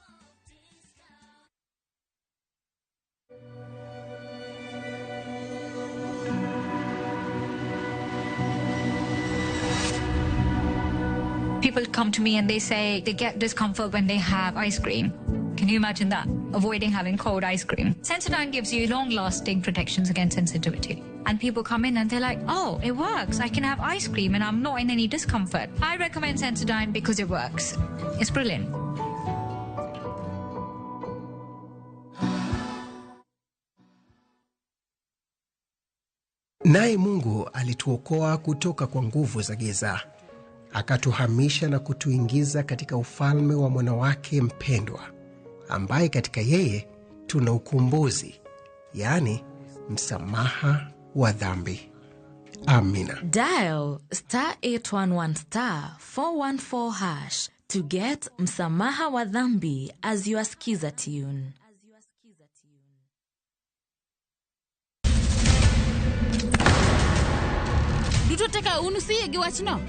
People come to me and they say they get discomfort when they have ice cream. Can you imagine that? Avoiding having cold ice cream. Sensodyne gives you long-lasting protections against sensitivity. And people come in and they're like, oh, it works. I can have ice cream and I'm not in any discomfort. I recommend Sensodyne because it works. It's brilliant. Naye Mungu alituokoa kutoka kwa nguvu za giza, akatuhamisha na kutuingiza katika ufalme wa mwana wake mpendwa, ambaye katika yeye tuna ukombozi, yaani msamaha wa dhambi. Amina. Dial star 811 star 414 hash to get msamaha wa dhambi as your skiza tune. Duto teka unu siye gi wachno.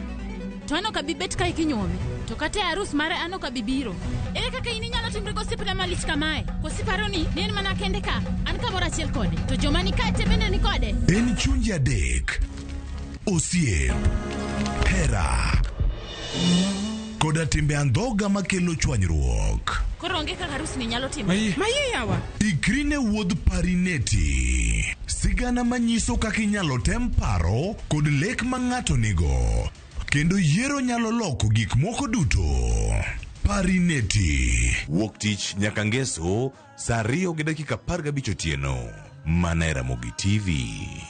To an ok abi bet kae kinyuome. To kata e arus mare an ok abi biro. Ere kaka in inyalo timri gosiepna malich kamae? Koso iparo ni en mana kende ka? An kamoro achiel kode. To joma ni kae te bende ni kode. En chunje adek, osiep, hera, koda timbe andhoga makelo chwanyruok. Koro onge kaka arus ni nyalo timore. Maye yawa. Ikri ne wuodh Parineti. Sigana manyiso kaka inyalo tem paro kod lek ma ng'ato nigo. Kendo yiero nyalo loko gik moko duto. Parineti. Wuok tich nyaka ngeso saa 2:15 otieno. Mana e Ramogi TV.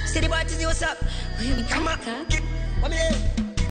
City boy, what's up? Come on, get,